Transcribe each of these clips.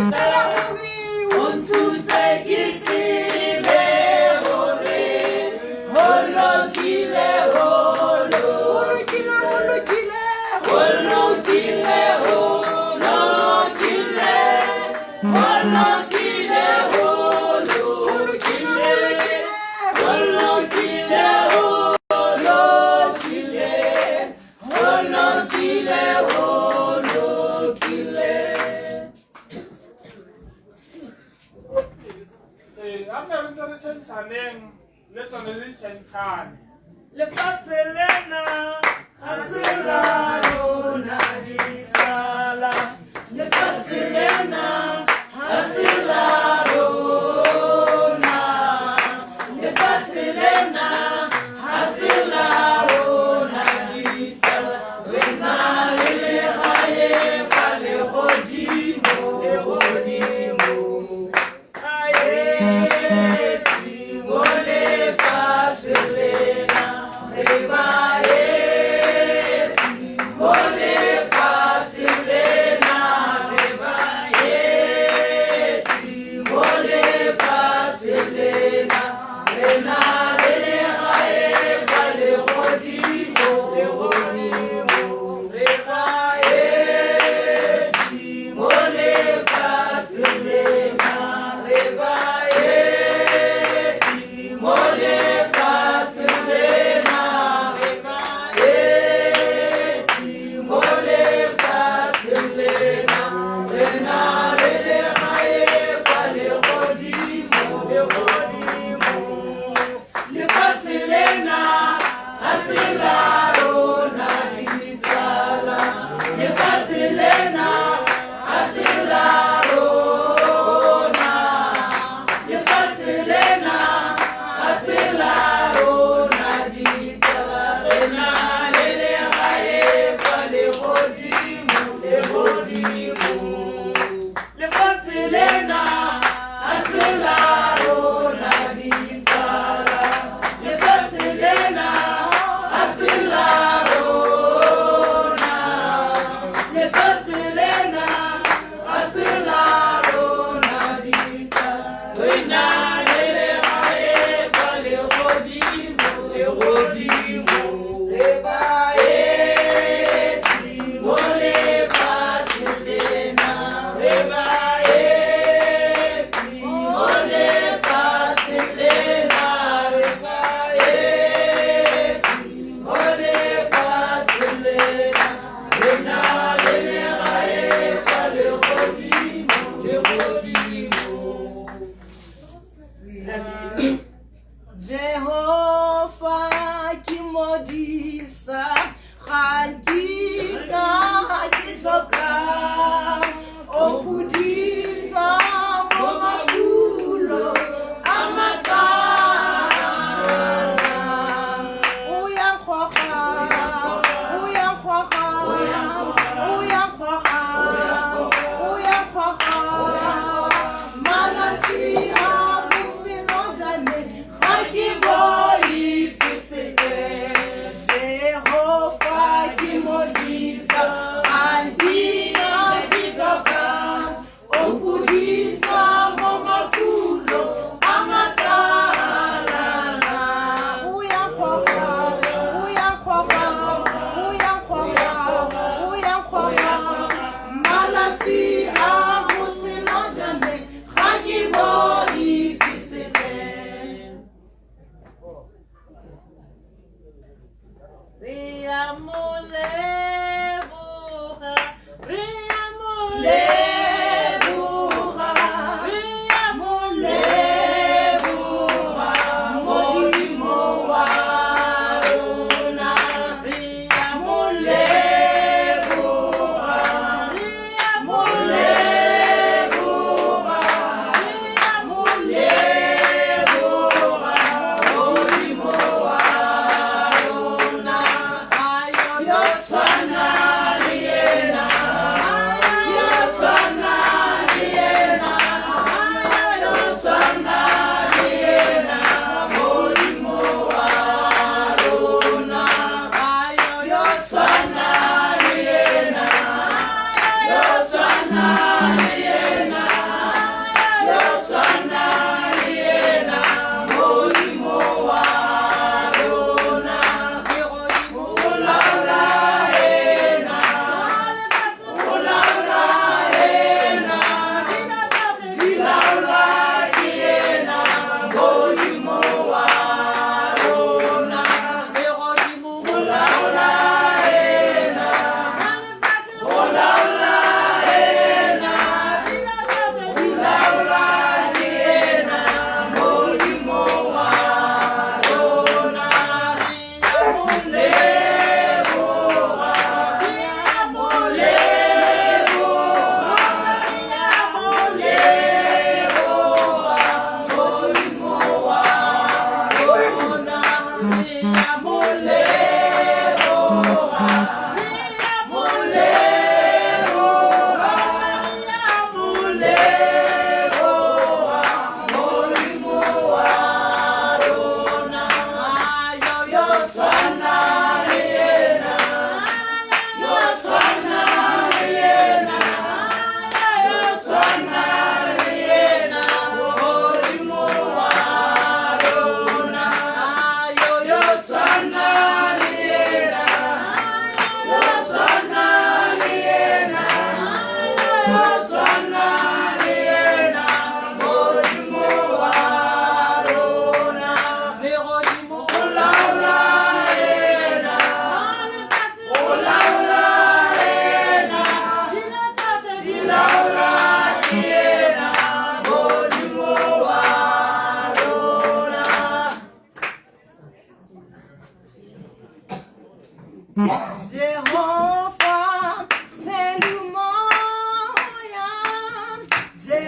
Tseba gore O nthuse ke tsebe hore ho lokile, ho ho lokile, ho lokile. Ho lokile, ho lokile, ho lokile, ho Ho lokile, ho lokile. Ho lokile, ho lokile, ho lokile, ho lokile. Ee, a re ntse re tjhentjhaneng le tsone le tjhentjhane. Lefatshe lena ha se la rona ditsala. Lefatshe lena ha se la rona. Lefatshe lena ha se la rona ditsala. Re na le lehae kwa lehodimo, lehodimo. Ae, mo lefatshe lena re baeti, mo lefatshe lena re baeti.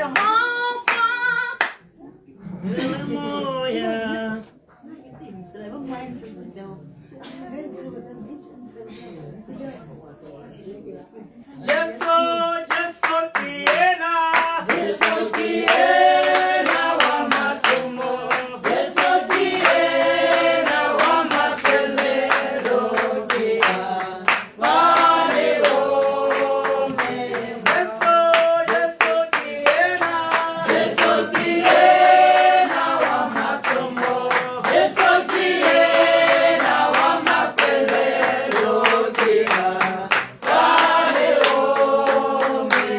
Jehofa. Moya. Jesu, Jesu ke yena. Jesu ke yena wa mathomo. Jesu ke yena wa mafelelo. Ke Alfa le Omega. Jesu, Jesu ke yena. Jesu ke yena wa mathomo. Jesu ke yena wa mafelelo. Ke Alfa le Omega.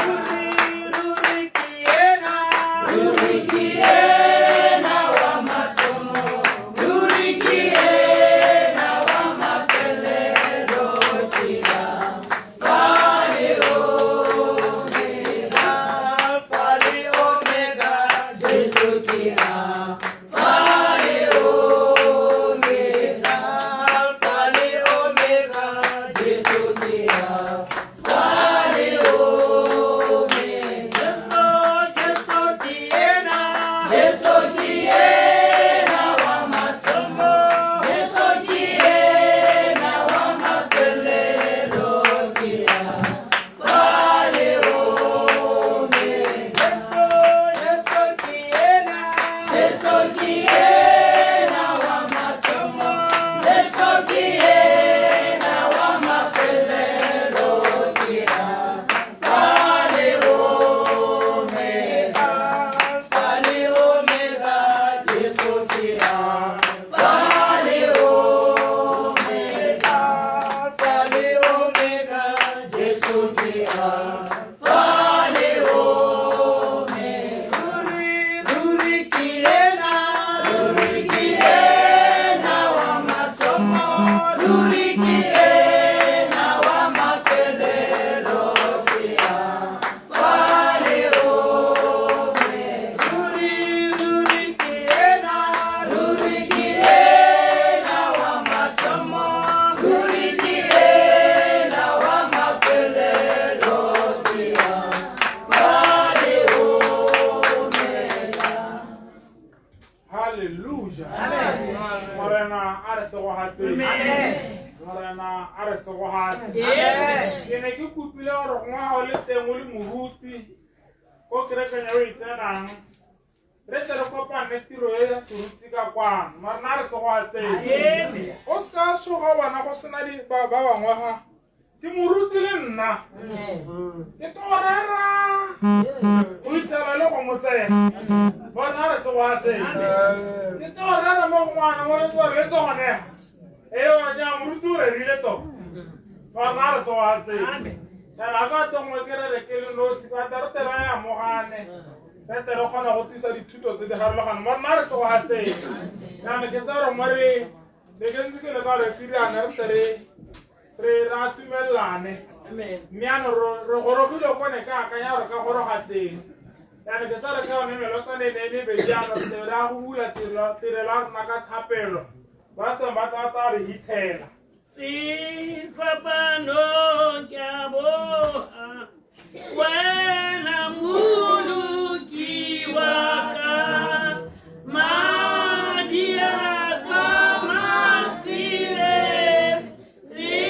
Ruri, ruri ke yena. Ruri ke yena wa mathomo. Ruri ke yena wa mafelelo. Ke Alfa le Omega. Alfa le Omega. Jesu ke Alfa le Omega. Alfa le Omega. Jesu ke Alfa le Omega. Jesu, Jesu ke yena. Jesu ke yena wa mathomo. Jesu ke yena wa mafelelo. Ke Alfa le Omega. Jesu, Jesu ke yena. Jesu ke yena wa mathomo. Jesu ke yena wa mafelelo. Ke Alfa le Omega. Alfa le Omega. Jesu ke Alfa le Omega. Alfa le Omega. Jesu ke Alfa le Omega. Ruri, ruri ke yena. Ruri ke yena wa mathomo. Ruri ke yena wa mafelelo. Ke Alfa le Omega. Ruri, ruri ke yena. Ruri ke yena wa mathomo. Ruri ke yena wa mafelelo. Ke Alfa le Omega. Halleluja. Morena a re segogatseng. Morena a re segogatse. Ke ne ke kopile gore gongwe ga o le teng o le moruti ko kerekeng ya o e tsenang re tle re kopane tiro e ya seruti ka kwano. Morena a re segogatseng. O seka tshoga bona go sena ba bangwe ga ke moruti le nna ke tlo rera o itela le go mo tsena. Bona a re segogatseng. Ke tlo rera mo go ngwana mo le tsore le tsone. E ona ja moruti o rerile to. Bona a re segogatseng. Kana ka tongwe ke rere ke le nosi ka tla re tle re amogane. Re tle re kgona go tlisa dithuto tse di harologaneng. Bona a re segogatseng. Jaanong ke tsaya gore mo re ne ke ntse ke le ka re pirana re tle re ra tumelelane. Mme jaanong re gorogile ko ne ka akanya gore ka goroga teng. Jaanong ke tsaya gore ka yone melotsane e ne e le mebedi jaanong re tle re ya go bula tirelo ya rona ka thapelo. Ba teng ba tla re hithela. Sefapano ke a boha, wena moloki wa ka, madi a ka matile, le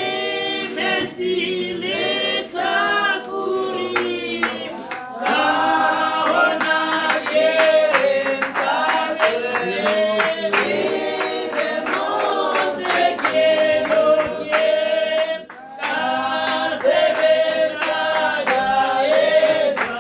metsi le tlhakore, ka ona ke ntate, le mote ke loke, ka sebetsa ka etsa.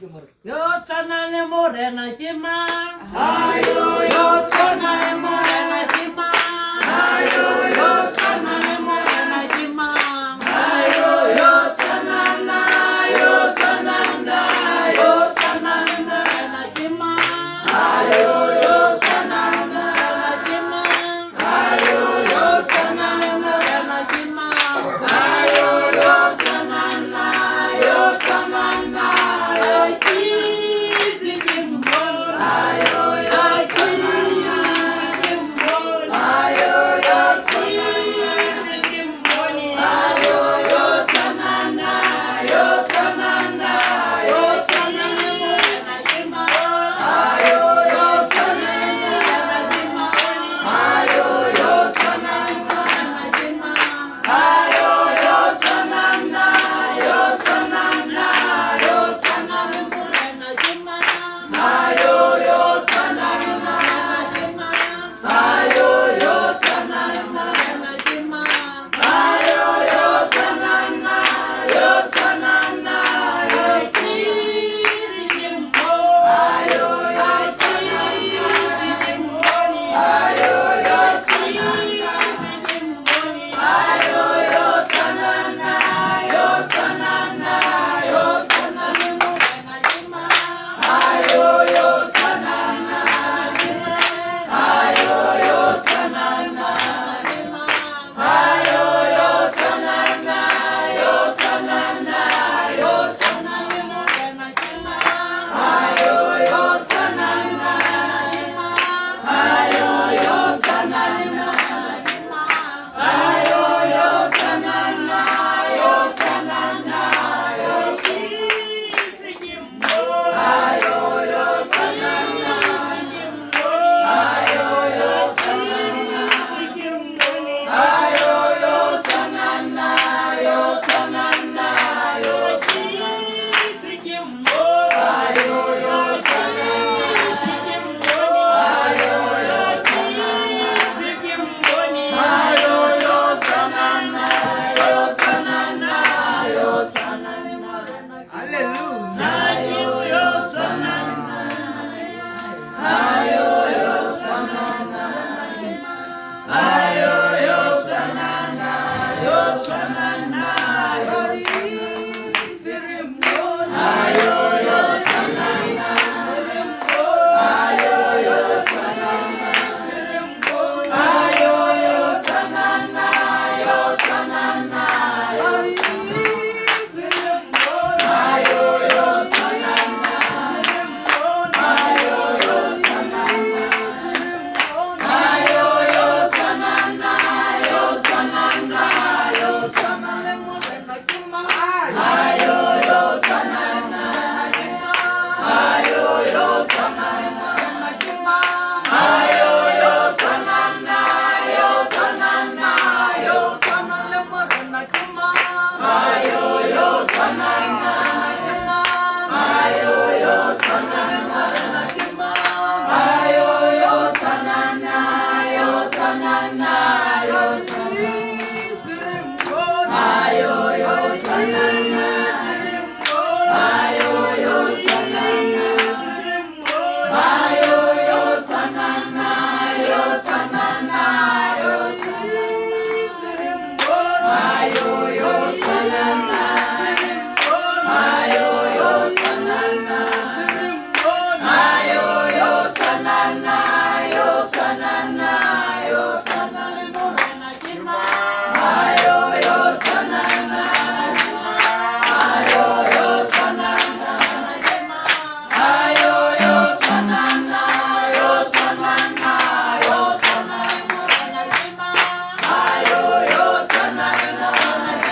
Yo tshwana le Morena ke mang? Ayo, yo tshwana le Morena ke mang? Ayo, yo tshwana le Morena ke mang? Ayo, yo tshwana na, yo tshwana na, yo tshwana le Morena ke mang? Ayo, yo tshwana le Morena ke mang? Ayo, yo tshwana le Morena ke mang? Ayo, yo tshwana na, yo tshwana na, yo sisi ke mmone. Ayo, yo tshwana na, ke mmone. Ayo, yo tshwana na, ke mmone. Ayo, yo tshwana na, yo tshwana na, yo tshwana le Morena ke mang? Ayo, yo tshwana le Morena ke mang? Ayo, yo tshwana le Morena ke mang? Ayo, yo tshwana na, yo tshwana na, yo tshwana le Morena ke mang? Ayo, yo tshwana le Morena ke mang? Ayo, yo tshwana le Morena ke mang? Ayo, yo tshwana na, yo tshwana na, yo sisi ke mmone. Ayo, yo tshwana na, ke mmone. Ayo, yo tshwana na, ke mmone. Ayo, yo tshwana na, yo tshwana na, yo tshwana le Morena ke mang? Ayo, yo tshwana na, ke mang? Ayo, yo tshwana na, ke mang? Ayo, yo tshwana na, yo tshwana na, yo tshwana le Morena ke mang? Ayo, yo tshwana na, ke mang? Ayo, yo tshwana na, ke mang? Ayo, yo tshwana na, yo tshwana na, yo sisi ke mmone. Ayo, yo tshwana na, ke mmone. Ayo, yo tshwana na, ke mmone. Ayo, yo tshwana na, yo tshwana na, yo sisi ke mmone. Ayo, yo tshwana na, ke mmone. Ayo, yo tshwana na, ke mmone. Ayo, yo tshwana na, yo tshwana na, yo tshwana le Morena. Hallelujah. Ayo, yo tshwana na, ayo, yo tshwana na, ayo, yo tshwana na, yo tshwana na, yo ayo, yo tshwana na, ayo, yo tshwana na, ayo, yo tshwana na, yo tshwana na, ayo, yo tshwana na, ayo, yo tshwana na, ayo, yo tshwana na, yo tshwana na, yo tshwana le Morena ke mang? Ayo, yo tshwana na, ayo, yo tshwana le Morena ke mang? Ayo, yo tshwana na, yo tshwana na, yo tshwana le Morena ke mang? Ayo, yo tshwana na, ke mang? Ayo, yo tshwana le Morena ke mang? Ayo, yo tshwana na, yo tshwana na, yo tshwana. Ayo, yo tshwana na, ayo, yo tshwana na, ayo, yo tshwana na, yo tshwana na, yo tshwana. Ayo, yo tshwana na, ayo, yo tshwana na, ayo, yo tshwana na, yo tshwana na, yo tshwana le Morena ke mang? Ayo, yo tshwana na, ayo, yo tshwana na, ke mang? Ayo, yo tshwana na, yo tshwana na, yo tshwana le Morena ke mang? Ayo, yo tshwana le Morena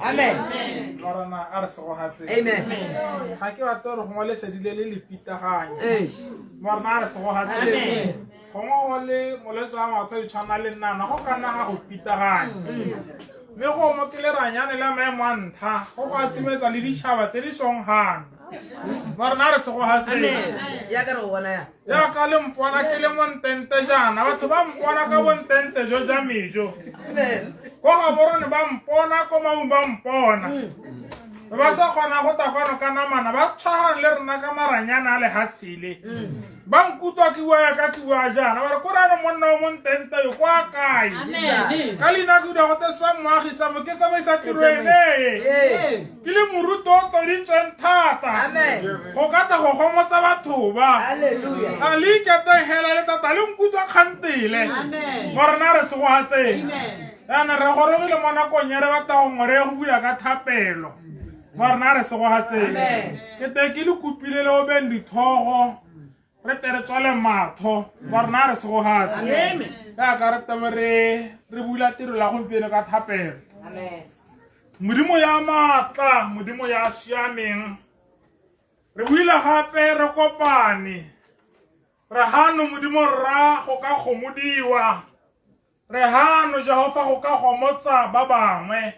Amen. Morena a re segogatse. Amen. Ga ke batle gore gongwe lesedi le le le pitaganye. Ee. Morena a re segogatse. Amen. Gongwe go le molwetse wa matlho di tshwana le nnana go ka nna ga go pitaganya. Mme go mo ke leranyane la maemo a ntlha go go atumetsa le ditšhaba tse di song gano. Morena a re segogatse. Ya ka re go bona ya. Jaaka le mpona ke le montente jaana batho ba mpona ka bontente jo ja mejo. Amen. Ko Gaborone ba mpona ko Maung ba mpona. Ba sa kgona go tla kwano ka namana ba tshwarang le rona ka maranyana a lehatshe le. Ba nkutlwa ke bua yaka ke bua jaana ba re ko rano monna o montente yo kwa kae. Amen. Ka leina ke utlwa gote sa moagi sa mo ke tsamaisa tiro ene. Ee. Ke le moruti o toditsweng thata. Amen. Go ka tla go gomotsa batho ba. Hallelujah. A le iketeng hela le tata le nkutlwa kgantele. Amen. Morena a re segogatseng. Amen. Jaanong re gorogile mo nakong e re batla gongwe re ye go bula ka thapelo. Morena a re segogatseng. Amen. Ke te ke le kopile le obeng dithogo re tle re tswale matho. Morena a re segogatse. Amen. Jaaka re tlabe re bula tiro la gompieno ka thapelo. Amen. Modimo ya maatla, Modimo ya siameng. Re buile gape re kopane. Re hano Modimo rra go ka gomodiwa. Re hano Jehova go ka gomotsa ba bangwe.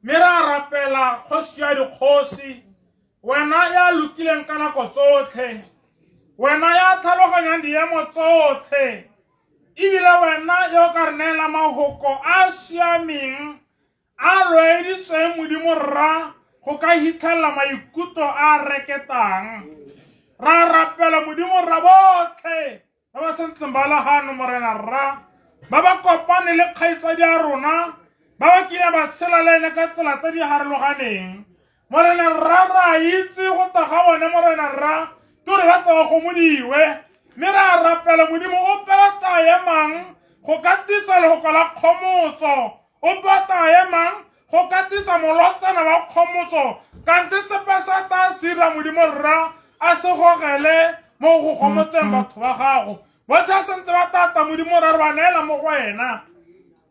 Mme re a rapela kgosi ya dikgosi, wena ya lokileng ka nako tsotlhe, wena ya tlhaloganyang diemo tsotlhe, ebile wena yo ka re neela mahoko a a siameng a loeditsweng Modimo rra go ka hitlhelela maikutlo a a reketang. Ra rapela Modimo rra botlhe ba ba santseng ba le gano Morena rra ba ba kopane le kgaitsadi ya rona ba ba kile ba tshela le ene ka tsela tse di harologaneng. Morena rra re a itse go tla ga bone Morena rra ke gore ba tla ba gomodiwe mme re a rapela Modimo ope o tla emang go ka tisa lehoko la kgomotso, ope o tla emang go ka tisa molotsana wa kgomotso kante sepe sa tla se dira Modimo rra a se gogele mo go gomotseng batho ba gago. Botlhe a santse ba tata Modimo rra re ba neela mo go wena.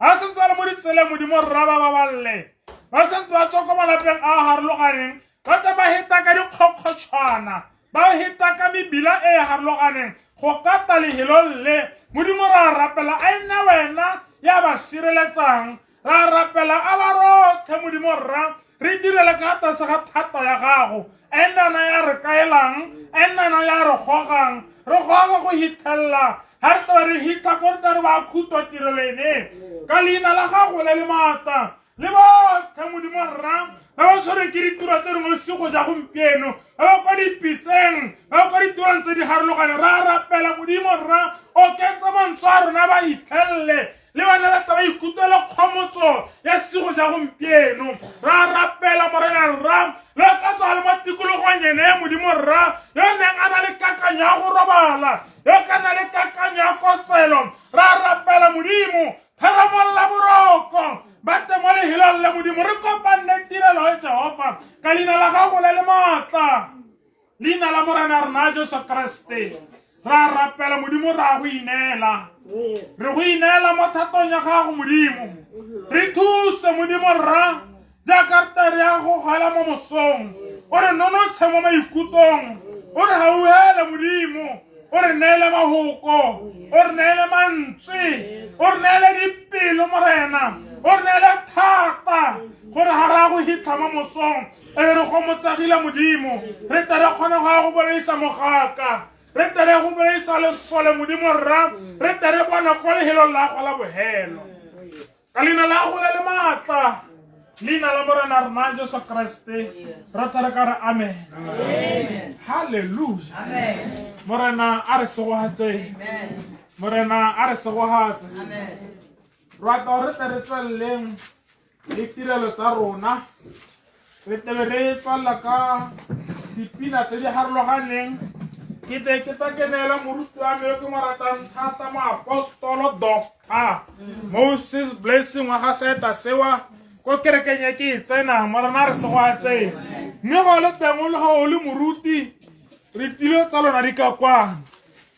A santse ba le mo ditseleng Modimo rra ba baballe. Ba santse ba tswa ko malapeng a a harologaneng ba tla ba heta ka dikgokgotšhwana ba heta ka mebila e e harologaneng go kata lehelong le. Modimo re a rapela a e nne wena ya ba sireletsang. Ra rapela a ba rotlhe Modimo rra re direle ka tlase ga thata ya gago. A e nne ya re kaelang, a e nne ya re gogang, re goga go hitlhelela ga re tla re hitha ko re tla re ba khutwa tirelo ene ka leina la gago le le maatla. Le botlhe Modimo rra ba ba tshwereng ke ditiro tse dingwe bosigo ja gompieno, ba ba kwa dipitseng, ba ba kwa ditirong tse di harologaneng, ra rapela Modimo rra oketsa mantswe a rona ba itlhelele le bana ba tla ba ikutlwela kgomotso ya sigo ja gompieno. Ra rapela Morena rra le ka tswa le mo tikologong ene ya Modimo rra yo neng a na le kakanyo ya go robala, yo ka na le kakanyo ya kotselo. Ra rapela Modimo tharamolla boroko ba te mo lehelong la Modimo re kopanne tirelo e Jehova ka leina la gago le le maatla, leina la Morena rena Jesu Kriste. Ra rapela Modimo ra go ineela, re go ineela mo thatong ya gago Modimo. Re thuse Modimo rra jaaka re tla re ya go gala mo mosong, o re nonotshe mo maikutlong, o re gauhele Modimo, o re neele mahoko, o re neele mantswe, o re neele dipelo Morena, o re neele thata gore ga re ya go hitlha mo mosong e be re gomotsegile Modimo, re tle re kgone go ya go bolaisa mogaka, re tle re go bolaisa lesole Modimo rra, re tle re bona ko lehelong la go la bohelo. Ka leina la go le le maatla, leina la Morena rena Jesu Kriste, re tle re ka re amen. Hallelujah. Amen. Morena a re segogatse. Amen. Morena a re segogatse. Amen. Rata gore re tle re tsweleleng le tirelo tsa rona, re tle re tswelela ka dipina tse di harologaneng. Ke tle ke tla ke neela moruti wa me yo ke mo ratang thata, moapostolo Doctor Moses Blessing wa ga Saeta Sewa ko kerekeng e ke e tsenang. Morena a re segogatseng. Mme go le teng o le ga o le moruti, re tilo tsa lona di ka kwano.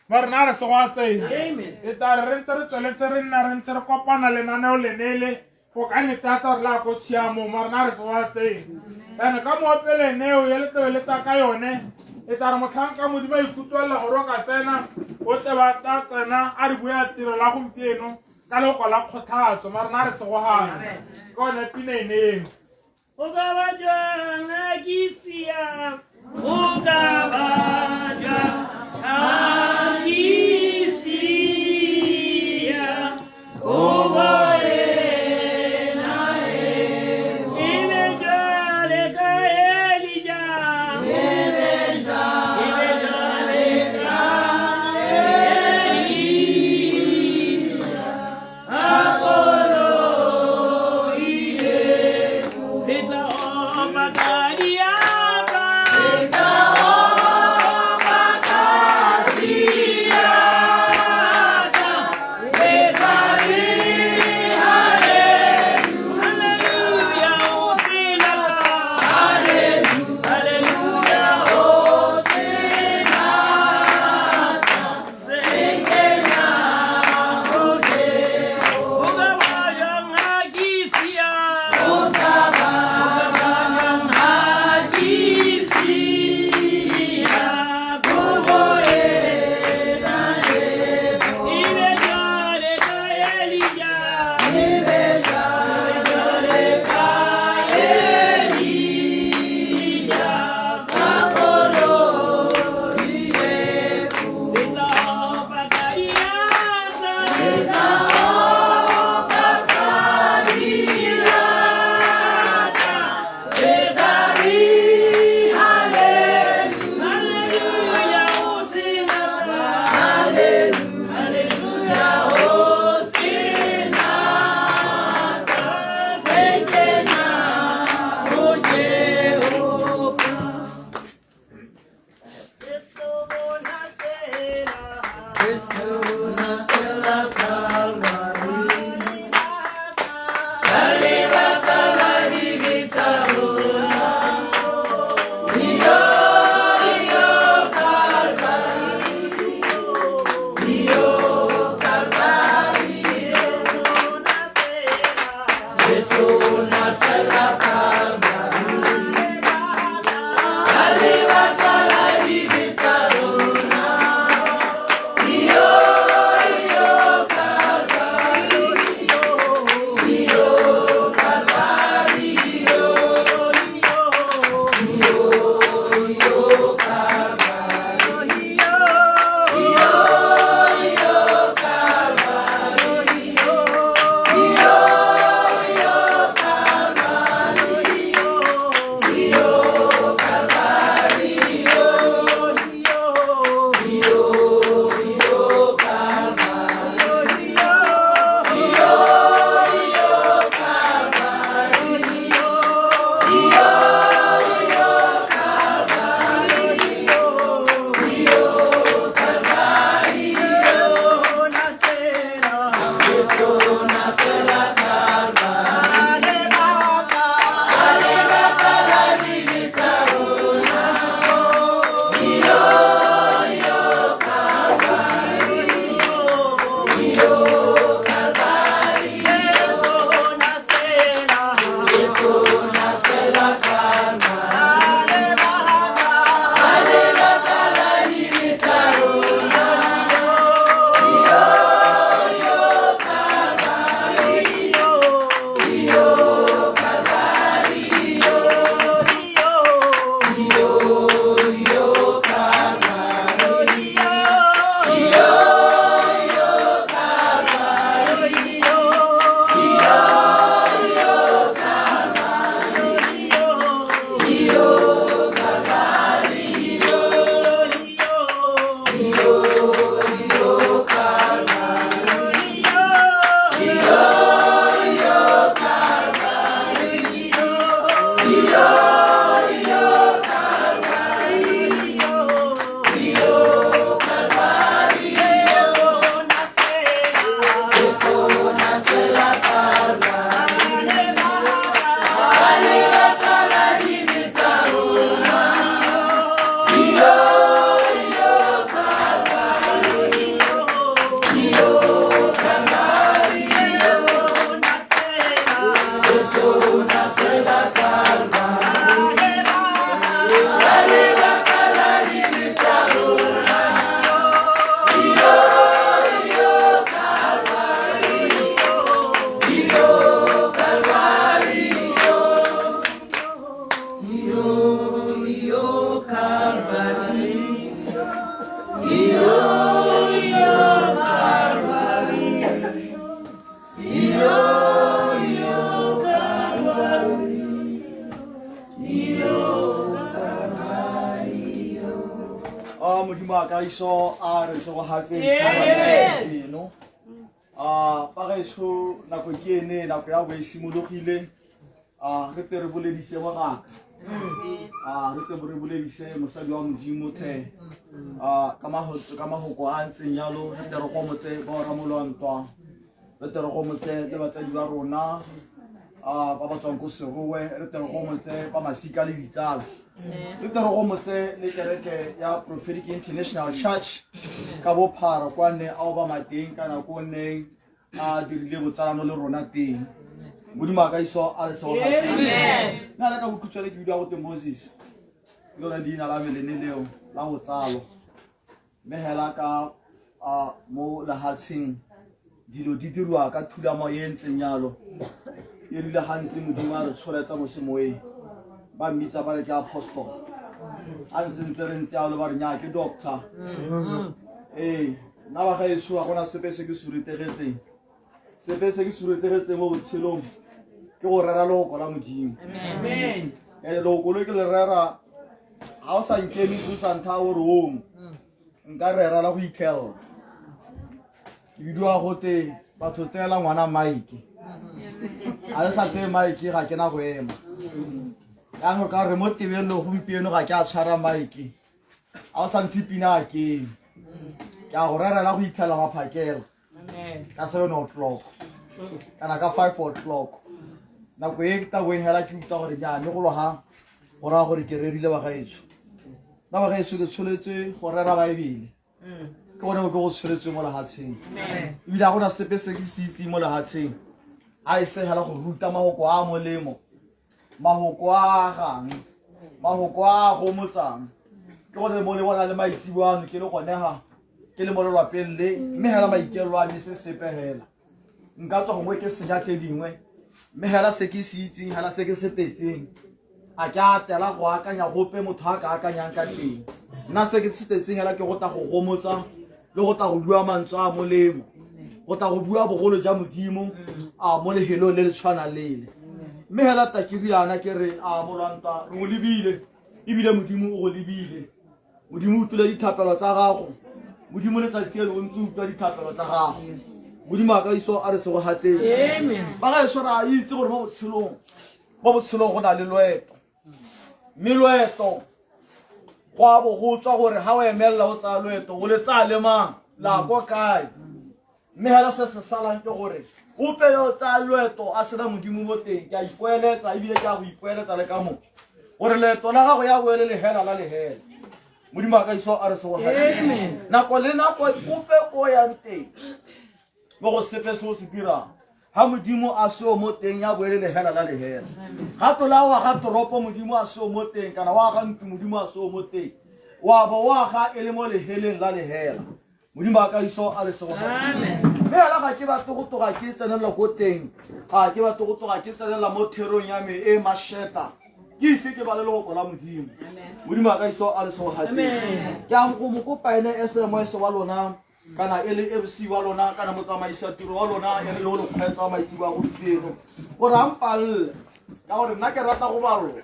Morena a re segogatseng. Amen. E tla re re ntse re tsweletse re nna re ntse re kopana lenaneo lenele. Go ka netatsa gore la ko tshiamong mare na re se wa tseng. Ene ka moopele neo ye le tlebe le tla ka yone e tla re motlhanka Modimo a ikutlwelela gore o ka tsena o tle ba tla tsena a re bua tiro la gompieno ka loko la kgothatso mare na re segogane ke one pina ene eno. O ka ba jwang ha ke siya? O ka ba jwang ha ke siya? O wena e be jwale ka Elija. E be jwale ka Elija. Apollo ile. Re tla opa ka diatla. Re tla opa ka diatla. Re tla re haleluya, o senatla. Haleluya, o senatla. Se kenya ho Jesu. O ka ba jwang ha ke siya? O ka ba jwang ha ke siya? Kobo ena e be jwale ka Elija. E be jwale ka Elija. Ka koloi Re tla opa ka diatla. Re tla opa ka diatla. Re tla re haleluya, o senatla. Haleluya, o senatla. Se kena ho Jehova. Jesu bona sela. Jesu nasela Calvary. Ka lebaka la dibe tsa rona. Iyo, iyo Calvary. Iyo Calvary. Jesu nasela Calvary. Ka lebaka la dibe tsa rona. Iyo, A Modimo a ka iso a re segogatseng eno. A bagaetsho, nako ke ene, nako ya bo e simologile. A re te re boledise bongaka, a re te re boledise mosadi wa Modimo the a ka mahoko a ntseng jalo. Re te re gomotse ba ramolwantwa, re te re gomotse le batsadi ba rona a ba ba tswang ko Serowe, re te re gomotse ba masika le ditsala, re te re gomotse le kereke ya Prophetic International Church ka bophara kwa ne a ba mateng ka nako neng a dirile botsalano le rona teng. Modimo a ka iso a re segogatseng. Nna le ka bokhutshwane ke bidiwa gote Moses, ke lone leina la me lene leo la botsalo, mme hela ka a mo lehatsheng dilo di dirwa ka thulamo e ntseng jalo. E rile gantsi Modimo a re tsholetsa mo semoyeng, ba mmitsa ba re ke apostle, a ntse ntse re ntse jalo ba re nyaa ke doctor. Ee, nna ba gaetsho ga gona sepe se ke se rutegetseng, sepe se ke se rutegetseng mo botshelong ke go rera lehoko la Modimo. Ee, lehoko le ke le rera ga o sa nkemise, o sa ntha o re omo nka rera la go ithelela. Ke bidiwa gote batho tseela ngwana mike, a le sa tseye mike ga ke na go ema. Jaanong ka re mo tebelelo gompieno ga ke a tshwara mike, a o sa ntse pina a keng ke a go rerela go ithelela maphakela ka 7 o'clock kana ka 5 o'clock, nako e ke taboeng hela ke utlwa gore nya mme golo ga go raya gore ke rerile. Bagaetsho, nna bagaetsho ke tsholetswe go rera Baebele, ke gone mo ke go tsholetswe mo lehatsheng, ebile ga gona sepe se ke se itseng mo lehatsheng a e se hela go ruta mahoko a molemo, mahoko a agang, mahoko a gomotsang. Ke gone mo le bona le maitsibo ano ke le gone ga ke le mo lelwapeng le, mme hela maikelo a me se sepe hela nka tswa gongwe ke senya tse dingwe, mme hela se ke se itseng, hela se ke se tetseng, a ke a tela go akanya gope motho a ka akanyang ka teng. Nna se ke se tetseng hela ke go tla go gomotsa le go tla go bua mantswe a molemo, go tla go bua bogolo jwa Modimo a mo lehelong le le tshwanang lele. Mme hela takiriana ke re a molwantwa re go lebile, ebile Modimo o go lebile. Modimo o utlwile dithapelo tsa gago. Modimo letsatsi elo o ntse o utlwa dithapelo tsa gago. Modimo a ka iso a re tsegogatseng. Ba gaetsho, re a itse gore mo botshelong go na le loeto, mme loeto go a bo go tswa gore ga o emelela o tsaya loeto o le tsaya le mang, la ko kae. Mme hela se se salang ke gore ope yo o tsaya loeto a sena Modimo mo teng, ke a ipoeletsa ebile ke a go ipoeletsa le ka motho gore leeto la gago ya boele lehela la lehela. Modimo a ka iso a re segogatseng. Nako le nako ope ko yang teng mo go sepe se o se dirang, ga Modimo a seo mo teng ya boele lehela la lehela. Ga tola wa ga toropo Modimo a seo mo teng, kana wa ga ntlo Modimo a seo mo teng, wa bo wa ga e le mo leheleng la lehela. Modimo a ka iso a le segogatseng. Mme hela ga ke batle go tloga ke tsenelela ko teng, ga ke batle go tloga ke tsenelela mo therong ya me e masheta ke ise ke bale lehoko la Modimo. Modimo a ka iso a le segogatseng. Ke ang go mo kopa ene SMS wa lona kana e le MC wa lona kana motsamaisa tiro wa lona e re yo le kgweetsa maitsibo a gompieno gore a mpalle, ka gore nna ke rata go balola,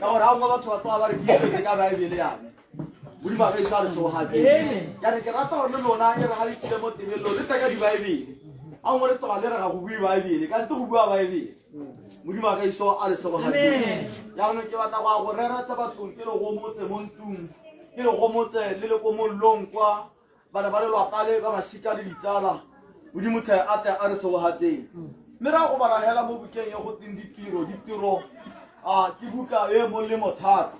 ka gore a nngwe batho ba tloga ba re ke itsetse ka Baebele ya me. Modimo a ka iso a re tsogatseng. Ya re ke rata gore le lona e re ga le tlile mo tebelong le tle ka dibaebele. A nngwe le tloga le re ga go bue Baebele, kante go bua Baebele. Modimo a ka iso a re tsogatseng. Jaanong ke batla go ya go rera tse batlong, ke le gomotse mo ntlong, ke le gomotse le le ko mollong kwa bana ba lelwapa le ba masika le ditsala. Modimo tlhe a tle a re segogatseng. Mme ra go bala hela mo bukeng e go teng Ditiro. Ditiro a ke buka e molemo thata.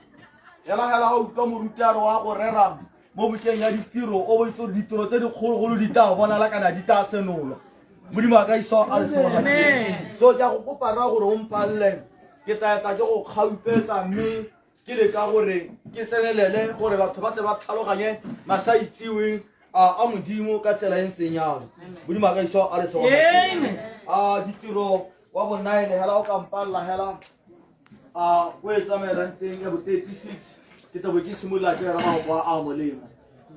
Hela hela ga utlwa moruti a re wa go rera mo bukeng ya Ditiro, o bo itse gore ditiro tse dikgologolo di tla bonala kana di tla senolwa. Modimo a ka iso a re segogatseng. So ke a go kopa rra gore o mpalle, ke tla etla ke go kgaupetsa, mme ke leka gore ke tsenelele gore batho ba tle ba tlhaloganye masa itseweng a Modimo ka tsela e ntseng jalo. Modimo a ka iso a le segogatseng. A Ditiro wa bo 9, hela o ka mpalela hela a o e tsamaelang teng ya bo 36, ke tabo ke simolola ke rera mahoko a molemo.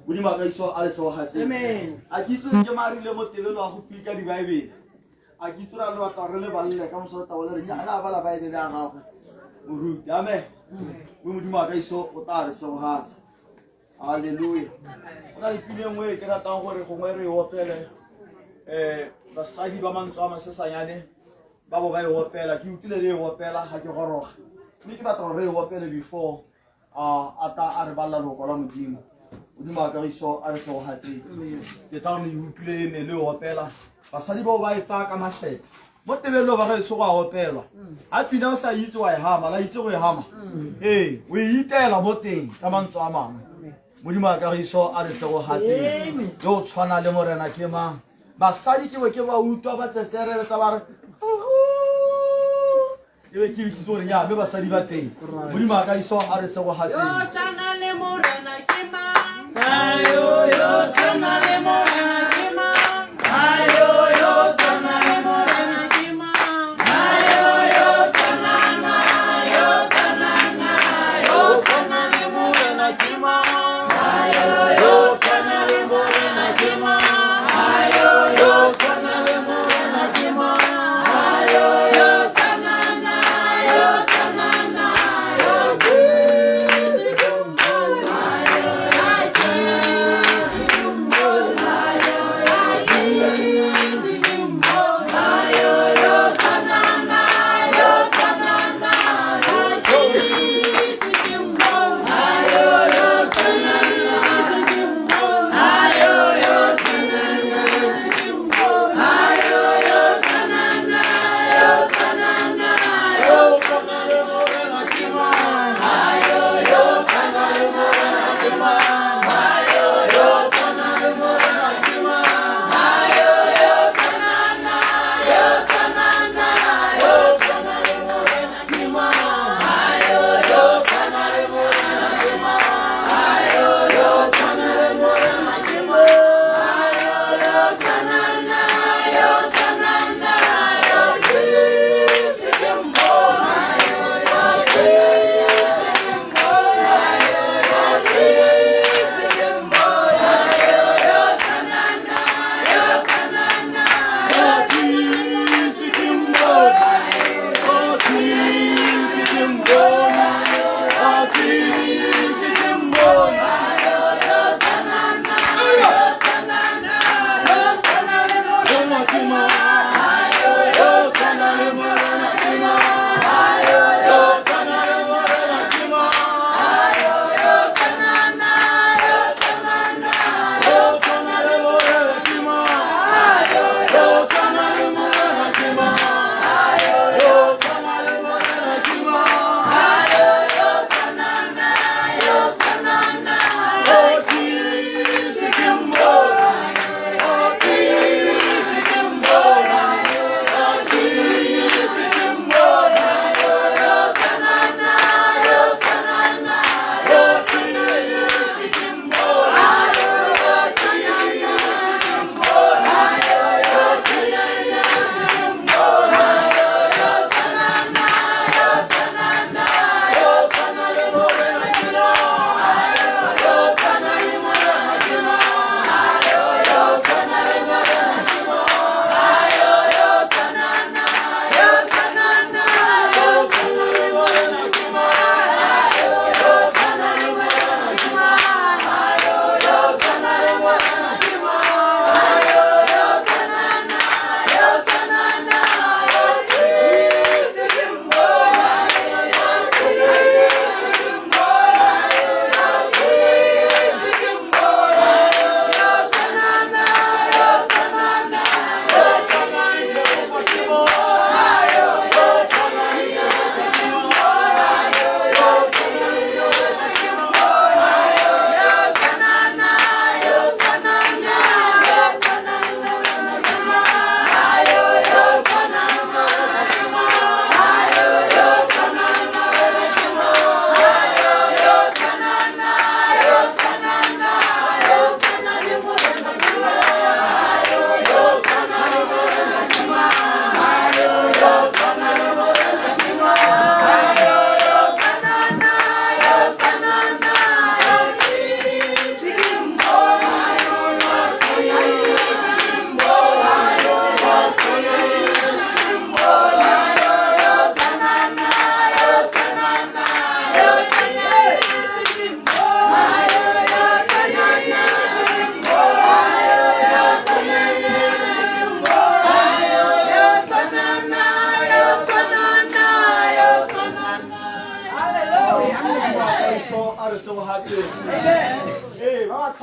Modimo a ka iso a le segogatseng. A ke itse ke marile mo tebelo a go pika dibaebele, a ke itse ra le batla re le balele ka moso tabo le re nyana a bala Baebele ya gagwe moruti. Amen. Mme Modimo a ka iso o tla re segogatsa. Halleluja. Go na le pina e nngwe e ke ratang gore gongwe re e opele, basadi ba mantswe a masesanyane ba bo ba e opela. Ke utlwile le e opela ga ke goroga, mme ke batla gore re e opele before a ta a re balela loko la Modimo. Modimo a kagiso a re segogatseng. Ke tsa gore le utlwile e ne le opela, basadi bao ba e tsaya ka mašeta mo tebelelo ba gaetsho go a opelwa. A pina o sa itse wa e hama, la itse go e hama, ee, o e itela mo teng ka mantswe a mangwe. Modimo a kagiso a re segogatseng. Yo o tshwana le Morena ke mang? Basadi ke bo ke ba utlwa ba tsetsereletsa ba re ke be ke itse gore ya mme basadi ba teng. Modimo a kagiso a re Yo segogatseng. tshwana le Morena ke mang? Ayo, yo tshwana le Morena ke mang? Ayo, yo tshwana le Morena ke mang? Ayo, yo tshwana na, yo tshwana na, yo tshwana le Morena ke mang? Ayo, yo tshwana le Morena ke mang? Ayo, yo tshwana le Morena ke mang? Ayo, yo tshwana na, yo tshwana na, yo.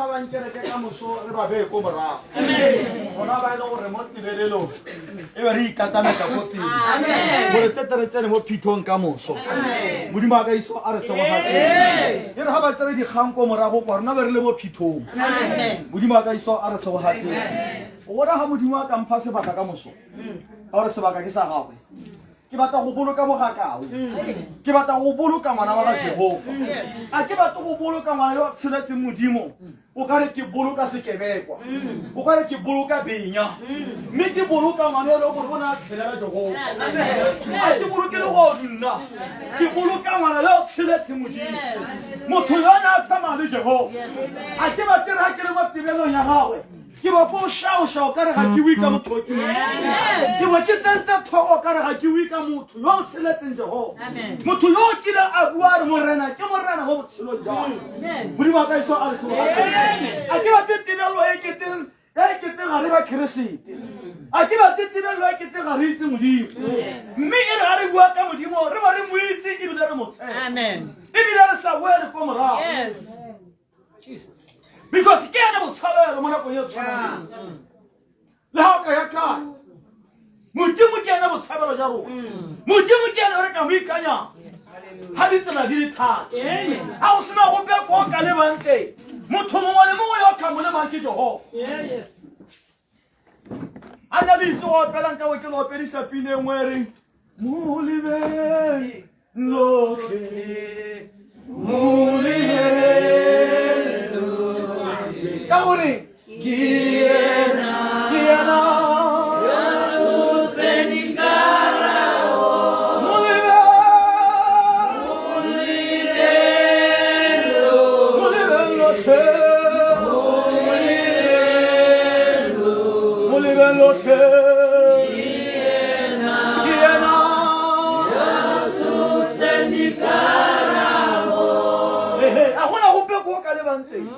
tshabang kereke ka moso re ba beye ko morago rona ba e le gore mo tebelelong e be re ikatameta ko pele gore tete re tsene mo phithong ka moso modimo a ka iso a re segogatseng e re ga ba tsere dikgang ko morago kwa rona be re le mo phithong modimo a ka iso a re segogatseng o bona ga modimo a ka mpha sebaka ka moso ka gore sebaka ke sa gagwe ke batla go boloka mogakao ke batla go boloka ngwana wa ga jehova a ke batla go boloka ngwana yo a tsheletseng modimo o ka re ke boloka sekebekwa o ka re ke boloka benya mme ke boloka ngwana yo e leng gore o ne a tshelela jehova a ke boloke le godu nna ke boloka ngwana yo o tsheletseng modimo motho yo ne a tsamaya le jehova a ke batle re ga ke le mo tebelong ya gagwe ke ba ko šaoša o kare ga ke bue ka motho ke ke ba ke tsentse thogo o kare ga ke bue ka motho yo o tsheletseng jehova motho yo o kile a bua a re morena ke morena mo botshelong jwa modimo a ka iso a re a ke batle tebelo e keteng e keteng ga re ba keresete a ke batle tebelo e keteng ga re itse modimo mme e re ga re bua ka modimo re ba re mo itse ebile re mo tshepa ebile re sa boele ko morago because ke ene botshabelo mo nakong e tshwanang le ga o ka ya kae modimo ke ene botshabelo ja rona modimo ke ene re ka mo ikanyang ga ditsela di le thata ga o sena gope ko o ka lebang teng motho mongwe le mongwe yo o ka mo lebang ke jehofa a na le itse go opelang ka bo ke le opedisa pina e nngwe e reng mo lebeng lotlhe mo lebeng lotlhe ka gore ke ena ke ena Mo lebeng mo lebeng lotlhe mo lebeng lotlhe ke ena Ehe, a gona gope ko o ka lebang teng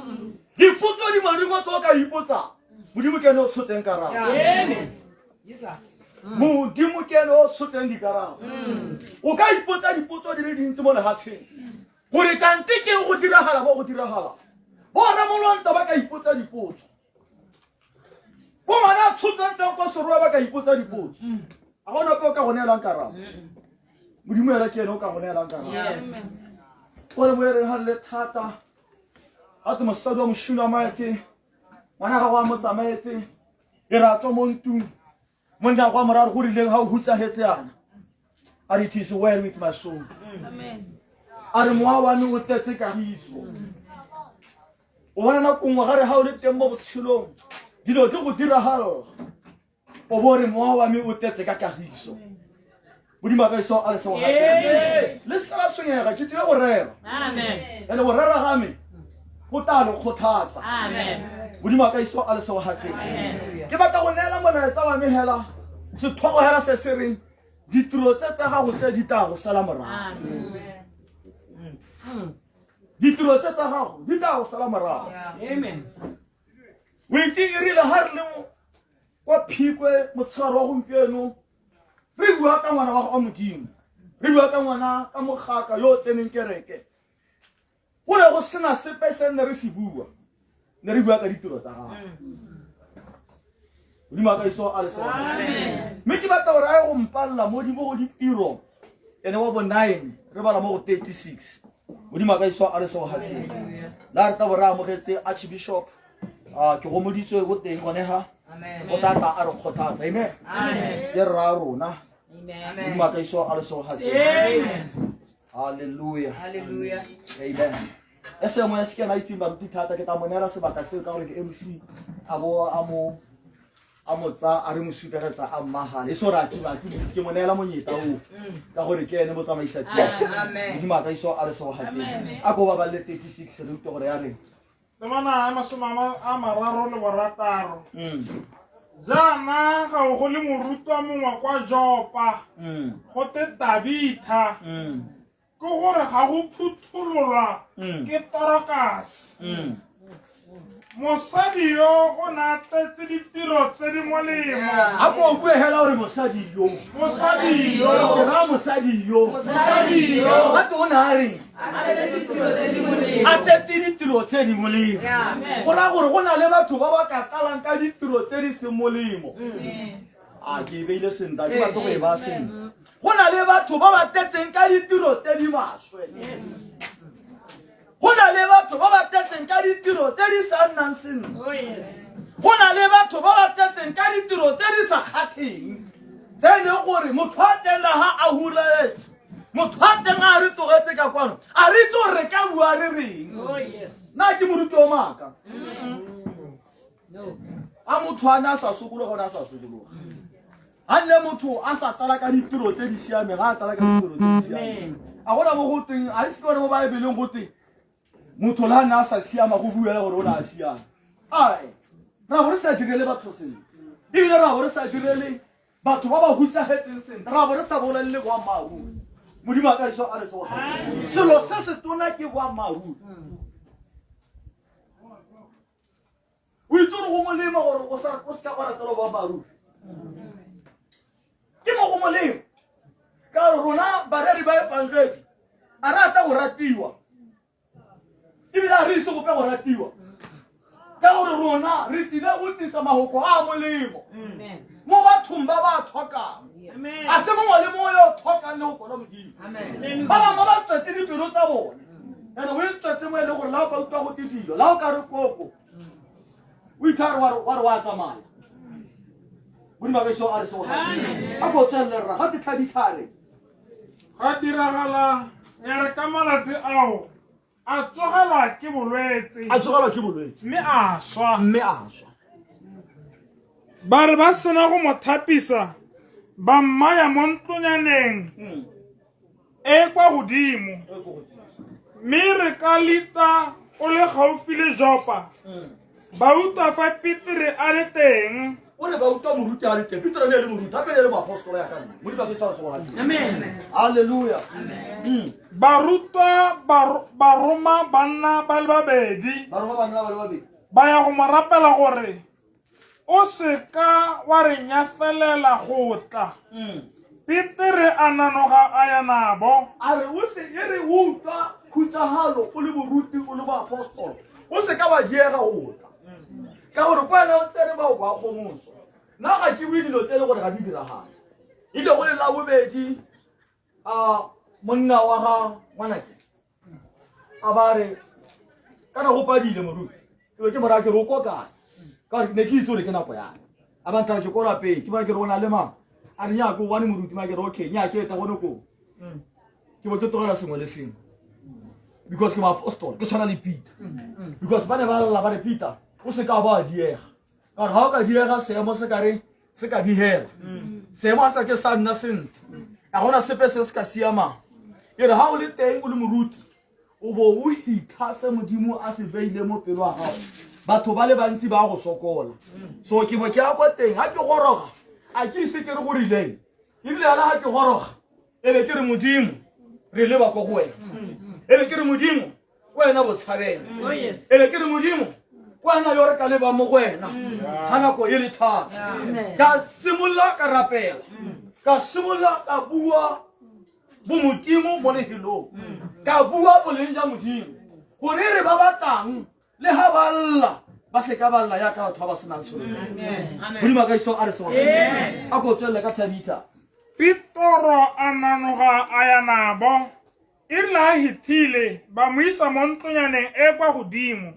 dipotso dingwe le dingwe tse o ka ipotsa modimo ke ene o tshotseng karabo modimo ke ene o tshotseng dikarabo o ka ipotsa dipotso di le dintsi mo lefatsheng gore kante ke go diragala bo go diragala bo ramolwanta ba ka ipotsa dipotso bo ngwana a tshotseng teng kwa seroa ba ka ipotsa dipotso a gona ope o ka go neelang karabo modimo ela ke ene o ka go neelang karabo o re bo e reng ga le thata ga te mosadi wa moshulamaete ngwana gago a mo tsamaetse e ra tswa mo ntung monna kwa moraro go rileng ga o hutsagetse yana a re it is well with my soul a re mowa wa me o tletse kagiso o bona nako nngwe ga re ga o le teng mo botshelong dilo di go diragalela o bo re mowa wa me o tletse ka kagiso modimo a ka iso a le sego le se ka la tshwenyega ke tsile go rera ene go rera ga me go tla le kgothatsa modimo a ka iso a le segogatseng ke batla go neela molaetsa wa me hela sethogo hela se se reng ditiro tse tsa gago tse di tla go sala morago ditiro tse tsa gago di tla go sala morago o itse e rile ga re le kwa phikwe motshegare wa gompieno re bua ka ngwana wa ga modimo re bua ka ngwana ka mogaka yo o tseneng kereke go ne go sena sepe se nne re se bua ne re bua ka ditiro tsa gago modimo a ka iso a le mme ke batla gore a ye go mpalela mo di mo go ditiro ene wa bo 9 re bala mo go 36 modimo a ka iso a le segogatseng la re tabo re amogetse archbishop a ke gomoditswe ko teng gone ga o tata a re kgothatsa amen ke rra rona modimo a ka iso a le segogatseng halleluja amen e sengwe se ke na itseng baruti thata ke tla mo neela sebaka seo ka gore ke mc a bo a mo a mo tsa a re mo supegetsa a mmagale e se gore a ke ba ke ke mo neela monyeta o ka gore ke ene motsamaisa tiro modimo a ka iso a re segogatseng a ko ba balele 36 re utlwe gore ya reng Temana ya masome a mararo le borataro. Jaana ga go le morutwa mongwe kwa Jopa, go te Tabitha, ke gore ga go phuthololwa ke Torokase. Mosadi yo o ne a tletse ditiro tse di molemo. A ko bue hela gore mosadi yo. Mosadi yo. Ke raya mosadi yo. Mosadi yo. Gape o ne a reng? A tletse ditiro tse di molemo. Go raya gore go na le batho ba ba ka tlalang ka ditiro tse di seng molemo. A ke e beile sentle, a ke batle go e baya sentle. Go na le batho ba ba tletseng ka ditiro tse di maswe. Go na le batho ba ba tletseng ka ditiro tse di sa nnang sentle. Go na le batho ba ba tletseng ka ditiro tse di sa kgatheng, tse e leng gore motho a teng la ha a huretse, motho a teng a re tlogetse ka kwano, a re itse gore re ka bua re reng. Nna ke moruti o maaka. A motho a ne a sa sokologa, o ne a sa sokologa. A nne motho a sa tlala ka ditiro tse di siameng, ga a tlala ka ditiro tse di siameng. A gona mo go teng, a ise ke gore mo Baebeleng go teng motho le a ne a sa siama go buela gore o ne a siame. Ae, ra bo re sa direle batho sentle, ebile ra bo re sa direle batho ba ba hutsagetseng sentle, ra bo re sa bolelele boammaaruri. Modimo a ka iso a re segogatse. Selo se se tona ke boammaaruri. O itse gore go molemo gore o sa o seka wa ratela boammaaruri. Ke mo go molemo ka gore rona bareri ba efangedi a rata go ratiwa, ebile a re ise gope go ratiwa, ka gore rona re tsile go tlisa mahoko a molemo mo bathong ba ba tlhokang. A se mongwe le mongwe yo o tlhokang le go kona Modimo. Ba bangwe ba tswetse dipelo tsa bone, ene o e tswetse mo e leng gore la o ka utlwa go te dilo, la o ka re koko, o ithare wa re wa tsamaya. Modimo a ka iso a re segoga a ko tswelele rra ga te tlhabitlhare. Ga diragala ya re ka malatsi ao a tsogelwa ke bolwetse, a tsogelwa ke bolwetse, mme a swa. Mme a swa. Ba re ba sena go mo thapisa, ba mmaya mo ntlonyaneng e kwa godimo, mme re ka lita o le gaufi le Jopa, ba utlwa fa Petere a le teng. O re ba utlwa moruti a le teng. Petere ne e le moruti, gape ne e le moapostola ya ka nna. Modimo a ke tshwara segogatse. Halleluja. Barutwa ba roma banna ba le babedi, Ba roma banna ba le babedi, ba ya go mo rapela gore o seka wa re nyafelela go tla. Petere a nanoga a ya nabo. A re o se e re o utlwa khutsahalo o le moruti, o le moapostolo, o se ka wa diega go tla, ka gore kwa wena o tsere bao ba kgomotso. Nna ga ke bue dilo tse e le gore ga di diragale. Ile go le la bobedi a monna wa ga ngwanake a ba re kana go padile moruti, ke be ke moraya ke re o ko kae, ka gore ne ke itse gore ke nako yane. A ba nthara ke ko lapeng, ke bona ke re o na le mang, a re nyaa ko one moruti, ma ke re okay, nyaa ke eta gone koo. Ke bo ke tlogela sengwe le sengwe because ke moapostol, ke tshwana le Peter, because ba ne ba lla ba re Peter o se ka ba diega, ka gore ga o ka diega seemo se ka re se ka bihela, seemo a sa ke sa nna sentle, a gona sepe se se ka siamang. E re ga o le teng o le moruti, o bo o hitha se Modimo a se beile mo pelo ya gago, batho ba le bantsi ba go sokola. So ke bo ke ya kwa teng, ga ke goroga a ke ise ke re go rileng, ebile yana ga ke goroga e be ke re Modimo re leba ko go wena, e be ke re Modimo wena botshabelo, e be ke re Modimo wena yo re ka lebang mo go wena ga nako e le thata. Ka simolola ka rapela, ka simolola ka bua bomodimo mo lehelong, ka bua boleng jwa Modimo, gore e re ba batlang le ga ba lla ba se ka ba lla yaka batho ba ba senang tsholofelo. Modimo a ka iso a re segoga a ko tswelele ka Tabitha. Petoro a nanoga a ya nabo. E rile a hithile, ba mo isa mo ntlonyaneng e kwa godimo.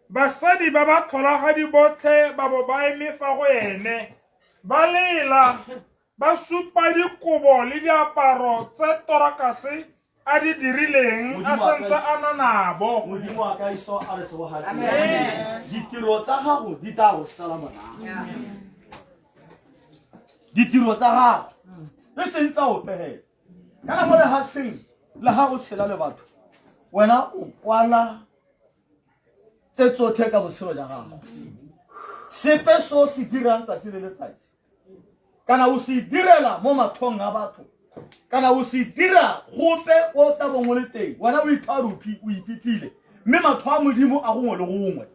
Basadi ba ba tlholagadi botlhe ba bo ba eme fa go ene, ba lela, ba supa dikobo le diaparo tse Torakase a di dirileng a santse a na nabo. Modimo a ka iso a re segogatse. Ditiro tsa gago di tla go sala morago. Ditiro tsa gago e seng tsa ope. Kana mo lehatsheng le ga o tshela le batho, wena o kwala tse tsotlhe ka botshelo ja gago. Sepe se o se dirang tsatsi le letsatsi, kana o se direla mo mathong a batho, kana o se dira gope ko o tabong o le teng, wena o itharupi o iphitlhile, mme matho a Modimo a gongwe le gongwe.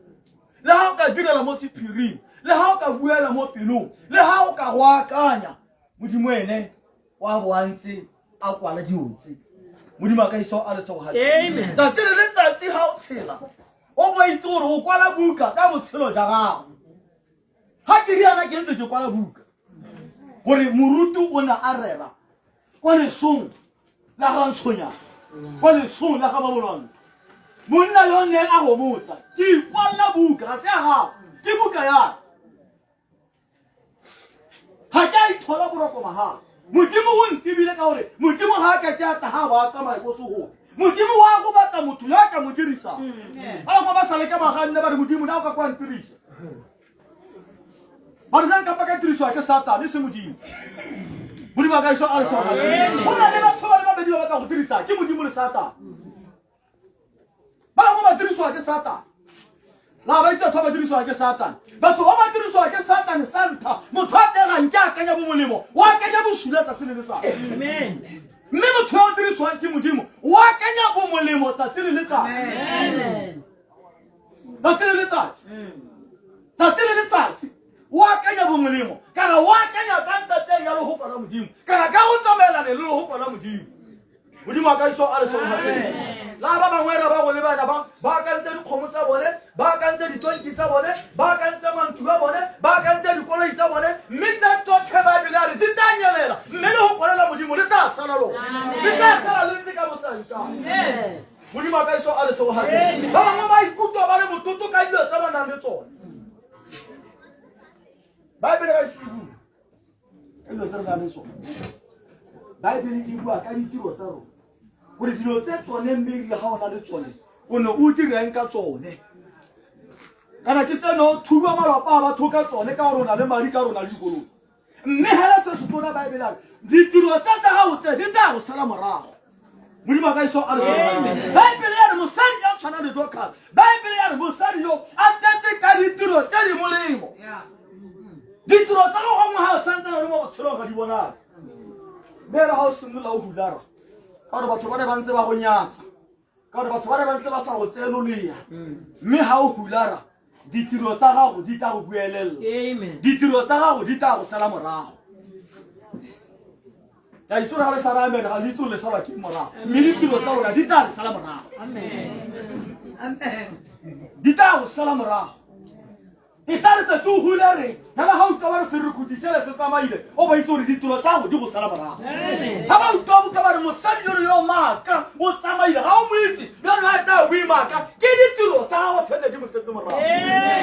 Le ga o ka direla mo sephiring, le ga o ka buela mo pelong, le ga o ka go akanya, Modimo ene wa bo a ntse a kwala dilo tse. Modimo a ka iso a re tsogogatse. Amen. Tsatsi le letsatsi ga o tshela o bo itse gore o kwala buka ka botshelo ja gago. Ga ke riana ke ntse ke kwala buka gore moruti o ne a rera kwa lesong la ga Ntshonyana, kwa lesong la ga Babolwane. Monna yo neng a go botsa, ke ikwalla buka, ga se ya gago, ke buka ya ka. Ga ke a ithola boroko mahala. Modimo o ntebile ka gore Modimo ga a ka ke a tla ga ba tsamaye ko segolo. Modimo wa go batla motho yo a ka mo dirisang. Ba bangwe ba sa le ka maganne ba re Modimo na o ka kwa ntirisa. Ba re nna nka ka tiriswa ke Satane se Modimo. Modimo a ka iso a re soga. Go na le batho ba le babedi ba ba ka go dirisa ke Modimo le Satane. Ba bangwe ba dirisiwa ke Satane. La ba itse batho ba ba dirisiwa ke Satane. Batho ba ba dirisiwa ke Satane sa ntlha, motho a teng ga nke a akanya bomolemo, o akanya bosula tsatsi le letsatsi. Amen. Mme motho yo o dirisiwang ke Modimo o akanya bomolemo tsatsi le letsatsi. Amen. Tsatsi le letsatsi. Tsatsi le letsatsi o akanya bomolemo, kana o akanya ka ntateng ya lehoko la Modimo, kana ka go tsamaelane le lehoko la Modimo. Modimo a ka iso a re sogatseng. La ba bangwe ra ba go lebana ba ba akantse dikgomo tsa bone, ba akantse ditonki tsa bone, ba akantse mantlo a bone, ba akantse dikoloi tsa bone, mme tsa tsotlhe Baebele a re di tla nyelela, mme le go kwalela Modimo le tla sala lona. Le tla sala le ntse ka bosankane. Yes. Modimo a ka iso a re sogatseng. Ba bangwe ba ikutlwa ba le motlotlo ka dilo tse ba nang le tsone. Baebele ga e se e bue ka dilo tse re nang le tsone. Baebele e bua ka ditiro tsa rona, gore dilo tse tsone mme ebile ga o na le tsone o ne o direng ka tsone, kana ke tsene o thuba malapa a batho ka tsone ka gore o na le madi, ka gore o na le dikoloi. Mme hela se se tona Baebele a re ditiro tse tsa gago tse di tla go sala morago. Modimo a ka iso a re sala. Baebele ya re mosadi ya tshwana le Dorcas. Baebele ya re mosadi yo a tletse ka ditiro tse di molemo. Ditiro tsa gago gongwe ga o santse o le mo botshelong ga di bonale. Mme re ga o simolola o hulara, ka gore batho ba ne ba ntse ba go nyatsa, ka gore batho ba ne ba ntse ba sa go tseye lolea, mme ga o hulara ditiro tsa gago di tla go buelelela. Amen. Ditiro tsa gago di tla go sala morago. Ka itse gore ga le sa re amen, ga le itse gore le salwa ke morago, mme ditiro tsa lona di tla le sala morago. Amen. Amen. Di tla go sala morago. E tla letsatsi o hula re kana ga utlwa ba re serukuti sele se tsamaile, o ba itse gore ditiro tsa gago di go sala morago. Ga ba utlwa boka ba re mosadi yone yo maaka o tsamaile, ga o mo itse bjalo a tla bue maaka, ke ditiro tsa gago tshwane di mo setse morago.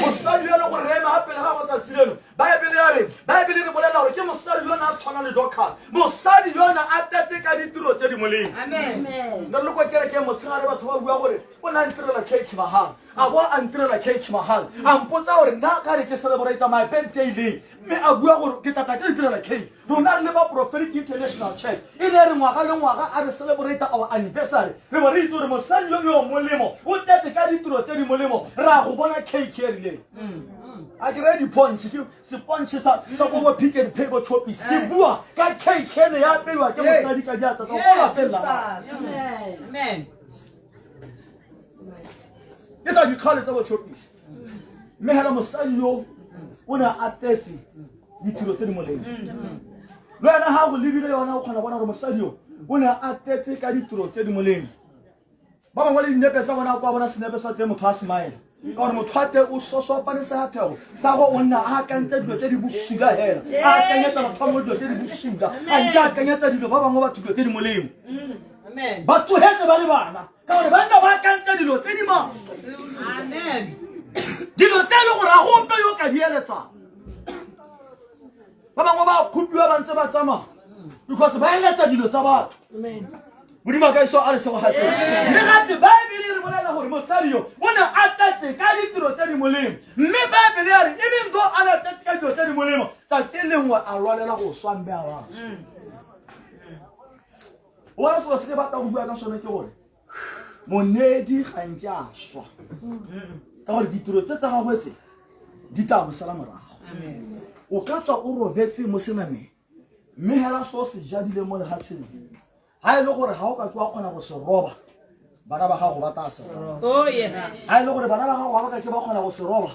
Mosadi yo le gore re eme ga pele ga go tsatsi leno, Baebele ya re, Baebele re bolela gore ke mosadi yone a tshwana le Dorcas, mosadi yone a tletse ka ditiro tse di molemo. Amen. Ne re le kwa kerekeng motshegare batho ba bua gore o ne a ntirela cake mahala, a bo a ntirela cake mahala, a mpotsa gore nna ka re ke celebrate my birthday leng, mme a bua gore ke tata ke ntirela cake. Rona re le ba Prophetic International Church, e ne re ngwaga le ngwaga a re celebrate our anniversary, re bo re itse gore mosadi yo yo molemo o tletse ka ditiro tse di molemo, ra go bona cake e rileng. A ke reye dipontshe, ke sepontshe sa ko bo Pick and Pay bo Choppies, ke bua ka cake ene ya apeiwa ke mosadi ka diatla tsa ko lapeng la gagwe. Amen. Ke sa dikgale tsa bo Choppies. Mme hela mosadi yo o ne a tletse ditiro tse di molemo. Le wena ga go lebile yona o kgona bona gore mosadi yo o ne a tletse ka ditiro tse di molemo. Ba bangwe le dinepe tsa bona kwa bona senepe sa teng motho a smile, ka gore motho a teng o sosopane sefatlhego sa go o nna a akantse dilo tse di bosula hela, a akanyetsa batho ba bangwe dilo tse di bosula, a nke akanyetsa dilo ba bangwe batho dilo tse di molemo. Amen. Ba tsogetse ba le bana ka gore ba nna ba akantse dilo tse di maswe. Amen. Dilo tse e leng gore ga go ope yo o ka di eletsang. Ba bangwe ba kgopiwa ba ntse ba tsamaya because ba eletsa dilo tsa batho. Amen. Modimo a ka iso a re segogatseng. Mme gape Baebele e re bolela gore mosadi yo o ne a tletse ka ditiro tse di molemo, mme Baebele ya re even though a ne a tletse ka dilo tse di molemo, tsatsi lengwe a lwalela go swa mme a wa. O bona selo se ke batla go bua ka sone ke gore moneedi ga nke a swa, ka gore ditiro tse tsa gagwe tse di tla mo sala morago. O ka tswa o robetse mo senameng, mme hela se o se jadileng mo lefatsheng, ga e le gore ga o ka ke wa kgona go se roba, bana ba gago ba tla se roba. Oh yes. Ga e le gore bana ba gago ga ba ka ke ba kgona go se roba,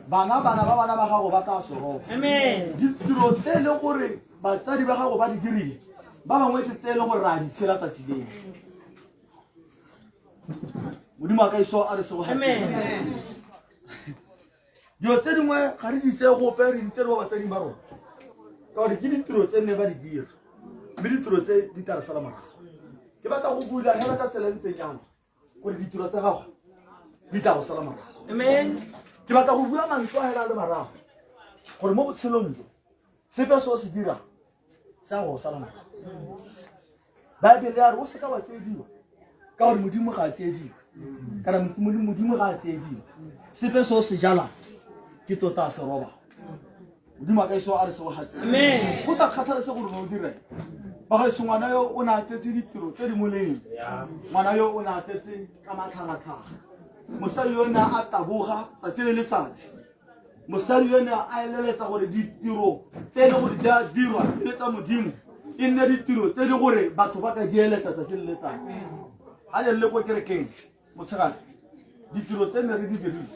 bana bana ba bana ba gago ba tla se roba. Amen. Ditiro tse e leng gore batsadi ba gago ba di dirile, ba bangwe ke tse e leng gore ra di tshela tsatsi leno. Modimo a ka iso a re segogatseng. Dilo tse dingwe ga re di tseye gope, re di tsere ba batsading ba rona, ka gore ke ditiro tse nne ba di dira, mme ditiro tse di tla re sala morago. Ke batla go bula hela ka tsela e ntseng jalo gore ditiro tsa gago di tla go sala morago. Ke batla go bua mantswe a hela le marago gore mo botshelong jo sepe se o se dirang sa go sala morago. Baebele ya re o seka wa tsiediwa, ka gore Modimo ga a tsiediwe, kana Modimo ga a tsiediwe. Sepe se o se jalang ke tota a se roba. Modimo a ka iso a re segogatse go sa kgathalese gore o dire. Bagaetsho, ngwana yo o ne a tletse ditiro tse di molemo, ngwana yo o ne a tletse ka matlhagatlhaga, mosadi yo ne a taboga tsatsi le letsatsi, mosadi yo ne a eleletsa gore ditiro tse e le gore di a dirwa e le tsa Modimo e nne ditiro tse di gore batho ba ka di eletsa tsatsi le letsatsi. Ga le le ko kerekeng motshegare, ditiro tse ne re di dirile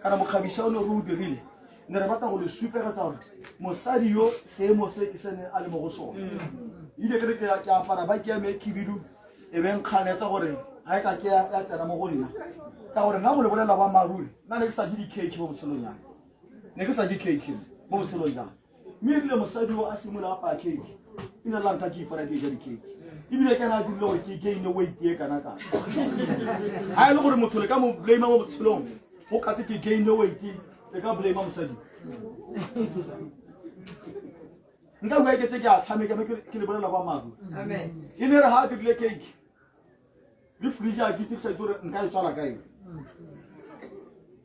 kana mokgabisa o ne re o dirile, ne re batla go le supegetsa gore mosadi yo seemo se ke se ne a le mo go sone. Ile ke re ke apara ba ke ame khibidu e beng kganetsa gore ga e ka ke ya tsena mo go nna, ka gore nna go le bolelela boammaaruri, nna ne ke sa je di-cake mo botshelong jang, ne ke sa je cake mo botshelong jang. Mme erile mosadi o a simolola apaya cake, e ne la ntlha ke ipona ke ja di-cake, ebile ke ena a dirile gore ke gaine weight e kana kana. Ga e le gore motho le ka mo blame mo botshelong go kate ke gaine weight, le ka blame mosadi. Nka bua kete ke a tshameka, mme ke le bolela boammaaruri, e ne re ga a dirile cake le fridge a ke itse ke sa itse gore nka e tswala ka eng,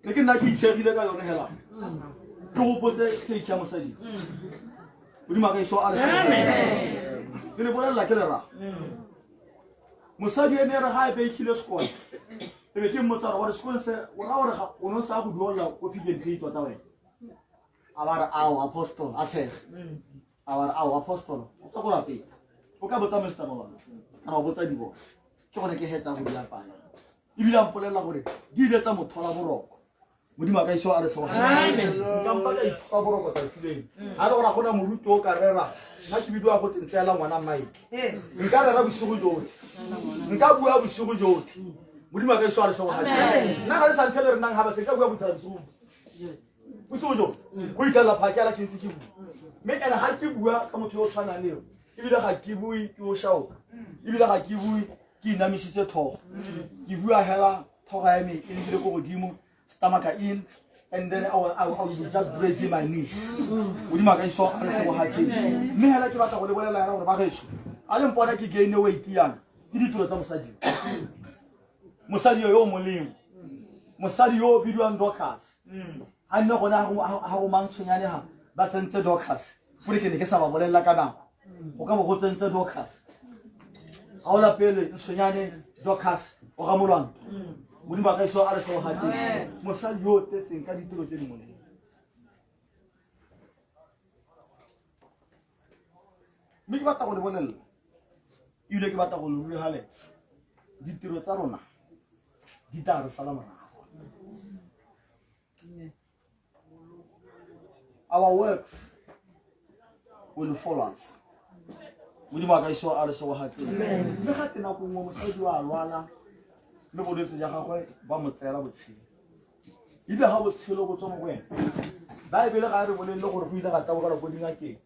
ne ke nna ke itshegile ka yone hela, ke gopotse cake ya mosadi. Modimo a ka iso a re, ke le bolelela ke le ra mosadi ene re ga e beikile sekole, e be ke mmotsa gore sekole se o ra gore o ne o sa go duolela ko Pick n Pay tota wena? A ba re ao apostle, a tshege, a ba re ao apostle, o tswa ko lapeng, o ka botsa Mr Mabana kana wa botsa dibona, ke gone ke hetsa go di apaya. Ebile a mpolelela gore di ile tsa mo thola boroko. Modimo a ka iso a re segogampa ka ithola boroko tsatsi leng a re gore a gona moruti o ka rera nna ke bidiwa go tentseela ngwana mike, nka rera bosigo jotlhe, nka bua bosigo jotlhe. Modimo a ka iso a re segogatse. Nna ga le sa ntlhe le re nang ga ba se ka bua bothela bosigo bosigo jo go itlhelela phakela ke ntse ke bua, mme ene ga ke bua ka motho yo o tshwanang leo, ebile ga ke bue ke o shaoka, ebile ga ke bue ke inamisitse tlhogo, ke bua hela tlhogo ya me e lebile ko godimo, stomach in, and then I will just brace my knees. Modimo a ka iso a re segogatseng. Mme hela ke batla go le bolela hela gore bagetsho, a le mpona ke gaine weight yana, ke ditiro tsa mosadi yo, mosadi yo yo molemo, mosadi yo o bidiwang Dorcas. Ga nne gone ga go mantshonyane ga ba tsentse Dorcas, gore ke ne ke sa ba bolelela ka nako, go ka bo go tsentse Dorcas ga o lapele ntshonyane Dorcas o ga molwanto. Modimo a ka iso a re segogatseng, mosadi yo o tletseng ka ditiro tse di molemo. Mme ke batla go le bolelela, ebile ke batla go le rurigaletsa, ditiro tsa rona di tla re sala morago. Our works will follow us. Modimo a ka iso a re segogatseng. Mme ga te nako nngwe mosadi wa lwala, mme bolwetse ja gagwe ba mo tseela botshelo, ebile ga botshelo bo tswa mo go ene, Baebele ga e re bolelele gore go ile ga tabogela ko dingakeng,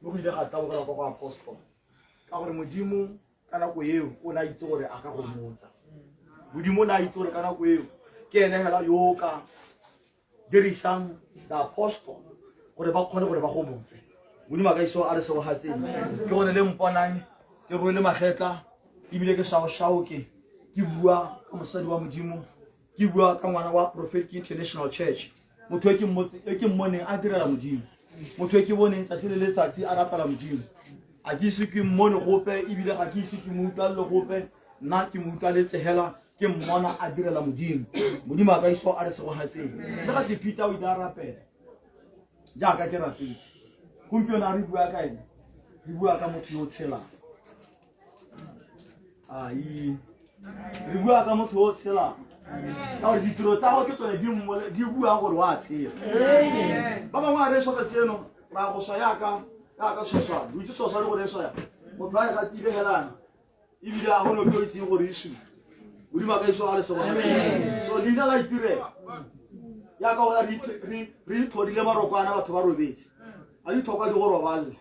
mme go ile ga tabogela kwa go apostol, ka gore Modimo ka nako eo o ne a itse gore a ka go motsa. Modimo o ne a itse gore ka nako eo ke ene hela yo ka dirisang the apostle gore ba kgone gore ba go motse. Modimo a ka iso a re segogatseng. Ke gone le mponang ke rwele magetla, ebile ke shaoshaoke, ke bua ka mosadi wa Modimo, ke bua ka ngwana wa Prophetic International Church, motho e ke mmoneng a direla Modimo, motho e ke boneng tsatsi le letsatsi a rapela Modimo. A ke ise ke mmone gope, ebile ga ke ise ke mo utlwalele gope, nna ke mo utlwaletse hela ke mmona a direla Modimo. Modimo a ka iso a re segogatseng. Le ga te Peter o ile a rapela jaaka ke rapetse gompieno, a re bua ka ene, re bua ka motho yo o tshelang. Ai, re bua ka motho yo o tshelang, ka gore ditiro tsa go ke tsone di buang gore wa tshela. Ba bangwe a re swa tseno ra go swa yaka tshoswane. O itse tshoswane gore e swa yang? Motho a e gatile helana, ebile a gone o itseng gore e sule. Modimo a ka iso a le sego. So leina la itirela. Ya ka ona re ithodile marokwana batho ba robetse. A di tlhoka di go roballe.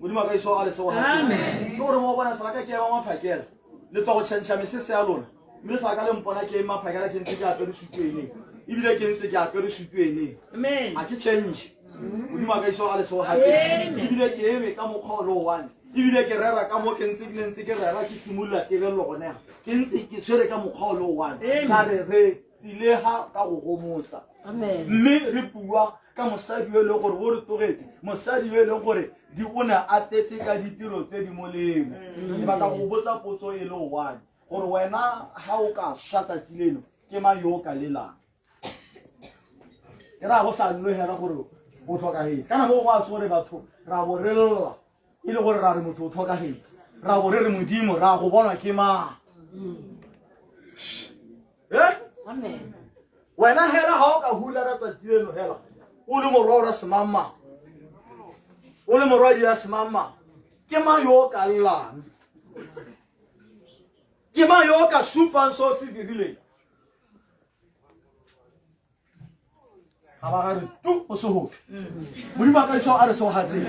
Modimo a ka iso a le sego. Ke gore mo bona sala ka ke ema maphakela. Le tla go change mesese ya lona. Mme le sa ka le mpona ke ema maphakela ke ntse ke apere sutu ene. Ebile ke ntse ke apere sutu ene. Amen. A ke change. Modimo a ka iso a le sego. Ebile ke eme ka mokgwa o le one. Ebile ke rera ka mo ke ntse ke ne ntse ke rera ke simolola tebelelo gone. Ke ntse ke tshwere ka mokgwa o le one. Ka re re tsile ha ka go gomotsa. Mme re bua ka mosadi yo e leng gore o re tlogetse, mosadi yo e leng gore di o ne a tletse ka ditiro tse di molemo. Ke batla go botsa potso e le one gore wena ha o ka swa tsatsi leno ke mang yo o ka lelang? E raya go sa nno hela gore o tlhokagetse. Kana mo go a gore batho ra bo re lla e le gore ra re motho o tlhokagetse, ra bo re re Modimo ra go bonwa ke mang? Amen. Wena hela ha o ka hulara tsatsi leno hela o le morwa o ra semangmang, o le morwadi ya semangmang, ke mang yo o ka llang? Ke mang yo o ka supang se o se dirileng? Ga ba ga re tu o se gofe. Modimo a ka iso a re segogatseng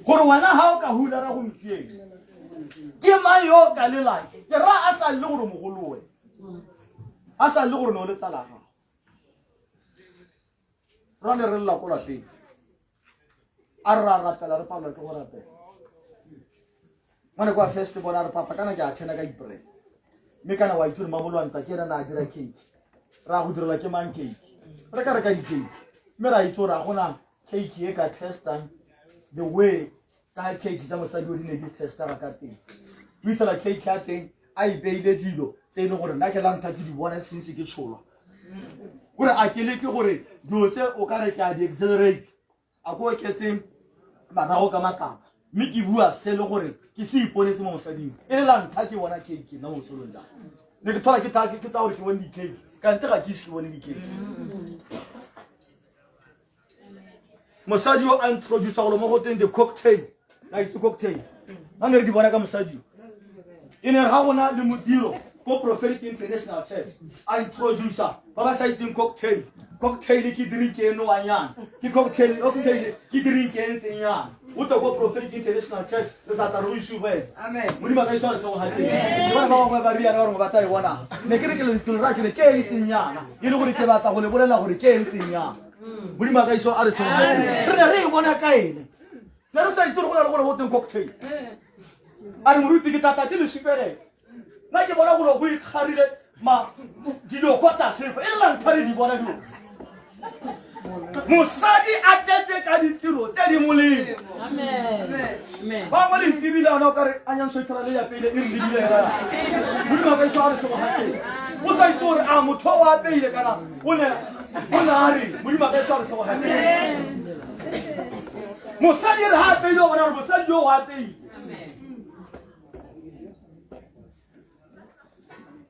gore wena ha o ka hulara gompieno ke mang yo o ka lelang? Ke ra a sa lle gore mogolowe, a sa lle gore ne o le tsala gago. Ra ne re lla ko lapeng, a re ra rapela, re palelwa ke go rapela. Ngwane kwa first bona re papa kana ke a tshena ka April, mme kana wa itse gore mamolwanta ke ena na a dira cake, ra go direla ke mang cake? Re ka reka di-cake, mme ra itse gore a gona cake e ka testang the way ka cake tsa mosadi o di ne di testega ka teng. O ithela cake ya teng a e beile dilo tse e leng gore nna ke la ntlha ke di bona since ke tsholwa, gore a ke leke gore dilo tse o ka re ke a di accelerate, a ko oketseng marago ka matlapa, mme ke bua se le gore ke se iponetse mo mosading e le la ntlha ke bona cake nna mo botshelong jang. Ne ke tlhola ke ke tsa gore ke bone di-cake, kante ga ke ise ke bone di-cake. Mosadi yo a introduce gore mo go teng the cocktail, la itse cocktail, ba ne re di bona ka mosadi yo. E ne ga gona le modiro ko Prophetic International Church a introduce ba ba sa itseng cocktail. Cocktail ke drink e nowang yana, ke cocktail, cocktail ke drink e ntseng yana. O tla ko Prophetic International Church re tla tla re o isubetse. Modimo a ka itshware se go gatseng. Ke bona ba bangwe ba riana ba rongwe ba tla e bona. Ne ke re ke le ra ke re ke e ntseng yana, e le gore ke batla go le bolela gore ke e ntseng yana. Modimo a ka iso a re se go gatseng. Re ne re e bona ka ene, ne re sa itse gore go na le gore go teng cocktail. A re moruti ke tata ke le supegetse, nna ke bona gore go ikgarile ma dilo kwa tlase e le la ntlha re di bona dilo. Mosadi a tletse ka ditiro tse di molemo. Amen. Ba bangwe le ntibile ona o kare a nyanso ithela le ya pele e re lebile hela. Modimo a ka iso a re se go gatseng. O sa itse gore a motho o apeile kana o ne a re Modimo a ka iso a re se go gatseng. Mosadi re ha apeile o bona gore mosadi yo o apeile.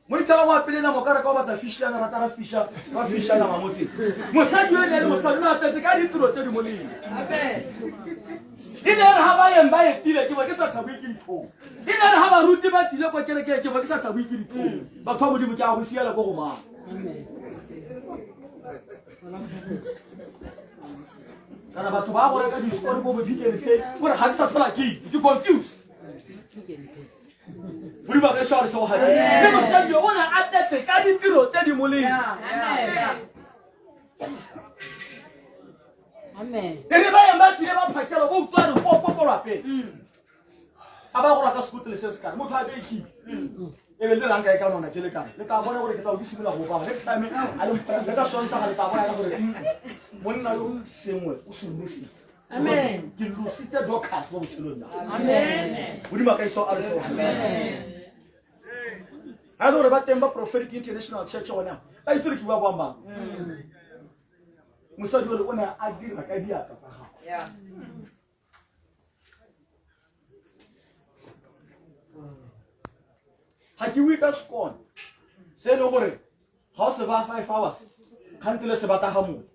Mo ithela mo apele nama o ka re ka o batla fish yana rata ra fisha ra fisha nama mo teng. Mosadi yo ene le mosadi o ne a tletse ka ditiro tse di molemo. E ne re ha ba yeng ba etile ke bo ke sa tlhaboe ke ditlhong. E ne re ha baruti ba tsile kwa kerekeng ke bo ke sa tlhaboe ke ditlhong. Batho ba Modimo ke a go siela ko go mang. Kana batho ba go reka di-score ko bo Pick n Pay gore ga ke sa tlhola ke itse ke confused. Modimo a ka iso a re se go gatseng. Le mosadi yo o ne a tletse ka ditiro tse di molemo. Amen. E re ba yang ba tsile ba phakela ba utlwa re po po po lapeng. A ba gola ka sekotlele se se kare motho a bekile. E be le ranka e ka nona ke le kare. Le tla bona gore ke tla o ke simolola go baba. Next time a le le ka Sontaga le tla bona gore monna yo sengwe o se lositse. Amen. Ke lositse Dorcas mo botshelong jwa. Amen. Modimo a ka iso a re se go. Ha e le gore ba teng ba Prophetic International Church gona ba itse gore ke bua boammaaruri. Mosadi ole o ne a dira ka diatla tsa gagwe. Ga ke bue ka sekone se e leng gore ga o se ba 5 hours kgante le se bata ga mongwe.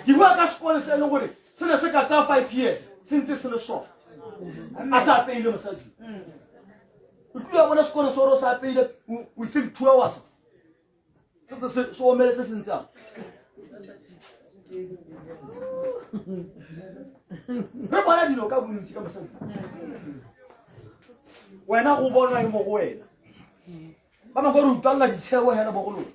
Ke bua ka sekone se e leng gore se ne se ka tsaya 5 years se ntse se le soft. A sa apeile mosadi. O tlile wa bona sekolo se gore o sa apeile within 2 hours se se omeletse sentle a. Re bona dilo ka bontsi ka mosadi. Wena go bonwa eng mo go wena? Ba bangwe re utlwalela ditshego hela bogolong.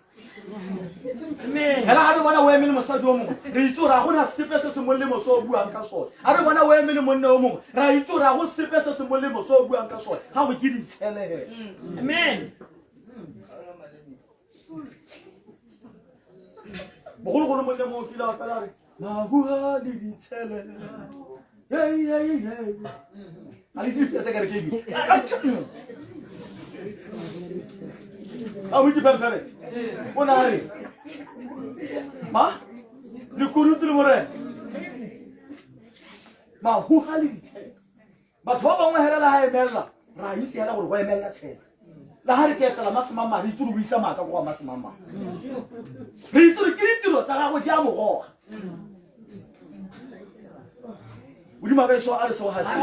Amen. Hela ga re bona o eme le mosadi o mongwe, re itse gore ga gona sepe se se molemo se o buang ka sone. Ga re bona o eme le monna o mongwe, re a itse gore ga go sepe se se molemo se o buang ka sone. Ga go ke ditshelehela. Amen. Bogologolo monna mongwe o kile a opela a re mabua le ditshelela. Hey, hey, hey. Ga le itse dipina tsa kereke ebile. A o itse pempere? O ne a re ma lekunutu le morena mahuga le ditshela. Batho ba bangwe hela le ga emelela, re a itse hela gore go emelela tshela. Le ga re ke etela masemamang, re itse gore o isa maaka ko ga masemamang. Re itse gore ke ditiro tsa gagwe di a mo goga. Modimo a ka eso a re segogatse.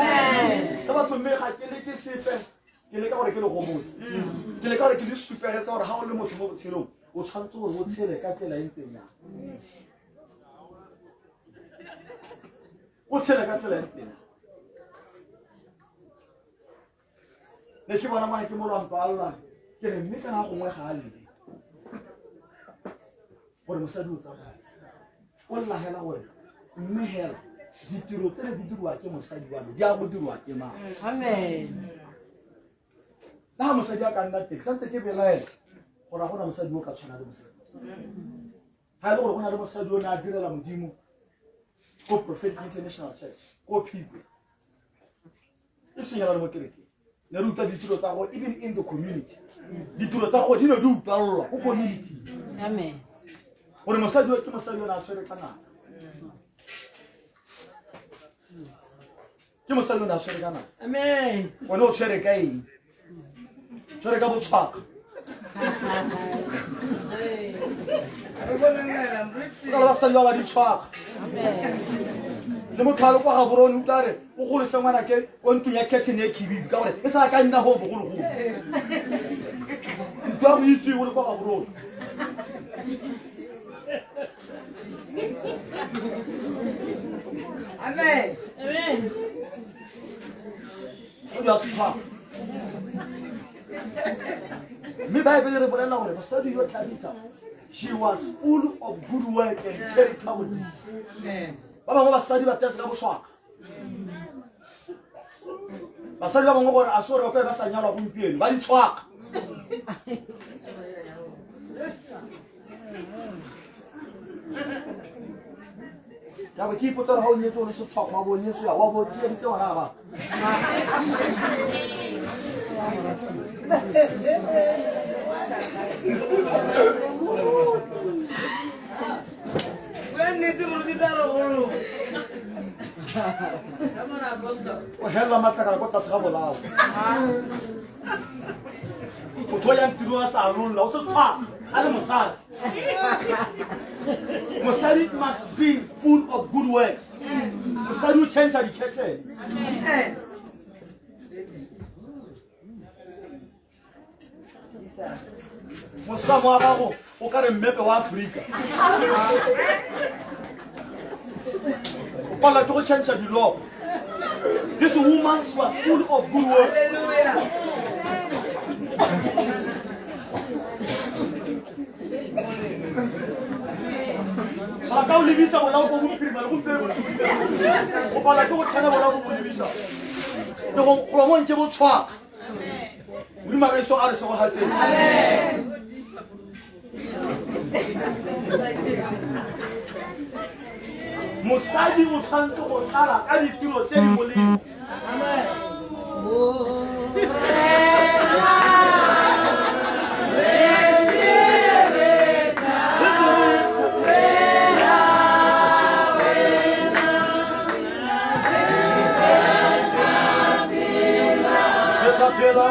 Ka batho mme ga ke leke sepe, ke leka gore ke le gomotse. Ke leka gore ke le supegetse gore ga o le motho mo botshelong, o tshwanetse gore o tshele ka tsela e ntseng yang. O tshele ka tsela e ntseng yang. Ne ke bona ngwana ke molwampa a lla, ke re mme kana gongwe ga a lle gore mosadi o tsamaya. O lla hela gore mme hela ditiro tsele di dirwa ke mosadi wa me di a go dirwa ke mang? Amen. Le ga mosadi a ka nna teng, santse ke belaela gore ga gona mosadi o ka tshwana le mosadi. Ga e le gore go na le mosadi o ne a direla Modimo ko Prophetic International Church ko Phikwe, e seng le mo kerekeng, ne re utlwa ditiro tsa go even in the community, ditiro tsa go di ne di utlwalelwa ko community. Amen. Gore mosadi o ke mosadi o ne a tshwere ka nako, ke mosadi o ne a tshwere ka nako. Amen. One o tshwere ka eng? Tshwere ka botshwaka. Go na le basadi ba ba ditshwaka. Le motho a le kwa Gaborone, utlwa re o golose ngwana ke ko ntlong ya curtain e khibidu, ka gore e sa ka nna go bogologolo ntlo ya go itse o le kwa Gaborone. Amen. Amen. Mosadi wa setshwaka. Mme Baebele re bolelela gore mosadi yo Tabitha, she was full of good work and charitable deeds. Ba bangwe basadi ba tetse ka botshwaka. Basadi ba bangwe gore a se gore ba kae ba sa nyalwa gompieno, ba ditshwaka. Ya bo ke ipotsa gore ga o nyetse o le setshwakgo, wa bo o nyetswe ya wa bo o tsieditse ngwana ba. Bua nnete moruti tla re golo. Come on, Apostle. O helela matlakala ko tlase ga bolao. Motho o yang tirong a sa lolla, o setshwaka a le mosadi. Mosadi must be full of good works. Mosadi o change dikhetlele. Amen. Jesus. Mosamo wa gago o ka re mmepe wa Aforika, o palela ke go change diloko. This woman was full of good works. Hallelujah. Ga ka o lebisa bolao ko bophirima le gompieno o palela ke go thena bolao ko bo lebisa le go golomong ke botshwaka. Modimo a ka a re segogatseng. Mosadi o tshwanetse go sala ka ditiro tse di molemo. Amen. Re sa phela.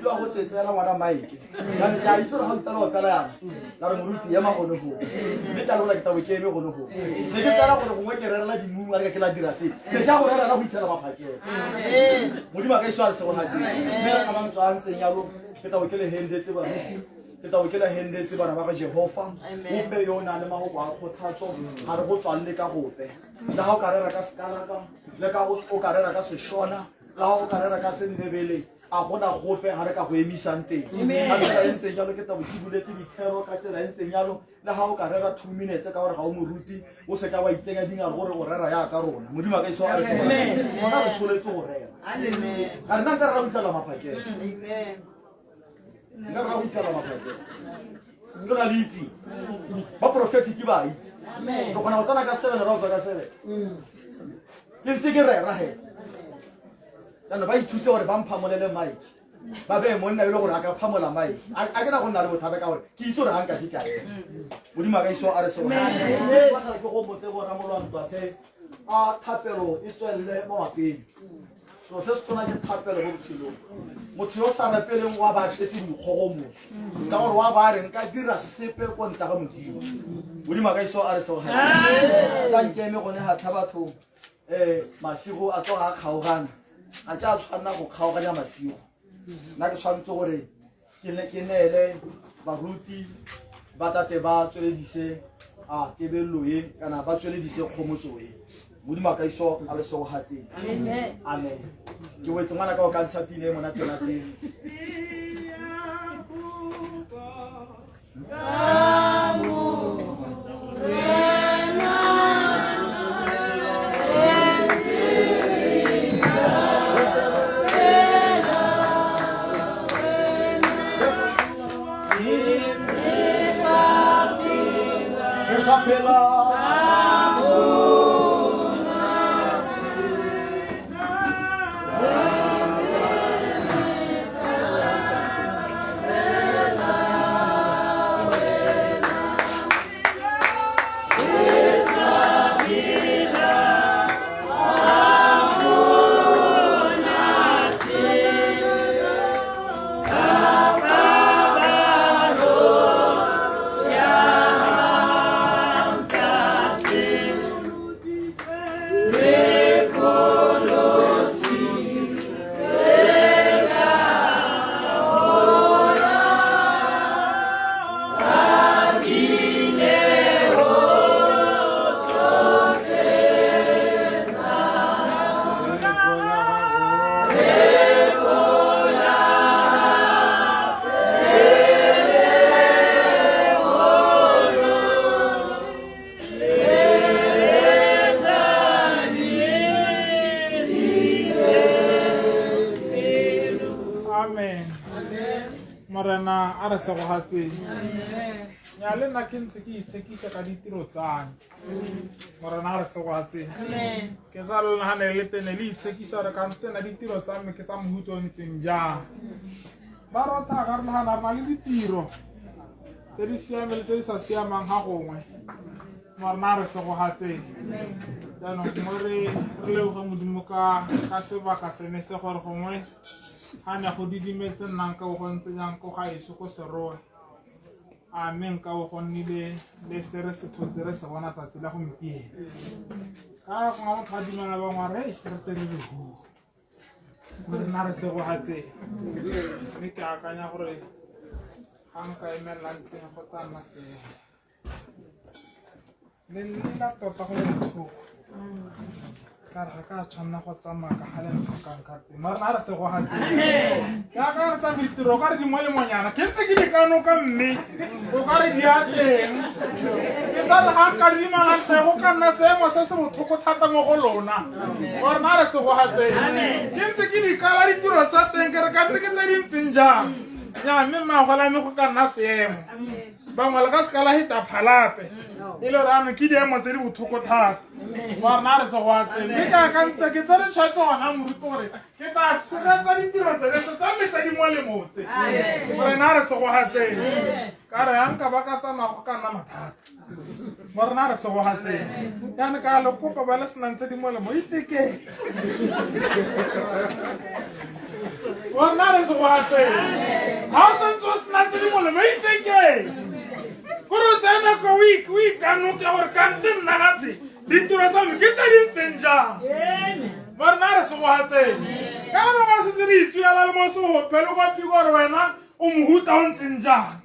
Moruti wa go tetsela ngwana mike jane ke a itse gore ga utala opela yana la re moruti ema gone go mme ka lola ke tabo ke eme gone go ne ke tsala gore gongwe ke rerela dimung a re ka ke la dira se ke ja go rerela go ithela maphakela modimo a ka iso a re segogatseng mme re ka mantswe a ntseng yalo ke tabo ke le hendetse baruti ke tabo ke le hendetse bana ba ga jehova ope yo o nang le mahoko a kgothatso ga re go tswalele ka gope le ga o ka rera ka sekalaka le ka o ka rera ka seshona le ga o ka rera ka sendebele a gona gope ga re ka go emisang teng ka tsela e ntseng jalo ke tabo ke buletse dithero ka tsela e ntseng jalo le ga o ka rera 2 minutes ka gore ga o moruti o se ka wa itsenya dingalo gore o rera yaka rona modimo a ka iso a re gona re tsholetse go rera ga rena nka rera go itlhela maphakela nka rera go itlhela maphakela re na le itse ba profeti ke ba itse re kgona go tsena ka 7 ra go tswa ka 7 ke ntse ke rera he jaanong ba ithute gore ba mphamolele mike ba beye monna e le gore a ka phamola mike a ke na go nna le bothata ka gore ke itse gore ga nka ke kae modimo a ka iso a re seo ke go motse bo ramolwantwathe a thapelo e tswelele mo mapeng selo se se tona ke thapelo mo botshelong motho yo o sa rapeleng wa ba tletse boikgogomoso ka gore wa ba re nka dira sepe ko ntla ga modimo modimo a ka iso a re seo ka nkeme gone ga tlha batho masigo a tloga a kgaogana a ke a tshwanna go kgaoganya masigo nna ke tshwanetse gore ke neele baruti ba tate ba tsweledise a tebelelo e kana ba tsweledise kgomotso e modimo a ka iso a le segogatseng amen ke wetse ngwana ka o ka ntsha pina e monatenateng Re sa phela. Amen. Morena a re segogatseng nya le nna ke ntse ke itshekisa ka ditiro tsa me morena a re segogatseng ke tsa le nagane le tene le itshekisa gore kante nna ditiro tsa me ke tsa mohuto o ntseng jang ba rota ka re nagana re na le ditiro tse di siameng le tse di sa siamang ga gongwe morena a re segogatseng jaanong gongwe re leboge modimo ka sebaka sene se gore gongwe ga ne go didimetse nnang ka go ntse jang ko ga eso ko seroe a mme nka bo go nnile le se re se thotse re se bona tsatsi la gompieno ka gongwe motho a dumela bangwe a re "Eish, re tere re bua morena re segogatseng mme ke akanya gore ga nka emelelang teng go tla nna seelo le lela tota go le botlhoko ka re ga ka tshwanela go tsamaya ka ga le ntlhokang ka teng morena re segogatseng ke akaretsa ditiro ka re di molemonyana ke ntse ke di kanoka mme o ka re di a teng ke tsa re ga nka dimalang teng go ka nna seemo se se botlhoko thata mo go lona morena re segogatseng ke ntse ke di kala ditiro tsa teng ke re ka ntse ke tse di ntseng jang nya mme mmago la me go ka nna seemo bangwe le ka seka la heta phalape e le gore anong ke diemo tse di botlhoko thata morena re segoatseng mme ke akantse ke tsere tshwetso gona moruti gore ke tla tshegetsa ditiro tsebetse tsa me tse di molemo tse morena re segogatseng ka re ga nka ba ka tsamaya go ka nna mathata Morena a re segogatseng. Yana ka le kopa ba le senang tse di molemo itekeng. Morena a re segogatseng. Ga o santse o sena tse di molemo itekeng. Kore o tseye nako o ikanoke gore kante nna gape ditiro tsa me ke tse di ntseng jang. Morena a re segogatseng. Ka ga bangwe setse re itsuela le mo segope le kwa piko gore wena o mohuta o ntseng jang.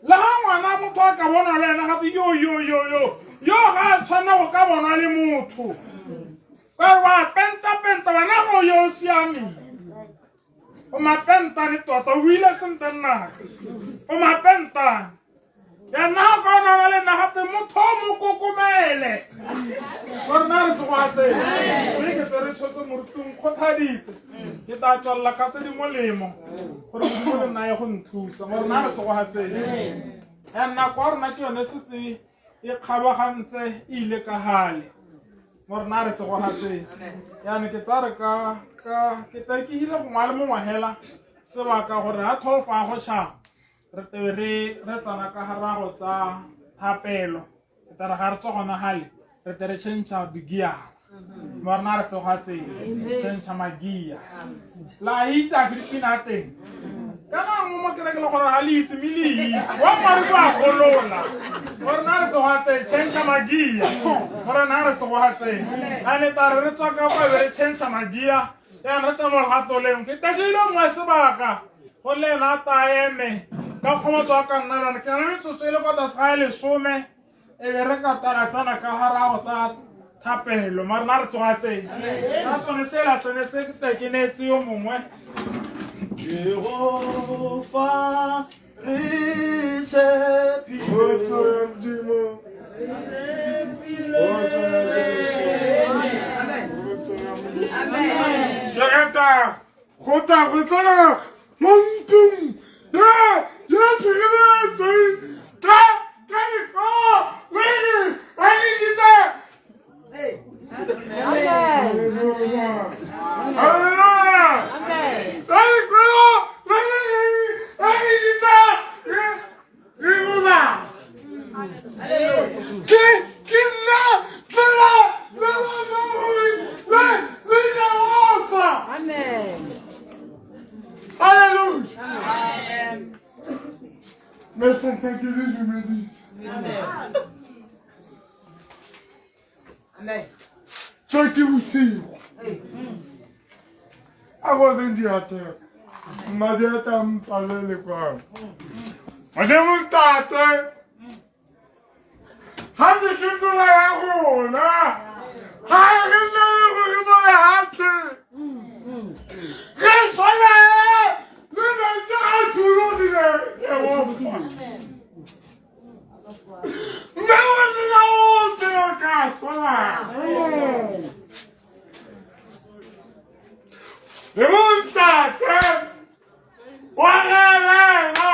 Le ga ngwana motho a ka bona le ena gape yo yo yo yo yo ga a tshwana go ka bona le motho. Ka re wa penta-penta wena go yo o siameng. O mapentane tota o buile sentle nnaka. O mapentane. Ya nna ga ka ona le nna gape motho o mo kokomele. Gore na re segoatseng. Mme ke tse re tshotse morutung kgothaditse. Ke tla tswelela ka tse di molemo gore Modimo le nna ye go nthusa. Gore na re segoatseng. Ya nako ya rona ke yone setse e kgabagantse e ile ka gale. Gore na re segoatseng. Yaanong ke tsa re ka ke tla ke hile gongwe a le mongwe hela sebaka gore ga 12 a go ša re tebe re re tsana ka garago tsa thapelo. Ke tla re ga re tswa gona gale re tle re change di-gear. Morena re tsogatseng change magia. La itse a ke dipina teng. Ka gangwe mo kereke le gore ga le itse mme le itse. Wa mare kwa golola. Morena re tsogatseng change magia. Morena re tsogatseng. A ne tla re re tswa ka kwa be re change magia. Ya re tsa mo legato lengwe. Ke takile mongwe sebaka go le ena a taeme ka kgomotso a ka nna lone. Ke na le metsotso e le kwa tlase ga e lesome e be re ka tala tsena ka garago tsa thapelo. Morena re tsogatseng. Ka sone sela sone se ke te ke neetse yo mongwe. Jehova re tshepile. Amen. Ke rata go tla go tsena mo ntlong ye ye tshireletseng ka ka dikgo le di ba di kitse. Amen. Hallelujah. Amen. Ka dikgo le di ba di kitse le rona. Ke ke nna tsela le le le Jehova. Amen. Hallelujah. Amen. Mais c'est un que je me dise. Amen. Ceux qui vous suivent. A revendicateur. M'a dit à me parler de quoi. Moi j'ai mon tate. Ha ke ke tsela ya rona. Ha re nne le gore mo lehatshe. Re tshwana le metsi a thologile Jehova. Mme o sena ope o ka tshwanang. Le bontate wa relela.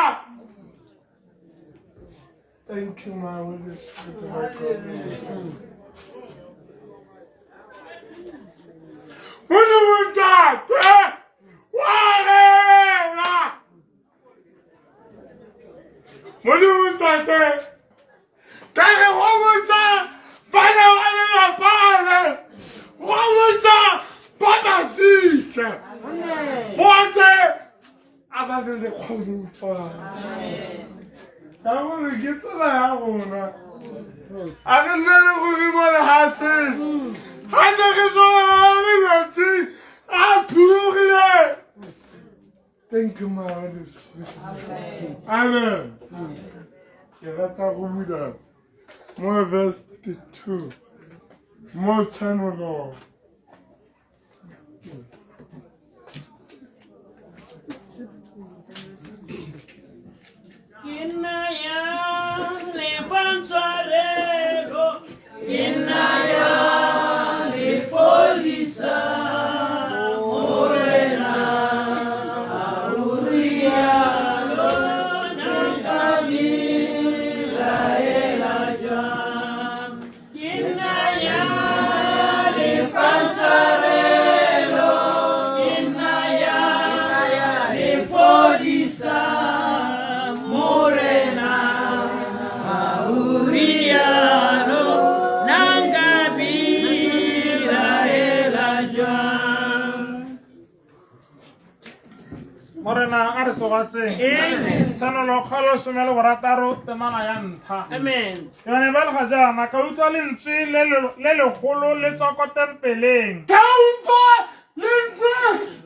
Thank you, my Holy Spirit. My God. Modimo ntate wa rela. Modimo ntate ka re go botsa bana ba lelapa le go botsa ba masika botse a ba le le kgomotso. Ka gore ke tsela ya rona. A re nne le gore mo lehatsheng ga ne re tshwana le metsi a phulogile. Thank you, my Holy Spirit. Amen. Ke rata go bula mo verse 2 mo tshenolo. Ke nna ya lefantswarelo, ke nna ya lefolisa, Morena a o rialo, nna ka belaela jwang. Ke nna ya lefantswarelo, ke nna ya lefolisa, Morena. Morena a re segoatseng. Amen. Tshenolo kgolo some le borataro temana ya ntlha. Amen. Yone ba lega jaana ka utlwa lentswe le le legolo le tswa kwa tempeleng. Ka utlwa lentswe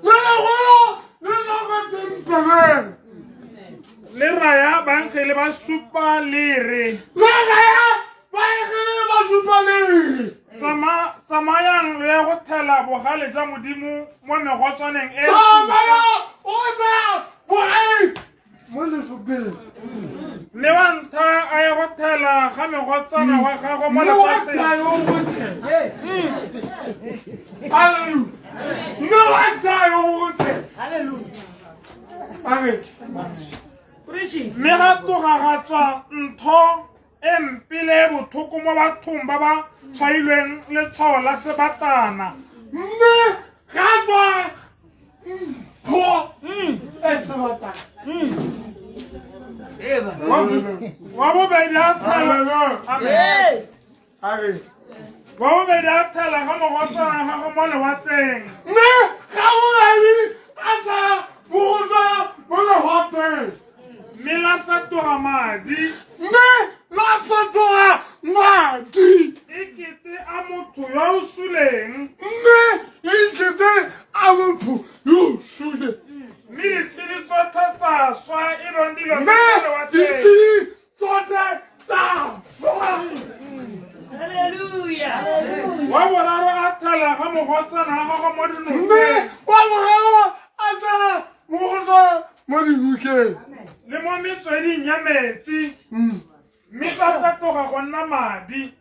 le legolo le tswa kwa tempeleng. Le raya baengele ba supa le re. Le raya baengele ba supa le re. Tsamayang lo ya go thela bogale jwa Modimo mo megotswaneng e. Tsamaya o tsaya bogale mo lesopeng. Mme wa ntlha a ya go thela ga megotswana wa gagwe mo lefatsheng. Mme wa ntlha yo go thela. Hallelujah. Mme wa ntlha yo go thela. Hallelujah. Amen. Mme ga tloga ga tswa ntho e mpe le e botlhoko mo bathong ba ba tshwailweng letshwao la sebatana. Mme ga tswa ntho e sebatana. Wa bobedi a thela. Amen. Amen. Wa bobedi a thela ga mogotswana gagwe mo lewatleng. Mme ga bobedi a thela mogotswana mo lewatleng. Mme la fetoga madi. Mme la fetoga madi. E kete a motho yo o suleng. Mme e kete a motho yo o suleng. Mme ditshedi tsotlhe tsa swa e bong dilo tsa mo lewatleng. Mme ditshedi tsotlhe tsa swa. Hallelujah. Wa boraro a thela ga mogotswana wa gagwe mo dinokeng. Mme wa boraro a thela mogotswana mo dinokeng. Le mo metsweding ya metsi. Mme tsa fetoga go nna madi.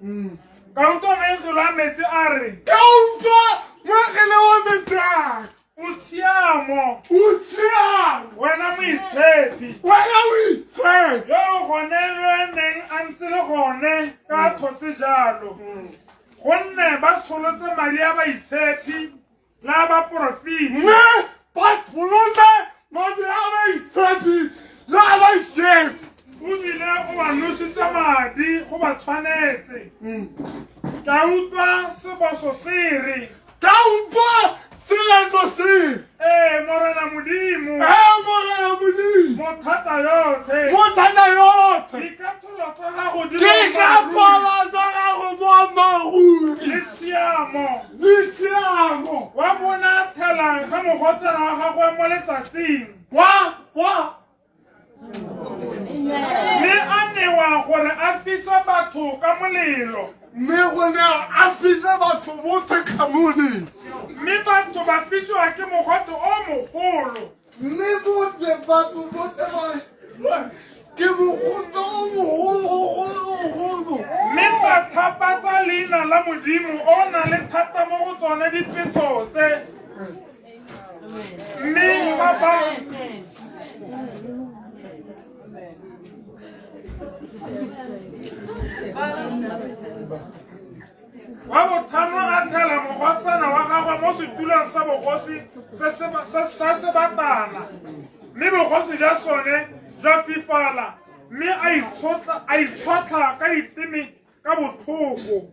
Ka utlwa moengele wa metsi a re. Ka utlwa moengele wa metsi a re. O tshiamo. O tshiamo. Wena moitshepi. Wena moitshepi. Yo o gone le neng a ntse le gone ka tlhotse jalo. Gonne ba tsholotse madi a baitshepi le a baporofeti. Mme ba tsholotse madi a baitshepi le a baitshepi. O bile o ba nositse madi go ba tshwanetse. Ka utlwa seboso se re. Ka utlwa seletso se. Ee, Morena Modimo. Ee, Morena Modimo. Mothata yotlhe. Mothata yotlhe. Dikatlholo tsa gago di Dikatlholo tsa gago boammaaruri. Le tshiamo. Le tshiamo. Wa bona thela ga mogotsana wa gagwe mo letsatsing. Wa wa. Mme a newa gore a fise batho ka molelo. Mme go ne a fise batho botlhe ka molelo. Mme batho ba fisiwa ke mogote o mogolo. Mme botlhe batho botlhe ba ke mogote o mogolo. Mme ba thapatsa leina la Modimo o nang le thata mo go tsone dipetso tse. Mme ba ba wa botlhano a thela mogotsana wa gagwe mo setulong sa bogosi sa sebatana, mme bogosi jwa sone jwa fifala, mme a itshotlha ka diteme ka botlhoko.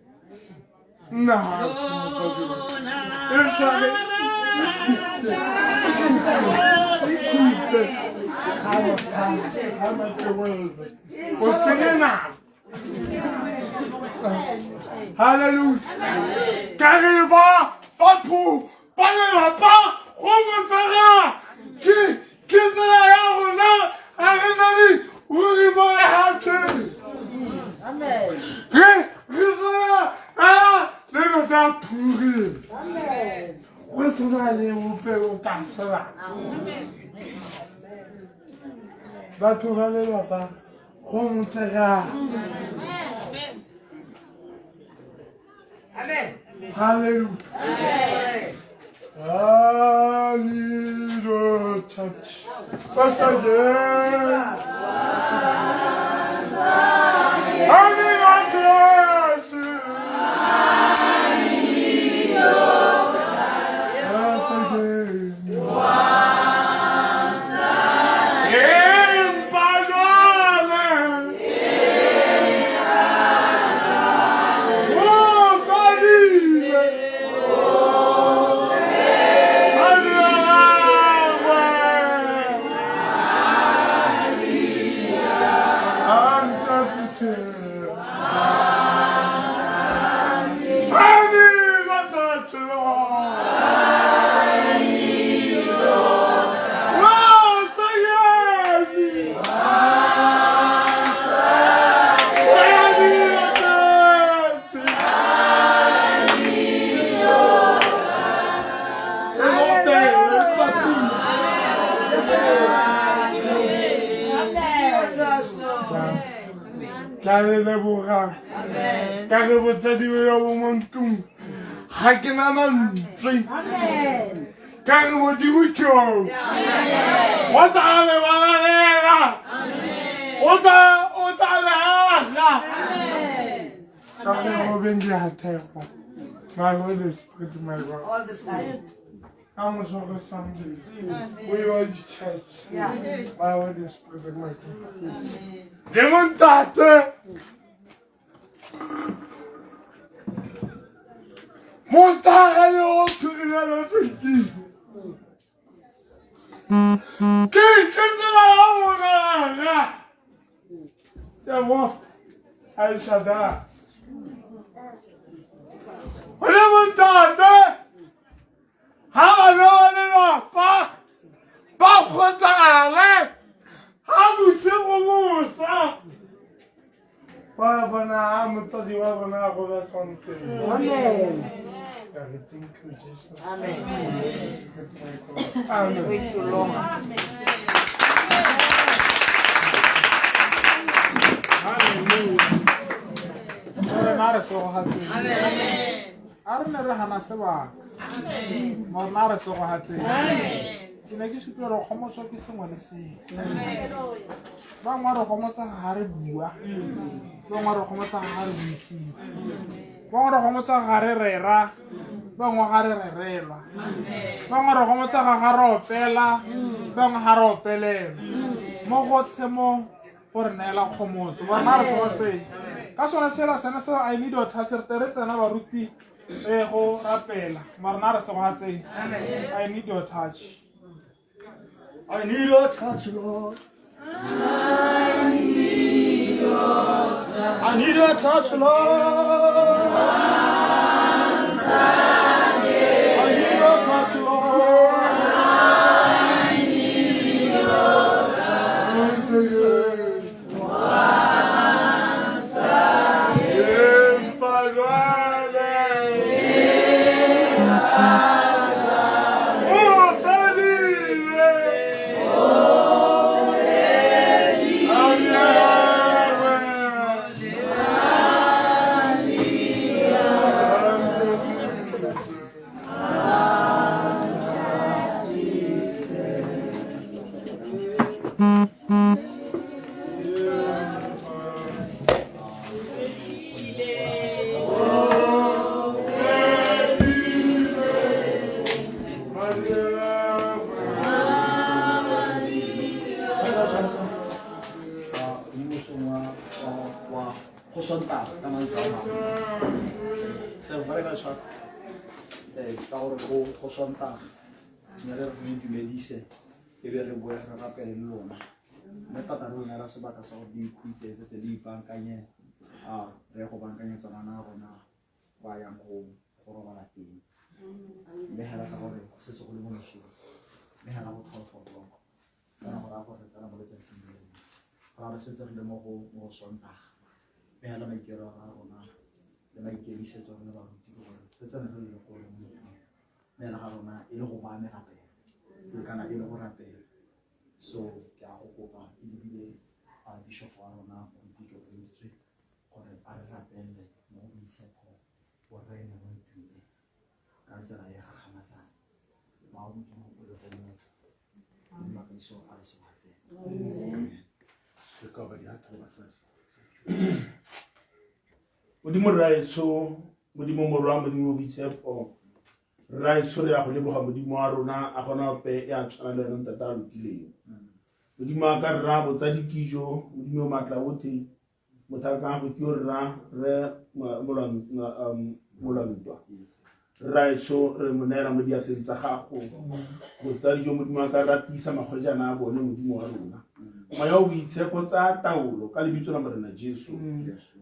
O senya nako. Hallelujah. Ka re ba batho ba lelapa go motsega ke tsela ya rona a re na le ruri mo lefatsheng. Re tsela le lo tsa phuri. Go sena le ope o ka selang. Batho ba lelapa go motsega. Amen. Hallelujah. I need a touch. Once again. I need a touch. Once again. Ke a le leboga ka ge botsadi yo bo mo ntlong ga ke na mantswe ka re Modimo ke o o tla le balalela o tla le aga ka ge go beng diathego. My Holy Spirit, my God. All the time. Ka moso go Sunday, we were the church. My Holy Spirit, my God. Ke montate. Montaga yo o tlhogile le tshekile. Ke tsela ya morena. Jehofa a Shaddai. Go le bontate ga bana ba lelapa ba kgotsagale ga bosigo bosa ba bona a motsadi wa bona a go ba teng. Amen. Thank you, Jesus. Amen. Amen. Thank you, Lord. Hallelujah. Morena a re segogatseng. A re ne re gana sebaka. Morena a re segogatseng. Ke ne ke supile gore kgomotso ke sengwe le sengwe. Bangwe re gomotsa ga re bua. Bangwe re gomotsa ga re buisiwa. Bangwe re gomotsa ga re rera. Bangwe ga re rerelwa. Bangwe re gomotsa ga re opela. Bangwe ga re opelelwa. Mo gotlhe mo go re neela kgomotso. Morena a re segogatseng. Ka sone sela sene seo I need your touch re tle re tsena baruti re go rapela. Morena a re segogatseng. I need your touch. I need your touch, Lord. I need your touch. I need your touch, Lord. I need your touch, Lord. I need your touch. Once again. Once again. Go Sontaga ka mantswe a mangwe. Ka gore go Sontaga mme re re dumedise e be re boe re rapele le lona. Mme tata re neela sebaka sa gore di ikhutse re tle di ipaakanye a re go bankanyetsa ngwana a rona ba yang go robala teng. Mme hela ka gore go setse go le mo mosong mme hela go 12 o'clock kana go raya gore re tsena mo letsatsing le lengwe. Go raya re setse re le mo go Sontaga. Mme hela maikelo a rona le maikemisetso re le baruti ke gore re tsene re le go le mo mme hela ga rona e le go baya merapelo kana e le go rapela. So ke a go kopa ebile bishop wa rona moruti ke o gore a re rapelele mo boitshepo bo rene mo ntlong ka tsela e gakgamatsang. Mao Modimo o le gomotsa mme makaiso a re segogatseng. Re ka ba diatla basadi. Modimo Rraetsho, Modimo Morwa, Modimo Boitshepo, Rraetsho re ya go leboga Modimo wa rona a gona ope ya tshwana le wena ntate a lokileng. Modimo a ka rra botsadi kijo, Modimo o maatla otlhe, motho ka go ke yo rra re Molwantwa. Rraetsho re mo neela mo diatleng tsa gago. Botsadi jo Modimo a ka ra tiisa magojana a bone Modimo wa rona. Moya o boitshepo tsa taolo ka lebitso la Morena Jesu.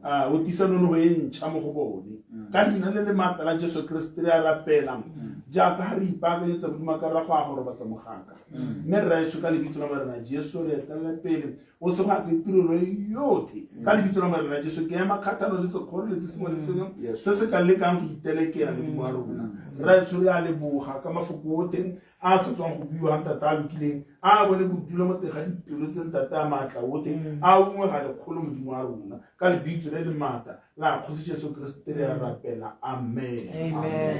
O tiisa nonogo e ntšha mo go bone. Ka leina le le maatla la Jesu Kriste re a rapela. Jaaka ga re ipaakanyetsa Modimo a ka ra go a go robatsa mogaka. Mme Rraetsho ka lebitso la Morena Jesu re etelele pele o segogatse tirelo e yotlhe. Ka lebitso la Morena Jesu ke ema kgatlhanong le sekgoreletsi sengwe le sengwe se se ka lekang go itelekela Modimo wa rona. Rraetsho re a leboga ka mafoko otlhe. A sa tswang go buiwa ntate a lokileng a bone bodulo mo teng ga dipelo tse ntate a maatla otlhe a ungwe ga lekgolo modimo wa rona ka lebitso le le maatla la kgosi Jesu Kriste re a rapela amen. Amen.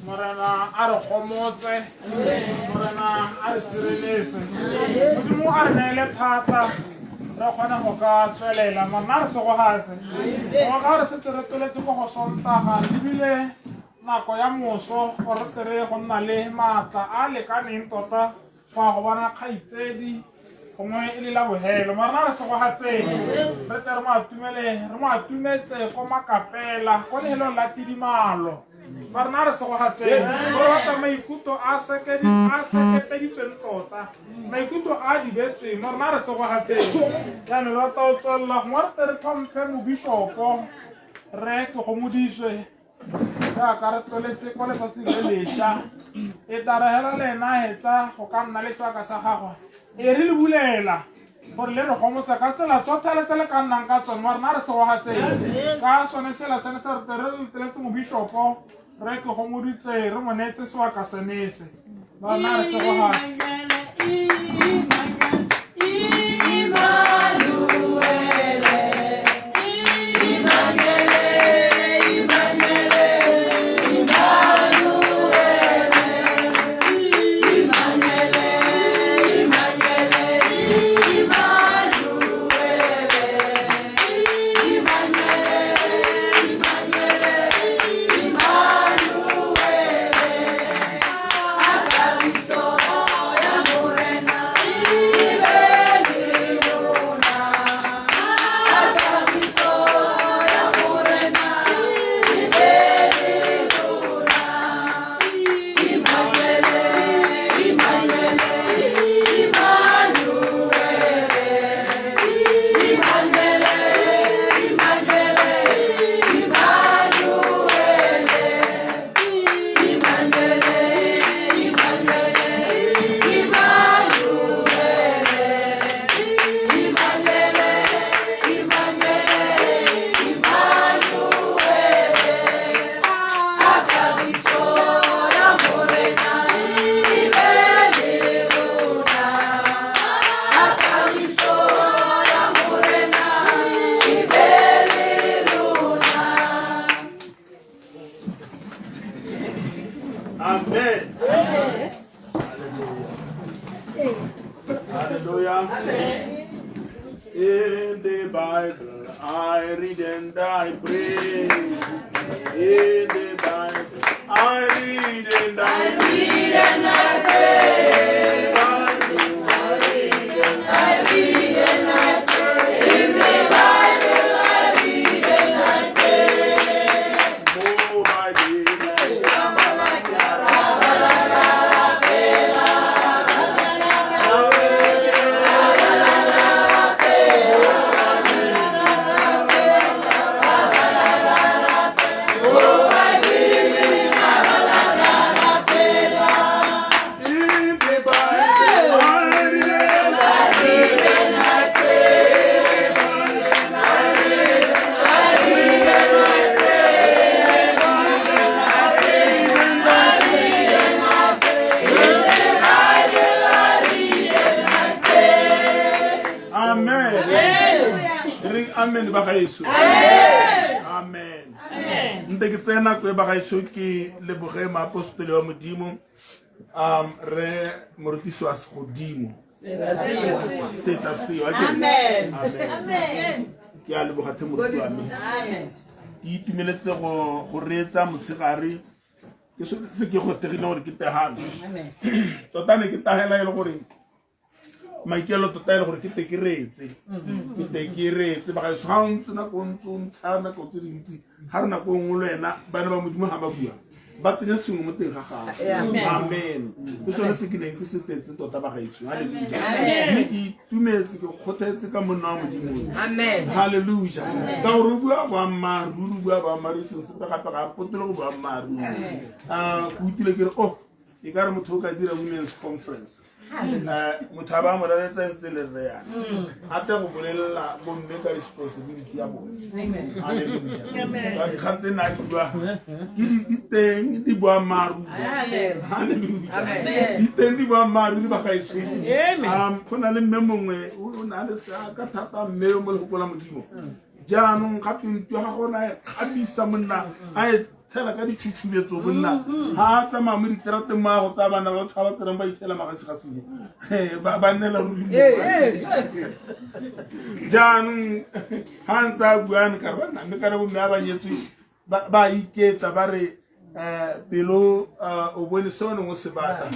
Morena a re gomotse, Morena a re sireletse, Modimo a re neele thata re kgone go ka tswelela. Morena a re segogatse go ka re setse re tsweletse ko go Sontaga ebile nako ya moso gore re tle re go nna le maatla a lekaneng tota go ya go bona kgaitsedi gongwe e le la bogelo. Morena a re segogatseng re tle re mo atumele re mo atumetse ko Makapela ko lehelong la tidimalo. Morena a re segogatseng gore rata maikutlo a seketeditsweng tota maikutlo a dibetsweng. Morena a re segogatseng jaanong rata o tswelela gongwe re tle re tlhomphe mobishopo re ke gomodiswe jaaka re tsweletse kwa letsatsing le lešwa e tla re hela le ena hetsa go ka nna le sebaka sa gagwe e re le bulela gore le re gomotsa ka tsela tsotlhe le tse le ka nnang ka tsone. Morena a re segogatseng ka sone sela sene se re tle re leteletse mobishopo re ke gomoditse re mo neetse sebaka senese. Morena a re segogatse. Amen. Hallelujah. Amen. In the Bible, I read and I pray. In the Bible, I read and I pray. Bible, I read and I read and I pray. In the Bible, I read and I pray. Amen. Re amen ba gaetsho. Amen. Nte ke tseye nako e ba gaetsho ke leboge moapostoli wa Modimo re morutisi wa segodimo. Seta seo. Amen. Amen. Ke a leboga the moruti wa me. Ke itumeletse go reetsa motshegare ke se ke go tegile gore ke tegane. Tota ne ke tagela e le gore maikelo tota e le gore ke te ke reetse. Ke te ke reetse ba gaetsho ga o ntse nako o ntse o ntsha nako tse dintsi ga re nako nngwe le wena bana ba Modimo ga ba bua ba tsenya sengwe mo teng ga gago. Amen. Ke sone se ke neng ke se tetse tota ba gaetsho. Halleluja. Mme ke itumetse ke kgothetse ka monna wa Modimo. Amen. Halleluja. Ka gore o bua boammaaruri, o bua boammaaruri seng sepe gape ga a potele go boammaaruri. Ke utlwile ke re oh e ka re motho o ka dira women's conference. Motho a ba mo laletsa ntse le rre yana a tle go bolelela bomme ka responsibility ya bone. Halleluja. Ka dikgang tse nna di bua ke di teng di boammaaruri. Halleluja. Di teng di boammaaruri ba gaetsho. Go na le mme mongwe o na le seaka thata mme yo mo lefoko la Modimo. Jaanong gape ntlo ya gagwe o ne a e kgabisa monna a e tshela ka ditšhutšhubetso bonna ga a tsamaya mo diterateng mo a go tsaya bana batho ba ba tsenang ba itshela magasigasing ba nnela ruri jaanong ga ntse a buane kare ba nna mme kana bomme a ba nyetswe ba iketla ba re pelo o bone se o neng o se batla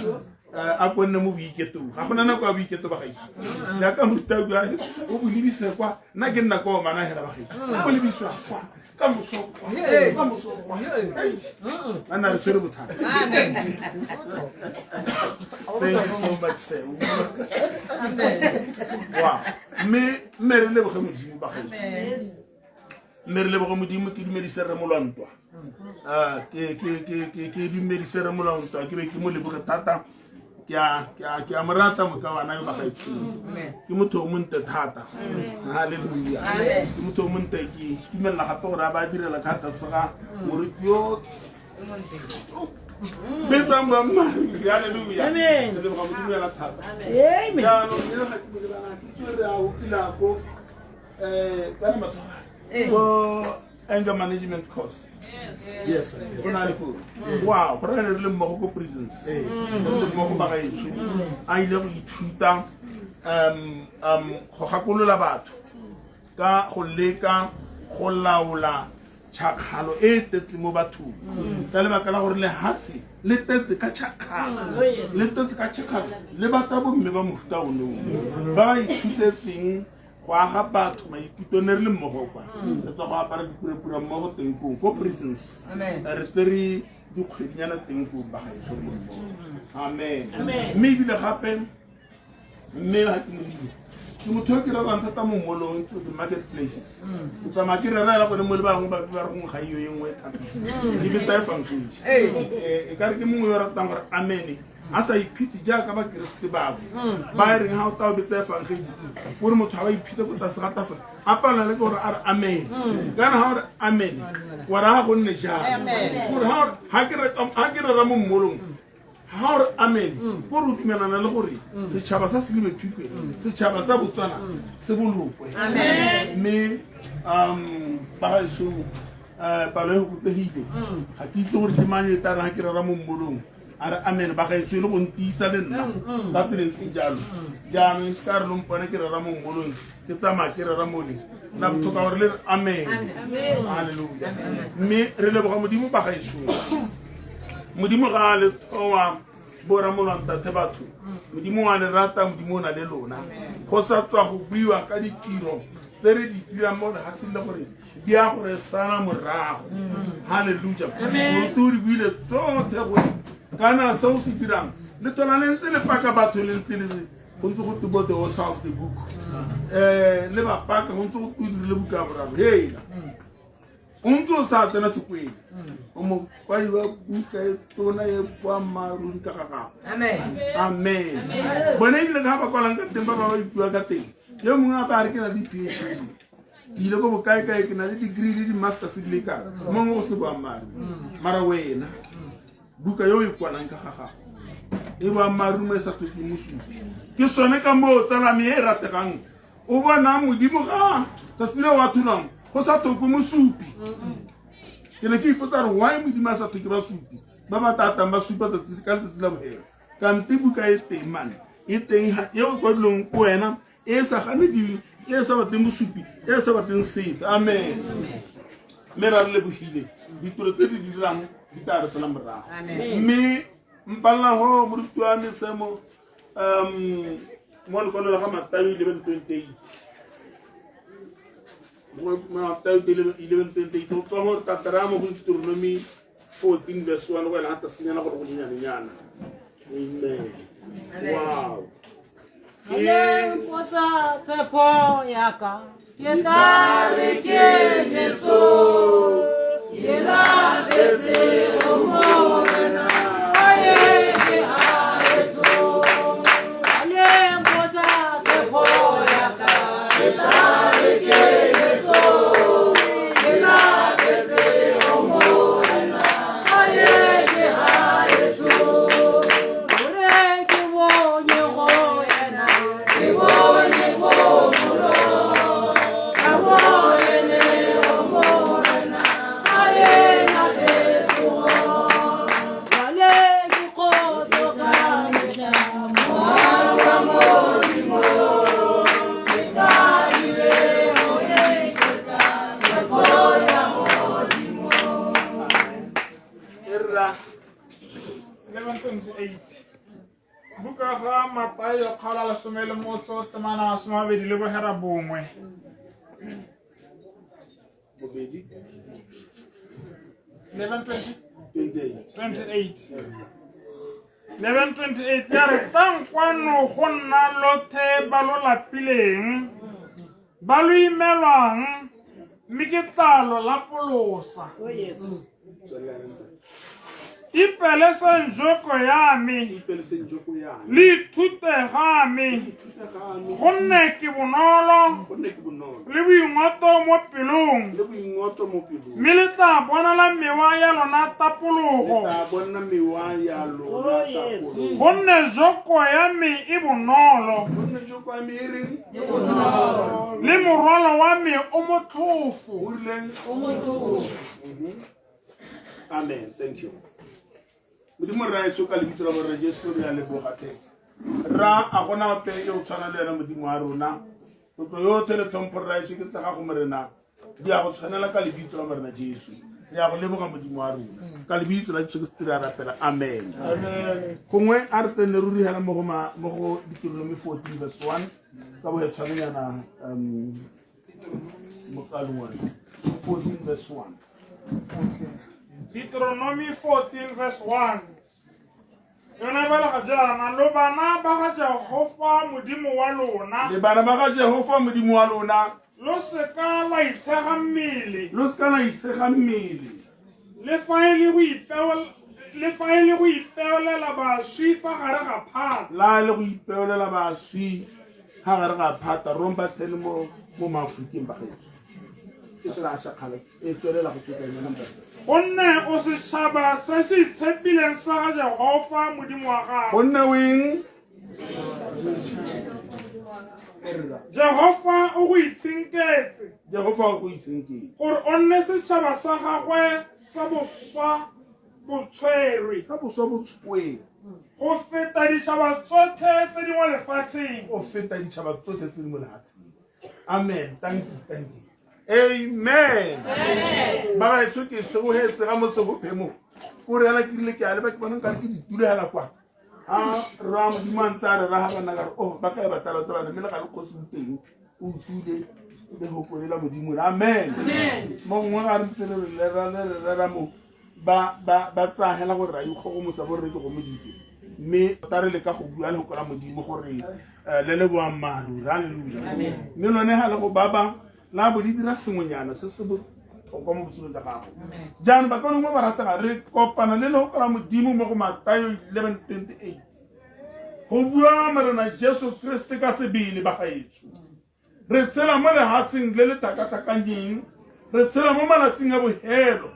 a ko nne mo boiketong ga gona nako ya boiketo ba gaetsho jaaka moruta bua o bo lebise kwa nna ke nna kwa omana hela ba gaetsho o lebisa kwa ka moso kwa ka moso kwa ba nna re tshwere bothata. Thank you so much, sir. Wow. Mme re leboge Modimo ba gaetsho. Mme re leboge Modimo ke dumedise re molwantwa. Ke dumedise re molwantwa ke be ke mo leboge thata. Ke a mo rata mokawana yo ba gaetsho. Ke motho o montle thata. Halleluja. Ke motho o montle ke dumella gape gore a ba direla ka tlase ga moruti yo betsang boammaaruri. Halleluja. Re leboga Modimo fela thata. Jaanong mme ga ke mo lebala ke tswe re a o kile a ko kana batho ko anger management course. Yes, go na le ko. Wow, go re le mmogo ko prisons. Re le mmogo ba gaetsho. A ile go ithuta go gakolola batho ka go leka go laola tšhakgalo e tetse mo bathong. Ka lebaka la gore lehatshe le tetse ka tšhakgalo. Le tetse ka tšhakgalo le batla bomme ba mofuta ono. Ba ba ithutetseng go aga batho maikutlo ne re le mmogo kwa. Re tswa go apara dipurepura mmogo teng koo ko prisons. Re tsere dikgwedinyana teng koo ba gaetsho re le mmogo. Amen. Mme ebile gape mme ga ke modimo ke motho yo ke rerang thata mo molong to the marketplaces. Ke tsamaya ke rera gone mo le bangwe ba ba re gongwe ga iyo e nngwe thata. Ke betsa efangedi. E ka re ke mongwe yo ratang gore amen. A sa iphite jaaka bakeresete bangwe ba e reng ga o tla o betsa efangedi gore motho ga ba iphite ko tlase ga tafole a palelwa le ke gore a re amen. Kana ga o re amen wa raya go nne jalo. Gore ga ke rera mo mmolong ga o re amen gore o dumelana le gore setšhaba sa Selibe Phikwe setšhaba sa Botswana se bolokwe. Mme ba gaetsho palo e fokotsegile ga ke itse gore ke mang e tla re ga ke rera mo mmolong a re amen ba gaetsho e le go ntiisa le nna ka tsela e ntseng jalo. Jaanong se ka re lo mpone ke rera mo mmolong ke tsamaya ke rera mole na botlhokwa gore le re amen. Halleluja. Mme re leboga Modimo ba gaetsho. Modimo ga a le thoa bo ramolwantate batho. Modimo wa le rata, Modimo o na le lona. Go sa tswa go buiwa ka ditiro Tse re di dirang mo lefatsheng le gore di ya gore sala morago. Halleluja. Moruti o di buile tsotlhe gore kana se o se dirang le thola le ntse le paka batho le ntse le go ntse go tubo the author of the book le ba paka go ntse go o dirile buka ya boraro hela o ntse o sa tsena sekweng o mokwadi wa buka e tona e boammaaruri ka ga gago. Amen. Bone ebile ka ga ba kwalang ka teng ba ba ba ipua ka teng yo mongwe a ba re ke na le PhD ke ile ko bokaekae ke na le degree le di-masters di le kae mongwe go se boammaaruri mara wena buka yo o e kwalang ka ga gago e boammaaruri mo e sa tlhokeng mosupi. Ke sone ka moo tsalame e rategang o bonang modimo ga tsatsi le wa thulang go sa tlhoke mosupi. Ke ne ke ipotsa gore why modimo a sa tlhoke basupi ba ba tatang ba supa tsatsi ka letsatsi la bohelo kante buka e teng mane e teng e o kwadilweng ko wena e sa gane di e sa batleng bosupi e sa batleng sepe. Amen. Mme ra re lebogile ditiro tse di dirang di tla re sala morago. Mme mpalela go moruti wa me semo mo lekwalo la ga Matayo 11:28. Matayo 11:28 go tswa go tatara mo go Deuteronomy 14 verse 1 go ela ga tasenyana gore go nyenyanenyana. Amen. Wow. Le mpotsa tshepo ya ka ke tla re ke Jesu ke lapetse go Morena aye ke a Jesu. Le mpotsa tshepo ya ka ke tla re ke Jesu ke lapetse go Morena aye ke a Jesu. Gore ke bonye go yena ke bonye bophelo ka bonye go Morena aye na tsogo. Jwale ke kgotso ka mehla mohau wa Modimo ke thabile ho eketsa tshepo ya Modimo. Erra 11:28 buka ga Matayo kgaolo ya 18 temana 29. Bobedi. 11:20 28. 28 11:28 ya re tang kwano go nna lothe ba lo lapileng ba lo imelwang mme ke tla lo lapolosa. Ipeleseng joko ya me Ipeleseng joko ya me. le ithute ga me Ithute ga me. gonne ke bonolo Gonne ke bonolo. le boingotlo mo pelong Le boingotlo mo pelong. mme le tla bonala mewa ya lona tapologo Le tla bona mewa ya lona tapologo. gonne joko ya me e bonolo Gonne joko ya me e reng? le morwalo wa me o motlhofo. O rileng? Amen. Thank you. Modimo rraetsho ka lebitso la Morena Jesu re a leboga teng. Ra a gona ope yo o tshwana le wena modimo wa rona. Tlotlo yotlhe le tlhompho rraetsho ke tsa gago Morena. Di a go tshwanela ka lebitso la Morena Jesu. Re a go leboga modimo wa rona. Ka lebitso la Jesu Kristo re a rapela. Amen. Gongwe a re tsene ruri hela mo go mo go Deuteronomy 14 verse 1 ka bo tshwanenyana mokalongwana 14 verse 1. Deuteronomy 14 verse 1 yona e balega jaana lo bana ba ga Jehofa modimo wa lona Le bana ba ga Jehova modimo wa lona lo seka la itshega mmele lo seka la itshega mmele le fa e le go le fa e le go ipeolela baswi fa gare ga phata la le go ipeolela baswi ga gare ga phata romba tsene mo mo maaforikeng ba gaetsho ke tsela a shakgala e tswelela go tswetsa yona ntate. Gonne o setšhaba se se itshepileng sa ga Jehofa modimo wa gago. Gonne o eng? Jehofa o go itshenketse Jehofa o go itshenketse gore o nne setšhaba sa gagwe sa boswa botshwerwe sa boswa botshwerwe go feta ditšhaba tsotlhe tse di mo lefatsheng. O feta ditšhaba tsotlhe tse di mo lefatsheng. Amen. Thank you, thank you. Amen. Ba gaetsho ke segogetse ga mo segophemo o re ela ke rile ke a leba ke bona nkare ke ditulo hela kwa a ra modimo a ntse a re raga bana ka re oh ba kae batalata bana mme le ga le kgosi o teng o utlwile Lehoko le la Modimo le. Amen. Mo gongwe ga re ntse re rera le re rera mo ba ba ba tsaya hela gore ra ikgogomosa bo re ke gomoditse mme tota re leka go bua lehoko la Modimo gore le le boammaaruri. Halleluja. Mme lone ga le go baba la bo le dira sengwenyana se se botlhokwa mo botshelong jwa gago. Jaanong ba ka ba ratega re kopana le lehoko la Modimo mo go Matayo 11:28 go bua Morena Jesu Kriste ka sebele ba gaetsho. Re tshela mo lehatsheng le le thakathakanyeng, re tshela mo malatsing a bohelo,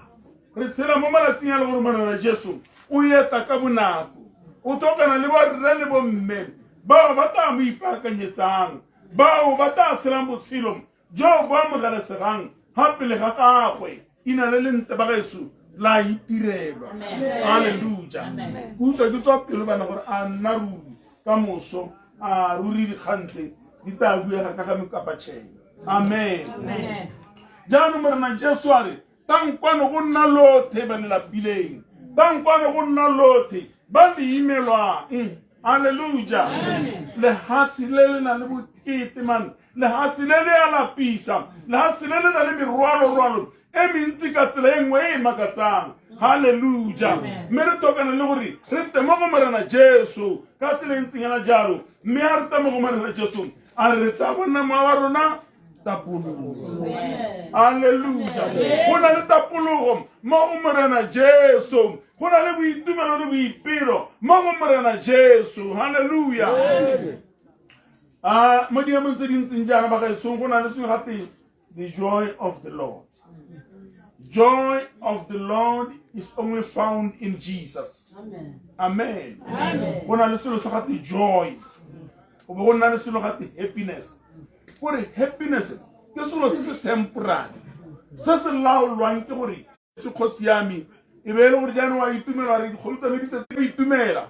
re tshela mo malatsing a le gore Morena Jesu o eta ka bonako. O tokana le borre le bomme bao ba tla mo ipaakanyetsang, bao ba tla tshelang botshelo jo bo amogelesegang ga pele ga gagwe. Ina le le ntle ba gaetsho la itirelwa. Halleluja. Ke utlwa ke tswa pelo bana gore a nna ruri ka moso a ruri dikgang tse di tla buega ka ga mekapatšhene. Amen. Jaanong Morena Jesu a re tang kwano go nna lothe ba le lapileng, tang kwano go nna lothe ba le imelwang. Halleluja. Lehatshe le le na le bokete man, lehatshe le le a lapisa, lehatshe le le na le merwalo-rwalo e mentsi ka tsela e nngwe e e makatsang. Halleluja. Mme re tokana le gore re te mo go Morena Jesu ka tsela e ntseng yana jalo, mme a re te mo go Morena Jesu a re tla bona mowa wa rona tapologo. Halleluja. Go na le tapologo mo go Morena Jesu, go na le boitumelo le boipelo mo go Morena Jesu. Halleluja. A mo diemong tse di ntseng jaana ba gaetsong go na le sengwe gape, the joy of the Lord. Joy of the Lord is only found in Jesus. Amen. Go na le selo sa gape joy, go be go nna le selo gape happiness. Gore happiness ke selo se se temporary, se se laolwang ke gore se kgosi ya me e be e le gore jaanong wa itumela re dikgomo tsa me di tsetse o itumela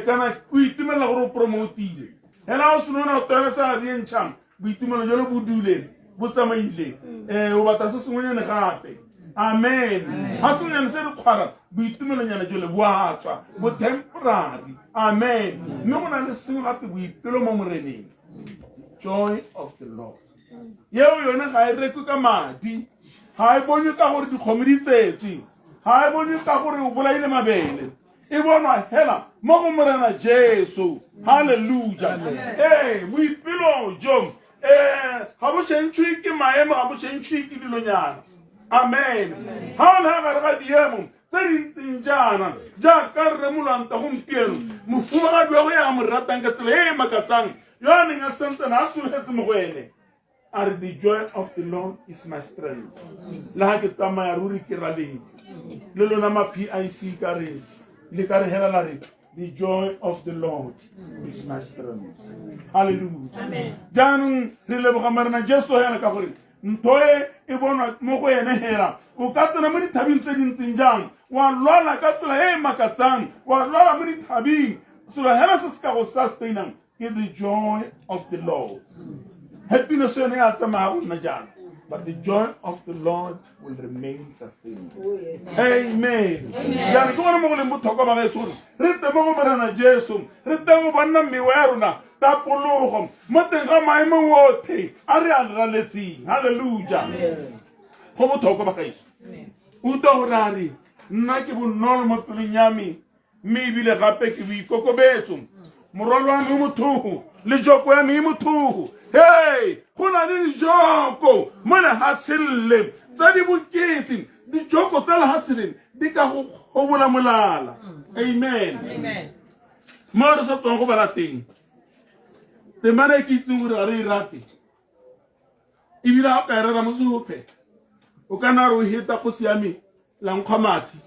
kana o itumela gore o promotile hela o seno o toela sa re entšhang boitumelo jalo bo dule bo tsamaile o batla se sengwenyane gape. Amen. Ha sengwenyane se re kgwara boitumelonyana jole bo a tswa, bo temporary. Amen. Mme go na le sengwe gape, boipelo mo Moreneng, joy of the Lord. Yeo yone ga e rekwe ka madi, ga e bonwe ka gore dikgomo di tsetse, ga e bonwe ka gore o bolaile mabele, e bonwa hela mo go Morena Jesu. Halleluja. Boipelo jo ga bo tšhentšhwe ke maemo, ga bo tšhentšhwe ke dilonyana. Amen. Ha o le gare ga diemo tse di ntseng jaana jaaka rre Molwanta gompieno, mofumagadi wa go ya mo ratang ka tsela e e makatsang, yo a neng a santsane a sologetse mo go ene, a re the joy of the Lord is my strength. Le ga ke tsamaya ruri ke raletse le lona ma PIC ka re le ka re hela la re the joy of the Lord is my strength. Halleluja. Jaanong re leboga Morena Jesu hela ka gore ntho e e bonwa mo go ene hela. O ka tsena mo dithabeng tse di ntseng jang, wa lwala ka tsela e e makatsang, wa lwala mo dithabeng, selo hela se se ka go sustainang ke the joy of the Lord. Happiness yone ya tsamaya go nna jalo, but the joy of the Lord will remain sustained. Amen. Jaanong ke gone mo go leng botlhokwa ba gaetsho gore re te mo go Morena Jesu, re teng go bonna mewa ya rona tapologo mo teng ga maemo otlhe a re a raletseng. Halleluja. Go botlhokwa ba gaetsho. Utlwa gore a re nna ke bonolo mo pelong ya me, mme ebile gape ke boikokobetso, morwalo wa me o mothogo le joko ya me e mothogo. Hey, go na le dijoko mo lehatsheng le tse di bokete, dijoko tsa lehatshe le di ka go gobola molala. Amen. Mo re sa tswang go bala teng, temana e ke itseng gore ga re e rate, ebile ga o ka e rera mo seophe o ka nna re o heta kgosi ya me la nkgwa mathe,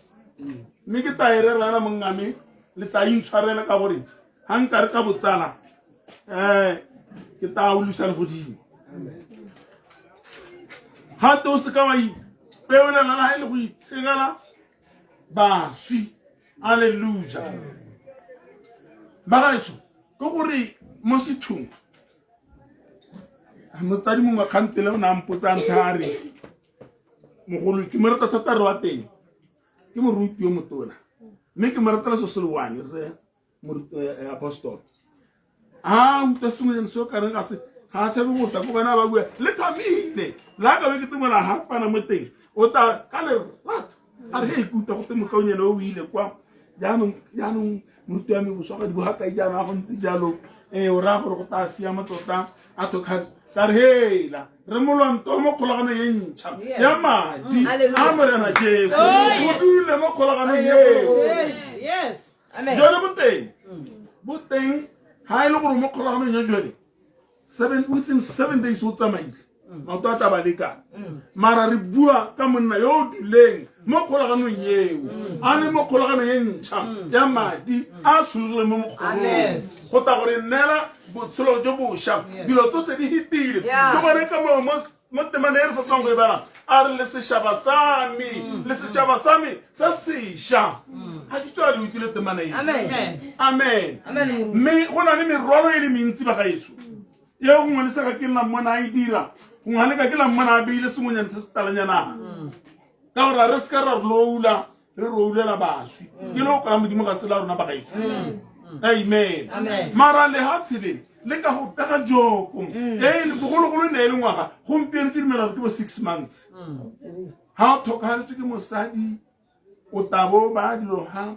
mme ke ta e rera yana mongame le ta intshwarela ka gore ga nka re ka botsala ke ta ulusa legodimo. Gape o seka wa ipeolela le ga e le go itshegela baswi. Alleluja. Ba gaetsho, ke gore mo sethong motsadi mongwe kgantele o ne a mpotsa ntha a re mogolo ke mo rata thata re wa teng ke moruti yo motona, mme ke mo ratela so se le one re apostol. A utlwa sengwenyane se o kareng Ga a tshabe go tla ko wena ba bua le thamile la ka be ke tengwela gapana mo teng o ta ka lerato a re he ikuta go te mokaonyana o ile kwa jaanong jaanong moruti wa me boswagadi bo ga kae jaana go ntse jalo ee o raya gore go tla siama tota a tokgatso ka re hela re molwanto mo kgolaganong e ntšha ya madi a morena jesu o dule mo kgolaganong eo jone boteng boteng ga e le gore mo kgolaganong ya jone seven within 7 days o tsamaile maoto a taba lekana. Mara re bua ka monna yo o duleng mo kgolaganong eo, a le mo kgolaganong e ntšha ya madi a tshologileng mo mokgorong go ta gore neela botshelo jo bošwa, dilo tsotlhe di hetile. Ke gone ka moo mo temane e re sa tswang go e bala a re le sešaba sa me, le setšhaba sa me se sešwa. Ga ke tswa le utlwile temana e? Amen. Mme go na le merwalo e le mentsi ba gaetsho e gongwe le se ga ke nna mmona a e dira, gongwe ga le ka ke la mmona a beile sengwenyane se se talanyana ka gore a re se ka ra roula re roulela baswi ke le go kala modimo ga se la rona ba gaetsho. Amen. Mara lehatshe le le ka go pega joko e bogologolo ne e le ngwaga, gompieno ke dumela gore ke bo 6 months. Ga o tlhokagaletswe ke mosadi o tabo ba dilo ga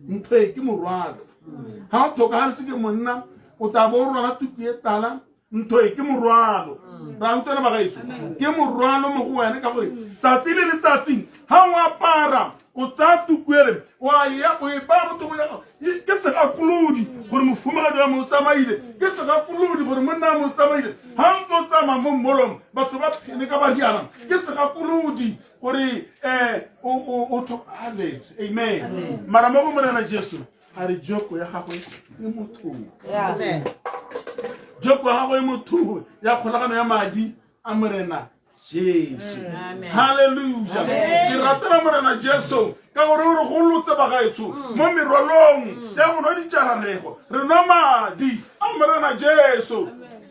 ntho e ke morwalo, ga o tlhokagaletswe ke monna o tabo o rwala tuku e tala, ntho e ke morwalo. Ra utlwana bagaetso? Ke morwalo mo go wena ka gore tsatsi le letsatsi ga o apara o tsaya tuku ere wa ya o e baya mo thokong ya gago, ke segakolodi gore mofumagadi wa me o tsamaile, ke segakolodi gore monna wa me o tsamaile. Ga o ntse o tsamaya mo mmolong batho ba phene ka ba riana, ke segakolodi gore um o tlhokagaletswe. Amen. Mara mo go morena Jesu a re joko ya gagwe e mothong, joko ya gagwe e mothong ya kgolagano ya madi a morena Jesu. Halleluja. Ke ratela morena Jesu ka gore o re golotse bagaetsho mo merwalong ya go nwa ditšararego, re nwa madi a morena Jesu.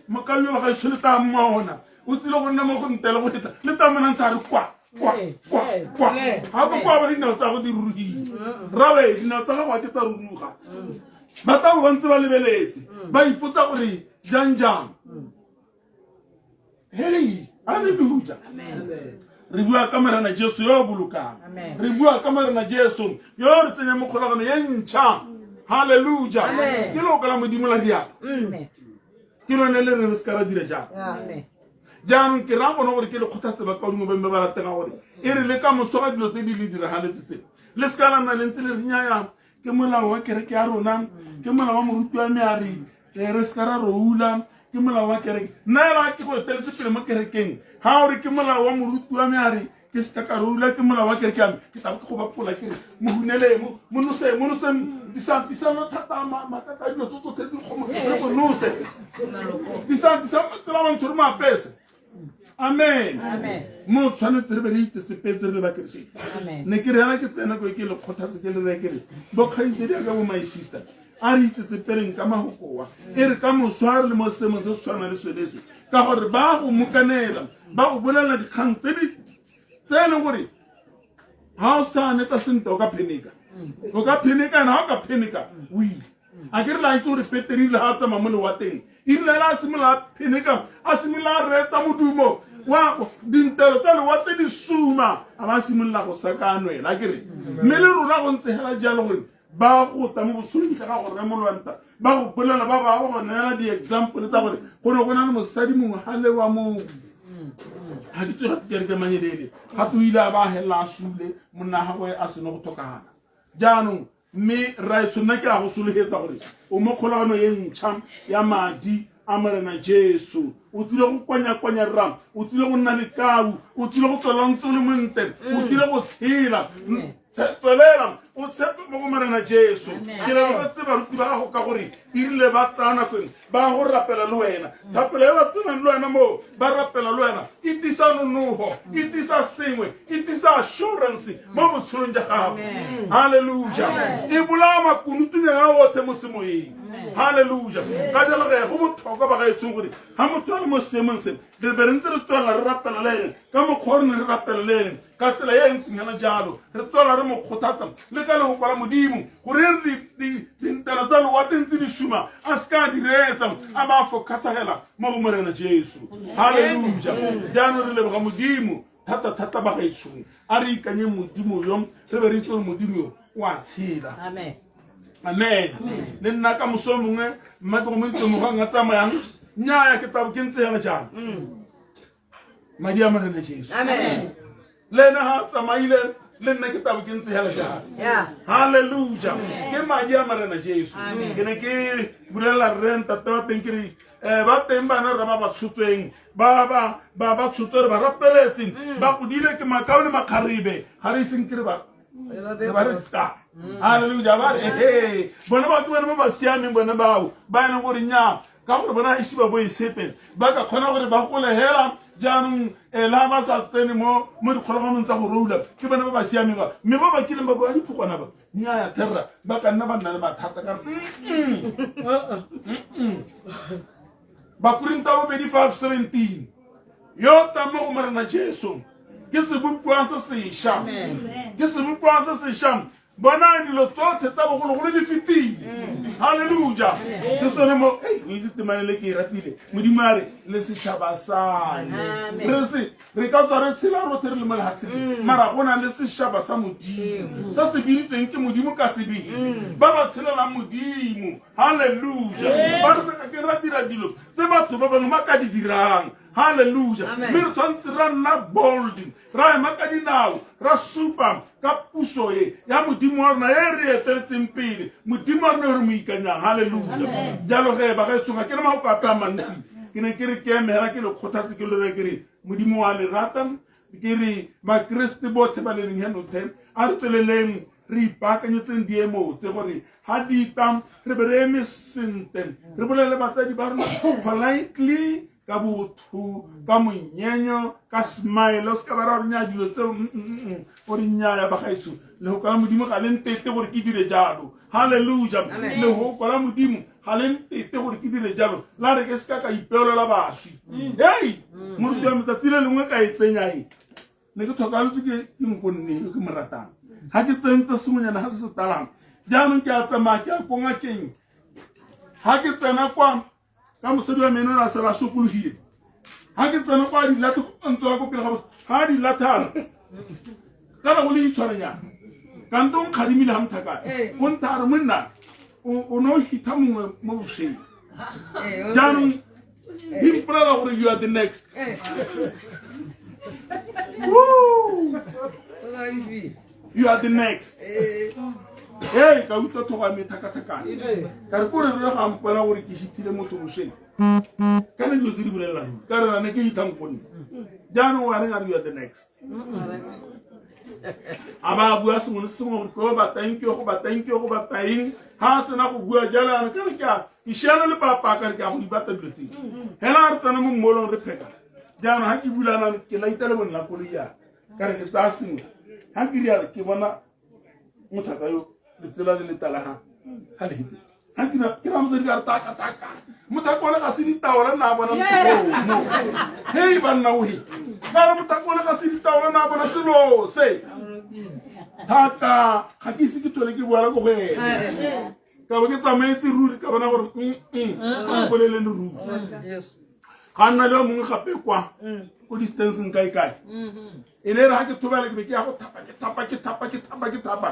Mokao bagaetsho le tla mmona o tsile go nna mo go ntele go feta le tla mona ntse a re kwa kwa kwa kwa ga ko kwa bone dinao tsa go di rurugile rawe dinao tsa gago a ke tsa ruruga. Ba tla bo ba ntse ba lebeletse ba ipotsa gore jang jang. Hey, halleluja. Re bua ka morena Jesu yo o bolokang, re bua ka morena Jesu yo re tsenyang mo kgolagano ye ntšha. Halleluja. Ke loko la modimo la rialo, ke lone le re re se ka ra dira jang jaanong. Ke raya gone gore ke le kgothatse ba kaodingwe ba mme ba ratega gore e re le ka moso ga dilo tse di le diragaletse tse le se ka la nna le ntse le re nyaya ke molao wa kereke ya rona, ke molao wa moruti wa me a re re se ka ra roula, ke molao wa kereke. Nna ela ke go eteletse pele mo kerekeng ga o re ke molao wa moruti wa me a re ke se ka ka roula, ke molao wa kereke ya me, ke tla ke go bapola ke re mohunele monose monose disang disang thata makaka dilo tso tsotlhe dikgomo re monose disang disang tsela bantsho re mo apese. Amen. Mo tshwanetse re be re itsetsepetse re le bakeresete. Ne ke re yana ke tsena ko ke le kgothatse ke le reye ke re bokgaitsedi ya ka bo my sister a re itsetsepeleng ka magokoa e re ka moso a re le mo seemong se se tshwana le sone se ka gore ba go mokanela ba go bolelela dikgang tse di tse e leng gore ga o sa netsa sentle o ka pheneka, o ka pheneka ene ga o ka pheneka o ile. A ke re la itse gore Petere ile ga a tsamaya mo lewateng e rile ela a simolola a pheneka a simolola a reetsa modumo wa dintelo tsa lewate di suma a ba simolola go sakanwela. A ke re mme le rona go ntse hela jalo gore ba go ta mo bosolong ka ga go remolwanta ba go bolela ba ba go neela di-example tsa gore go ne go na le mosadi mongwe ga le wa mo ga ke tsoga kereke manyelele gape o ile a ba a helela a sule monna gagwe a sene go tlhokagala jaanong. Mme raetsho nna ke a go sologetsa gore o mo kgolagano e ntšha ya madi a morena Jesu. O tsile go kwanya-kwanya rra, o tsile go nna lekau, o tsile go tswelela ntse o le montle, o tsile go tshela. Tswelela o tshepe mo go morena Jesu. Ke lebogetse baruti ba gago ka gore erile ba tsaya nako ba go rapela le wena, thapelo e ba tsenang le wena moo ba rapela le wena e tisa nonogo, e tisa sengwe, e tisa assurance mo botshelong ja gago. Halleluja. E bolaya makunutunyana a otlhe mo semoyeng. Halleluja. Ka jalo ge go botlhokwa ba gaetsong gore ga motho a le mo seemong se re be re ntse re tswelela re rapela le ene. Ka mokgwa o re ne re rapeleleng ka tsela e e ntseng yana jalo, re tswela re mo kgothatsa le ka lehoko la Modimo gore e re dintelo tsa lewatle ntse di suma a se ka a di reetsa, a ba a focusagela mo go Morena Jesu. Halleluja. Jaanong re leboga Modimo thata-thata bagaetsho. A re ikanyeng Modimo yo, re be re itse gore Modimo yo o a tshela. Amen. Amen. Le nna ka moso o mongwe mma ke go mo ditsemogang a tsamayang, nnyaya ke tabo ke ntse yana jalo. Madi a Morena Jesu. Amen. Le ena ha a tsamaile le nna ke tabo ke ntse hela jalo. Halleluja. Ke madi a Morena Jesu. Ke ne ke bulela rre ntate wa teng ke re ba teng bana rre ba ba tshotsweng ba ba ba ba tshotswe re ba rapeletse ba godile ke makao le makgarebe ga re iseng ke re ba ba re ta. Halleluja. Ba re ehe bone ba ke bone ba ba siameng bone bao ba e leng gore nya ka gore bona ise ba boe sepe ba ka kgona gore ba gole hela jaanong la ba sa tsene mo mo dikgolaganong tsa go roula ke bone ba ba siameng ba mme ba ba kileng ba boa diphogwana ba nnyaya terra ba ka nna ba nna le mathata ka Bakorinta bobedi 5:17 yo tang mo go Morena Jesu ke sebopiwa se sešwa, ke sebopiwa se sešwa. Bona dilo tsotlhe tsa bogologolo di fetile. Halleluja. Ke sone mo o itse temane le ke e ratile. Modimo a re le setšhaba sane re se re ka tswa re tshela rotlhe re le mo lehatsheng, mara go na le setšhaba sa Modimo se se biditsweng ke Modimo ka sebele, ba ba tshelelang Modimo. Halleluja. Ba re se ka ke ra dira dilo tse batho ba bangwe ba ka di dirang. Halleluja. Mme re tshwanetse ra nna bold, ra ema ka dinao, ra supa ka puso e ya Modimo wa rona e re eteletseng pele, Modimo wa rona e re mo ikanyang. Halleluja. Jalo ge ba gaetsho ga ke re mafoko ape a mantsi, ke ne ke re ke eme hela ke le kgothatse ke le ke re Modimo wa le rata. Ke re bakeresete botlhe ba le leng henothe a re tsweleleng re ipaakanyetseng diemo tse gore ha di tla re be re eme sentle, re bolele batsadi ba rona politely, ka botho, ka monyenyo, ka smile. O se ka ba ra gore nya dilo tseo o re nnyaya bagaetsho lehoko la Modimo ga le ntete gore ke dire jalo. Halleluja. Lehoko la Modimo ga le ntete gore ke dire jalo, la re ke se ka ka ipeolela baswi. Hei moruti wa metsatsi le lengwe ka e tsenya e ne ke tlhokaletse ke nkonne yo ke mo ratang, ga ke tsentse sengwenyana ga se se talang. Jaanong ke a tsamaya ke a ko ngakeng, ga ke tsena kwa ka mosadi wa meno a sala a sokologile, ga ke tsena kwa dilatlhe ntse wa ko pele ga ga di lathana kana go le itshwarenyana kante o nkgadimile ga mothakane o ntha a re monna o ne o hitha mongwe mo bošweng, jaanong di mpolela gore you are the next. You are the next. Ee ka utlwa thogo ya me thakathakane ka re kore re ga mpolela gore ke hithile motho bošweng, kana dilo tse di bolelelang ka re rane ke hithang gonne jaanong wa reng a re you are the next. A ba bua sengwe le sengwe gore ko batang ke go batang ke go batang ha a sena go bua jalo yana ka re ke a ke šiana le papa ka re ke a go di bata dilo tse hela re tsena mo mmolong re pheka. Jaanong ha ke bulana ke laita le bone la koloi yana ka re ke tsaya sengwe, ha ke rialo ke bona mothaka yo letsela le letala ha ha le hite ha ke ke ra mosadi ka re taka taka mothaka ole ga se ditaola nna a bona mo hei banna o he ka re mothaka ole ga se ditaola nna a bona selo se thata ga ke ise ke tlhole ke boela ko go ene ka bo ke tsamaetse ruri ka bona gore ga bolele le ruri. Ga nna le yo mongwe gape kwa ko distanceng kae kae e ne re ga ke thobela ke be ke ya go thapa ke thapa ke thapa ke thapa ke thapa.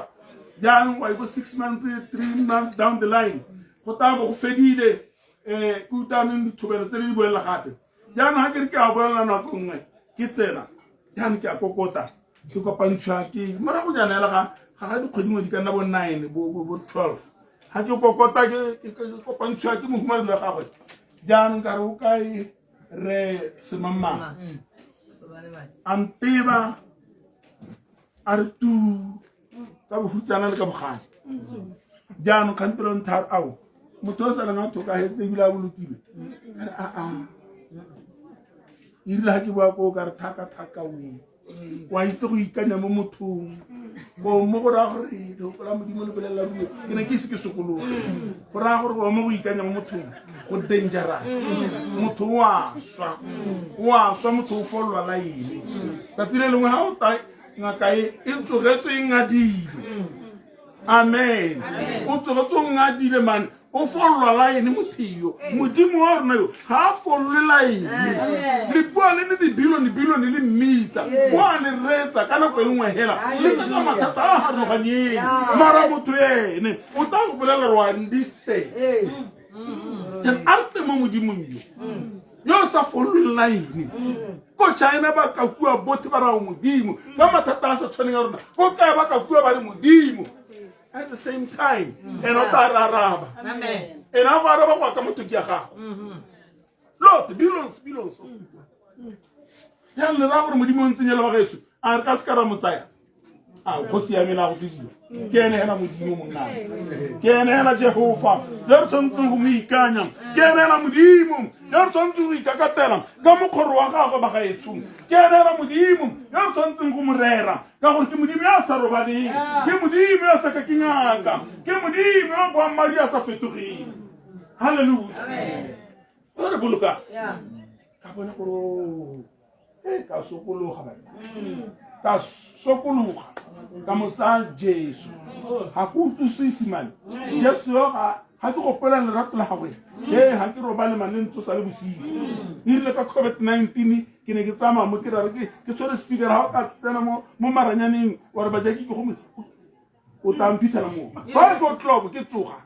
Jaanong wa bo 6 months 3 months down the line go tla bo go fedile ke utlwaneng dithobelo tse di boelela gape. Jaanong ga ke re ke a boelela nako nngwe ke tsena jaanong ke a kokota ke kopantshiwa ke moragonyana hela ga ga dikgwedi dingwe di ka nna bo 9 bo 12 ga ke kokota ke kopantshiwa ke mohumadi wa gagwe. Jaanong ka re o kae re semangmang a nteba a re tu ka bohutsana le ka bogale. Jaanong kgantelo nthare ao motho o saleng a thokagetse ebile a bolokilwe ka re aa erile ga ke boa koo ka re thaka thaka o. Wa itse go ikanya mo mothong go mo go raya gore lehoko la Modimo le bolelela rue ke ne ke ise ke sokologe. Go raya gore go mo go ikanya mo mothong go dangerous. Motho o a swa, o a swa, motho o fololwa laene. Tsatsi le lengwe ga o ta ngaka e e tsogetswe e ngadile. Amen. O tsogetse o ngadile mane, o fololwa laene motho yo. Modimo wa rona yo ga a fololwe laene. Le bua le le dibilione le mmitsa, o a le reetsa ka nako e le nngwe hela, le tla ka mathata a a harologanyeng. Mara motho ene o tla go bolelela gore wa understand. A re teng mo Modimong yo yo o sa fololweng laene. Ko China ba ka kua bothe ba raya Modimo ka mathata a sa tshwaneng a rona, ko kae ba ka kua ba re Modimo at the same time ene o tla re araba. Ene a go araba go ya ka motho ke ya gago. Lot billions billions of people. Jaanong le raya gore Modimo o ntseng jalo ba gaetsho, a re ka se ka ra mo tsaya? A kgosi ya me la go tsidiwa ke ene hela Modimo monna, ke ene hela Jehova yo re tshwanetseng go mo ikanya, ke ene hela Modimo yo re tshwanetseng go ikakatela ka mokgoro wa gagwe ba gaetsho, ke ene hela Modimo yo re tshwanetseng go mo rera, ka gore ke Modimo ya sa robaleng, ke Modimo ya sa ka ke ngaka, ke Modimo yo boammaaruri a sa fetogeng. Halleluja. O re boloka ka bona gore e ka sokologa bana, ka sokologa ka mo tsaya Jesu. Ga ke utlwisise mane Jesu yo, ga ke gopola lerato la gagwe e ga ke robale mane ntlo sa le bosigo. Erile ka COVID-19 ke ne ke tsamaya mo ke rare ke tshwere speaker, ga o ka tsena mo maranyaneng wa re bajaki ke go o tla mphitlhela mo 5 o'clock ke tsoga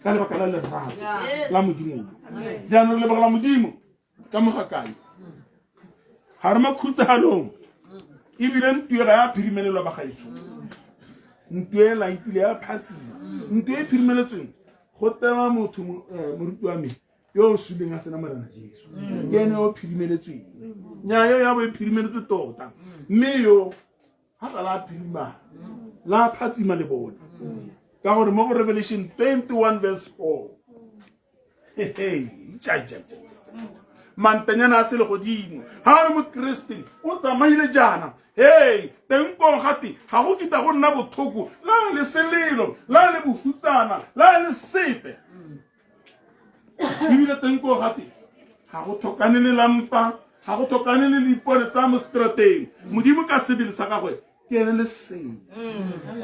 ka lebaka la lerato la Modimo. Jaanong re lebogela Modimo ka mogakae ga re makhutsagalong, ebile ntue ga ya phirimelelwa bagaetsho, ntue e laitile ya phatsima. Ntue e phirimeletsweng go tewa motho moruti wa me yo o suleng a sena Morena Jesu, ke ene yo o phirimeletsweng. Nyaa yo ya bo e phirimeletswe tota, mme yo ga ga la phirima la phatsima le bone, ka gore mo go Revelation 21 verse 4, hey, ja ja ja mantanyana a se legodimo ga o le mokeresete o tsamaile jaana, hey, teng kong gate ga go kita go nna bothoko la le selelo la le bohutsana la le sepe, ebile teng koo gate ga go tlhokane le lampa, ga go tlhokane le dipone tsa mo strateng. Modimo ka sebele sa gagwe ke ene lesedi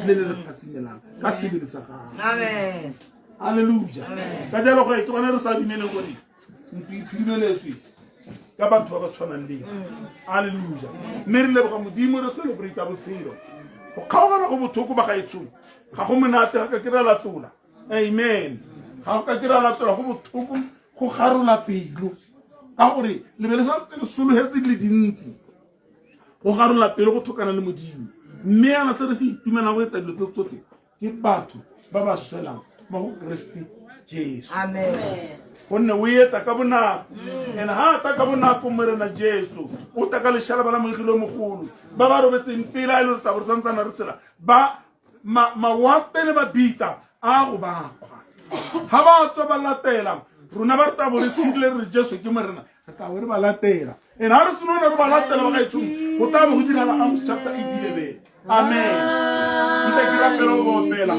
le le re phatsimelang ka sebele sa gagwe. Halleluja. Ka jalo gore ke gone re sa dumeleng gore ntlo e phirimeletswe ka batho ba ba tshwanang le. Halleluja. Mme re leboga Modimo, re celebrate botshelo. Go kgaogana go bothoko ba gaetsho, ga go monate, ga ka ke ra latlola. Amen. Ga go ka ke ra latola, go bothoko, go garola pelo, ka gore le be le santse le sologetse di le dintsi. Go garola pelo go thokana le Modimo, mme yana se re se itumelang go eta dilo tse tsotlhe ke batho ba ba swelang mo go Keresete Jesu, gonne o eta ka bonako. And ha ta ka bonako Morena Jesu o ta ka lešalaba la moegile o mogolo, ba ba robetseng pele a e le gore tabo re santsana re tshela ba mawape le mabita a go ba kgwa ga ba tswa ba latela rona ba re tabo re tshedile re Jesu ke Morena, re tabo re ba latela. And ha re seno re ba latela ba gaetsong, go tabo go dirala Amos chapter 8:11. Amen. Ntle ke rapela o opela.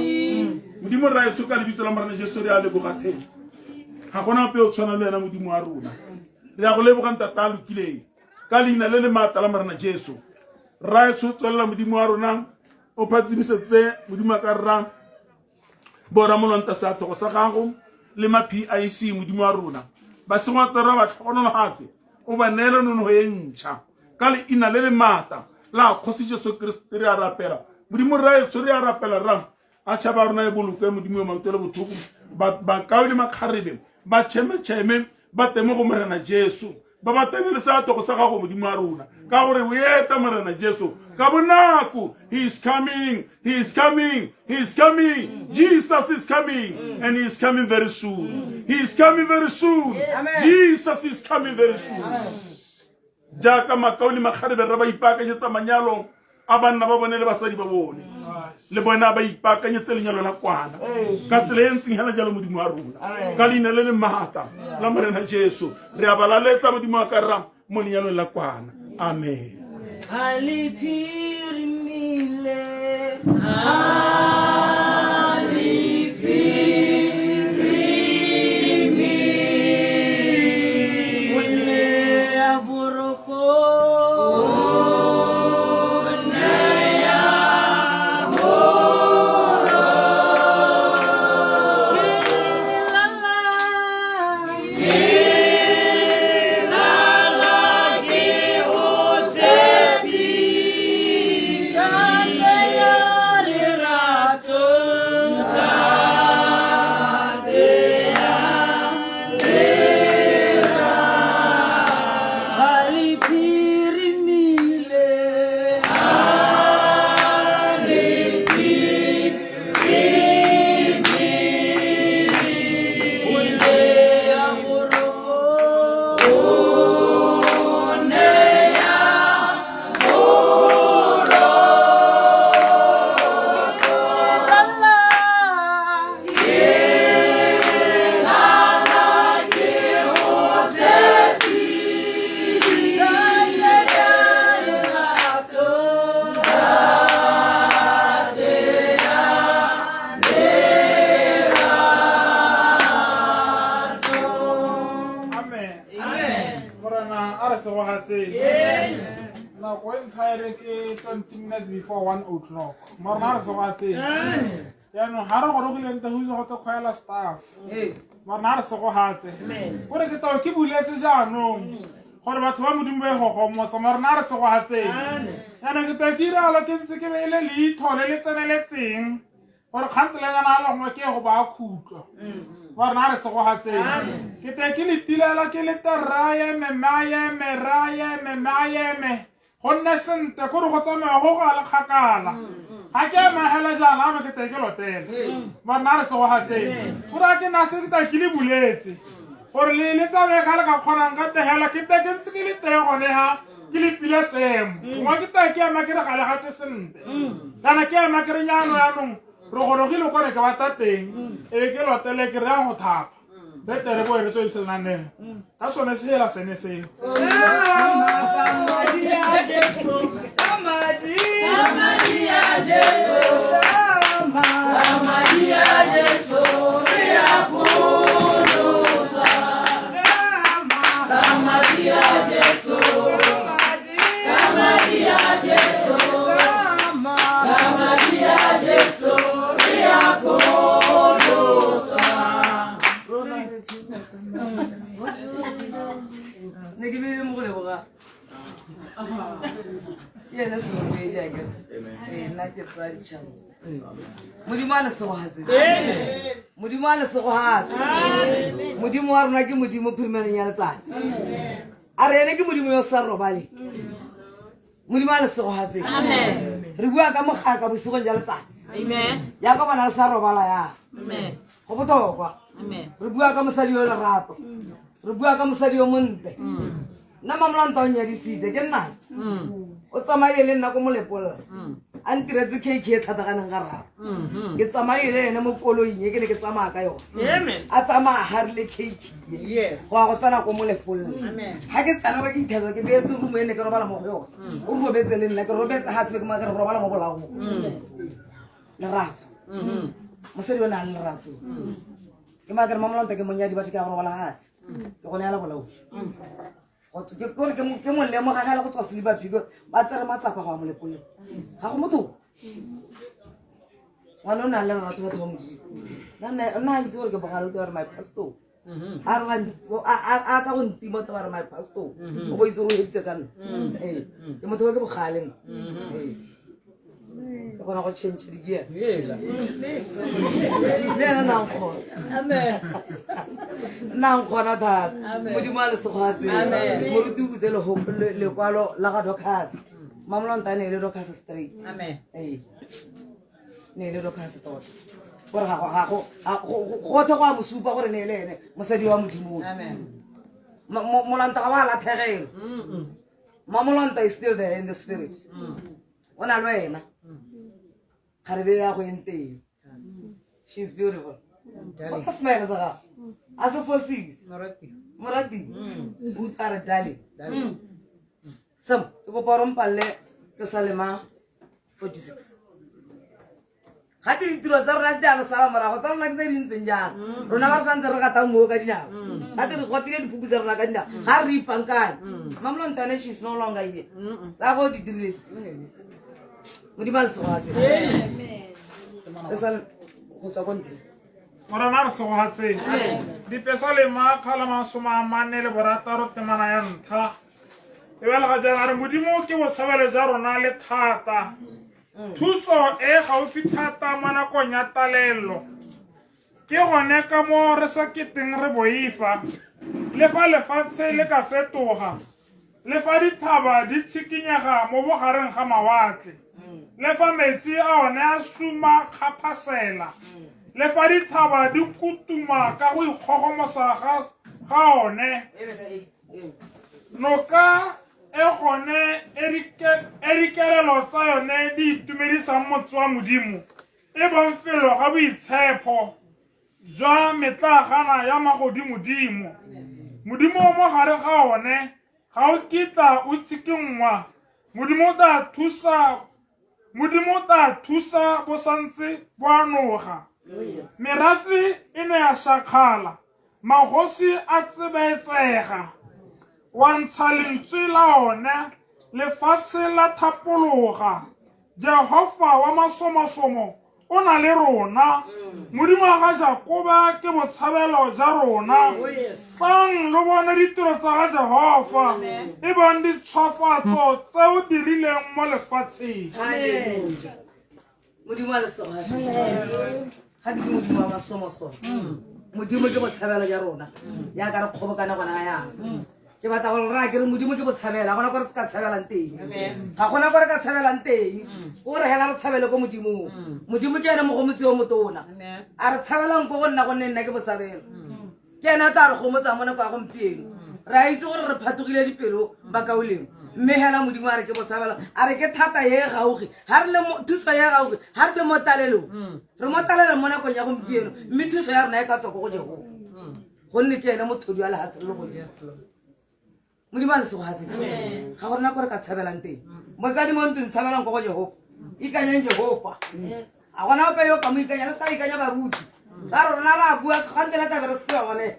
Modimo rraetsho, ka lebitso la Morena Jesu re a leboga theng, ga gona ope o tshwana le wena Modimo wa rona. Re ya go leboga ntata a lokileng ka leina le le maatla la Morena Jesu. Rraetsho, tswelela Modimo wa rona o phatsimisetse Modimo a ka rra bora molonta seathogo sa gago le ma PIC. Modimo wa rona, basengwatsara ba tlhogonologatse, o ba neele nonogo e ntšha ka leina le le maatla la kgosi Jesu Keresete re a rapela. Modimo rraetsho, re a rapela rra a tšhaba rona e bolokwe. Modimo yo mautele botlhoko, bakao le makgarebe ba tšhemetšheme ba teme go Morena Jesu, ba ba tene le seatogo sa gago Modimo wa rona, ka gore o eta Morena Jesu ka bonako. He is coming, he is coming, he is coming. Jesus is coming and he is coming very soon. He is coming very soon. Jesus is coming very soon. Jaaka makao le makgarebe rra ba ipaakanyetsa manyalo a banna ba bone le basadi ba bone, le bona ba ipaakanyetse lenyalo la kwana ka tsela e ntseng hela jalo. Modimo wa rona, ka leina le le maatla la Morena Jesu re a ba laletsa, Modimo wa ka rra, mo lenyalong la kwana. Amen. Ha le phirimile. O nea boroko. Ke lala. Ka tsela lerato. Ha le phirimile. O nea boroko. Lala. Ka tsela lerato. Amen. Morena a re segogatseng. Nako e ntlha e re ke 20 minutes before 1 o'clock. Morena a re segogatseng. Jaanong ga re gorogileng teng go itse go tse kgwaela staff. Morena a re segogatse. Kore ke tao ke buletse jaanong gore batho ba modimo ba e gogomotsa. Morena a re segogatseng. Jaanong ke tao ke iralo ke ntse ke beile leitho le le tseneletseng gore kgantelenyana a le gongwe ke go ba khutlo. Morena a re segogatseng. Ke te ke le tilela ke le terraeme maeme raeme maeme gonne sente kore go tsamaya go go a le kgakala. Ga ke ema hela jaana ano ke te ke lotele. Morena a re segogatseng. Gore a ke na se ke ta ke le buletse gore le le tsamaye ka le ka kgonang ka tehela ke te ke ntse ke le teng gone ha ke le pile seemo. Gongwe ke te ke ema ke re ga le gate sentle. Kana ke ema ke re nyano yaanong re gorogile kwa re ke batla teng e be ke lotele ke re yang go thapa. Re tle re boe re tswedise lenaneo. Ka sone se hela sene seo. Ka madi a Jesu. Ka madi. Ka madi a Jesu. Ka madi a Jesu. Re a pholoswa. Ka madi a Jesu. Ka madi a Jesu. Ka madi a Jesu. Re a pholoswa. Ne ke beile mo go leboga. Ke ene seoedi akere. Ee, nna ke tsaya ditšhaba. Modimo a le segogatse. Modimo a le segogatse. Modimo wa rona ke Modimo phirimeleng ya letsatsi. A re ene ke Modimo yo o sa robale. Modimo a le segogatse. Amen. Re bua ka mogaka bosigong jwa letsatsi. Amen. Jaaka bona re sa robala yang. Amen. Go botlhokwa. Amen. Re bua ka mosadi yo lerato. Re bua ka mosadi yo montle. Nna Mamolanta o nnyadisitse ke nna. O tsamaile le nna ko Molepolole. A ntiretse cake e tlhataganeng ga raro. Ke tsamaile le ene mo koloing e ke ne ke tsamaya ka yone. Amen. A tsamaya a harile cake e. Yes. Go ya go tsena ko Molepolole. Amen. Ga ke tsena ba ke ithetsa ke beetse room e ne ke robala mo go yone. O robetse le nna ke robetse ga sebe ke ma ke re robala mo bolaong. Lerato. Mosadi o na le lerato. Ke ma ke re Mamolanta ke monyadi batho ke ya go robala gatshe. Ke go neela bolaodi. Go tswa- ke kore ke mo lemoga ga le go tswa Seliba Phiko ba tsere matsapa go ya Molepolole. Ga go motho. Ngwana o na le lerato batho ba Modimo. Nna a itse gore ke bogale o tla re my pastor. A re a ka go ntima o tla ba re my pastor. O bo itse gore o heditse ka nna. Ee, ke motho wa ke bogale nna. Ee. Ke kgona go change di-gear. Hela. Le ena nna nkgona. Amen. Nna nkgona thata. Amen. Modimo a le segogatse. Amen. Moruti o butse lekwalo la ga Dorcas. Mamolanta ne e le Dorcas straight. Amen. Ee. Ne e le Dorcas tota. Gore ga go ga go ga go gothe go a mo supa gore ne e le ene mosadi wa Modimo. Amen. Molanta ga wa latlhegelwa. Mamolanta is still there in the spirit. O na le wena. Kgarebe ya go eng teng. She's beautiful. Darling. O smile sa gago. A se fosise. Morati. Morati. O utlwa re darling. Darling. Sam ke kopa gore mpalle Pesalema 46. Ga ke ditiro tsa rona di a re sala morago, tsa rona ke tse di ntseng jang. Rona ba re santse re gatang moo ka dinao, ga te re gotile diphupu tsa rona ka dinao, ga re ipankanye. Mamolontane, she is no longer here. Tsa go di dirile Modimo a lesegoatse go tswa ko ntle. Morena a re segogatseng. Dipesalema kgala 46 temana ya ntlha e belega jaana, a re Modimo ke botshabelo jwa rona le thata, thuso e gaufi thata mo nakong ya talelo. Ke gone ka mo re sa keteng re boifa, le fa lefatshe le ka fetoga, le fa dithaba di tshikinyega mo bogareng ga mawatle, le fa metsi a one a suma kgaphasela, le fa dithaba di kutuma ka go ikgogomosa ga one. Noka e gone e dikelelo tsa yone di itumedisang motse wa Modimo, e bong felo ga boitshepho jwa metlaagana ya magodimodimo. Modimo o mo gare ga one, ga o kitla o tshikinngwa. Modimo o tla thusa, Modimo o tla thusa bo santse bo anoga. Merafe e ne ya shakgala, magosi a tsebetsega. Wa ntsha lentswe la one, lefatshe la thapologa. Jehofa wa masomosomo o na le rona. Modimo wa ga Jakoba ke botshabelo ja rona. Tlang lo bone ditiro tsa ga Jehofa, e bong ditshwafatso tse o dirileng mo lefatsheng. Halleluja. Modimo a lesegogatse. Ga ke Modimo wa masomosomo. Modimo ke botshabelo ja rona. Yaka re kgobokane gona yana. Ke batla gore rra ke re Modimo ke botshabelo, ga gona ko re ka tshabelang teng. Ga gona ko re ka tshabelang teng. O re hela re tshabele ko Modimong. Modimo ke ene mogomotsi yo motona. A re tshabelang ko go nna, gonne nna ke botshabelo. Ke ene a tla re gomotsa mo nako ya gompieno. Re a itse gore re phatogile dipelo bakauleng. Mme hela Modimo a re ke botshabelo, a re ke thata e gaufi, ha re le mo thuso ya gaufi, ha re le mo talelong. Re mo talelong mo nakong ya gompieno, mme thuso ya rona e ka tswa ko go Jehova. Gonne ke ene mothodi wa lehatshe le legodimo. Modimo a le segogatse. Ga go rena ko re ka tshabelang teng. Motsadi mo ntlong, tshabelang ko go Jehova. Ikanyang Jehova. A gona ope yo ka mo ikanya, re sa ikanya baruti. Ba re rona ra bua gante le tlabe re sewa gone.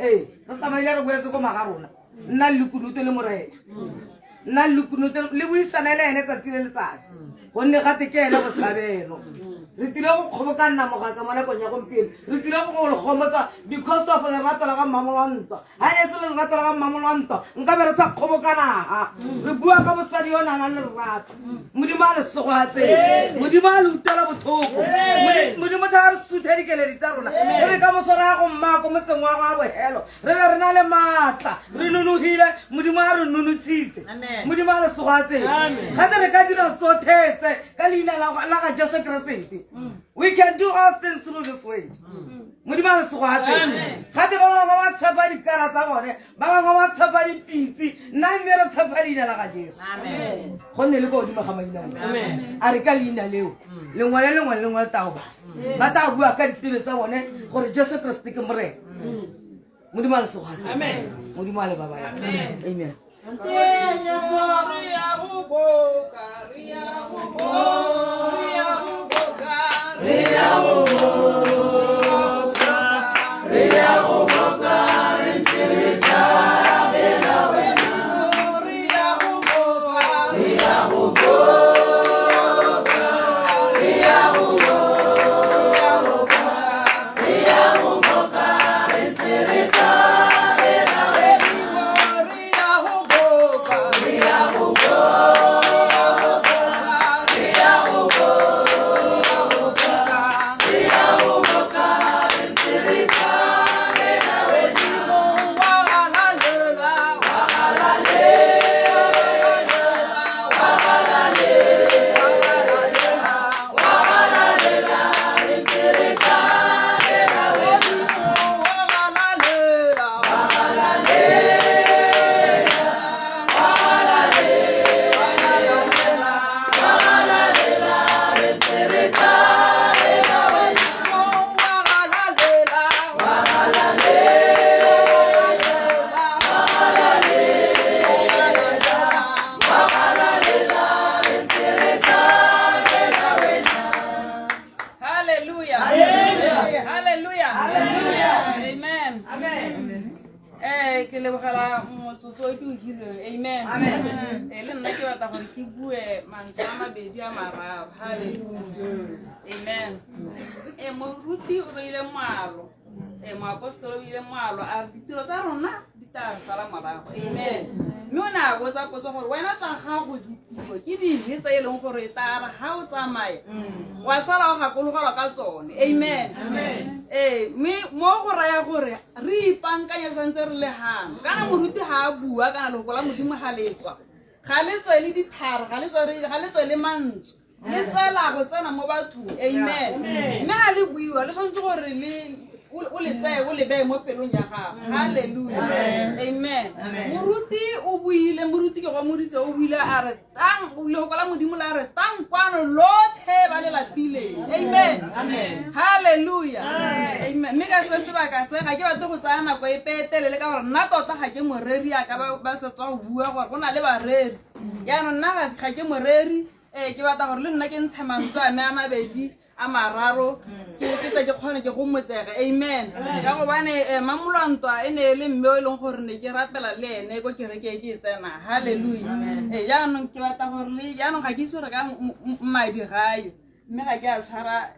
Ee, re tsamaile re boetse ko maga rona. Nna le lekunutu le Morena. Nna le lekunutu le buisane le ene tsatsi le letsatsi. Gonne gate ke ene botshabelo. Re tlile go kgobokanna mogaka mo nakong ya gompieno. Re tlile go le gomotsa because of lerato la ga Mmamolwantwa. Ha e ne se lerato la ga Mmamolwantwa, nka be re sa kgobokana. Re bua ka mosadi yo o nang le lerato. Modimo a le segogatseng. Modimo a le utlwela botlhoko. Modimo tla re suthe dikeledi tsa rona. E re ka moso re ya go mma ko motseng wa ga bohelo, re be re na le maatla, re nonogile. Modimo a re nonotshitse. Modimo a le segogatseng. Gape re ka dira tsothetse ka leina la ga Jesu Keresete. We can do all things through this word. Modimo a le segogatseng. Gape ba bangwe ba tshepa dikara tsa bone, ba bangwe ba tshepa dipitse, nna mme re tshepa leina la ga Jesu. Gonne le ko godimo ga maina one. A re ka leina leo, lengwe le lengwe le lengwe le tla ba. Ba tla bua ka diteme tsa bone gore Jesu Keresete ke Morena. Modimo a le segogatseng. Modimo a le babale. Amen. Re ya go boka, re ya go boka, re ya go boka, re ya go boka, re ya go boka, re ntse re thabela wena. Re ya go boka, re ya go boka, re ya go boka, re ya go boka, re ntse re thabela wena. Re ya go boka, re ya go boka, re ya go boka. Hallelujah. Hallelujah. Amen. Amen. Ke lebogela motsotso o ke o filweng. Amen. Le nna ke batla gore ke bue mantswe a mabedi a mararo. Hallelujah. Amen. Moruti o beile moalo. Moapostolo o beile moalo a re ditiro tsa rona di tla re sala morago. Amen. Mme o ne a botsa potso gore wena tsa gago ditiro ke dife tse e leng gore tla re ga o tsamaya wa sala o gakologelwa ka tsone. Amen. Mme mo go raya gore re ipankanye santse re le gano kana moruti ga a bua kana lefoko la Modimo ga le tswa, ga le tswe le ditharo, ga le tswe le mantswe, le tswela go tsena mo bathong. Amen. Mme ga le buiwa le tshwanetse gore le o le tseye o le beye mo pelong ya gago. Hallelujah. Amen. Moruti o buile, moruti ke go moditse o buile a re tang, lefoko la Modimo la re tang kwano lotlhe ba le lapileng. Amen. Hallelujah. Amen. Mme ka se sebaka se ga ke batle go tsaya nako epe e telele ka gore nna tota ga ke moreri ya ka ba sa tswa go bua gore go na le bareri. Jaanong nna ga ke moreri, ke batla gore le nna ke ntshe mantswe a me a mabedi a mararo ke tle ke kgone ke go motsege. Amen. Ka gobane Mamolwantwa e ne e le mme o e leng gore ne ke rapela le ene ko kereke e ke e tsenang. Hallelujah. Jaanong ke batla gore le jaanong ga ke itse gore ka madi gayo mme ga ke a tshwara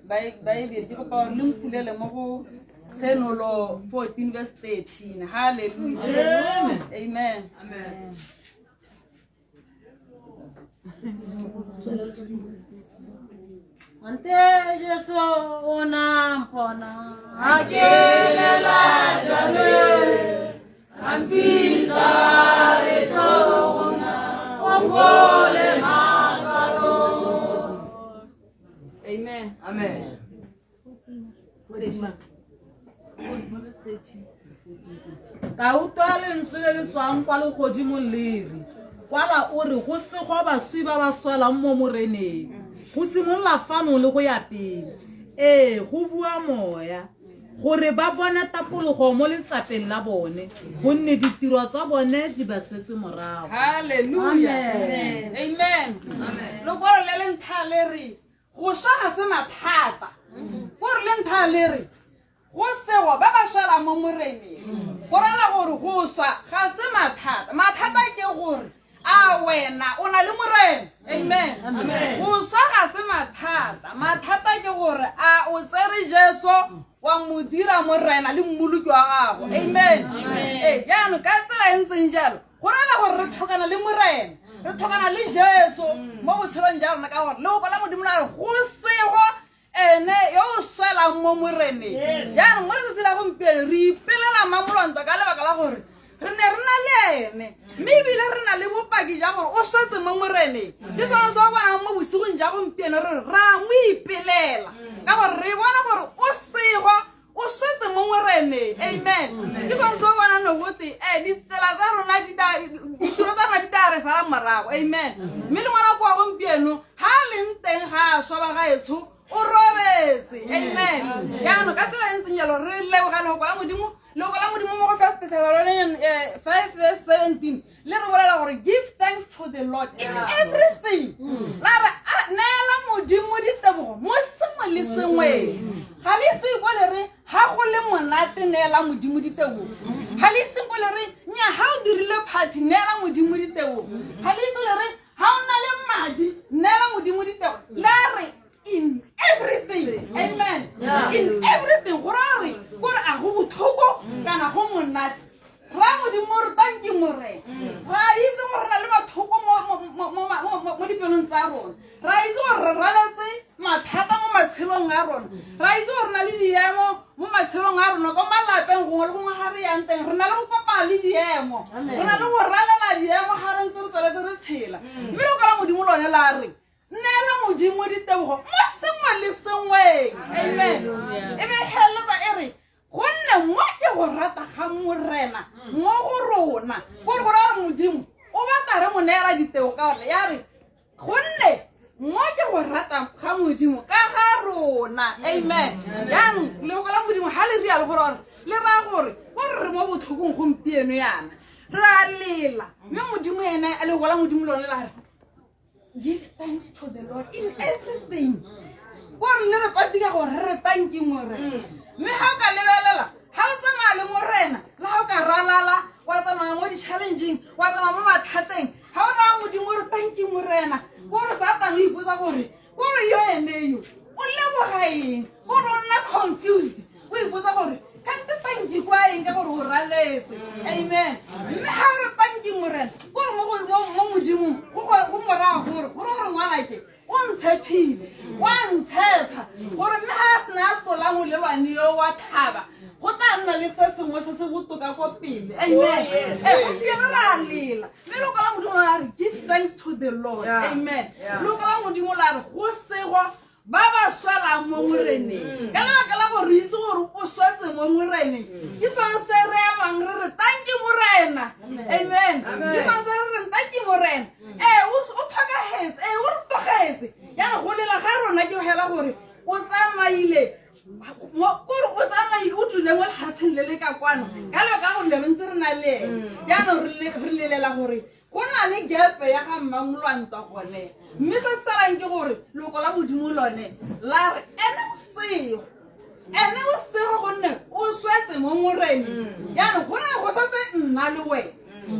Baebele, ke kopa gore le mpulele mo go Tshenolo 14 verse 13. Hallelujah. Amen. Amen. Ante Jesu o na mpona a ke lela jale a mpitsa le tlo gona o fole matswalo. Amen. Amen. Ka utlwa lentswe le le tswang kwa legodimong le re, kwala o re go segwa baswi ba ba swelang mo Moreneng, go simolola fano le go ya pele. Ee, go bua moya gore ba bone tapologo mo letsapeng la bone, gonne ditiro tsa bone di ba setse morago. Hallelujah. Amen. Amen. Lokwalo le le ntha le re go swa ga se mathata. Gore le ntha le re go segwa ba ba swelang mo Moreneng. Go rela gore go swa ga se mathata. Mathata ke gore a wena o na le Morena. Amen. Go swa ga se mathata. Mathata ke gore a o tsere Jesu wa mo dira Morena le mmoloki wa gago. Amen. Jaanong ka tsela e ntseng jalo go rela gore re tlhokana le Morena, re tlhokana le Jesu mo botshelong jwa rona, ka gore lefoko la Modimo la re go segwa ene yo o swelang mo Moreneng. Jaanong mo letsatsi la gompieno re ipelela Mamolwantwa ka lebaka la gore re ne re na le ene, mme ebile re na le bopaki jwa gore o swetse mo Moreneng. Ke sone se o bonang mo bosigong jwa gompieno re re ra mo ipelela ka gore re bona gore o segwa o swetse mo Moreneng. Amen. Ke sone se o bonang gote ditsela tsa rona ditiro tsa rona di tla re sala morago. Amen. Mme le ngwana kwa gompieno ha a leng teng ga a swa ba gaetsho o robetse. Amen. Jaanong ka tsela e ntseng jalo re leboga lefoko la Modimo. Lefoko la Modimo mo go First Thessalonians 5 verse 17 le re bolela gore give thanks to the Lord in everything. La re neela Modimo ditebogo mo sengwe le sengweng. Ga le ise ko le re ha go le monate neela Modimo ditebogo. Ga le ise ko le re nya ha o dirile party neela Modimo ditebogo. Ga le ise le re ha o na le madi neela Modimo ditebogo. La re in everything. Amen. In everything. Go raya gore kore a go botlhoko kana go monate. Ra Modimo re tanki Morena. Ra itse gore re na le mathoko mo dipelong tsa rona. Ra itse gore re raletse mathata mo matshelong a rona. Ra itse gore re na le diemo mo matshelong a rona ko malapeng gongwe le gongwe ga re yang teng. Re na le go kopana le diemo. Re na le go ralela diemo ga re ntse re tsweletse re tshela. Mme lefoko la Modimo lone la re neela Modimo ditebogo mo sengwe le sengweng. Amen. E be heleletsa e re gonne mo ke go rata ga Morena mo go rona. Kore go raya gore Modimo o batla re mo neela ditebogo ka gore ya re gonne mo ke go rata ga Modimo ka ga rona. Amen. Jaanong lefoko la Modimo ga le rialo gore gore le raya gore kore re mo botlhokong gompieno yana re a lela, mme Modimo ene lefoko la Modimo lone la re give thanks to the Lord in everything. tika gore re re tanki Morena. Mme ga o ka lebelela, ga o tsamaya le Morena, le ga o ka ralala, wa tsamaya mo di-challengeng, wa tsamaya mo mathateng, ga o raya Modimo o re tanki Morena, kore Satane o ipotsa gore kore yo ene yo o leboga eng, kore o nna confused, o ipotsa gore kante tanki kwa eng ka gore o raletse. Amen. Mme ga o re tanki Morena, kore mo Modimong go moraya gore gore gore ngwanake o ntshephile, wa ntshepa gore mme ga a sena a tlola molelwane yo wa thaba, go tla nna le se sengwe se se botoka ko pele. Amen. Gompieno re a lela, mme loko la Modimo la re give thanks to the Lord. Amen. Loko la Modimo la re go sego ba ba swelang mo Moreneng, ka lebaka la gore re itse gore o swetse mo Moreneng, ke sone se re emang re re tanki Morena. Amen. Ke sone se re reng tanki Morena. O tlhokagetse, o re tlogetse. Jaanong go lela ga rona ke hela gore o tsamaile, kore o tsamaile, o dule mo lefatsheng le le ka kwano, ka lebaka la gore ne re ntse re na le ene. Jaanong re lelela gore go na le gape ya ga mmangolwantwa gone, mme se se salang ke gore loko la Modimo lone la re ene o sego, ene o sego gonne o swetse mo Moreneng. Jaanong go na go setse nna le wena,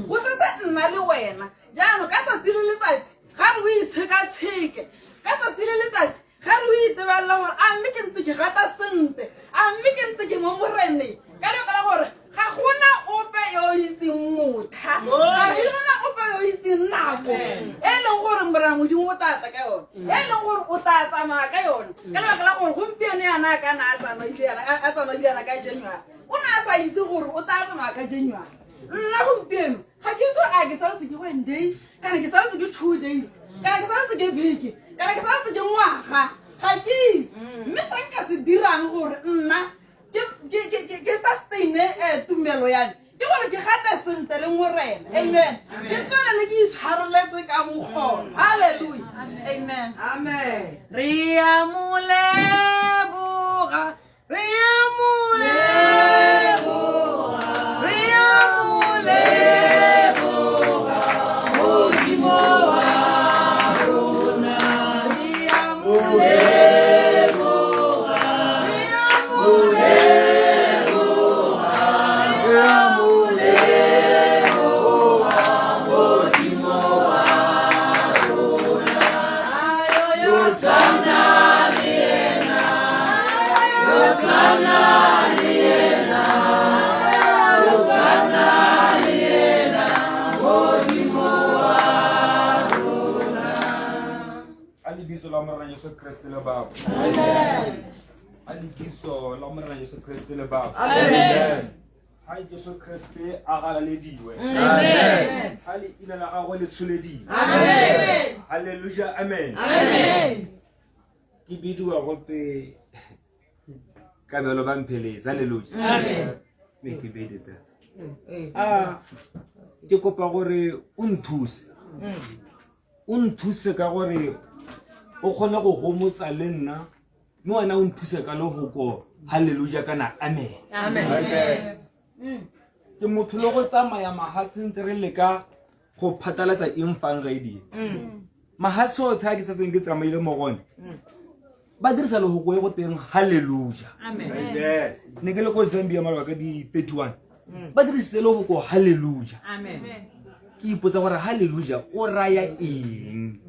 go setse nna le wena. Jaanong ka tsatsi le letsatsi ga re o itshekatsheke, ka tsatsi le letsatsi ga re o itebelela gore a mme ke ntse ke rata sentle, a mme ke ntse ke mo Moreneng, ka lebaka la gore ga gona ope yo o itseng motlha, ga gona ope yo o itseng nako e leng gore Morena Modimo o tla tla ka yone, e leng gore o tla tsamaya ka yone. Ka lebaka la gore gompieno yana a kana a tsamaile yana ka January, o ne a sa itse gore o tla tsamaya ka January. Nna gompieno ga ke itse gore a ke saletse ke one day, kana ke saletse ke 2 days, kana ke saletse ke beke, kana ke saletse ke ngwaga, ga ke itse. Mme se nka se dirang gore nna ke sustaine tumelo ya me ke gore ke gate sentle le Morena. Amen. Ke tswelele ke itshwareletse ka bokgona. Hallelujah. Amen. Amen. Re a mo leboga, re a mo leboga, re a mo leboga, Modimo wa rona. Re a mo leboga, re a mo leboga, re a mo leboga, Modimo wa rona. Ayo yo tshwana le yena, yo tshwana le yena, yo tshwana le yena, Modimo wa rona. A lebitso la Morena Jesu Kriste le babo. Amen. A lebitso la Morena Jesu Kriste le babo. Amen. Ha Jesu Kriste a galalediwe. Amen. Ha leina la gagwe le tsholediwe. Amen. Hallelujah, amen. Amen. Ke bidiwa gope Kabelo ba mpheletse. Hallelujah. Amen. Me ke bedetsa. A ke kopa gore o nthuse. O nthuse ka gore o kgone go gomotsa le nna, mme wena o nthuse ka lehoko hallelujah kana amen. Amen. Ke motho le go tsamaya mahatshe ntse re leka go phatalatsa eng fang radio. Mahatshe otlhe a ke setseng ke tsamaile mo go one, ba dirisa lehoko e go teng hallelujah. Amen. Ne ke le ko Zambia maloba ka di 31, ba dirisitse lehoko hallelujah. Amen. Ke ipotsa gore hallelujah o raya eng.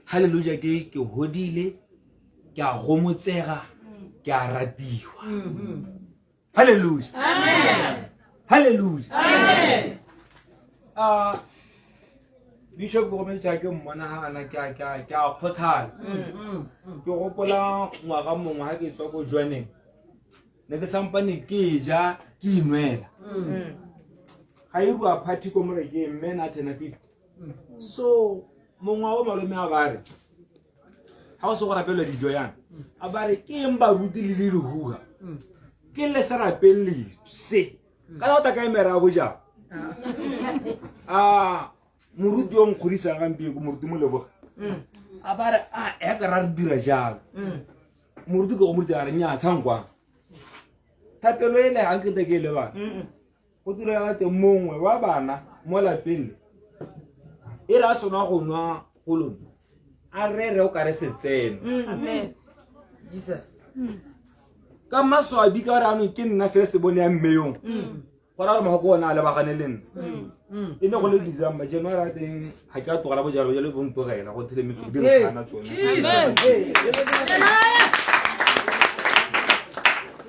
Hallelujah ke ke hodile, ke a gomotsega, ke a ratiwa. Hallelujah. Amen. Hallelujah. Amen. Bishop go metsa ke mmona ha ana ke a kgothala. Ke gopola ngwaga mongwe ha ke tswa ko Jwaneng, ne ke sampane ke ja ke inwela. Ga e rua party ko morekeng, mme na turn 50. So mongwe wa malome a ba re ha o se go rapelwa dijo yana, a ba re ke eng baruti le le lehuga, ke le se rapelele se kana o ta ka emera a bojang. A moruti yo nkgodisang gampieno ko moruti Moleboga, a ba re a ya ka ra re dira jalo. Moruti ke go moruti a re nnyaa tshang kwa thapelo e le ga nkete ke e lebana go dira teng mongwe wa bana mo lapeng e re a sona go nwa go lone a rere o kare setseno. Amen. Ka maswabi ka gore anong ke nna first bone ya mme yong. Go ra gore mogoko ona a lebagane le nna. E ne go le December, January a teng ga ke a tlogela bojalo jalo bo ntogela go thele metsoko di re tshwana tsone.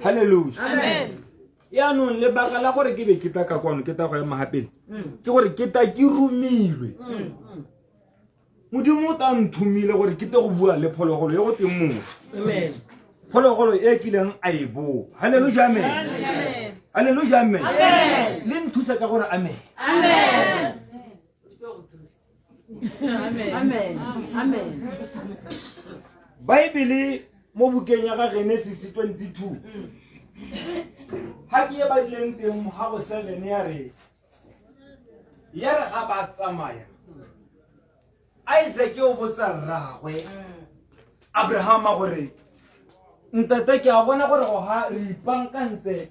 Hallelujah. Yaanong lebaka la gore ke be ke tla ka kwano ke tla go ema gapele ke gore ke tla ke romilwe. Modimo o ta nthomile gore ke te go bua le phologolo e go teng motho. Phologolo e kileng a e bopa. Hallelujah, amen. Hallelujah, amen. Le nthusa ka gore amen. Baebele mo bukeng ya ga Genesis 22 ga ke e badileng teng ga go 7 ya re ya re ga ba tsamaya Isaac o botsa rragwe Abrahama gore ntate ke a bona gore go ga re ipankantse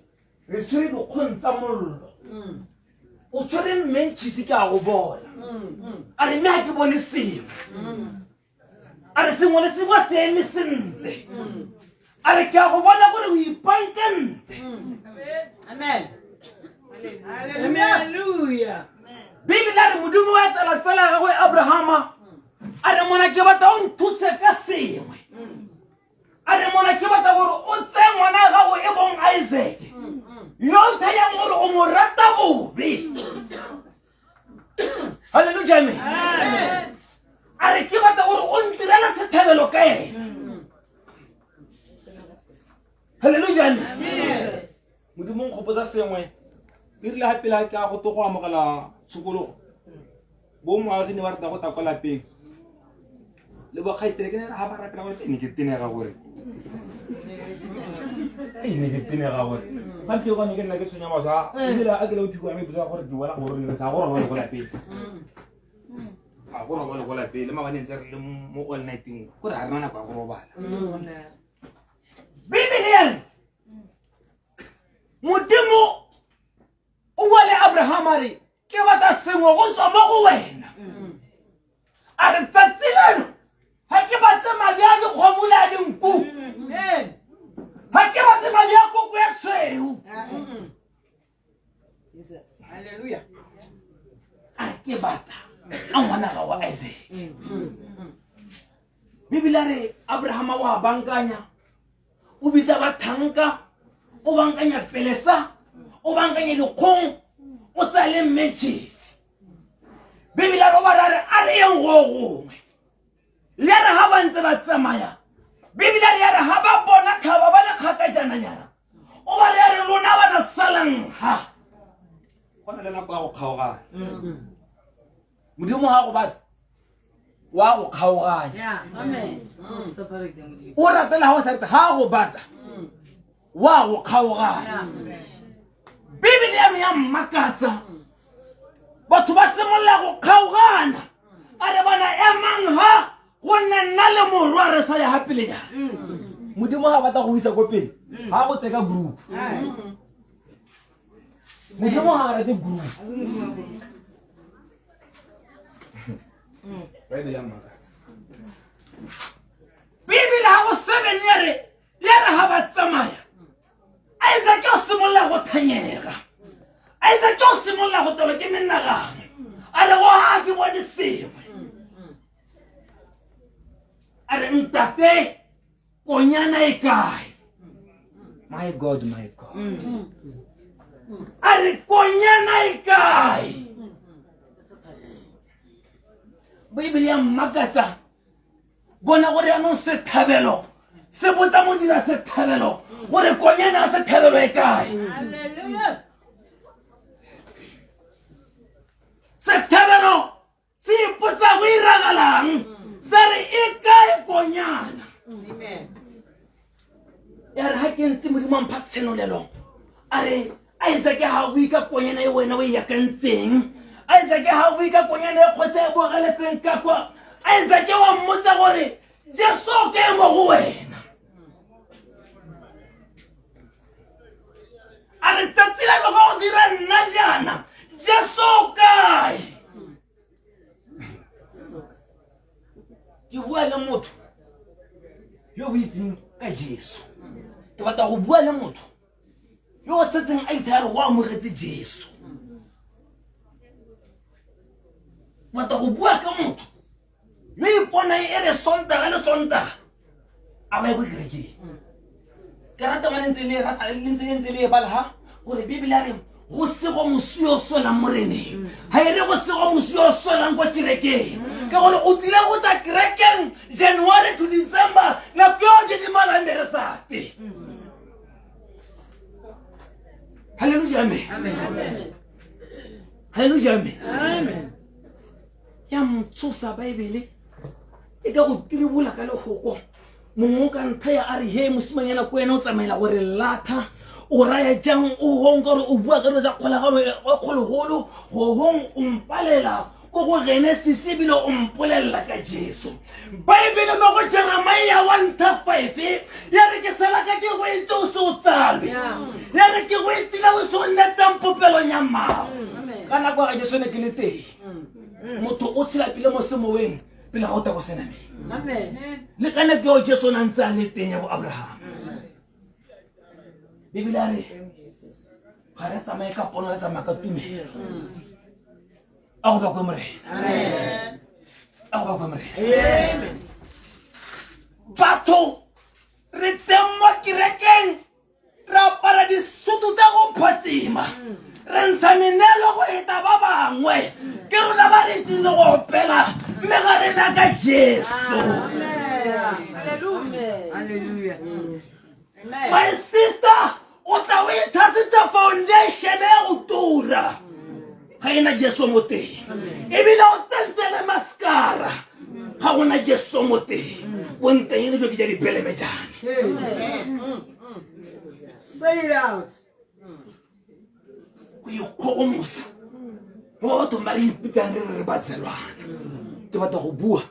re tshwere dikgong tsa mollo o tshwere mmentšhisi ke a go bona a re mme ga ke bone sengwe a re sengwe le sengwe se eme sentle a re ke a go bona gore o ipankantse. Bibele a re Modimo wa etela tsala ya gagwe Abrahama a re mona ke batla o nthuse ka sengwe a re mona ke batla gore o tseye ngwana ya gago e bong Isaac yo o thayang gore o mo rata bobe. Halleluja, amen. A re ke batla gore o ntirele sethabelo ka ena. Halleluja, amen. Modimo nkgopotsa sengwe e rile ga pele ga ke a go to go amogela tshokologo bo moagi ne ba rata go ta kwa lapeng le bokgaitsele ke ne re ga ba rapela gore ne ke tenega gore ne ke tenega gore gampe gone ke nna ke tshwenya batho a ebile a ke le bophiko ya me ipotsa gore ke bona go re sa go robale go lapeng ga go robale go lapeng le mabaneng tse re le mo all nighteng gore ga re na nako ya go robala. Bibele ya re Modimo o bua le Abraham a re ke batla sengwe go tswa mo go wena. A re tsatsi leno ga ke batle madi a dikgomo le a dinku, ga ke batle madi a koko ya tshweu, a re ke batla a ngwana ga wa Isaac. Bibele a re Abrahama wa bankanya, o bitsa bathanka, o bankanya pelesa, o bankanya dikgong, o tsaya le matches. Bibele a re o ba ra re a re yeng go gongwe. Ya re ga ba ntse ba tsamaya, Bibele a re ya re ga ba bona thaba ba le kgakajananyana, o ba re ya re lona bana salang ha. Go na le nako ya go kgaogana. Modimo ga go batla wa go kgaoganya, o ratela ga o sa rata ga go batla wa go kgaoganya. Bibele ya me ya mmakatsa, batho ba simolola go kgaogana. A re bana emang ha go nna nna le morwa re sa ya ga pele ya Modimo ga batla go isa ko pele ga go tseka group. Modimo ga rate group. Bible ya mmakatsa. Bibele ga go 7 ya re ya re ga ba tsamaya Isaac o simolola go thanyega, Isaac o simolola go tolwa ke menagano. A re go ga ke bone sengwe. A re ntate konyana e kae? My God, my God. A re konyana e kae? Bibele ya mmakatsa bona gore yaanong sethabelo se botsa modira sethabelo gore konyana ya sethabelo e kae. Sethabelo se ipotsa go iragalang, se re e kae konyana? Ya re ga ke ntse Modimo a mpha tshenolelo a re Isaac ga o bue ka konyana e wena o e yakantseng, Isaac ga o bue ka konyana e kgotsa e bogeletseng ka kwa. Isaac wa mmotsa gore Jesu ke mo go wena. A re tsatsi la go go dira nna jaana, Jesu o kae? Ke bua le motho yo o itseng ka Jesu. Ke batla go bua le motho yo o setseng a ithaya re o amogetse Jesu. Ke batla go bua ka motho yo iponang e re Sontaga le Sontaga a ba ye ko kerekeng. Ke rata ba le ntse le rata le ntse le ntse le e bala ha gore Bibele ya re go sego mosi yo swelang moreneng ga e re go sego mosi yo swelang kwa kerekeng ka gore o tlile go tla kerekeng January to December nako eo didimalang be re sa te. Halleluja, amen. Halleluja, amen. Ya ntshosa Baebele e ka go tiribola ka lehoko mongwe o ka ntha ya a re he mosimanyana ko wena o tsamaela gore latha o raya jang o gong ka gore o bua ka dilo tsa kgolagano e kgologolo go gong o mpalela ko go Genesis ebile o mpolelela ka Jesu. Baebele mo go Jeremia 1:5 ya re ke sala ka ke go itse o se o tsalwe, ya re ke go itsile o se o nne teng popelong ya mmago. Ka nako ga Jesu ne ke le teng. Motho o tshela pele mo semoweng pele ga o tla ko senameng. Le ka nako eo Jesu o ne a ntse a le teng ya bo Abraham. Bibele a re ga re tsamaye ka pono, re tsamaya ka tumelo. A go bakwe Morena. A go bakwe Morena. Batho re teng mo kerekeng re apara disutu tsa go phatsima, re ntsha meneelo go eta ba bangwe, ke rona ba re itseng le go opela, mme ga re na ka Jesu. My sister, o tla o itshasitse foundation ya go tura ga ena Jesu mo teng, ebile o tsentse le mascara ga gona Jesu mo teng. Bonteng ene jo ke ja dipelebejane. Say it out. Go ikgogomosa mo ba bathong ba re ipitsang re re re ba tselwana. Ke batla go bua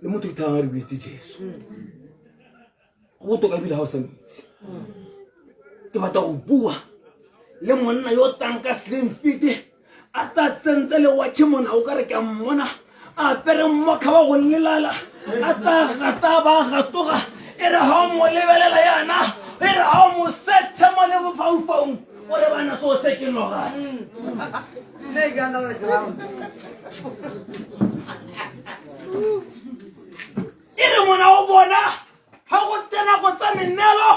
le motho ithang a re buitse Jesu. Go botoka ebile ga o sa metsi. Ke batla go bua le monna yo tang ka slim fit a ta tsentse le watšhe mona o ka re ke a mmona a apere mmokga wa go lelala a ta gata ba gatoga e re ga o mo lebelela yana e re ga o mo setšhe mo le bofaufaung o re bana so se ke nogase. Snake under the ground. E re mona o bona ga go tsena go tsa menelo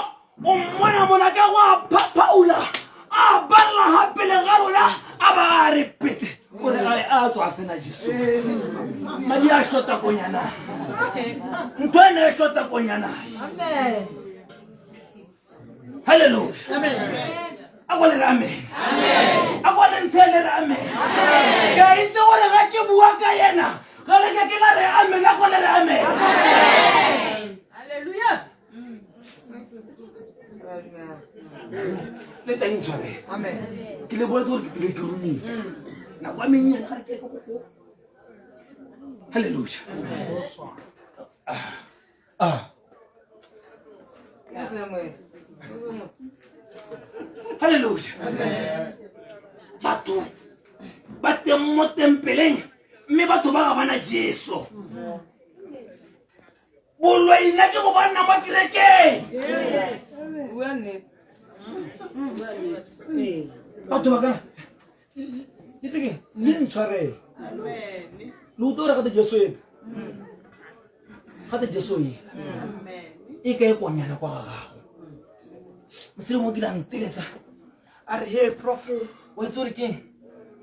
o mmona mona ka go a phaphaula a balela ga pele ga rona a ba a re pete o re a tswa a sena Jesu madi a shota konyana ntho ene e shota konyana. Halleluja. A go le re amen. A go le ntho e le re amen. Ke a itse gore ga ke bua ka yena ga le ke ke la re amen. A go le re amen. Le teng tshware. Ke le boletse gore ke tlile ke romile nako ya mennyane ga re ke ko. Halleluja. Ah. Halleluja. Batho ba teng mo tempeleng mme batho ba ga bana Jesu. Bolweina ke go ba nna mo kerekeng. Batho ba kana le seke le ntshwarele le utlwe gore gate Jesu ena gate Jesu ena e ka e konyana kwa ga gago. Mosele mo kile a nteletsa a re he prof o itse gore keng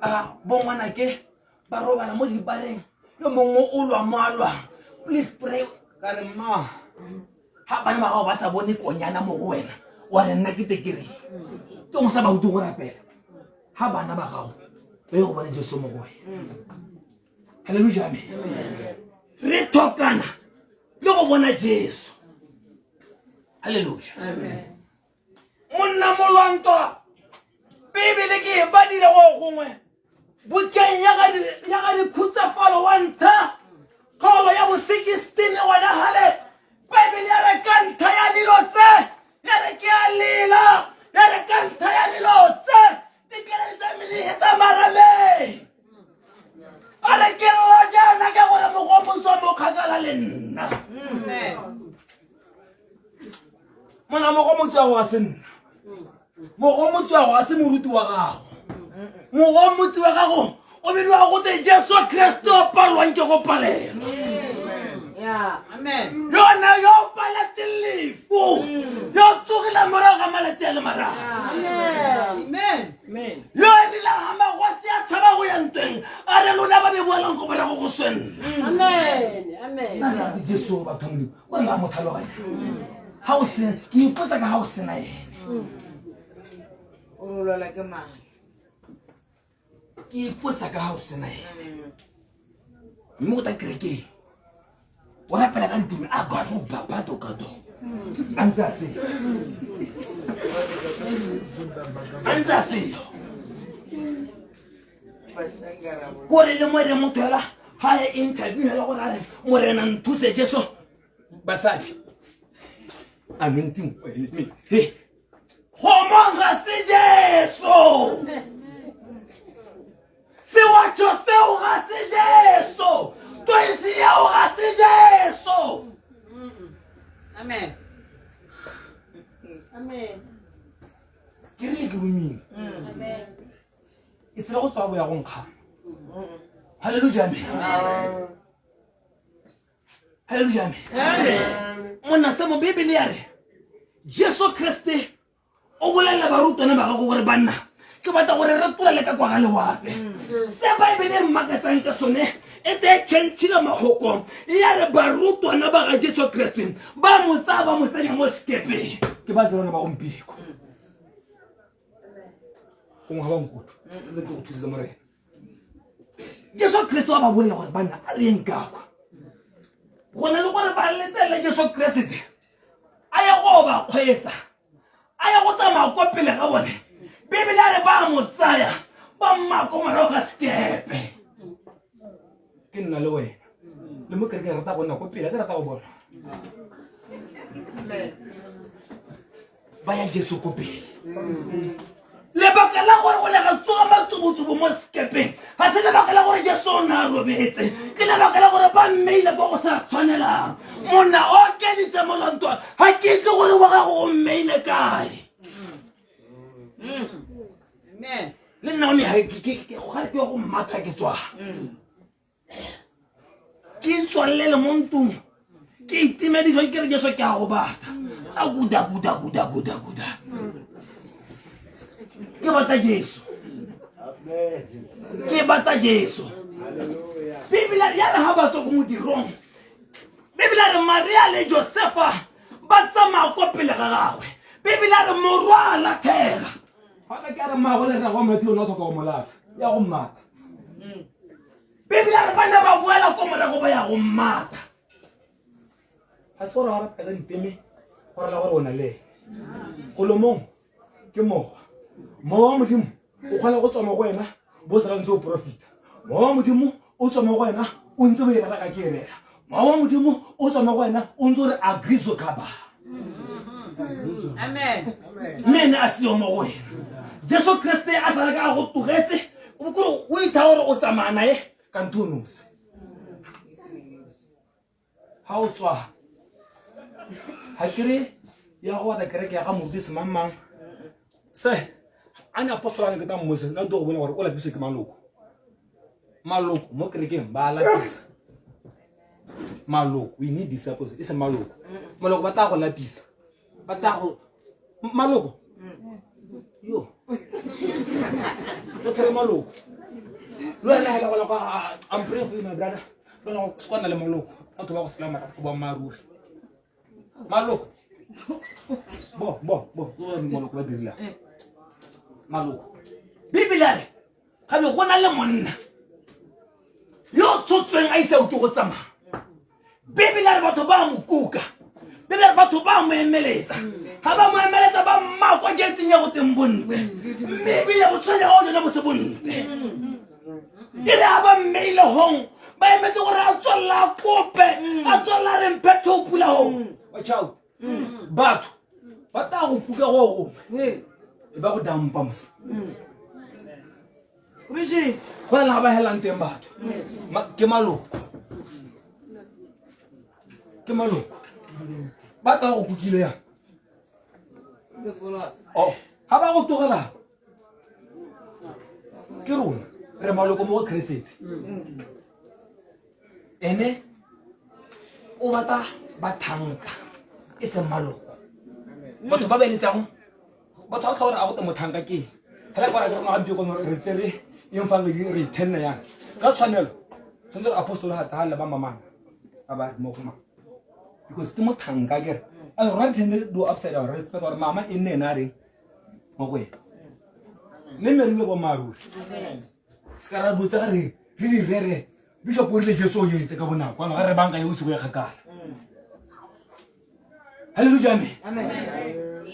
a bongwanake ba robala mo dibareng yo mongwe o lwa mo a lwang, please pray. Ka re mma ga bana ba gago ba sa bone konyana mo go wena wa re nna ke tekere ke go sa ba utlwe go rapela ga bana ba gago ba ye go bona Jesu mo go wena. Halleluja, amen. Re tlhokana le go bona Jesu. Halleluja. Monna molwantwa Bibele ke e badile go gongwe bukeng ya ga dikhutsafalo wa ntha kgaolo ya bo 16 gona gale Baebele ya re ka ntlha ya dilo tse ya re ke a lela ya re ka ntlha ya dilo tse dikeledi tsa melehe tsa marameng a re ke lla jaana ka gore mogomoso mo kgakala le nna. Mona mogomotsi wa go ga se nna. Mogomotsi wa go ga se moruti wa gago. Mogomotsi wa gago o bidiwa go te Jesu Kriste o palelwang ke go palelwa. Yona yo o paletseng lefu, yo o tsogileng morago ga malatsi a le mararo. Yo e rileng ga magosi a tshaba go ya ntweng, a re lona ba be boelang ko morago go swe nna. Nna re rate Jesu batho ba Modimo, o re la mo tlhaloganya. Ga o se, ke ipotsa ka ga o sena ene. O rolelwa ke mang? Ke ipotsa ka ga o sena ene. Mme o tla kerekeng, o rapela ka diteme, a gwa o babato ka do. A ntse a seyo. A ntse a seyo. Kore le mo re motho hela ha e interview hela gore a re morena nthuse Jesu basadi anointing he gomong ga se Jesu sewatšho seo ga se Jesu toisi eo ga se Jesu. Amen. Amen. Ke rile ke romile. Amen. E sera go tswa bo ya go nkga. Hallelujah. Amen. Hallelujah. Amen. Monna se mo Bibele ya re Jesu Kriste o bolelela barutwana ba gago gore banna ke batla gore re tlolele ka kwa ga lewatle. Se Baebele e mmakatsang ka sone e te tšhentšhile magoko ya re barutwana ba ga Jesu Kriste ba mo tsaya ba mo tsenya mo sekepeng. Ke ba tsebana ba gompieko. Gongwe ga ba nkutlwe, le ke go thusetsa Morena. Jesu Kriste wa ba bolela gore banna a re yeng ka kwa. Go na le gore ba letelele Jesu Kriste a ye go ba kgweetsa, a ye go tsamaya ko pele ga bone. Bibele a re ba mo tsaya ba mma ko morago ga sekepe. Ke nna le wena le mo kereke rata go nna ko pele, ke rata go bona ba ya Jesu ko pele. Lebaka la gore go ne ga tsoga matsubutsubu mo sekepeng ga se lebaka la gore Jesu o ne a robetse, ke lebaka la gore ba mmeile ko go sa tshwanelang. Monna o okeditse molantwa, ga ke itse gore wa gago o mmeile kae. Le nna o ne ga ke go mmatha ke tswa. Ke itswalele mo ntlong, ke itimediswa ke re Jesu ke a go batla. A kuda kuda kuda kuda kuda. Ke batla Jesu. Ke batla Jesu. Bibele ya re ha ba tswa ko modirong, Bibele ya re Maria le Josefa ba tsamaya ko pele ga gagwe. Bibele ya re morwa a lathega. Ga ka ke a re mmago le rrago wa molathi o ne o tlhoka go mo latha, ya go mmata. Bibele ya re ba ne ba boela ko morago ba ya go mmata. Ga se gore wa rapela diteme go rela gore o na le ene. Golomong ke mowa. Mowa wa Modimo o kgona go tswa mo go wena bo sala ntse o profita. Mowa wa Modimo o tswa mo go wena o ntse o e rera ka ke e rera. Mowa wa Modimo o tswa mo go wena o ntse o re agrizo kaba. Amen. Mme ene a seo mo go wena. Jesu Kriste a sa re ka go tlogetse, o kore o itha gore o tsamaya nae ka ntho o nosi. Ha o tswa ga kere ya go batla kereke ya ga moruti semangmang se a ne apostola ne ke ta mmotsa nna do go bona gore o lapiswe ke maloko. Maloko mo kerekeng ba lapisa. Maloko, we need disciples, e se maloko. Maloko ba tla go lapisa. Ba tla go maloko. Yo. Go tshwere maloko. Le wena hela go la kwa I'm praying for you my brother. Bona go se kwana le maloko. Batho ba go sela marapo ba mmaruri. Maloko. Bo bo bo, maloko ba dirila. Maloko. Bibele a re ga be go na le monna yo o tshotsweng a ise a utlwe go tsamaya. Bibele a re batho ba mo kuka. Bibele a re batho ba mo emeletsa. Ga ba mo emeletsa ba mma kwa gating ya go teng bontle. Mme ebile botshelo jwa gagwe jone bo se bontle. E re ga ba mmeile hong ba emetse gore a tswelela a kope, a tswelela a re mphe thopu la hong. Watch out. Batho ba tla go kuka go gongwe e ba go dampa mose. Go na le ga ba helang teng batho. Ke maloko. Ke maloko. Ba tla go kukile yang. Oh, ga ba go tlogela ke rona re maloko mo go Keresete. Ene o batla bathanka e seng maloko. Batho ba ba eletsang batho ba tlha gore a go te mothanka ke eng. Fela kwa ra ke rona gampieno re tsere eng fa re ithenna yang ka tshwanelo tshwanetse re apostolo ga tagale ba mamana ba ba mo go mama because ke mothanka kere a rona re tshwanetse do upside down re expect gore mama e nne ene a reng mo go ene mme mme re bue boammaaruri se ka ra botsa ga re re di rere bishop o rile jesu o ete ka bonako ano ga re banka yo o se go ya kgakala halleluja amen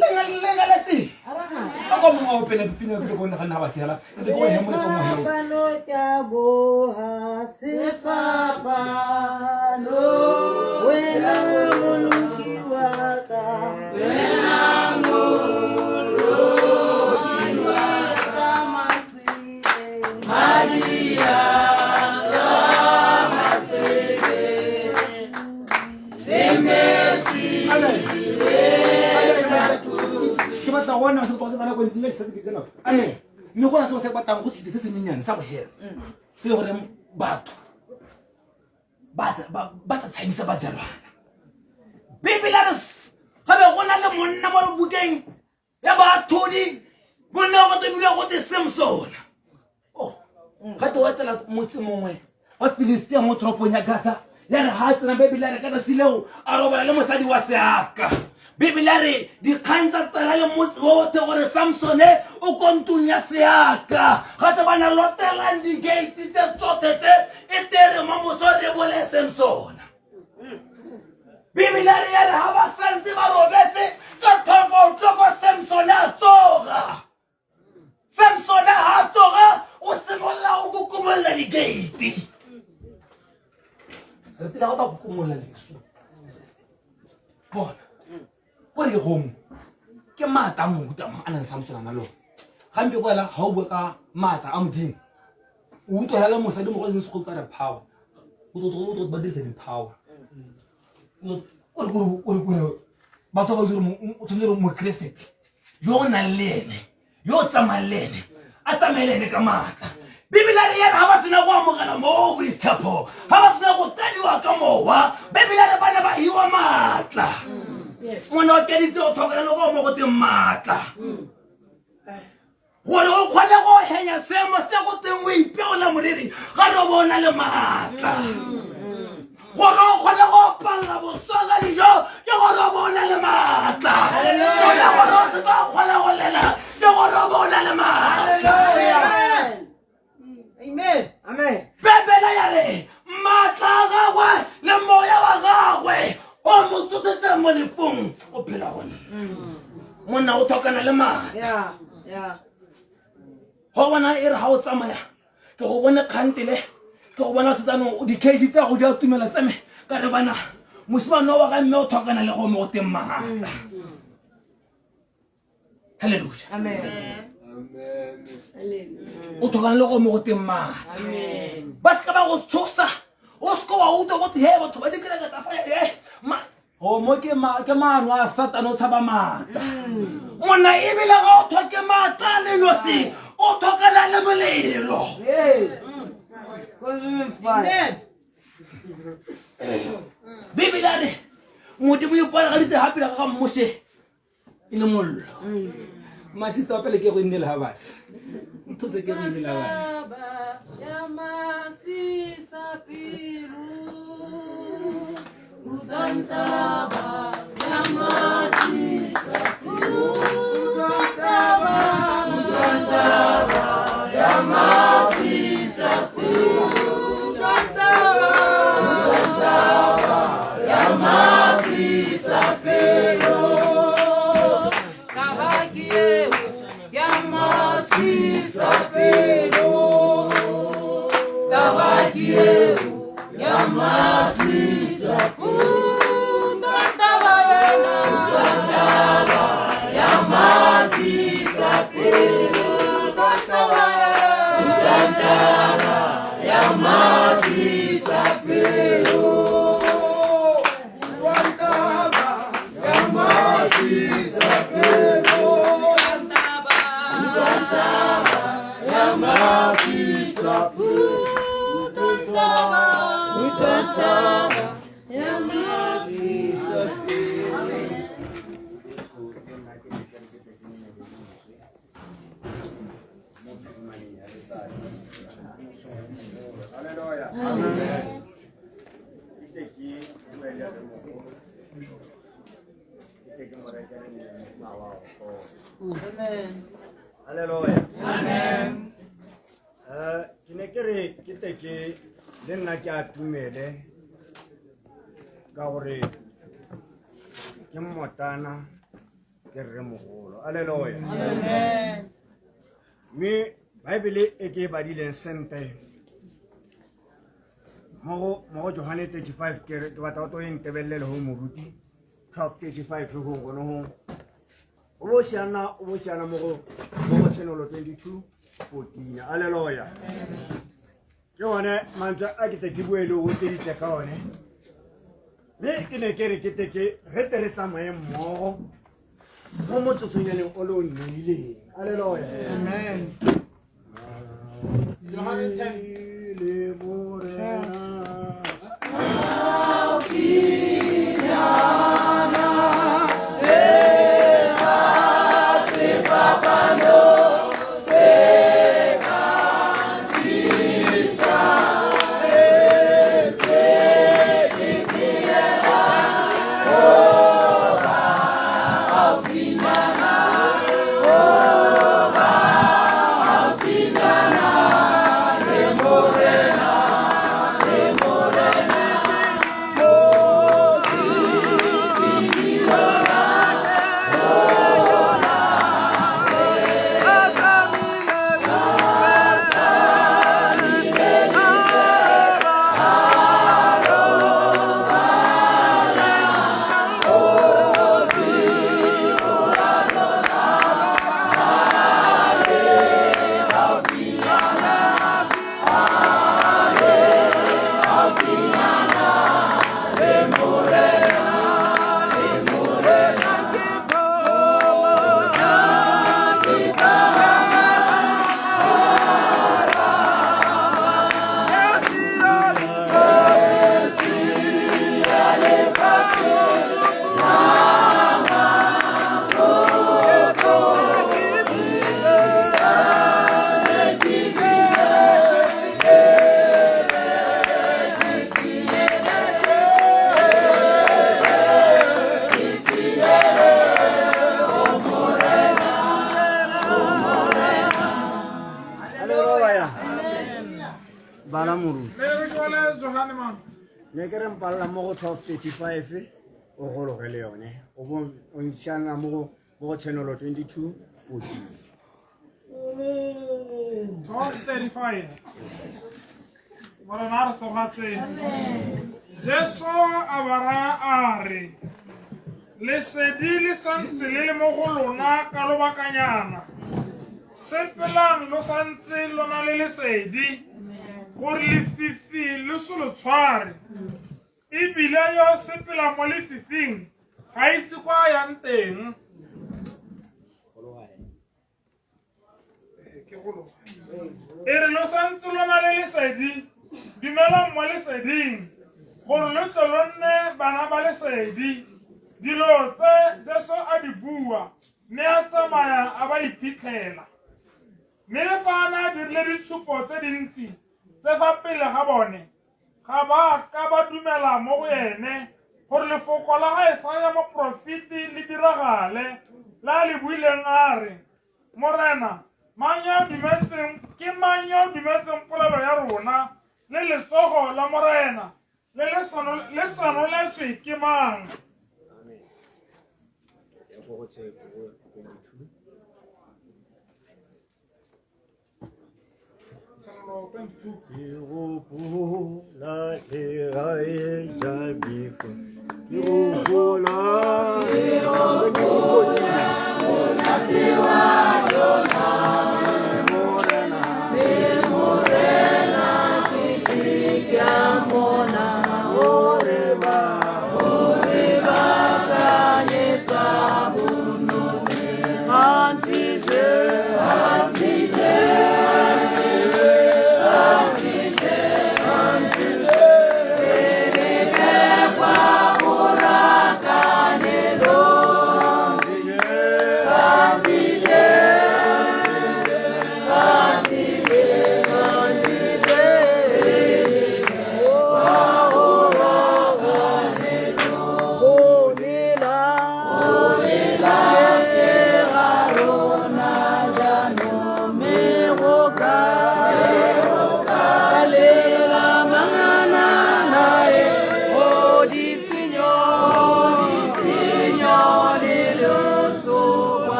lenga lenga le se a kwa mongwe a opela dipina ke go nagana ba sela ke go hemoletsa mo helo Sefapano sefapano wena moloki wa ka wena moloki wa ka maqile madi a tswa matsebeng le metsi ke batla go bona se ke tsana ko ntseng ke setse ke tsena amen mme go na se se batlang go sekete se se nyenyane sa go hela se e goreng batho ba sa tshabisa batsalwana bibele re ga be go na le monna mo bukeng ya baathodi monna wa go tebile go te Samsona oh ga te wa etela motse mongwe wa Filistia mo toropong ya Gaza ya re ga a tsena bibele ya re ka tsatsi leo a robala le mosadi wa seaka bibele ya re dikgang tsa tsena le motse otlhe gore Samsone o ko ntlong ya seaka ga te bana lotelang di-gate tse tsotlhe tse e tere mo moso re bole Samsona bibele ya re ya re ga ba santse ba robetse ka 12 o'clock Samsone a tsoga Samsone ga a tsoga o simolola go kokomolola di-gate re tila go ta kokomolola leso bona ko re gongwe ke maatla a mohuta mang a nang Samsone a na le one gampe ko ela ga o bua ka maatla a modimo o utlwa hela mosadi mogolo seng se go re power o ba dirisa di-power o batho ba itse gore o tshwanetse gore mokeresete yo o nang le ene yo o tsamayang le ene a tsamaye le ene ka maatla bibele re yena ga ba sena go amogela mo boitshepo ga ba sena go tadiwa ka mowa bibele re ba ne ba hiwa maatla ngwana wa keditse o tlhokana le go mo go teng maatla gore o kgone go henya seemo se go teng o ipeola moriri ga re o na le maatla gore o kgone go palela boswa ka dijo ke gore o bo o na le maatla gone gore o seka o kgona go lela ke gore o bo o na le maatla Amen. Amen. Bebele ya re maatla a gagwe le moya wa gagwe o mo tsosetseng mo lefong o phela go nna monna o tlhokana le maatla Yeah. Yeah. go bona e re ga o tsamaya ke go bone kgantele ke go bona setsanong di-cage tsa go di a tumela tsame ka re bana mosimane wa ga mme o tlhokana le go mo go teng maatla halleluja Amen. o tlhokana le go mo go teng maatla ba seka ba go tshosa o seke wa utlwa gote he batho ba dikereke tsa fa e o mo ke ke maano a satane o tshaba maatla monna ebile ga o tlhoke maatla le nosi o tlhokana le molelo Yes. Consuming fire. Amen. bibele a re modimo o iponagaditse ga pele ga ga moshe e le mollo my sister wa pele ke go innele ga base nthotse ke go innele ga base Taba ya masisapelo. Utantaba ya masisapelo. Utantaba ya masisapelo. Utantaba ya masisapelo. Taba ke eo ya masisapelo. Taba ke eo ya masisapelo. Taba yena. Amen. Ke tle ke bue le rremogolo, ke tle ke mo rekele moma wa go Amen. Halleluja. Amen. Ke ne ke re ke tle ke le nna ke atumele ka gore ke mmotana ke rremogolo. Halleluja. Amen. Mme Baebele e ke e badileng sentle mo go Johane 35, ke re ke batla go to e ntebelele go moruti 12:35 go gone go o bo siana, o bo siana mo go Tshenolo 22:14. Alleluia. Ke one mantswe a ke tle ke bue le go teditse ka one, mme ke ne ke re ke tle ke re tle re tsamaye mmogo mo motsotsonyaneng o le o nneileng. Alleluia. Amen. Johane 10. Le Morena. Bala moruti. Ne re ke bale Johane mang? Ne ke re mpalela mo go 12:35 o gologe le yone, o bo o ntšhana mo go Tshenolo 22:14. 12:35. Morena a re sogatseng. Jesu a ba raya a re, lesedi le santse le le mo go lona ka lobakanyana. Sepelang lo santse lo na le lesedi, gore lefifi le se lo tshware. Ebile yo sepela mo lefifing ga itse kwa a yang teng. E re lo santse lo na le lesedi, dumelang mo leseding, gore lo tle lo nne bana ba lesedi. Dilo tse Jesu a di bua, mme a tsamaya a ba iphitlhela. Mme le fa a ne a dirile ditshupo tse dintsi tse fa pele ga bone, ga ba ka ba dumela mo go ene, gore lefoko la ga Esaya moporofeti le diragale, le a le buileng a re, Morena, mang yo o dumetseng, ke mang yo o dumetseng polelo ya rona, le letsogo la Morena le le sanoletswe ke mang? Amen. Ya go go tse go 22. Tshenolo 22. Ke gopola legae ja befo, ke gopola Morena. Gore ba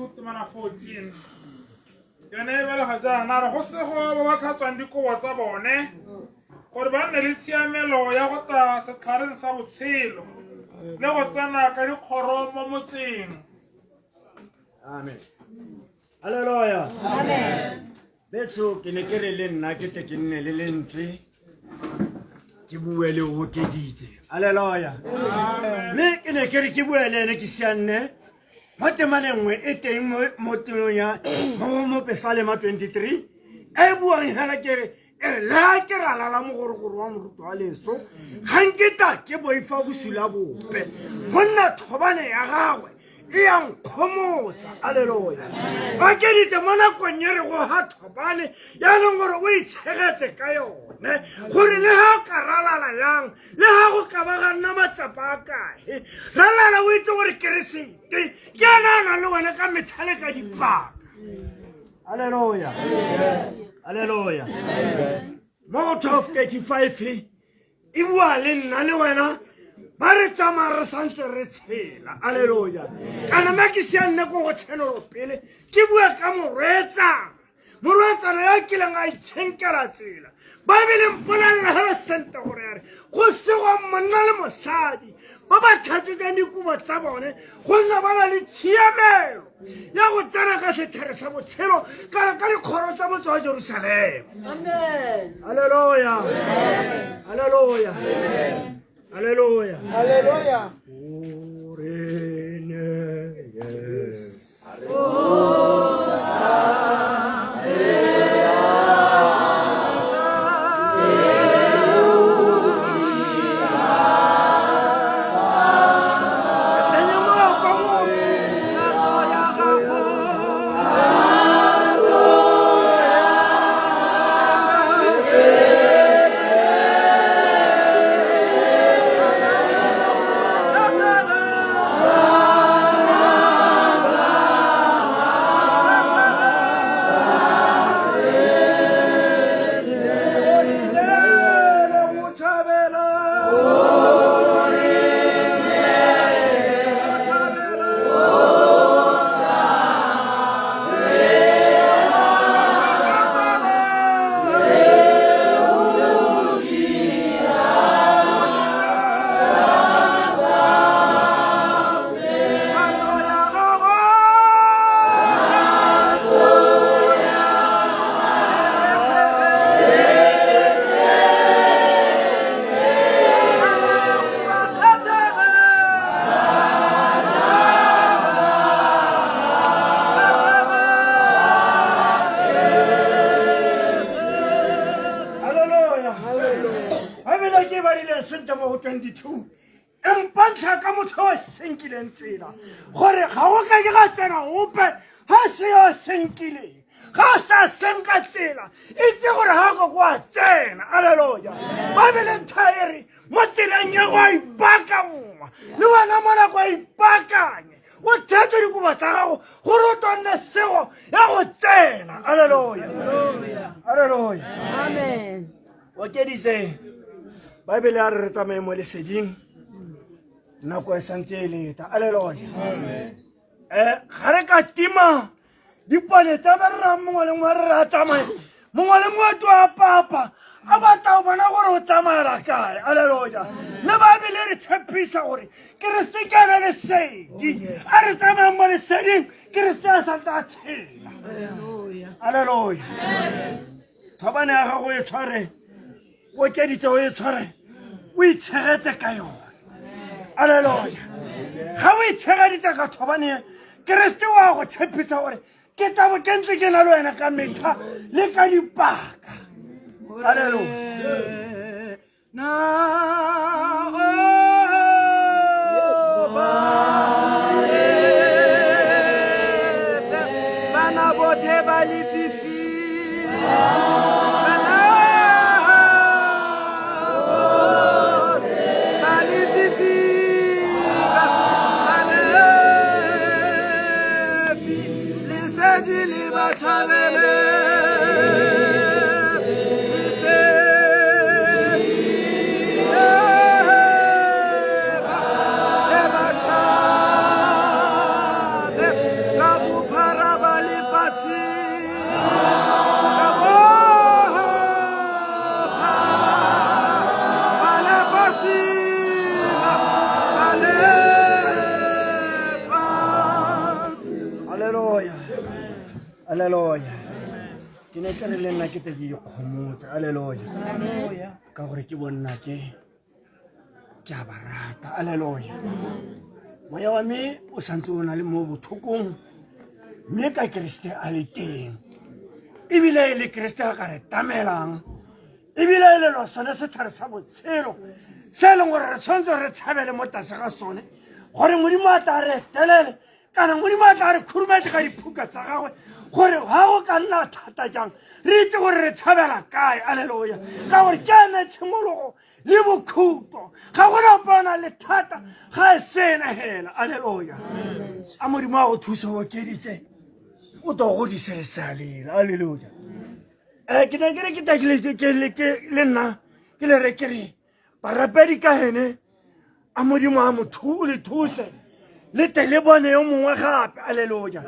22 temana 14 yone e balega jaana re go sego ba ba tlhatswang dikobo tsa bone gore ba nne le tshiamelo ya go tla setlhareng sa botshelo le go tsena ka dikgoro mo motseng. Amen. Halleluja. Amen. Betso ke ne ke re le nna ke tle ke nne le lentswe ke bue le okeditse. Halleluja. Mme ke ne ke re ke bue le ene ke sianne mo temaneng nngwe e teng mo tirong ya mo Pesalema 23 e buang fela ke re le ke ralala mogorogoro wa moruto wa leso ga nketa ke boifa bosula bope go nna thobane ya gagwe e ya nkgomotsa. Aleluya. Ba keditse mo nakong e re go ga thobane ya leng gore o itshegetse ka yone gore le ga o ka ralala yang le ga go ka ba ga nna matsapa a kae ralala o itse gore keresete ke ena a nang le wena ka metlha le ka dipaka. Alleluia. Alleluia. Mo go 12:35 e bua le nna le wena ba re tsamaya re santse re tshela. Alleluia. Kana nna ke sianne ko go tshenolo pele ke bua ka morwetsana. Morwetsana ya kileng a itshenkela tsela. Baebele mpolelela hela sente gore ya re go segwa monna le mosadi ba ba tlhatswetsang dikobo tsa bone go nna ba na le tshiamelo ya go tsena ka setlhare sa botshelo kana ka dikgoro tsa motse wa Jerusalema. Amen. Alleluia. Alleluia. Alleluia. Alleluia. Yes. Empantlha ka motho o senkileng tsela gore ga o ka ke ga tsena ope ga se yo senkileng ga sa senka tsela itse gore ga go kwa tsena. Alleluia. Baebele ntha e re mo tseleng ya go a ipaakangwa le wena mo nako a ipaakanye o thetse dikobo tsa gago gore o tlo nne sego ya go tsena. Alleluia. Alleluia. Amen. Okeditse Baebele a re re tsamaye mo leseding nako e santse e leta. Alleluia. Ga re ka tima dipone tsa ba rra mongwe le mongwe re a tsamaye mongwe le mongwe to a papa a batla go bona gore o tsamaela kae. Alleluia. Mme Baebele re tshepisa gore Keresete ke ene lesedi a re tsamayang mo leseding Keresete a santse a tshela. Alleluia. Thobane ya gago e tshware o keditse o e tshware o itshegetse ka yone. Alleluia. Ga o itshegeditse ka thobane Keresete wa go tshepisa gore ke tla bo ke ntse ke na le wena ka metlha le ka dipaka. Alleluia. Bana bothe ba lefifi bana bothe ba lefifi ba lefi lesedi le ba tšhabele lesedi le. Ke ne ke re le nna ke te ke ikgomotse, aleluya, ka gore ke bonna ke ke a ba rata, aleluya. Moya wa me o santse o na le mo bothokong, mme ka Keresete a le teng, ebile e le Keresete a ka re tamelang, ebile e le lo sone setlhare sa botshelo se e leng gore re tshwanetse re tshabele mo tlase ga sone, gore Modimo a tla re etelele, kana Modimo a tla re khurumetse ka diphuka tsa gagwe, gore ga go ka nna thata jang re itse gore re tshabela kae, aleluya, ka gore ke ene tshimologo le bokhutlo, ga gona ope o nang le thata ga e sena hela, aleluya. A Modimo a go thusa, o okeditse, o to godise lesalele, aleluya. Ke ne ke re ke takile ke le nna ke le re ke re barapedi ka ene, a Modimo a motho o le thuse le te le bone yo mongwe gape, aleluya.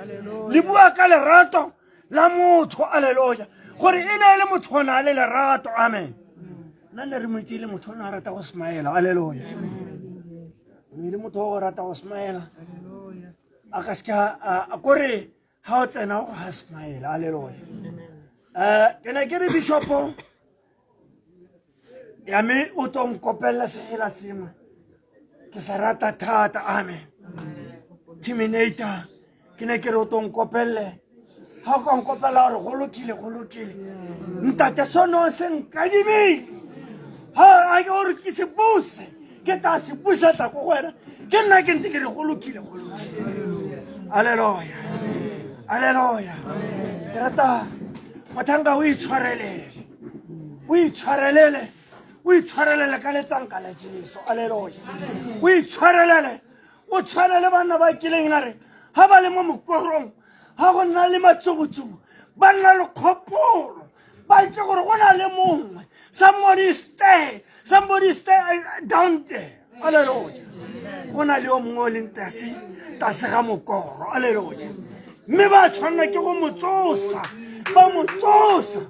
Le bua ka lerato la motho, aleluya, gore e ne e le motho o na le lerato, amen. Nna ne re mo itse e le motho o ne a rata go smile, aleluya, e le motho o go rata go smile, a ka seke a kore ga o tsena go ga smile, aleluya. Ke ne ke re bishopo ya me o to nkopelela sehela sengwe ke sa rata thata, amen. Terminator, ke ne ke re o to nkopelele, ga o ka nkopela gore go lokile, go lokile, ntate sono se nkadimile, ga ke gore ke se buse, ke tla se busetsa ko go wena, ke nna ke ntse ke re go lokile, go lokile, aleluya, aleluya. Ke rata mothanka o itshwarelele, o itshwarelele, o itshwarelele ka letsanka la Jesu, aleluya. O itshwarelele, o tshwane le banna ba kileng na re ga ba le mo mokorong, ga go nna le matsubutsubu, ba nna le kgopolo, ba itse gore go na le mongwe, somebody stay, somebody stay down there, aleluya. Go na le yo mongwe o leng tlase tlase ga mokoro, aleluya, mme ba tshwanela ke go mo tsosa, ba mo tsosa.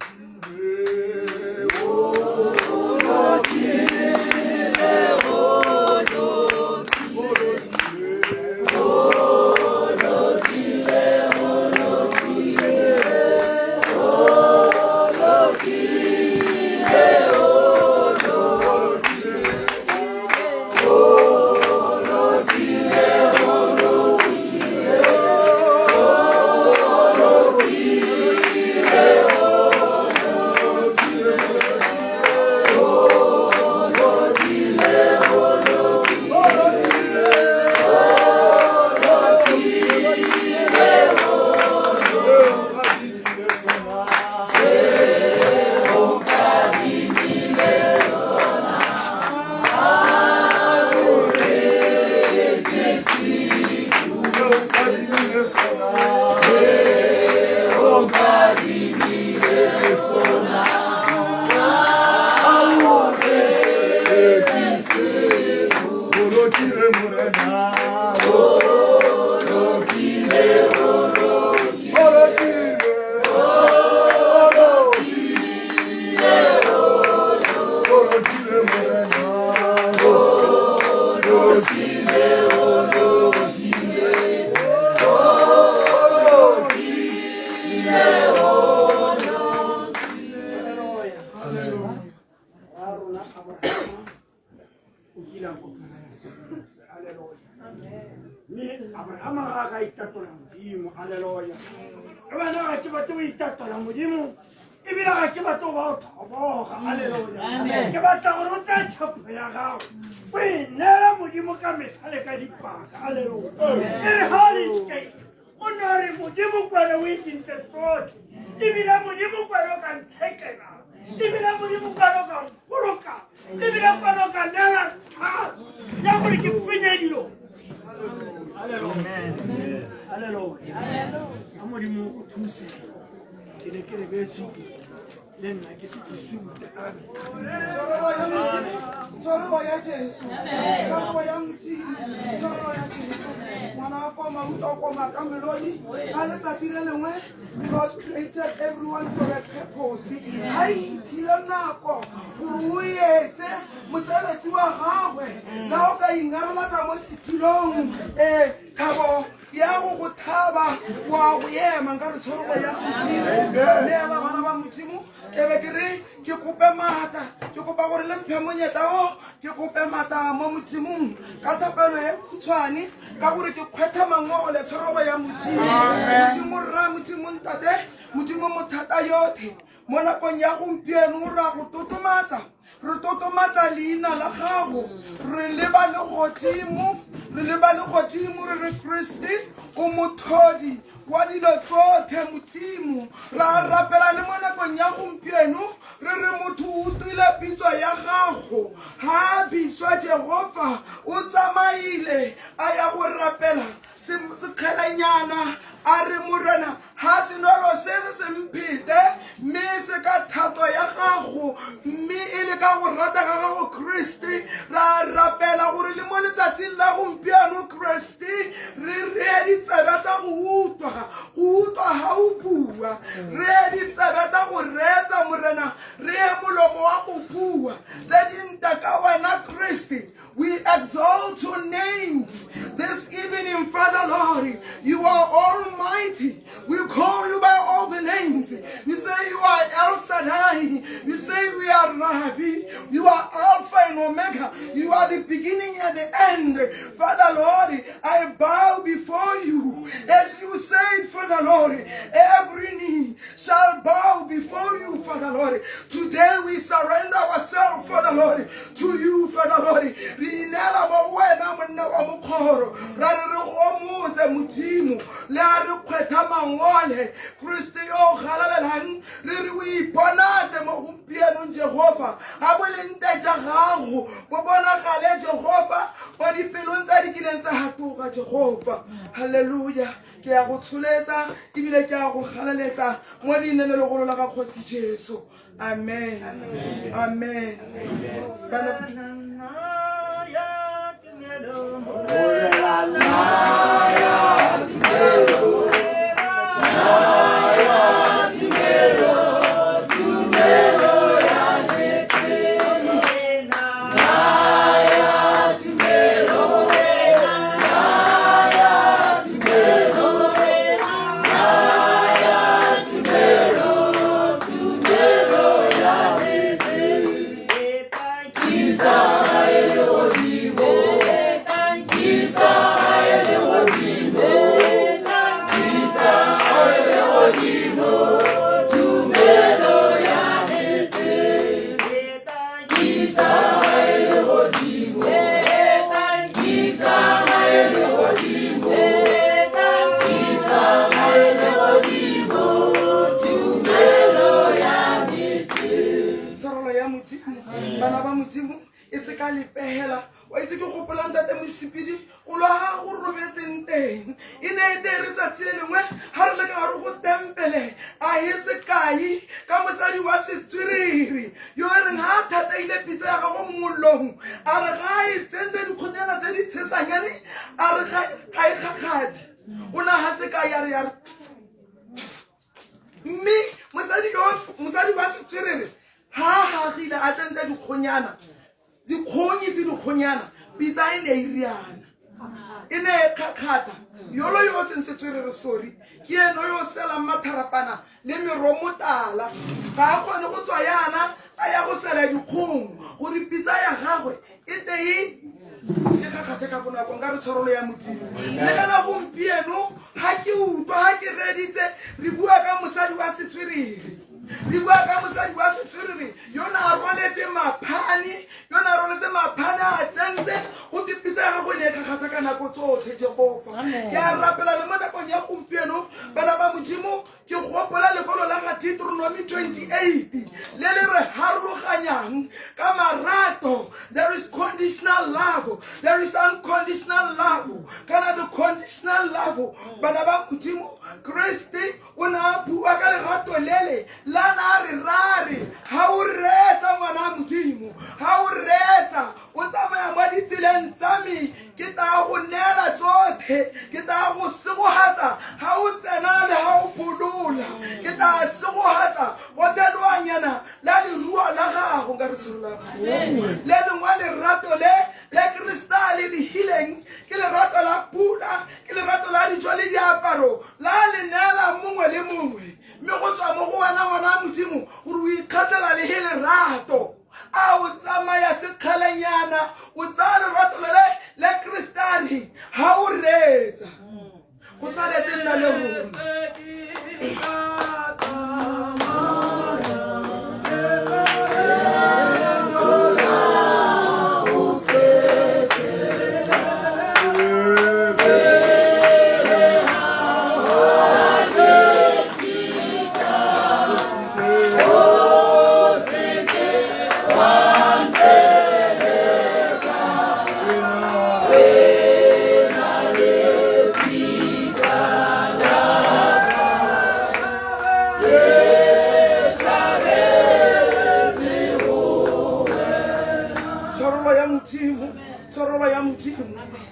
Mme Abrahama ga a ka itatola Modimo, aleluya. Le wena ga ke batle go itatola Modimo, ebile ga ke batle go ba o thoboga, aleluya. Ke batla gore o tseye tshepo ya gago o e neela Modimo ka metlha le ka dipaka, aleluya. E re ga le teng o ne a re Modimo kwena o itsentse tsotlhe, ebile Modimo kwena o ka ntshekela, ebile Modimo kwena o ka mpoloka, ebile kwena o ka neela thata ya gore ke fenye dilo. Aleluya, a Modimo o thuse. Ke ne ke re betso Le nna ke ke sute. Amen. Tshwarelo ya Jesu, tshwarelo ya Modimo, tshwarelo ya Jesu. Ngwana wa koma utlwa koma ka melodi ka letsatsi le lengwe. God created everyone for a purpose. Ga ithile nako gore o etse mosebetsi wa gagwe la o ka ingarelatsa mo setilong um thabo ya go go thaba wa go ema. Nka re tshwarelo ya Modimo neela bana ba Modimo. Ke be ke re ke kope maatla, ke kopa gore le mphe monyeta o ke kope maatla mo Modimong ka thapelo e khutshwane, ka gore ke kgwetha mangole. Tshwarelo ya Modimo. Modimo rra, Modimo ntate, Modimo mothata yotlhe, mo nakong ya gompieno ra go totomatsa, re totomatsa leina la gago, re leba le godimo, re leba le godimo, re re Kriste o mothodi wa dilo tsotlhe. Modimo, ra rapela le mo nakong ya gompieno, re re motho o utlwile pitso ya gago ga a bitswa Jehova, o tsamaile a ya go rapela sekgelanyana, a re Morena ga senwelo se se se mphete, mme se ka thato ya gago, mme e le ka go rata ga gago. Kriste, ra rapela gore le mo letsatsing la gompieno, Kriste, re ree ditsebe tsa go utlwa, go utlwa ga o bua, re ditsebe tsa go reetsa Morena, re ye molomo wa go bua tse dinta ka wena. Kriste, we exalt your name this evening. Father Lord, you are almighty. We call you by all the names. We say you are El Shaddai. We say we are Rabbi. You are Alpha and Omega. You are the beginning and the end. Father Lord, I bow before you. As you said, Father Lord, every knee shall bow before you, Father Lord. Today we surrender ourselves, Father Lord, to you, Father Lord. Re ineela mo wena, monna wa mokgoro, ra re re gomotse Modimo le a re kgwetha mangole. Kriste yo galalelang, re re o iponatse mo gompienong Jehova, ga bo leng tja gago bo bonagale Jehova mo dipelong tsa di kileng tsa gatoga Jehova. Halleluja. Ke ya go tsholetsa ebile ke ya go galaletsa mo leineng le legolo la ga Kgosi Jesu. Amen, amen. Bana tshwarelo ya Modimo, bana ba Modimo, e se ka lepegela wa itse ke gopolang tate mosepedi go lwa ga go robetseng teng e ne e tere tsatsi le lengwe ga re le ka gare go tempele a he sekai ka mosadi wa setswerere yo e reng ga a thataile pitsa ya gago mollong, a re ga e tsentse dikgonyana tse di tshesanyane, a re ga e kgakgadi o na ga sekai ya re ya re, mme mosadi yo, mosadi wa setswerere, ha a gagile a tsentse dikgonyana, dikgong itse dikgonyana, pitsa e ne e riana e ne e kgakgata. Yolo yo o seng setswerere, sorry, ke eno yo o selang matharapana le meromotala, ga a kgone go tswa yana a ya go sela dikgong gore pitsa ya gagwe e te e ke kgakgathe ka bonako. Nka re tshwarelo ya Modimo le kana gompieno ga ke utlwa ga ke reditse re bua ka mosadi wa setswerere, re bua ka mosadi wa setswerere yo na a rwaletse maphane, yo na a rwaletse maphane a tsentse go te pitsa ya gagwe ne e kgakgatha ka nako tsotlhe. Jehova, ke a rapela le mo nakong ya gompieno, bana ba Modimo, ke gopola lekwalo la ga Deuteronomy 28 le le re harologanyang ka marato. There is conditional love, there is unconditional love. Kana the conditional love, bana ba Modimo, Kriste o ne a bua ka lerato lele la na a re rare nka re tsholola le lengwe lerato le le Kriste a le lehileng ke lerato la pula ke lerato la dijo le diaparo la le neela mongwe le mongwe mme go tswa mo go wena ngwana modimo gore o ikgethela le he lerato a o tsamaya sekgalenyana o tsaya lerato le le Kriste a reng ga o reetsa go saletse nna le rona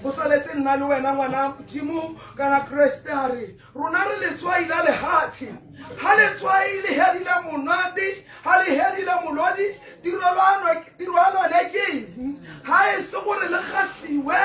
go saletse nna le wena ngwana modimo kana Kriste a re rona re letswai la lehatshe ha letswai le hedile monate ha le hedile molodi tirelwane ke eng ha e se gore le gasiwe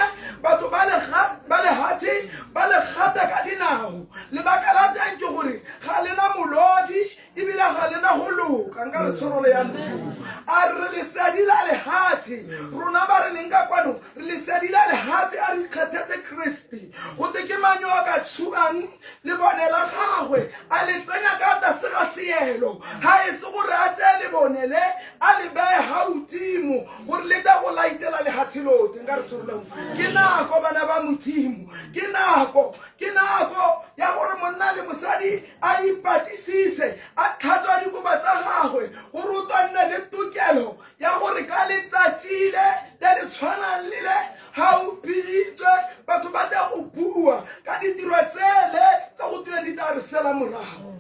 batho ba lehatshe ba le gata ka dinao lebaka la teng ke gore ga lena molodi ebile ga lena go loka nka re tshorolo ya modimo a re lesedi la lehatshe rona ba re leng ka kwano re lesedi la lehatshe a re ikgethetse Kriste go te ke mang yo a ka tshubang lebone la gagwe a le tsenya ka tlase ga seelo ga e se gore a tseye lebone le a le beye gaodimo gore le ta go laitela lehatshe lote nka re tshorolong ke nako bana ba modimo ke nako ya gore monna le mosadi a ipatisise a tlhatswa dikobo tsa gagwe gore o tla nne le tokelo ya gore ka letsatsi le le le tshwanang le le ga o biditswe batho ba tla go bua ka ditiro tsele tsa go tileng di tla re sela morago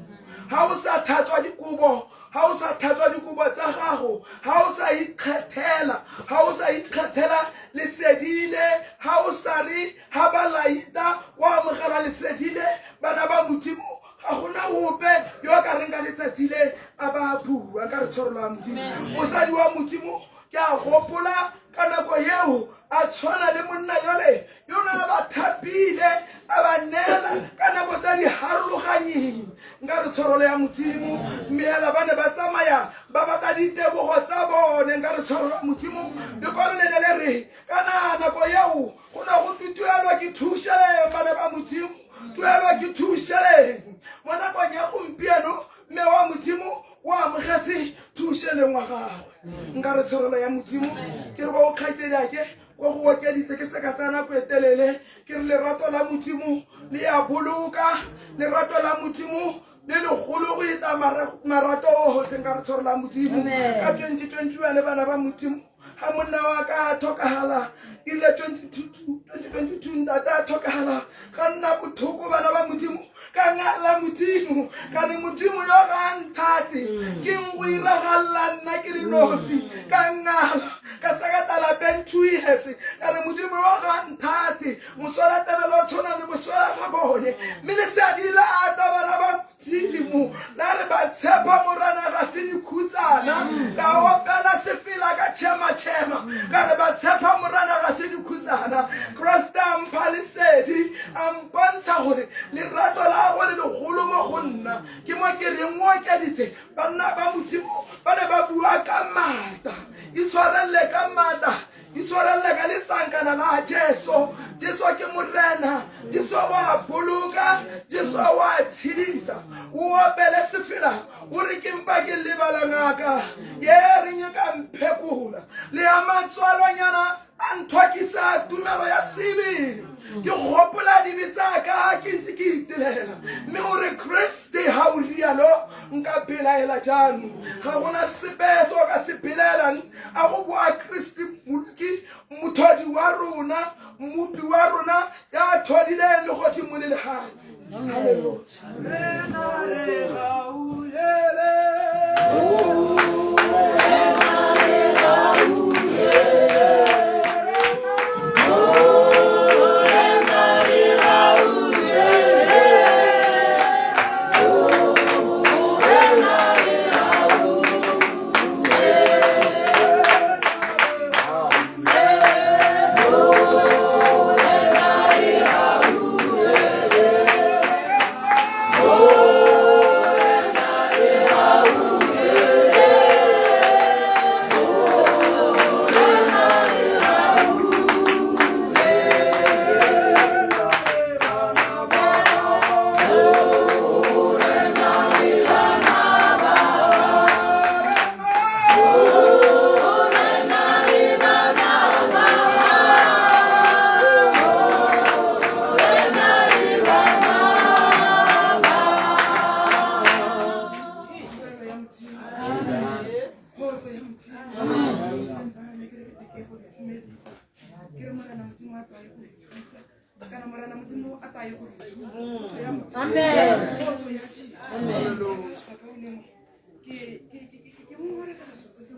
ga o sa tlhatswa dikobo ga o sa tlhatswa dikobo tsa gago ga o sa ikgethela ga o sa ikgethela lesedile ga o sa re ga ba laita wa amogela lesedile bana ba modimo ga gona ope yo a ka reng ka letsatsi le a ba bua ka re tshwarelo ya modimo mosadi wa modimo ke a gopola ka nako eo a tshwana le monna yole yo ne a ba thapile a ba neela ka nako tsa di harologanyeng nka re tshwarelo ya modimo mme hela ba ne ba tsamaya ba batla ditebogo tsa bone nka re tshwarelo ya modimo lekwalo le ne le re ka nako eo go ne go tutuelwa ke thušeleng bana ba modimo tuelwa ke thušeleng mo nakong ya gompieno mme wa modimo o amogetse thušeleng wa gagwe nka re tshwarelo ya modimo ke re kwa go kgaitsediake kwa go okeditse ke seka tsa nako e telele ke re lerato la modimo le ya boloka lerato la modimo le legolo go eta marato otlhe nka re tshwarelo ya modimo ka 2021 le bana ba modimo ga monna wa ka a tlhokagala ile 2022 ntate a tlhokagala ga nna botlhoko bana ba modimo ka ngala modimo ka re modimo yo ga a nthate ke go iragalela nna ke le nosi ka ngala ka sa ka talapeng 2 years ka re modimo yo ga a nthate mosola tebelo o tshwana le mosola ga bone mme lesadi la ata bana ba modimo la re ba tshepa morana ga se dikhutsana ka opela sefela ka tšhema-tšhema ka re ba tshepa morana ga se dikhutsana Kriste a mpha lesedi a mpontsha gore lerato la gagwe le legolo mo go nna ke mo ke reng o okeditse banna ba modimo ba ne ba bua ka maata itshwarelele ka maata itshwarelele ka letsankana la Jesu Jesu ke morena Jesu wa boloka Jesu wa tshedisa o opele sefela o re ke mpa ke lebala ngaka ye reng ka mphekola le ya matswalwanyana a nthwakisa tumelo ya sebele ke gopola dibe tsa ka ke ntse ke itelela mme o re Kriste ga o rialo nka belaela jaanong ga gona sepe se o ka se belaelang a go boa Kriste mmoloki mothodi wa rona mmopi wa rona ya thodileng legodimo le lehatshe. Haleluya.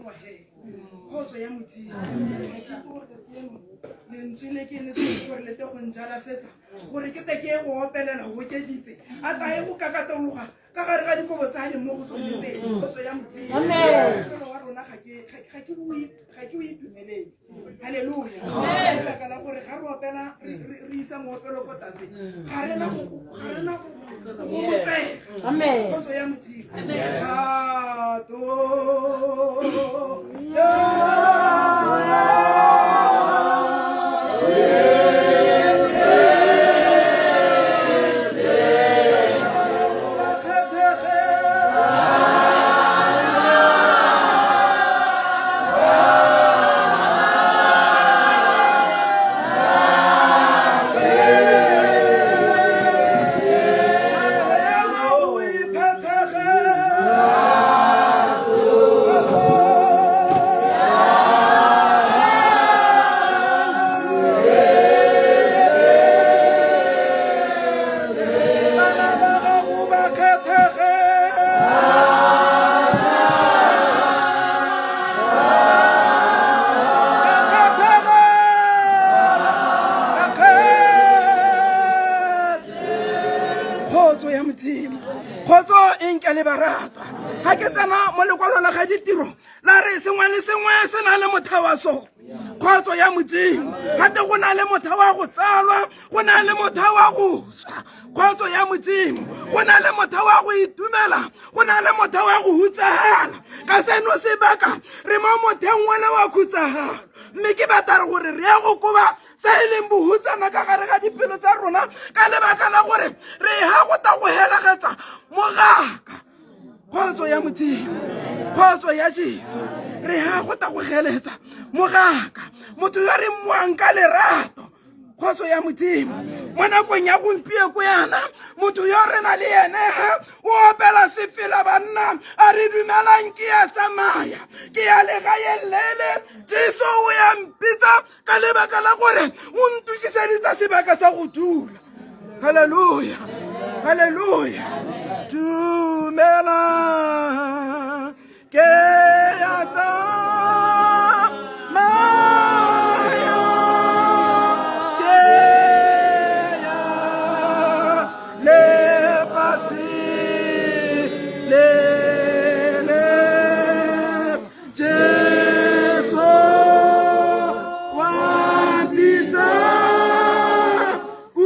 sengwe he kgotso ya modimo ga ke itse gore tsatsi leno lentswe le ke le tshwanetse gore le te go njalasetsa gore ke te ke ye go opelela go okeditse a tae go kakatologa ka gare ga dikobo tsa leng mo go tsone tse kgotso ya modimo Moopelo wa rona ga ke ga- ga ke o i- ga ke o itumelele halleluja ka lebaka la gore ga re opela re re- re isa moopelo ko tlase ga rena go ga rena go go motsega Amen. kgotso ya modimo thato ya Bana ba gago ba kgethege. Ba kgethege. Ba kgethege. Kgotso ya modimo kgotso e nke le baratwa ga ke tsena mo lekwalo la ga ditiro la re sengwe le sengwe se na le motheo wa sone kgotso ya modimo gate go na le motheo wa go tsalwa go na le motheo wa go swa kgotso ya modimo go na le motheo wa go itumela go na le motheo wa go hutsagala ka seno sebaka re mo motheong ona wa khutsagalo mme ke batla re gore re ye go koba se e leng bohutsana ka gare ga dipelo tsa rona ka lebaka la gore re ha go ta go helegetsa mogaka kgotso ya modimo kgotso ya jesu re ha go ta go geletsa mogaka motho yo re mmuang ka lerato kgotso ya modimo mo nakong ya gompieko yana motho yo re na le ene ha o opela sefela banna a re dumelang ke ya tsamaya ke ya legaeng lele jesu o ya mpitsa ka lebaka la gore o ntokiseditsa sebaka sa go dula halleluja halleluja dumela ke ya tsamaya ke ya lefatshe le le Jesu wa mpitsa o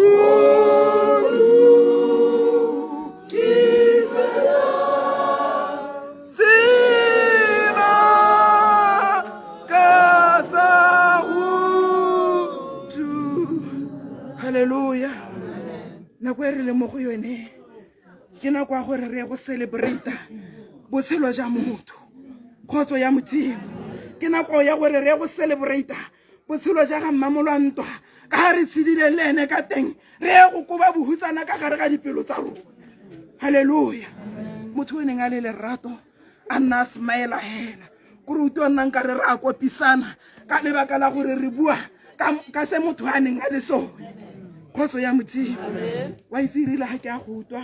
sebaka sa go tu halleluja nako e re le mo go yone ke nako ya gore re ye go celebrata botshelo ja motho kgotso ya modimo ke nako ya gore re ye go celebrata botshelo ja ga mmamolwantwa ka ga re tshedileng le ene ka teng re ye go koba bohutsana ka gare ga dipelo tsa rona halleluja motho o neng a le lerato a nna a smile hela kore o tlo nnang kare re a kopisana ka lebaka la gore re bua ka se motho a neng a le sone kgotso ya modimo wa itse erile ga ke a go utlwa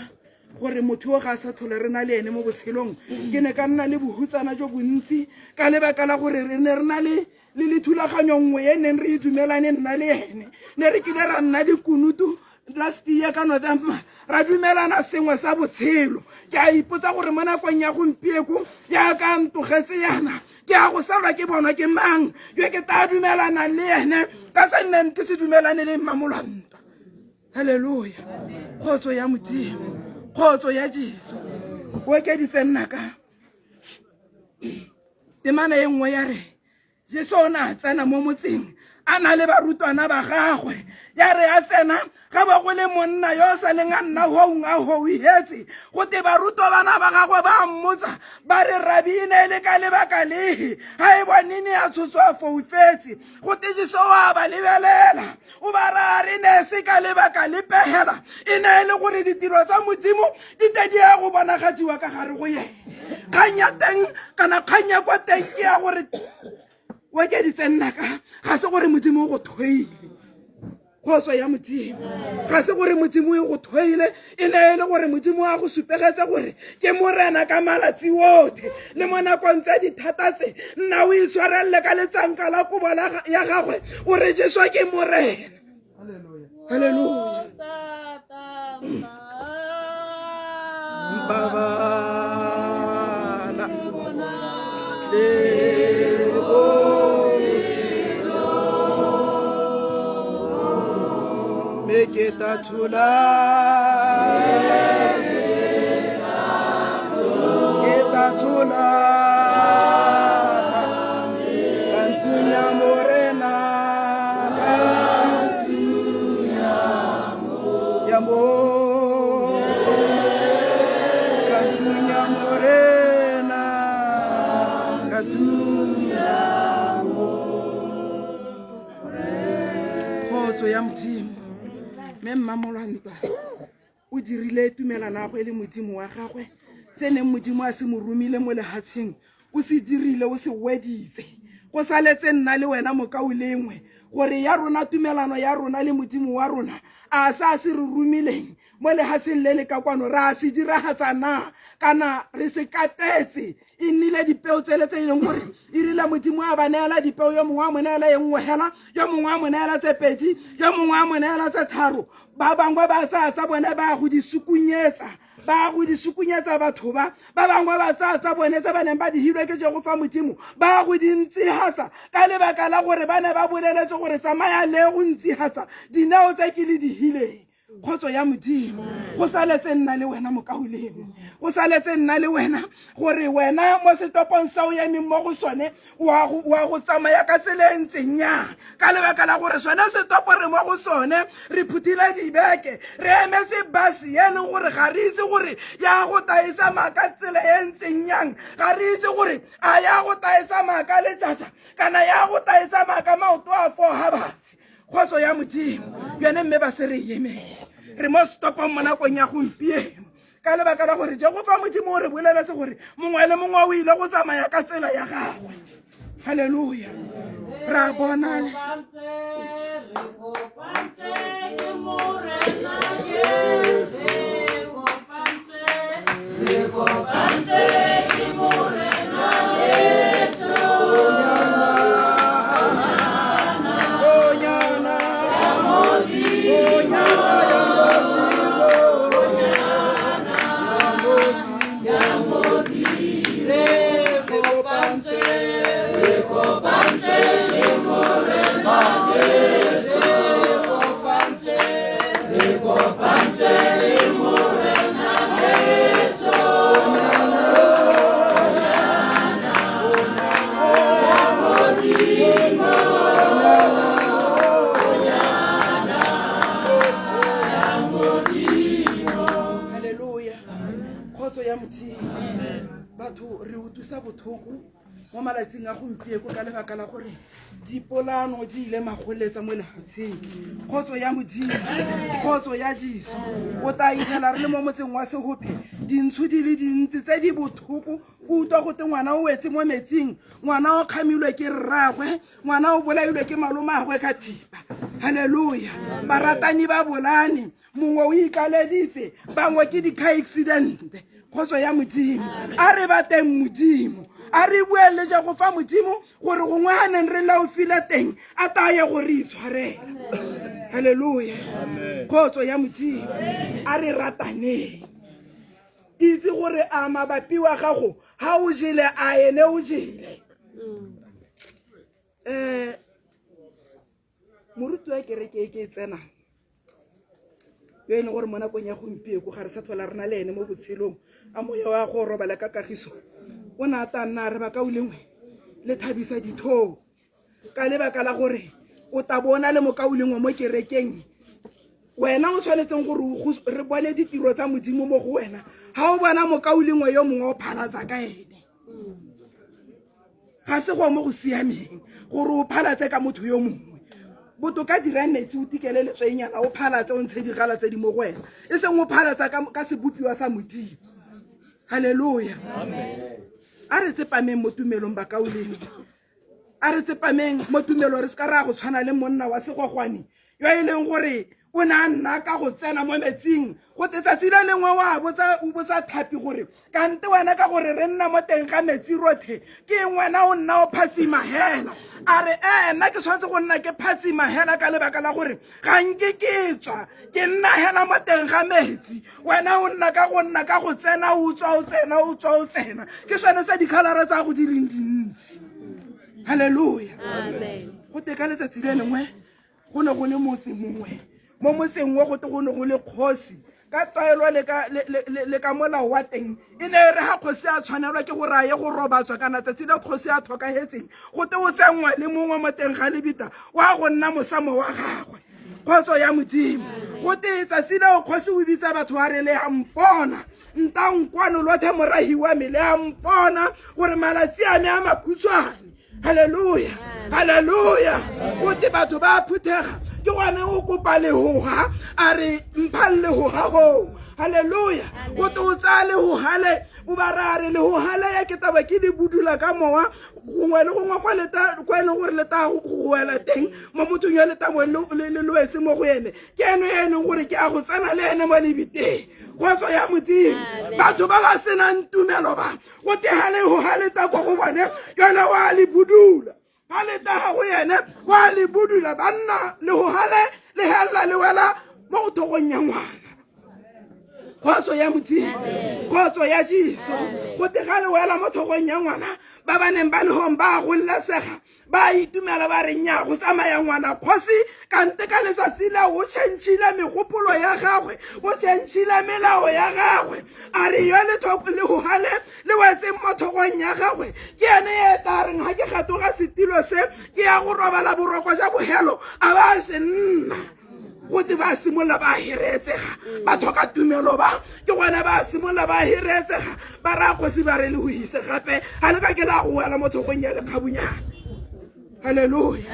gore motho yo ga a sa tlhole re na le ene mo botshelong ke ne ka nna le bohutsana jo bontsi ka lebaka la gore re ne re na le le le thulaganyo nngwe e neng re e dumelane nna le ene ne re kile ra nna dikunutu last year ka november ra dumelana sengwe sa botshelo ke a ipotsa gore mo nakong ya gompieko jaaka ntogetse yana ke a go salwa ke bonwa ke mang yo ke tla dumelanang le ene ka se nneng ke se dumelane le mmamolwantwa halleluja kgotso ya modimo kgotso ya jesu o okeditse nna ka temana e nngwe ya re jesu o ne a tsena mo motseng a na le barutwana ba gagwe ya re a tsena ga ba go le monna yo o sa leng a nna houng a houhetse go te barutwa bana ba gagwe ba mmotsa ba re rabi e ne e le ka lebaka lehe ga e bonene ya tshotswe a foufetse go te jesu o a ba lebelela o ba raya re ne se ka lebaka le pegela e ne e le gore ditiro tsa modimo di te di ya go bonagatsiwa ka gare go yena kgang ya teng kana kgang ya kwa teng ke ya gore okeditse nna ka ga se gore modimo o go thoile. Kgotso ya Modimo. Ga se gore Modimo e go thoile, e ne e le gore Modimo a go supegetse gore ke Morena ka malatsi otlhe le mo nakong tse dithata tse. Nna o itshwarelele ka letsanka la kobo ya gagwe, o re Jesu ke Morena. Halleluja. Mpabala le me ke ta tshola, ke ta tshola ka ntunya Morena, ka ntunya ya mo, ka ntunya Morena, ka ntunya. Kgotso ya Modimo. Mme Mmamolwantwa o dirile tumelano ya gwe le Modimo wa gagwe. Se neng Modimo a se mo romile mo lehatsheng o se dirile, o se weditse. Go saletse nna le wena, mokaulengwe, gore ya rona tumelano ya rona le Modimo wa rona, a sa se re romileng mo lehatsheng le le ka kwano, ra se diragatsa na, kana re se katetse? E nnile dipeo tsele tse e leng gore e rile Modimo a ba neela dipeo, yo mongwe a mo neela e nngwe hela, yo mongwe a mo neela tse pedi, yo mongwe a mo neela tse tharo, ba bangwe ba tsaya tsa bone ba go di sukunyetsa, ba go di sukunyetsa. Batho ba ba bangwe ba tsaya tsa bone tse ba neng ba di hilwe ke Jehofa Modimo, ba go di ntsihatsa, ka lebaka la gore ba ne ba boleletse gore tsamaya le go ntsihatsa dineo tse ke le di hileng. Kgotso ya Modimo. Go saletse nna le wena, mokaulengwe, go saletse nna le wena gore wena mo setopong sa o emeng mo go sone wa go tsamaya ka tsela e ntseng yang, ka lebaka la gore sone setopo re mo go sone re phuthile dibeke re emetse bus e leng gore ga re itse gore ya go ta e tsamaya ka tsela e ntseng yang, ga re itse gore a ya go ta e tsamaya ka letšatša kana ya go ta e tsamaya ka maoto a four habase. Kgotso ya Modimo. Yone mme ba se re emetse re mo stopong mo nakong ya gompieno, ka lebaka la gore Jehofa Modimo o re boleletse gore mongwe le mongwe o ile go tsamaya ka tsela ya gagwe. Halleluja. Ra bonale. Onyana, Onyana ya Modimo, Re kopantswe, re kopantswe le Morena Jesu. Re kopantswe, re kopantswe le Morena Jesu. Ya Modimo, Onyana ya Modimo. Halleluja. Kgotso ya Modimo. Batho re utlwisa botlhoko mo malatsing a gompieko ka lebaka la gore dipolano di ile magoletsa mo lefatsheng. Kgotso ya Modimo, kgotso ya Jesu. O tla itlhela re le mo motseng wa Segope, dintsho di le dintsi tse di botlhoko. O utlwa gote ngwana o wetse mo metsing, ngwana o kgamilwe ke rragwe, ngwana o bolailwe ke malomagwe ka thipa. Halleluja. Baratani ba bolane, mongwe o ikaleditse, bangwe ke di-car accident. Kgotso ya Modimo. A re bateng Modimo, a re bueng le Jehofa Modimo gore gongwe ga neng re laofile teng a taye gore itshwarela. Halleluja. Kgotso ya Modimo. A re rataneng. Itse gore a mabapi wa gago ga o jele, a ene o jele. Moruti wa kereke e ke e tsenang, yo e leng gore mo nakong ya gompieko ga re sa tlhola re na le ene mo botshelong, a moya wa go robala ka kagiso, o ne a ta nna a re bakaulengwe le thabisa dithong, ka lebaka la gore o ta bona le mokaulengwe mo kerekeng wena o tshwanetseng gore re bone ditiro tsa Modimo mo go wena. Ga o bona mokaulengwe yo mongwe o phalatsa ka ene, ga se go mo go siameng gore o phalatse ka motho yo mongwe. Botoka dira metsi o tikele letswainyana, o phalatse, o ntshe digala tse di mo go wena, e seng o phalatsa ka sebopiwa sa Modimo. Halleluja. A re tsepameng mo tumelong, bakauleng, a re tsepameng mo tumelong, re se ka ra go tshwana le monna wa segwagwane. yo e leng gore o ne a nna ka go tsena mo metsing go te tsatsi le lengwe wa botsa o botsa thapi gore kante wena ka gore re nna mo teng ga metsi rothe ke eng wena o nna o phatsima hela a re ee nna ke tshwanetse go nna ke phatsima hela ka lebaka la gore ga nke ke tswa ke nna hela mo teng ga metsi wena o nna ka go nna ka go tsena o tswa o tsena o tswa o tsena ke sone tse dikhalara tsa go di leng dintsi halleluja go te ka letsatsi le lengwe go ne go le motse mongwe mo motseng wo gote go ne go le kgosi ka tlwaelo le ka molao wa teng e ne e re ga kgosi a tshwanelwa ke gore a ye go robatswa kana tsatsi le kgosi a tlhokagetseng gote o tsenngwa le mongwe mo teng ga lebita wa go nna mosamo wa gagwe kgotso ya modimo gote tsatsi leo kgosi o bitsa batho a re le a mpona ntang kwano lothe morahi wa me le a mpona gore malatsi a me a makhutshwane halleluja halleluja gote batho ba phuthega ke gone o kopa lehoga a re mphang lehoga goo halleluja gote o tsaya lehoga le o ba ra re lehoga le ya ke taba ke le budula ka mowa gongwe le gongwe kwa e leng gore le ta go wela teng mo mothong yo le tabong le loetse mo go ene ke ene e leng gore ke a go tsena le ene mo lebiteng kgotso ya modimo batho ba ba senang tumelo ba go tega le go ga leta kwa go bone yone wa le budula ga leta ga go ene wa le budula banna le go gale le helela le wela mo go thogong ya ngwana kgotso ya modimo kgotso ya jesu go tega le wela mo thogong ya ngwana ba ba neng ba le gong ba gololesega ba itumela ba re nya go tsamaya ngwana kgosi kante ka letsatsi la o tšhentšhile megopolo ya gagwe o tšhentšhile melao ya gagwe a re yo le go gale le wetseng mo thogong ya gagwe ke ene e tla reng ga ke gatoga setilo se ke ya go robala boroko ja bogelo a ba se nna gote ba simolola ba heretsega ba tlhoka tumelo ba ke gona ba simolola ba heretsega ba raya kgosi ba re le go ise gape ga le ka ke la go wela mo thokong ya lekgabunyana halleluja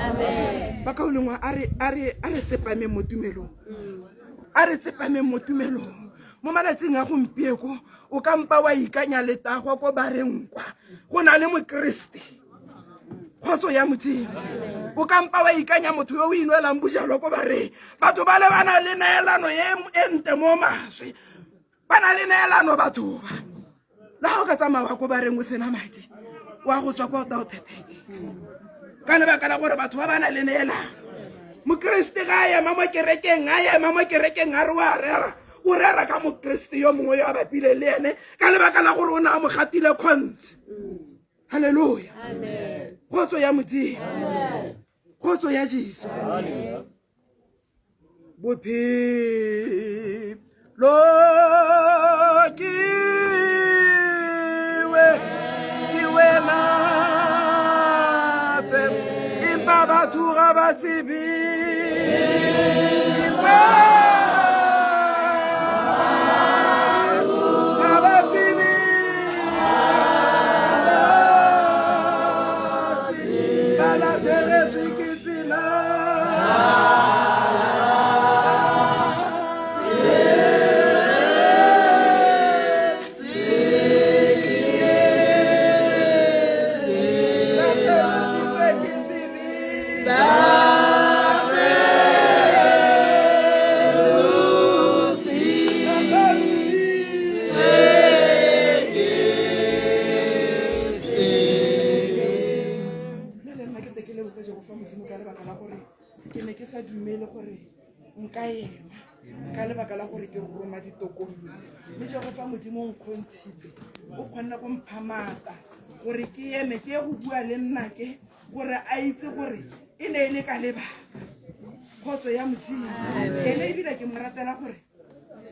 bakaulengwe a re tsepameng mo tumelong a re tsepameng mo tumelong mo malatsing a gompieko o ka mpa wa ikanya letagwa ko bareng kwa go na le mokeresete kgotso ya modimo o kampa wa ikanya motho yo o inwelang bojalwa ko bareng batho ba le ba na le neelano e nte mo maswe ba na le neelano batho ba le ga o ka tsamaya wa ko bareng o sena madi wa go tswa kwa o ta o thetheke ka lebaka la gore batho ba ba na le neelano mokeresete ga a ema mo kerekeng a ema mo kerekeng a re wa rera o rera ka mokeresete yo mongwe yo a bapileng le ene ka lebaka la gore o ne a mo gatile kgontse halleluja kgotso ya modimo kgotso ya jesu bophelo ke ke wena fe empa batho ga ba tsebe empa ga ba tsebe ba latlhegetswe ke tsela latlhegisitswe ke sebe mme le nna ke te ke leboge jehofa modimo ka lebaka la gore ke ne ke sa dumele gore nka ema ka lebaka la gore ke roma ditokololo mme jehofa modimo o nkgontshitse o kgonne go mpha maata gore ke eme ke ye go bua le nnake gore a itse gore e ne e le ka lebaka kgotso ya modimo ene ebile ke mo ratela gore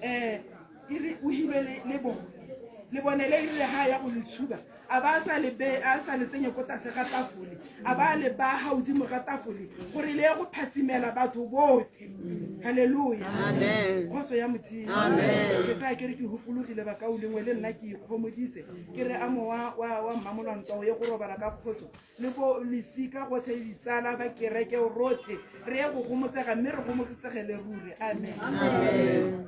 um o hilwe le bone le bone le erile ga ya go le tshuba a ba sa le be a sa le tsenye ko tlase ga tafole a ba le ba ga godimo ga tafole gore le ye go phatsimela batho botlhe halleluja kgotso ya modimo ke tsaya ke re ke hopologile bakaulengwe le nna ke ikgomoditse ke re a mowa wa mmamolwantwa o ye go robala ka kgotso le bo lesika gotlhe ditsala ba kereke rotlhe re ye go gomotsega mme re gomotsegele ruri amen.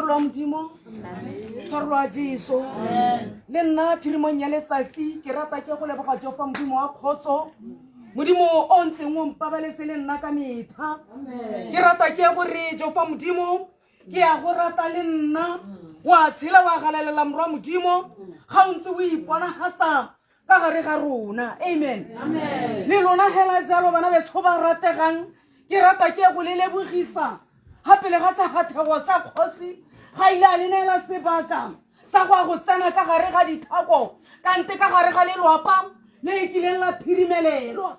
Tshwarelo ya Modimo, tshwarelo ya Jesu. Le nna phirimong ya letsatsi ke rata ke go leboga Jehofa Modimo wa kgotso, Modimo o ntseng o mpabaletse le nna ka metlha. Ke rata ke gore Jehofa Modimo ke ya go rata le nna wa tshela wa galelela morwa Modimo ga o ntse o iponagatsa ka gare ga rona. Amen. Le lona hela jalo bana betsho ba rategang, ke rata ke go le lebogisa ga pele ga segathego sa kgosi ga ile a le neela sebaka sa go ya go tsena ka gare ga dithako kante ka gare ga lelwapa le e kileng la phirimelelwa.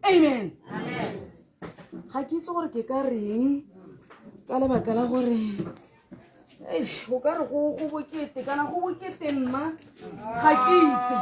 Amen. Ga ke itse gore ke ka reng ka lebaka la gore eish, o ka re go bokete kana go bokete, nna ga ke itse.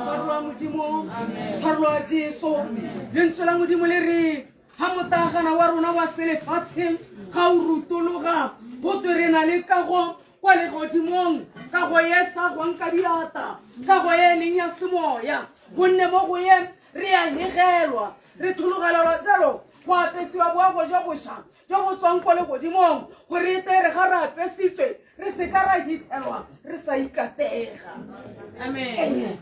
Tshwarelo ya Modimo, tshwarelo ya Jesu. Lentswe la Modimo le re ga motagana wa rona wa selefatshe ga o rutologa, go twe re na le kago kwa legodimong, kago e sa gwang ka diata, kago e e leng ya semoya, gonne mo go ye re a hegelwa, re thologelelwa jalo go apesiwa boago jo bošwa jo bo tswang kwa legodimong, gore e tere ga re apesitswe re se ka ra hithelwa re sa ikatega. Amen.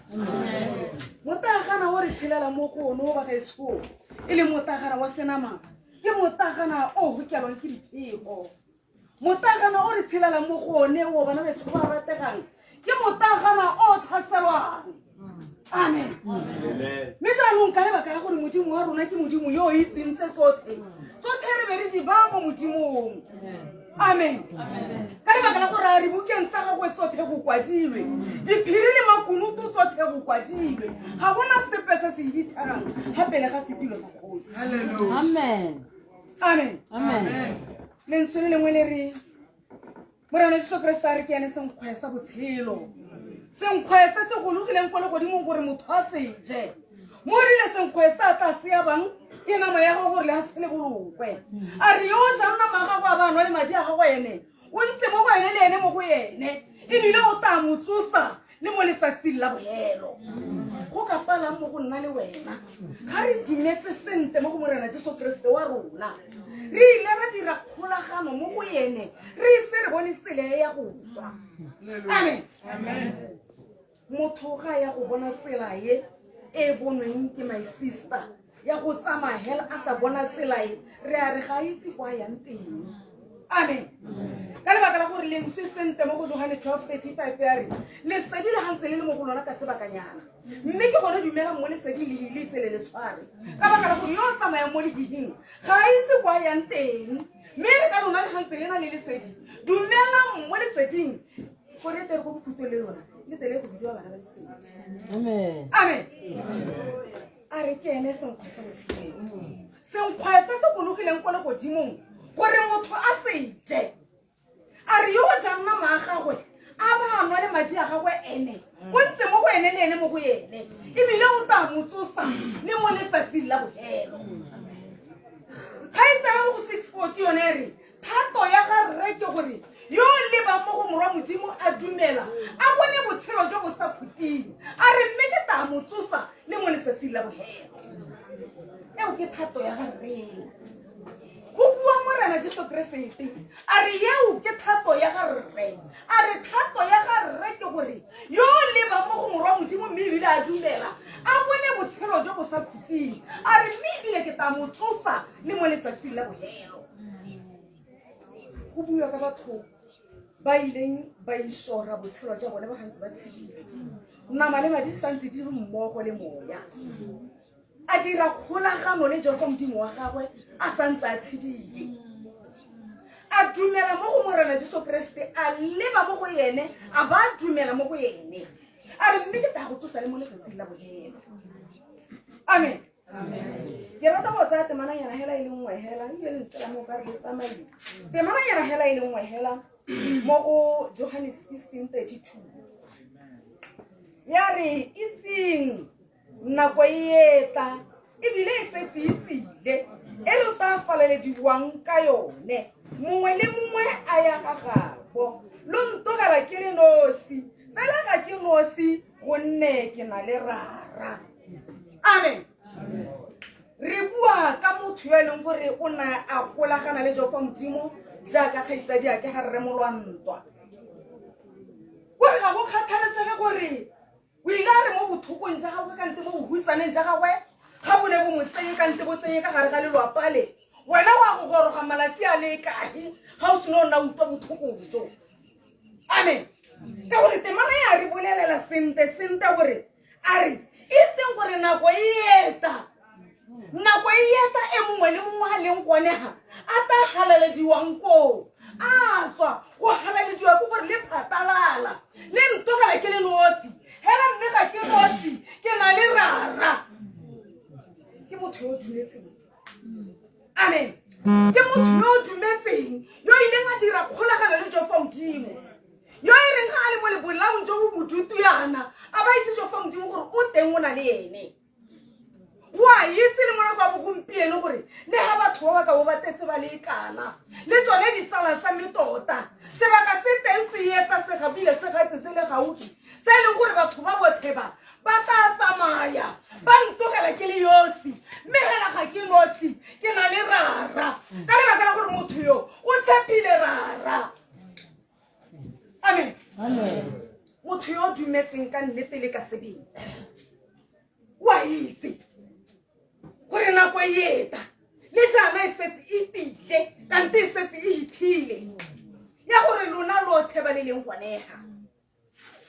Motagana o re tshelela mo go one o bagaetsho e le motagana wa senama ke motagana o hokelwang ke diphego. Motagana o re tshelelang mo go one o bana betsho ba rategang ke motagana o tlhaselwang. Amen. Mme jaanong ka lebaka la gore Modimo wa rona ke Modimo yo o itseng tse tsotlhe, tsotlhe re be re di ba mo Modimong. Amen. Ka lebaka la gore a re bukeng tsa gagwe tsotlhe go kwadilwe diphiri le makunutu, tsotlhe go kwadilwe, ga gona sepe se se hithegang ga pele ga setilo sa kgosi. Amen. Amen. Lentswe le lengwe le re Morena Jesu Kriste a re ke ene senkgwe sa botshelo, senkgwe se se gologileng ko legodimong gore motho a se je. Mo rile senkgwe se a tla se abang ke nama ya gago gore le a se le bolokwe. A re yo o jang nama ya gago a ba nwa le madi a gago, ene o ntse mo go ene le ene mo go ene, ebile o tla mo tsosa le mo letsatsing la bohelo. Go ka palang mo go nna le wena ga re dumetse sente mo go Morena Jesu Kriste wa rona, re ile ra dira kgolagano mo go ene, re ise re bone tsela e ya go swa. Amen. Motho ga ya go bona tsela e e bonweng ke my sister ya go tsamaya hela a sa bona tsela e, re a re ga a itse kwa yang teng. Amen. Ka lebaka la gore lentswe sente mo go Johane 12:35 ya re lesedi le gantse le le mo go lona ka sebakanyana, mme ke gone dumelang mo lesedi le le ise le le tshware, ka baka la gore yo o tsamayang mo lehihing ga a itse kwa yang teng. Mme re ka lona le gantse le na le lesedi, dumelang mo leseding gore e tere ko bokhutong le lona le tele go bidiwa bana ba lesedi. Amen. Amen. A re ke ene senkgwe sa botshelo, senkgwe se se gologileng ko legodimong gore motho a se je. A re yo o jang nama a gagwe a ba a nwa le madi a gagwe, ene o ntse mo go ene le ene mo go ene, ebile o tla mo tsosa le mo letsatsing la bohelo. Ga e sala mo go 6:4 ke yone e re thato ya ga rre ke gore yo o lebang mo go morwa Modimo a dumela a bone botshelo jo bo sa khuting. A re mme ke tla mo tsosa le mo letsatsing la bohelo. Eo ke thato ya ga rreo, go bua Morena Jesu Keresete. A re eo ke thato ya ga rre. A re thato ya ga rre ke gore yo o lebang mo go morwa Modimo mme ebile a dumela a bone botshelo jo bo sa khuting. A re mme ebile ke tla mo tsosa le mo letsatsing la bohelo. Go buiwa ka batho ba ileng ba inšora botshelo jwa bone ba gantsi ba tshedile nama le madi santse di le mmogo le moya a dira kgolagano le jehofa modimo wa gagwe a santse a tshedile a dumela mo go morena jesu kreste a leba mo go ene a ba a dumela mo go ene a re mme ke tla go tsosa le mo letsatsing la bohelo amen ke rata go tsaya temananyana hela e le nngwe hela ebile le ntsela mo ka re le tsamaile temananyana hela e le nngwe hela mo go johannes 16:32 ya re itseng nako e etla ebile e setse e tsile e lo tla falelediwang ka yone mongwe le mongwe a ya ga gabo lo ntogela ke le nosi fela ga ke nosi gonne ke na le rara amen re bua ka motho yo e leng gore o ne a golagana le jehofa modimo jaaka kgaitsadi a ke ga rre molwantwa kore ga go kgathalesege gore o ile a re mo bothokong ja gagwe kante mo bohutsaneng ja gagwe ga bo ne bo mo tsenye kante bo tsenye ka gare ga lelwapa le wena wa go goroga malatsi a le kae ga o sene o nna utlwa bothokong jo amen ka gore temana ya re bolelela sente sente gore a re e seng gore nako e eta nako e eta e mongwe le mongwe a leng gone ga a ta galalediwang koo a tswa go galalediwa ke gore le phatalala le ntogela ke le nosi hela mme ga ke nosi ke na le rara ke motho yo o dumetseng amen ke motho yo o dumetseng yo ileng a dira kgolagano le jehofa modimo yo e reng ga a le mo lebolaong jo bo bodutu yana a ba itse jehofa modimo gore o teng o na le ene o a itse le mo nako ya bogompieno gore le ga batho ba ba ka bo ba tetse ba le kana le tsone ditsala tsa me tota sebaka se teng se eta se gabile se gatse se le gaufi se e leng gore batho ba bothe ba ba tla tsamaya ba ntogela ke le yosi mme hela ga ke nosi ke na le rara ka lebaka la gore motho yo o tshepile rara amen motho yo o dumetseng ka nnete le ka sebele o a itse gore nako e eta le jaana e setse e tile kante e setse e hithile ya gore lona lothe ba le leng gonega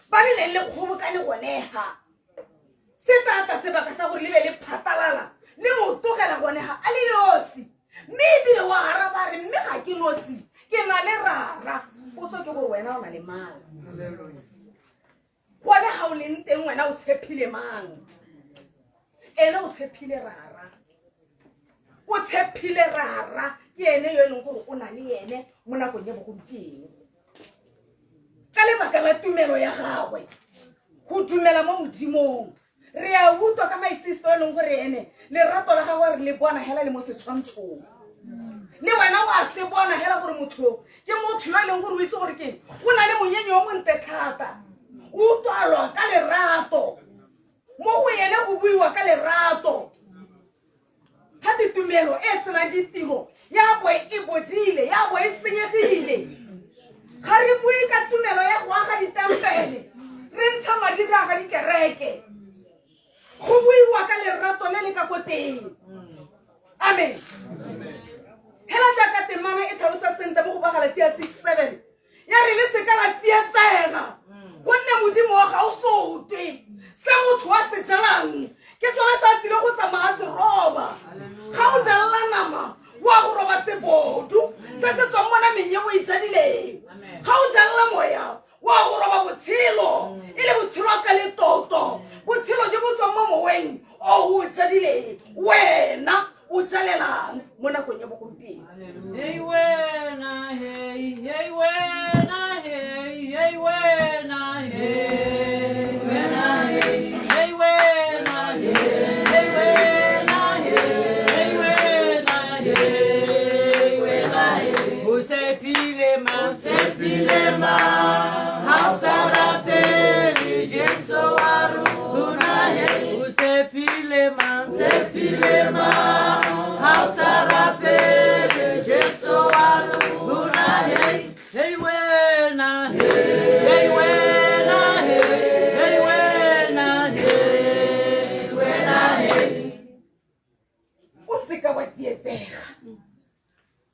ba le leng le kgobokane gonega se tata sebaka sa gore le be le phatalala le mo togela gonega a le yosi mme ebile wa araba re mme ga ke nosi ke na le rara potso ke gore wena o na le mang gone ga o leng teng wena o tshepile mang ene o tshepile rara o tshepile rara ke ene yo e leng gore o na le ene mo nakong ya bogompieno ka lebaka la tumelo ya gagwe go dumela mo modimong re a utlwa ka my sister e leng gore ene lerato la gagwe re le bona hela le mo setshwantshong le wena wa se bona hela gore motho ke motho yo e leng gore o itse gore ke o na le monyenyo o monte thata o utlwalwa ka lerato mo go ene go buiwa ka lerato gape tumelo e senang ditiro ya bo e bodile ya bo e senyegile ga re bue ka tumelo ya go aga ditempele re ntsha madi re aga dikereke go buiwa ka lerato le le ka ko teng amen hela jaaka temana e tlhalosa sentle mo go bagalatia 6 7 ya re le seka la tsietsega gonne modimo wa ga o sotwe se motho wa se jalang ke sone sa tsile go tsamaya se roba ga o jalela nama wa go roba sebodu se se tswang mo nameng ye o e jadileng ga o jalela moya wa go roba botshelo e le botshelo ka letoto botshelo jo bo tswang mo moweng o o jadileng wena o jalelang mo nakong ya bogompieno Hey wena, hey, hey wena, hey, hey wena, hey, wena, hey, hey wena, hey, hey wena, hey, hey wena, hey, wena, hey. O tshepile mang, tshepile mang, ha o sa rapele Jesu wa rona, hey. O tshepile mang, tshepile mang, ha o sa rapele Jesu wa rona, hey. Hey wena, hey, hey wena, hey, hey wena, hey, wena, hey. O seka wa tsietsega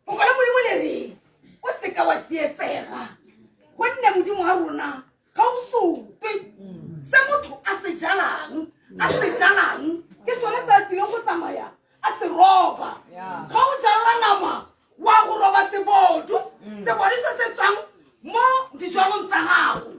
foko la modimo le reng o seka wa tsietsega Modimo wa rona ga o supe se motho a se jalang a se jalang ke sone se a tsileng go tsamaya a se roba. Ga o jalela nama wa go roba sebodu, sebodu se se tswang mo dijalong tsa gago.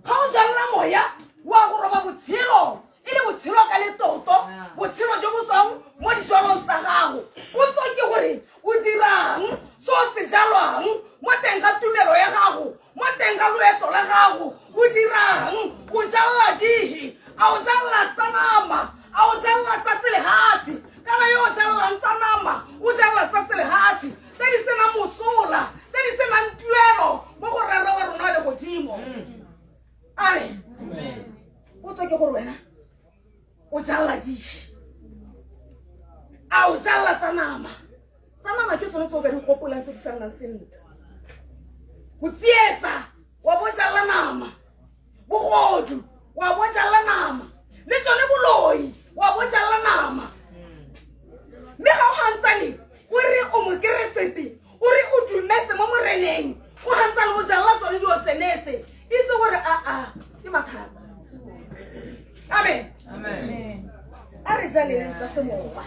Ga o jalela moya wa go roba botshelo, e le botshelo ka letoto, botshelo jo bo tswang mo dijalong tsa gago. Potso ke gore o dirang se o se jalwang mo teng ga tumelo ya gago, mo teng ga loeto la gago? O dirang? O jalela dihe? A o jalela tsa nama? A o jalela tsa selehatshe? Kana yo o jalelang tsa nama o jalela tsa selehatshe tse di senang mosola, tse di senang tuelo mo go Rara wa rona le godimo. Amen. Potso ke gore wena o jalela dihe? A o jalela tsa nama? Tsa nama ke tsone tse o ka di gopolang tse di sa nnang sentle. Go tsietsa wa bo jalela nama, bogodu wa bo jalela nama, le tsone boloi wa bo jalela nama. Mme ga o gantsane o re o mokeresete, o re o dumetse mo Moreneng, o gantsane o jalela tsone dilo tsenetse, itse gore aa ke mathata. Amen. A re jaleleng tsa semowa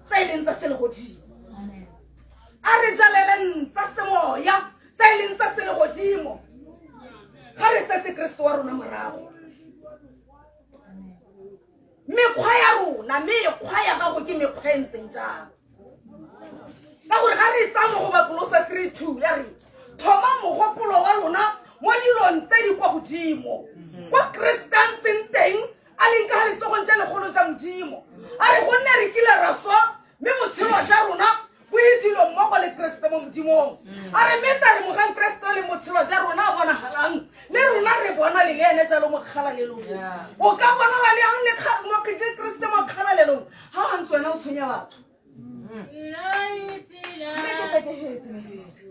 tse e leng tsa selegodimo. A re jaleleng tsa semoya tse e leng tsa selegodimo ga re setse Keresete wa rona morago. Mekgwa ya rona, mekgwa ya gago ke mekgwa e ntseng jang? Ka gore ga re tsaya mo go Bakolosa 3:2 ya re thoma mogopolo wa lona mo dilong tse di kwa godimo, kwa Keresete a ntseng teng a leng ka ga letsogong tse legolo tsa Modimo. A re gonne re kile ra swa, mme botshelo jwa rona bo hitilwe mmogo le Keresete mo Modimong. A re mme ta re mogang Keresete o leng botshelo jwa rona a bonagalang, le rona re bona le le ene jalo mo kgalalelong. O ka bonala le yang le Keresete mo kgalalelong ga o gantse wena o tshwenya batho? Mme ke tekegetse, my sister.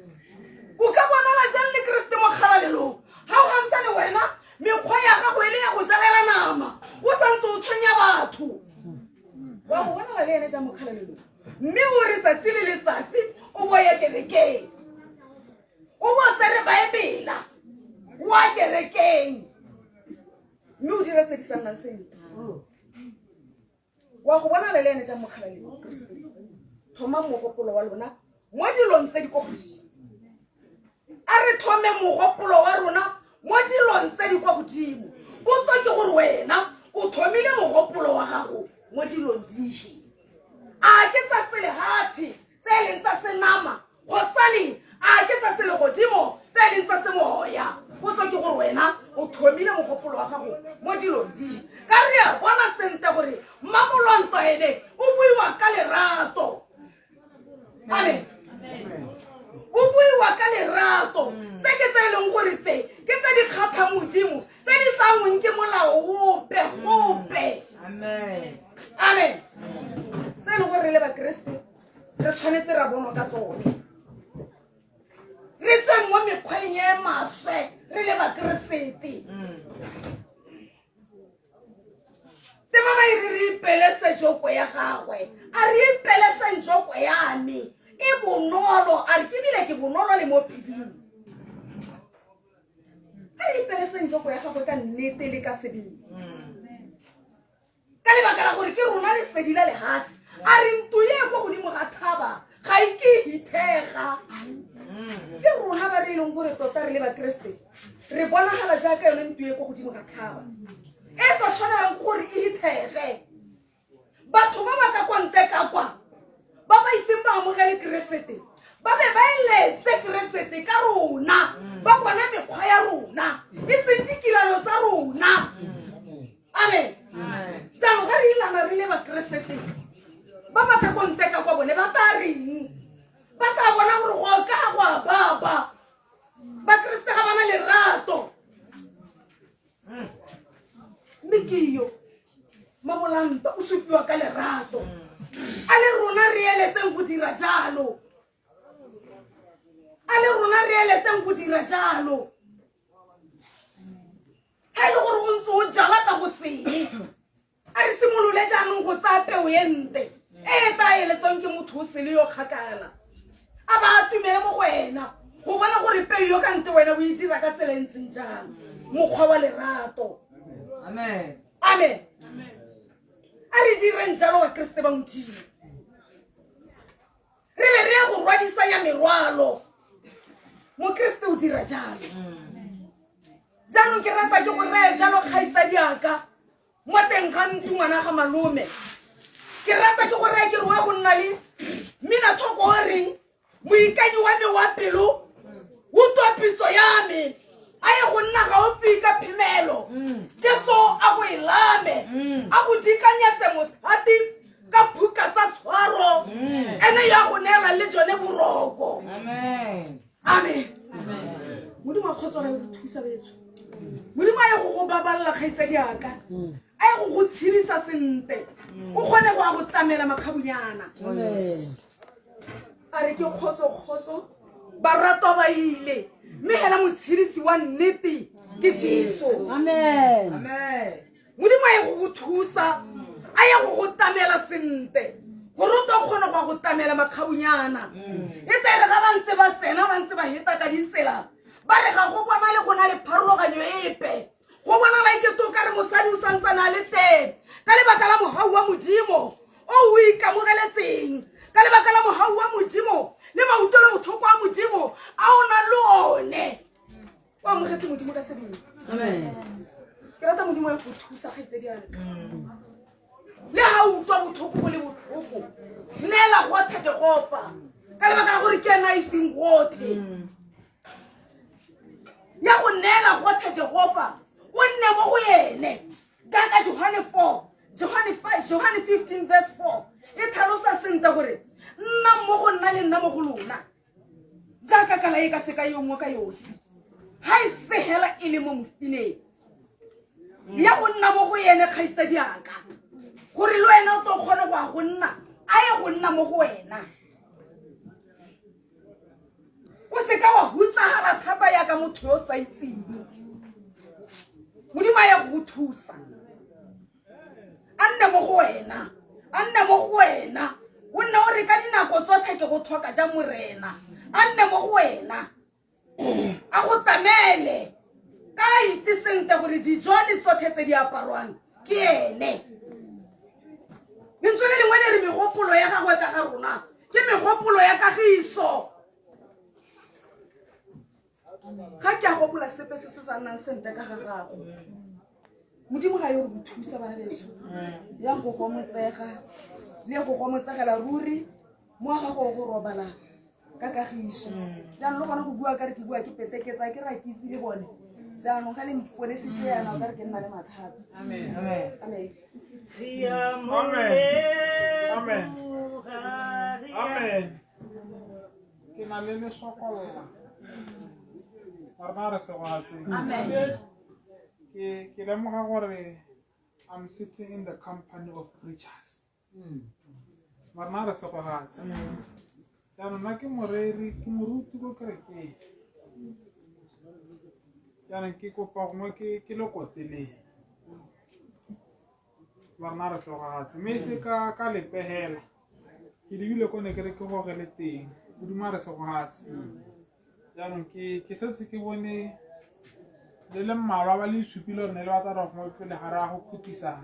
O ka bonala jang le Keresete mo kgalalelong ga o gantsane wena mekgwa ya gago e le ya go jalela nama, o santse o tshwenya batho? Wa go bonala le ene jang mo kgalalelong, mme o re tsatsi le letsatsi o bo ya kerekeng, o bo tsere Baebela wa kerekeng, mme o dira tse di sa nnang sentle? Wa go bonala le ene jang mo kgalalelong? Keresete, thoma mogopolo wa lona mo dilong tse di kwa godimo. A re thome mogopolo wa rona mo dilong tse di kwa godimo. Potso ke gore wena o thomile mogopolo wa gago mo dilong dife? A ke tsa selehatshe tse e leng tsa senama, kgotsane a ke tsa selegodimo tse e leng tsa semoya? Potso ke gore wena o thomile mogopolo wa gago mo dilong di ka re a bona sentle gore Mmamolwanto ene o buiwa ka lerato. Amen. O buiwa ka lerato. Tse ke tse e leng gore tse ke tse di kgatlhang Modimo, tse di sa ngweng ke molao ope gope. Amen. Tse e leng gore re le Bakeresete re tshwanetse ra bonwa ka tsone, re tsweng mo mekgweng e maswe re le Bakeresete. Temana e re re ipelese joko ya gagwe. A re ipeleseng joko ya me, e bonolo. A re ke bile ke bonolo le mo pelong. A re ipeleseng joko ya gagwe ka nnete le ka sebele, ka lebaka la gore ke rona lesedi la lehatshe. A re ntlo e kwa godimo ga thaba ga e ke hithega. Ke rona ba re e leng gore tota re le Bakeresete re bonagala jaaka yone ntlo e kwa godimo ga thaba e sa tshwanelang gore e hithege. Batho ba ba ka kwa ntle ka kwa ba ba iseng ba amogele Keresete ba be ba eletse Keresete ka rona, ba bona mekgwa ya rona e seng dikilalo tsa rona. Amen. Jaanong ga re ilana re le Bakeresete, ba ba ka ko ntle ka kwa bone ba tla reng? Ba tla bona gore go ka ga go a baba, Bakeresete ga bana lerato. Mme ke yo Mabolanta o supiwa ka lerato. A le rona re eletseng go dira jalo. A le rona re eletseng go dira jalo. Ga e le gore o ntse o jala ka go seng, a re simolole jaanong go tsaya peo e nte e e tla eletswang ke motho o sele yo kgakala, a ba atumele mo go ena. Go bona gore peo yo ka nte wena o e dira ka tsela e ntseng jang. Mokgwa wa lerato. Amen. Amen. A re direng jalo Bakriste ba Modimo. Re be re ya go rwadisanya merwalo. Mokriste o dira jalo. Jaanong ke rata ke go reye jalo kgaitsadiaka mo teng ga ntlo ngwana ga malome. Ke rata ke go reye ke re wa go nna le mmina thoko o reng moikanyi wa me wa pelo o twapiso ya me a ye go nna gaufi ka phemelo. Jesu a go e lame, a go dikanyetse mothati ka phuka tsa tshwaro, ene ya go neela le jone boroko. Amen. Amen. Modimo a kgotso ga e re thusa betso. Modimo a ye go go baballa kgaitsadiaka, a ye go go tshedisa sentle, o kgone go a go tlamela makgabunyana. A re ke kgotso kgotso baratwa ba ile, mme hela motshedisi wa nnete ke Jesu. Amen. Amen. Modimo a ye go go thusa, a ye go go tlamela sentle, gore o tlo kgona go a go tlamela makgabunyana. E tle re ga ba ntse ba tsena ba ntse ba heta ka ditsela, ba re ga go bonale go na le pharologanyo epe. Go bonala e kete o ka re mosadi o santsane a le teng ka lebaka la mogau wa Modimo o o ikamogeletseng, ka lebaka la mogau wa Modimo le mautwelo botlhoko a Modimo a o nang le one. O amogetse Modimo ka sebele. Amen. Ke rata Modimo ya go thusa kgaitsadiaka. Le ha o utlwa botlhoko go le botlhoko, neela gothe Jehofa ka lebaka la gore ke ena a itseng gothe. Ya go neela gothe Jehofa, o nne mo go ene. Jaaka Johane 4, Johane 5, Johane 15 verse 4 e tlhalosa sentle gore nna mo go nna le nna mo go lona. Jaaka kala e ka se ka yo nngwe ka yosi, ha e segela e le mo mofineng. Ya go nna mo go ene kgaitsadiaka, gore le wena o tlo kgone go a go nna, a ye go nna mo go wena. O seka wa hutsagala thata yaka motho yo o sa itseng. Modimo a ye go go thusa, a nne mo go wena, a nne mo go wena. O nne o re ka dinako tsotlhe ke go tlhoka ja Morena, a nne mo go wena, a go tlamele ka a itse sentle gore dijo le tsotlhe tse di aparwang ke ene. Lentswe le lengwe le re megopolo ya gagwe ka ga rona ke megopolo ya kagiso. Ga ke a gopola sepe se se sa nnang sentle ka ga gago. Modimo ga yo re go thusa bana beso. Ya go gomotsega, le go gomotsegela ruri mo ga gago go robala ka kagiso. Jaanong le gone go bua ka re ke bua ke peteketsa, ke ra ke itse le bone. Jaanong ga le mponesitse yana o ka re ke nna le mathata. Amen. Amen. Amen. Amen. Amen. Ke na le lesokolla. Rena re segogatseng. Amen. Ke lemoga gore I'm sitting in the company of preachers. Rena re segogatse. Jaanong nna ke moreri, ke moruti ko kerekeng. Jaanong ke kopa gongwe ke le koteleng. Rena re segogatse. Mme se ka lepegela. Ke lebile ko ne ke re ke gogele teng. Modimo a re segogatse. Jaanong ke setse ke bone le le mmalwa ba le itshupile gore ne le batla gore gongwe pele ga re ya go khutlisa,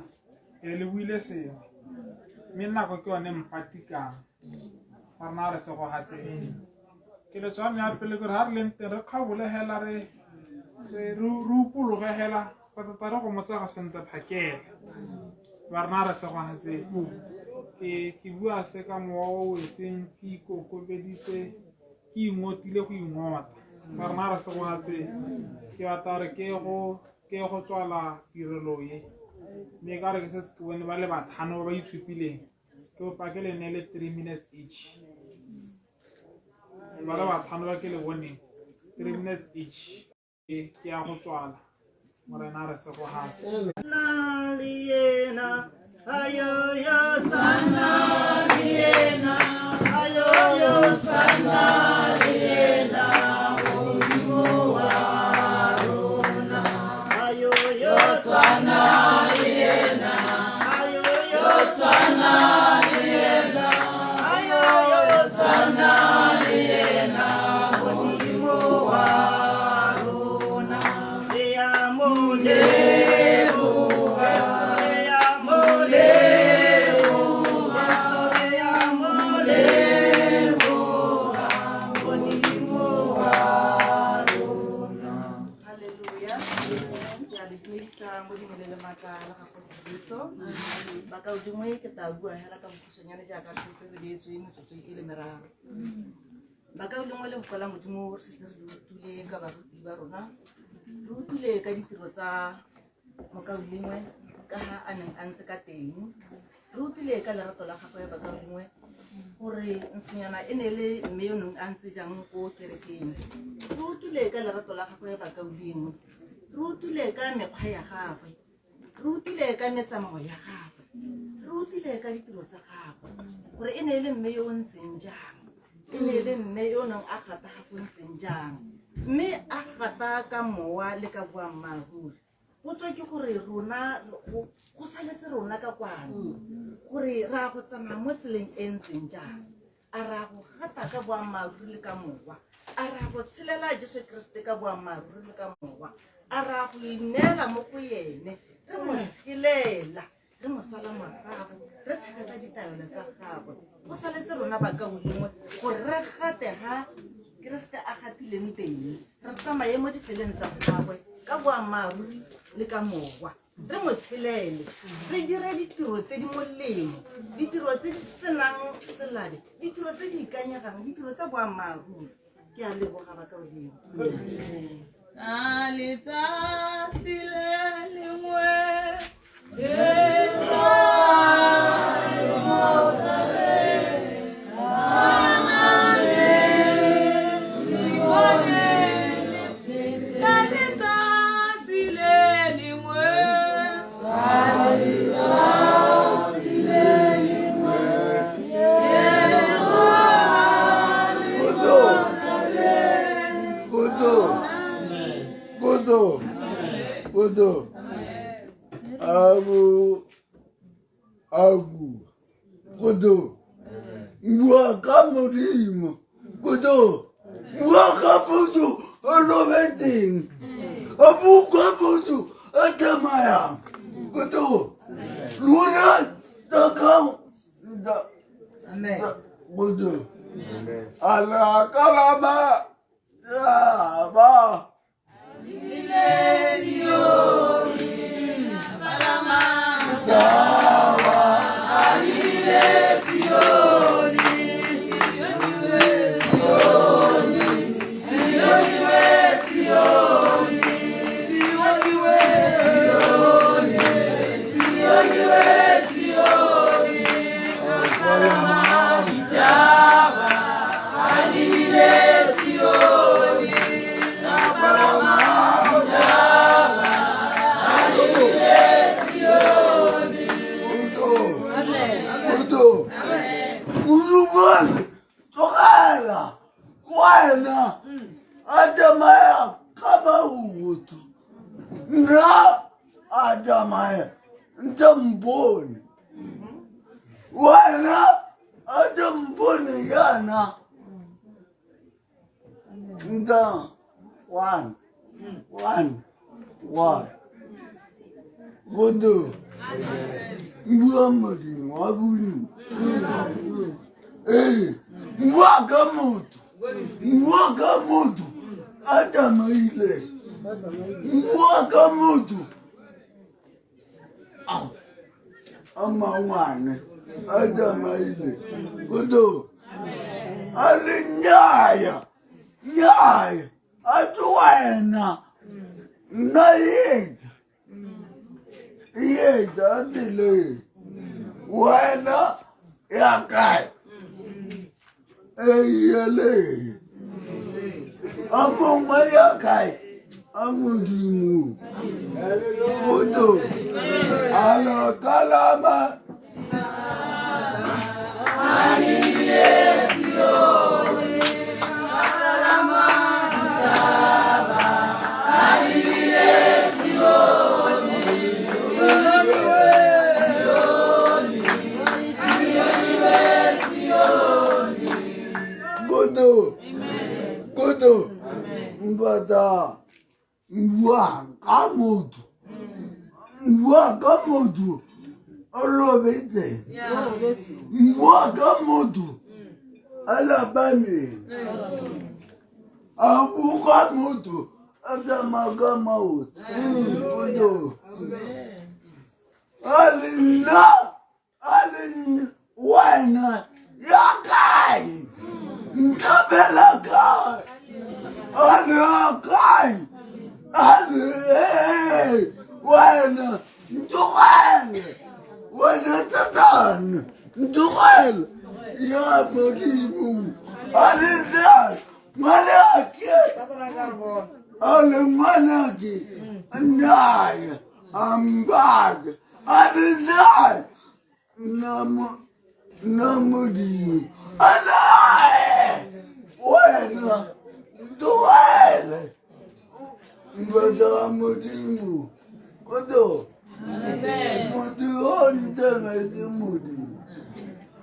le buile sengwe. Mme nako ke yone mpatikang. Rena re segogatseng. Keletso ya me ya pele ke gore ha re leng teng re kgaobole hela re upologe hela, re tota re go motsega sentle phakela. Ba rena re segogatseng. Ke bua se ka mowa o wetseng, ke ikokobeditse, ke ingotile go ingota. Ba rena re segogatseng. Ke batla gore ke go tswala tirelo e. Mme ka re ke setse ke bone ba le batlhano ba ba itshupileng, ke kopa ke le neele 3 minutes each. Ba le batlhano ba ke le boneng, 3 minutes each. Ke ya go tswala. Morena re segogatse. Nna le yena, ayo yo sana le yena, ayo yo sana le yena, Modimo wa rona. Ayo yo sana le yena, ayo yo sana le yena, ayo yo sana le yena, Modimo Dumedisa Modimo le le maatla la gago Jesu. Bakaudingwe ke tla bua hela ka bokhutshwanyane jaaka re setse re beetswe metsotso e le meraro. Bakaulengwe le lefoko la Modimo re setse re utlwile ka baruti ba rona. Re utlwile ka ditiro tsa mokaulengwe ka ha a neng a ntse ka teng. Re utlwile ka lerato la gagwe bakaulengwe gore ntshonyana e ne le mme yo neng a ntse jang ko kerekeng. Re utlwile ka lerato la gagwe bakaulengwe. Re utlwile ka mekgwa ya gagwe. Re utlwile ka metsamao ya gagwe. Re utlwile ka ditiro tsa gagwe gore e ne e le mme yo o ntseng jang. E ne e le mme yo o neng a gata ga go ntseng jang. Mme a gata ka mowa le ka boammaaruri. Potso ke gore rona go saletse rona ka kwano gore ra go tsamaya mo tseleng e ntseng jang. A ra go gata ka boammaaruri le ka mowa. A ra go tshelela Jesu Keresete ka boammaaruri le ka mowa. A ra go ineela mo go ene re mo tshelela re mo sala morago re tshegetsa ditaelo tsa gagwe. Go saletse rona bakaulengwe gore re gate ha Keresete a gatileng teng, re tsamaye mo ditseleng tsa gagwe ka boammaaruri le ka mowa. Re mo tshelele, re dire ditiro tse di molemo, ditiro tse di senang selabe, ditiro tse di ikanyegang, ditiro tsa boammaaruri. Ke a leboga bakaulengwe. Ka letsatsi le lengwe Jesu a le mo thabeng, a na le Simone le Petro. Ka letsatsi le lengwe, ka letsatsi le lengwe, Jesu a le mo thabeng. Kudu. Kudu. Kudu. Abu. Abu. Kudu. Bua ka Modimo. Kudu. Bua ka motho a robetseng. A bua ka motho a tsamayang. Kudu. Lona ka Amen. Kudu. A la kalama ya ba. Modimo tlogela wena a tsamaya ka maoto nna a tsamaya ntse mpone wena a tse mpone jaana nka one one one godo bua Modimo wa bontsi ee bua ka motho bua ka motho a tsamaile bua ka motho a mangwane a tsamaile godo a re nnyaya nnyaya a tse wena nna etla etla a tseleng wena ya kae eyeleng a mongwe ya kae a Modimo Kudu a la kalama Kudu Kudu Mbata bua ka motho bua ka motho a robetse bua ka motho a lapameng a bua motho a tsamaya ka maoto. Koto. A le nna, a le wena ya kae? Ntlhabela kae? A le ya kae? A le ee, wena ntlogele. Wena Satane, ntlogele. Ya Modimo. A le nna, ngwanake. A le ngwanake. Nnaya, a mpaka. A le nna, nna Modimo. A le wena, ntlogele. Mbatha wa Modimo. Koto. Motho yo ntemetse Modimo.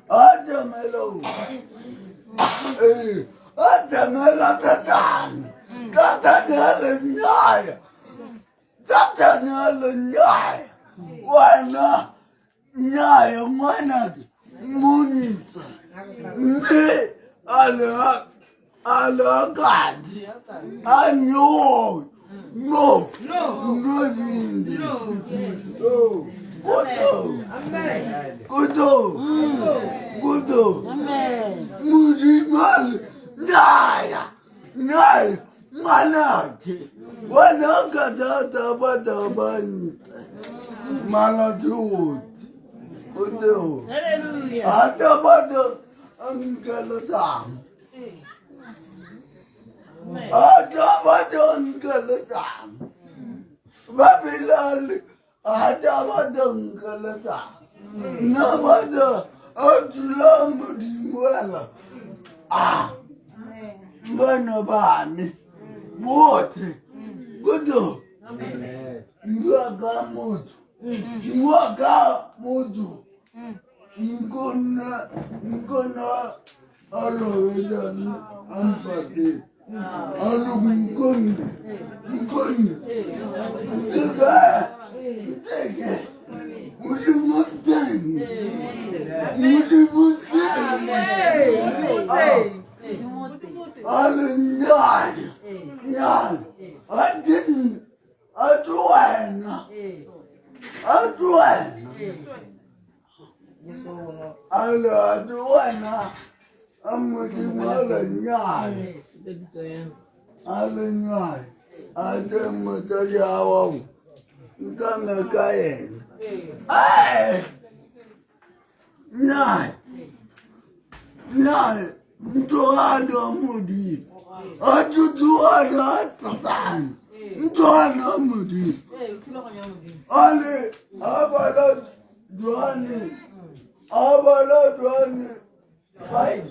A temela o. Ee, a temela Satane. Satane a le nnyaya. Satane a le nnyaya. Wena nnyaya ngwanake montsha. Mme a le a le kadi. A nyo. No. No. No. No. Koto. Koto. Koto. Modimo a le nnyaya. Nnyaya ngwanake. Wena ka thata batho ba ntle. Malatsi otlhe. Koto. Ata batho a nkeletsang. Ata batho a nkeletsang. Ba bilale ata batho a nkeletsang. Nna batho a dula Modimo fela. A bana ba me botlhe. Koto. Bua ka motho. Bua ka motho. Nkona nkona a robetsang a mpateng. A re nkone nkone nteke nteke Modimo teng. Modimo teng. A le nnyaya nnyaya a teng a tloela a tloela a le a tloela a Modimo a le nnyaya a le nnyaya a teng motsadi wa gago nkame ka yena. Ee, nnyaya nnyaya ntogana Modimo a tsotsoana a Satane ntogana Modimo a le a bala Johane a bala Johane 5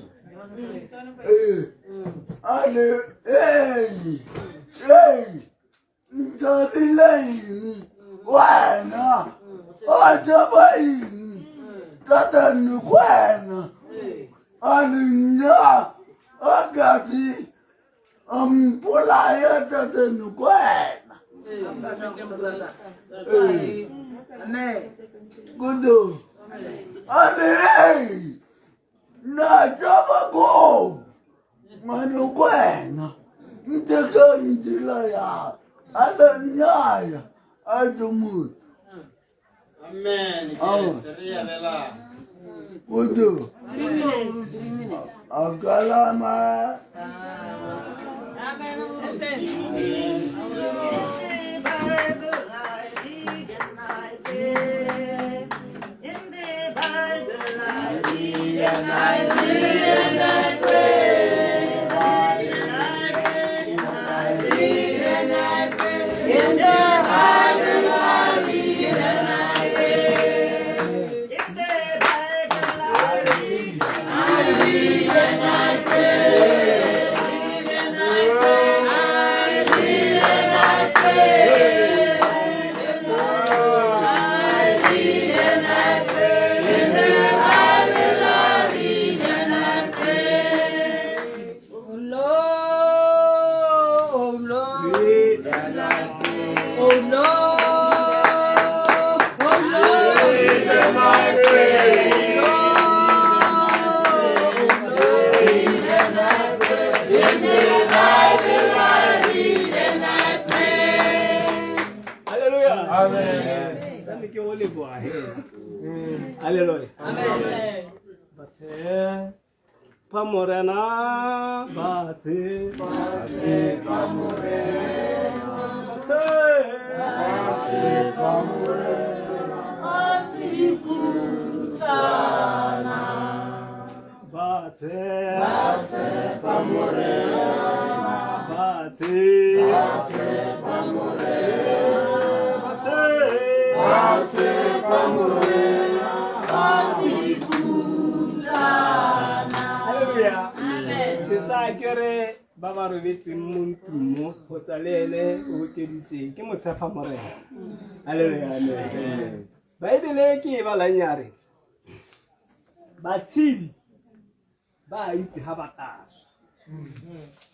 ee a le ee ee ntabile eng wena a taba eng Satane kwena a le nna a kadi a mpolaya Satane kwena. Ee. Koto. A le ee nna taba ko ngwana kwena nteka ntsela ya a le nnyaya a te motho. Amen. Ao. Ke re elela. Koto. A kalama. In the Bible I read and I read and I pray. I read and I pray. In the Bible I read and I pray. In the Bible I read and I pray. I read and I pray. I read and I pray. In the Bible I read and I pray. Oh Lord, oh Lord, oh Lord, oh Lord, and I pray. In the Bible I read and I Amen. Sa me ke go leboga he. Hallelujah. Amen. Bathe pa morena bathe bathe pa morena bathe bathe pa morena Asikutsana. Bathe bathe pa morena bathe bathe pa morena bathe bathe pa morena Asikutsana. Hallelujah. Ke tsaya ke re ba ba robetseng mo ntlong mo kgotsa le ene o okeditseng ke motshepa morena. Hallelujah. Amen. Baebele ke e balang ya re batshedi ba a itse ga ba taswa.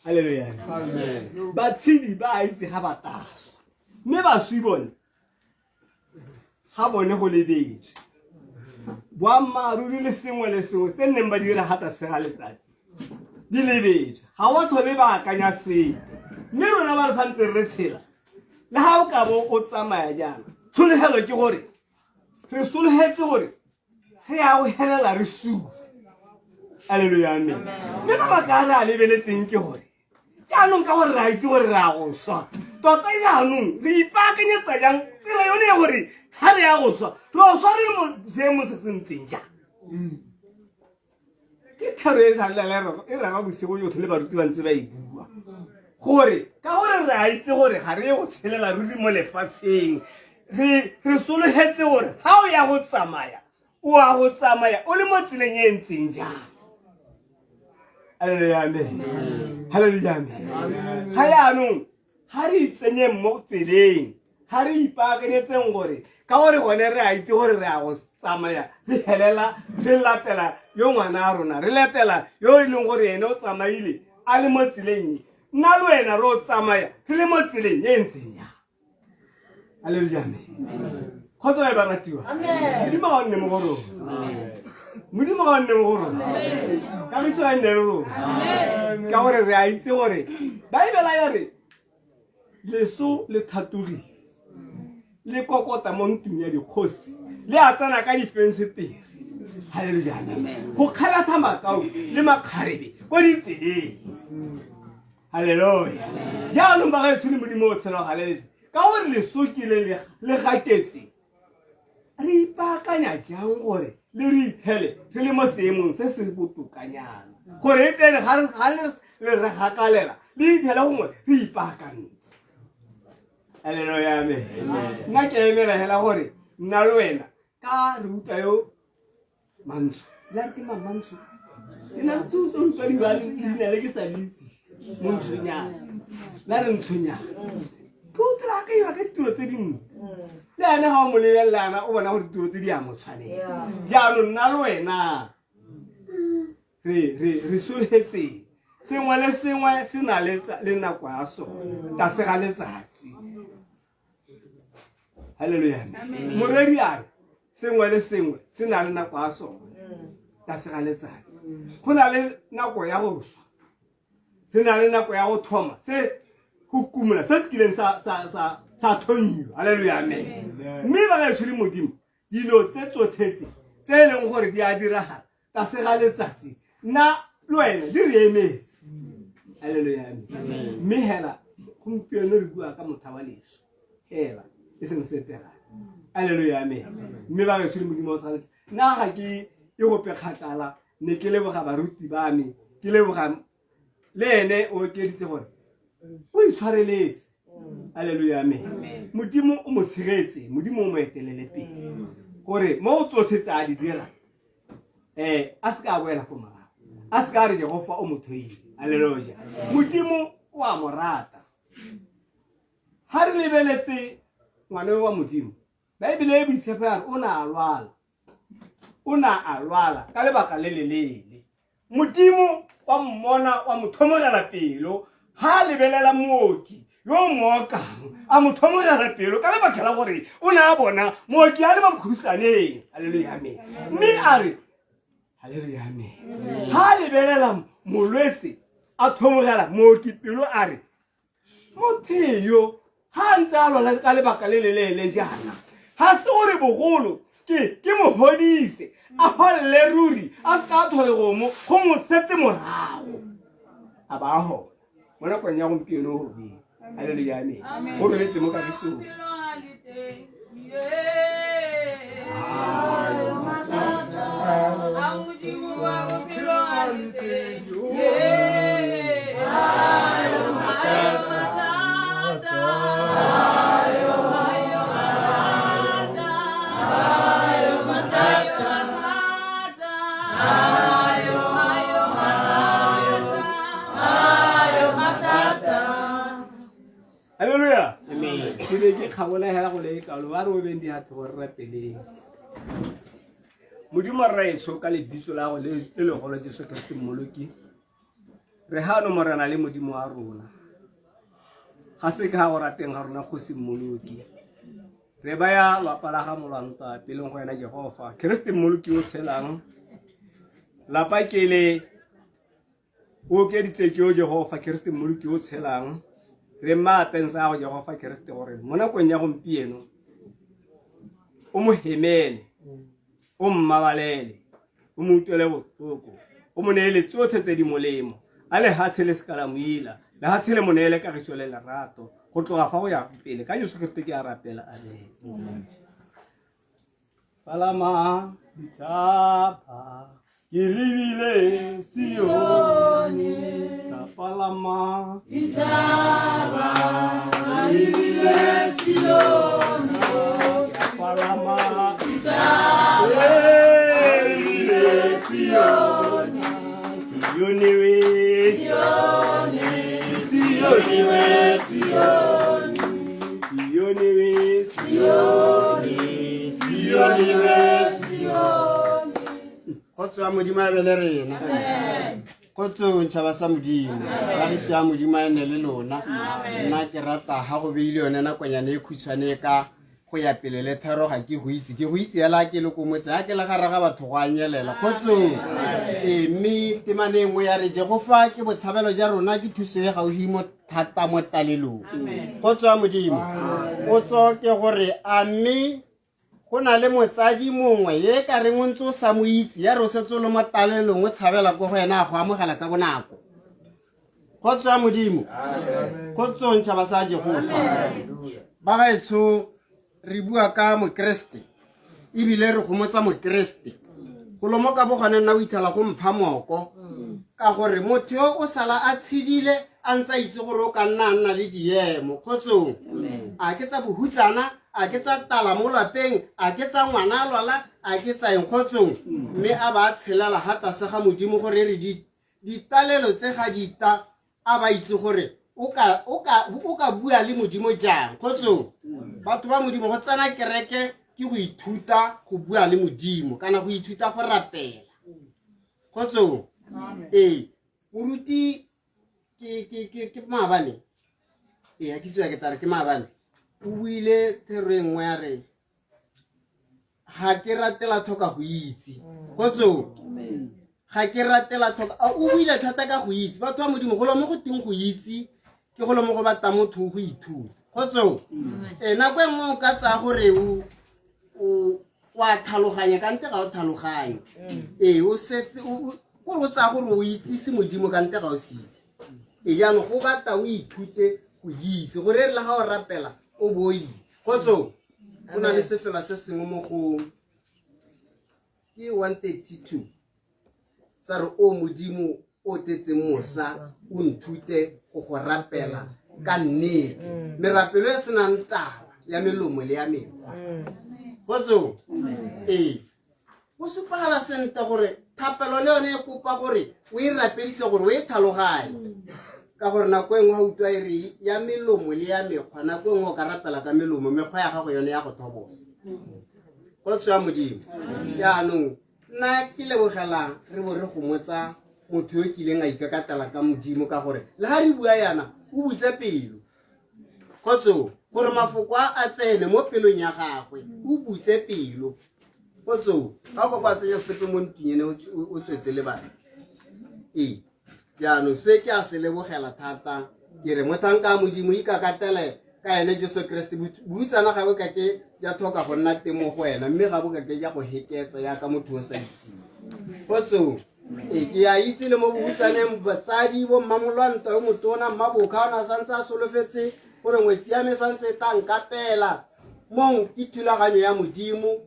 Hallelujah. Amen. Batshedi ba a itse ga ba taswa. Mme baswi bone ga bone go lebetswe. Boammaaruri le sengwe le sengwe se nneng ba dira gata se ga letsatsi di lebetswe. Ga wa tlhole ba akanya sepe. Mme rona ba re santse re tshela le ga o ka bo o tsamaya jaana tshologelo ke gore re sologetse gore re ya go helela re sule. Alleluia, amen. Mme mabaka a re a lebeletseng ke gore jaanong ka gore re a itse gore re a go swa tota jaanong re ipaakanyetsa jang tsela yone ya gore ga re ya go swa re o swa re mo seemong se se ntseng jang. Ke thero e sa e rera bosigo jotlhe le baruti ba ntse ba e bua gore ka gore re a itse gore ga re ye go tshelela ruri mo lefatsheng re re sologetse gore ga o ya go tsamaya o a go tsamaya o le mo tseleng e ntseng jang. Halleluja, amen. Halleluja, amen. Ga jaanong ga re itsenyeng mo tseleng ga re ipaakanyetseng gore ka gore gone re a itse gore re a go tsamaya re helela re latela yo ngwana a rona re latela yo e leng gore ene o tsamaile a le mo tseleng e nna le wena re o tsamaya re le mo tseleng e ntseng jang. Halleluja, amen. Kgotsa e ba ratiwa. Modimo ga o nne mo go rona. Modimo ga o nne mo go rona. Kagiso ga e nne le rona. Ka gore re a itse gore Baebele ya re leso le thatogile le kokota mo ntlong ya dikgosi le a tsena ka difensetere. Halleluja, amen. Go kgabatha makau le makgarebe ko ditseleng. Halleluja. Jaanong ba gaetsho le Modimo o tshela galeletse ka gore leso ke le le gaketse re ipaakanya jang gore le re ithele re le mo seemong se se botokanyana gore e tere ga le re gakalela le ithele gongwe re ipaakantse. Halleluja, amen. Nna ke emela hela gore nna le wena ka re utlwa yo mantsho le a re ke mang mantsho ke na le thuto utlwa dilo leina le ke sa le itse montshonyana la re ntshonyana ke utlwela ka iwa ka ditiro tse dingwe le ene ga o mo lebelelana o bona gore ditiro tse di a mo tshwanela. Jaanong nna le wena re re re sologetseng sengwe le sengwe se na le nako ya sone tlase ga letsatsi. Halleluja. Moreri a re sengwe le sengwe se na le nako ya sone tlase ga letsatsi. Go na le nako ya go swa, re na le nako ya go thoma se go kumola se se kileng sa sa sa sa thonyiwa. Halleluja, amen. Mme ba gaetsho le Modimo dilo tse tsotlhe tse tse e leng gore di a diragala tlase ga letsatsi nna le wena di re emetse. Halleluja, amen. Mme hela gompieno re bua ka motha wa leso hela e seng sepe gape. Halleluja, amen. Mme ba gaetsho le Modimo o tshwanetse nna ga ke e gope kgakala ne ke leboga baruti ba me ke leboga le ene o okeditse gore o itshwareletse. Halleluja, amen. Modimo o mo tshegetse, Modimo o mo etelele pele gore mo o tsotlhe tse a di dira a se ka a boela ko morago, a se ka a re Jehofa o mo thoile. Halleluja. Modimo o a mo rata. Ga re lebeletse ngwana wa Modimo, Baebele e boitshepo ya re o ne a lwala. O ne a lwala ka lebaka le leleele. Modimo wa mmona wa mo thomogela pelo ga a lebelela mooki yo o mo okang a mo thomogela pelo ka lebaka la gore o ne a bona mooki a le mo bokhutshwaneng. Halleluja, amen. Mme a re halleluja, amen. Ga a lebelela molwetse a thomogela mooki pelo a re motho yo ga a ntse a lwala ka lebaka le leleele jaana ga se gore bogolo ke ke mo godise a golle ruri a se ka a tlhole gomo go mo setse morago a ba a gola mo nakong ya gompieno o godile aleluya amen o robetse mo kagisong. Halleluja. Ke be ke kgabola hela go le kalo ba re o beng diatho gore rapeleng. Modimo rraetsho ka lebitso la go le legolo Jesu Kriste Mmoloki. Re hano morena le Modimo wa rona. Ga se ka go rateng ga rona kgosi Mmoloki. Re baya lapa la ga molwantwa peleng go wena Jehova. Kriste Mmoloki o tshelang. Lapa ke le o okeditse ke o Jehova Keresete Mmoloki o tshelang re maateng sa gago Jehova Keresete gore mo nakong ya gompieno o mo hemele o mmabalele o mo utlwele botlhoko o mo neele tsotlhe tse di molemo a lehatshe le seka la mo ila lehatshe le mo neele kagiso le lerato go tloga fa go ya pele ka Jesu Keresete ke a rapela amen. Palama dithaba ke lebile Sione ka palama dithaba ke lebile Sione ka palama dithaba ke lebile Sione Sione we Sione Sione we Sione Sione we Sione Sione we Sione Kgotso ya Modimo a be le rena. Kgotsong tšhaba sa Modimo. Kagiso ya Modimo a ene le lona. Nna ke rata ga go beile yone nakonyana e khutshwane ka go ya pele le thero ga ke go itse. Ke go itse hela ke le ko motse ga ke le gare ga batho go a nyelela. Kgotsong. Ee mme temane e nngwe ya re Jehofa ke botshabelo ja rona ke thuso e gaufi mo thata mo talelong. Kgotso ya Modimo. Potso ke gore a mme go na le motsadi mongwe ye ka reng o ntse o sa mo itse ya re o setse o le mo talelong o tshabela ko go ena a go amogela ka bonako. Kgotso ya Modimo. Kgotsong tšhaba sa Jehofa. Ba gaetsho re bua ka Mokeresete ebile re gomotsa Mokeresete. Golo mo ka bo gone nna o ithela go mpha moko ka gore motho yo o sala a tshedile a ntse a itse gore o ka nna a nna le diemo kgotsong a ke tsa bohutsana a ke tsa tala mo lapeng a ke tsa ngwana a lwala a ke tsa eng kgotsong mme a ba a tshelela ga tlase ga modimo gore re ditalelo tse ga dita a ba itse gore o ka bua le modimo jang kgotsong batho ba modimo go tsena kereke ke go ithuta go bua le modimo kana go ithuta go rapela kgotsong ee moruti ke maabane ee a ke tsoya ke tare ke maabane o buile thero e nngwe ya re ga ke ratela tlhoka go itse kgotsong ga ke ratela tlhoka o buile thata ka go itse batho ba modimo golo mo go teng go itse ke golo mo go batla motho go ithuta kgotsong ee nako e nngwe o ka tsaya gore o a tlhaloganya kante ga o tlhaloganye ee o setse kore o tsaya gore o itsise modimo kante ga o se itse ee jaanong go batla o ithute go itse gore e re le ga o rapela o bo o itse kgotsong go na le sefela se sengwe mo go ke 132 sa re o modimo o tletseng mosa o nthute go go rapela ka nnete merapelo e senang taba ya melomo le ya mekgwa kgotsong ee go supagala sentle gore thapelo le yone e kopa gore o e rapedise gore o e tlhaloganye ka gore nako e nngwe ga utlwa e re ya melomo le ya mekgwa nako e nngwe o ka rapela ka melomo mekgwa ya gago yone ya go thobosa kgotso ya modimo jaanong nna ke lebogela re bo re gomotsa motho yo kileng a ikakatela ka modimo ka gore le ga re bua yana o butse pelo kgotso gore mafoko a a tsene mo pelong ya gagwe o butse pelo kgotso ga o ka kwa tsenya sepe mo ntlong ene o tswetse le bana ee jaanong se ke a se lebogela thata ke re motlhanka a modimo ikakatele. Ka ene Jesu Keresete bohutsana ga bo ka ke ja tlhoka go nna teng mo go wena, mme ga bo ka ke ja go heketsa yaka motho o sa itseng. Kgotsong. Ee, ke a itse le mo bohutsaneng batsadi bo mmamolwanto yo motona mmabokha o ne a santse a solofetse gore ngwetsi ya me santse e tla nkapela. Mong ke thulaganyo ya Modimo.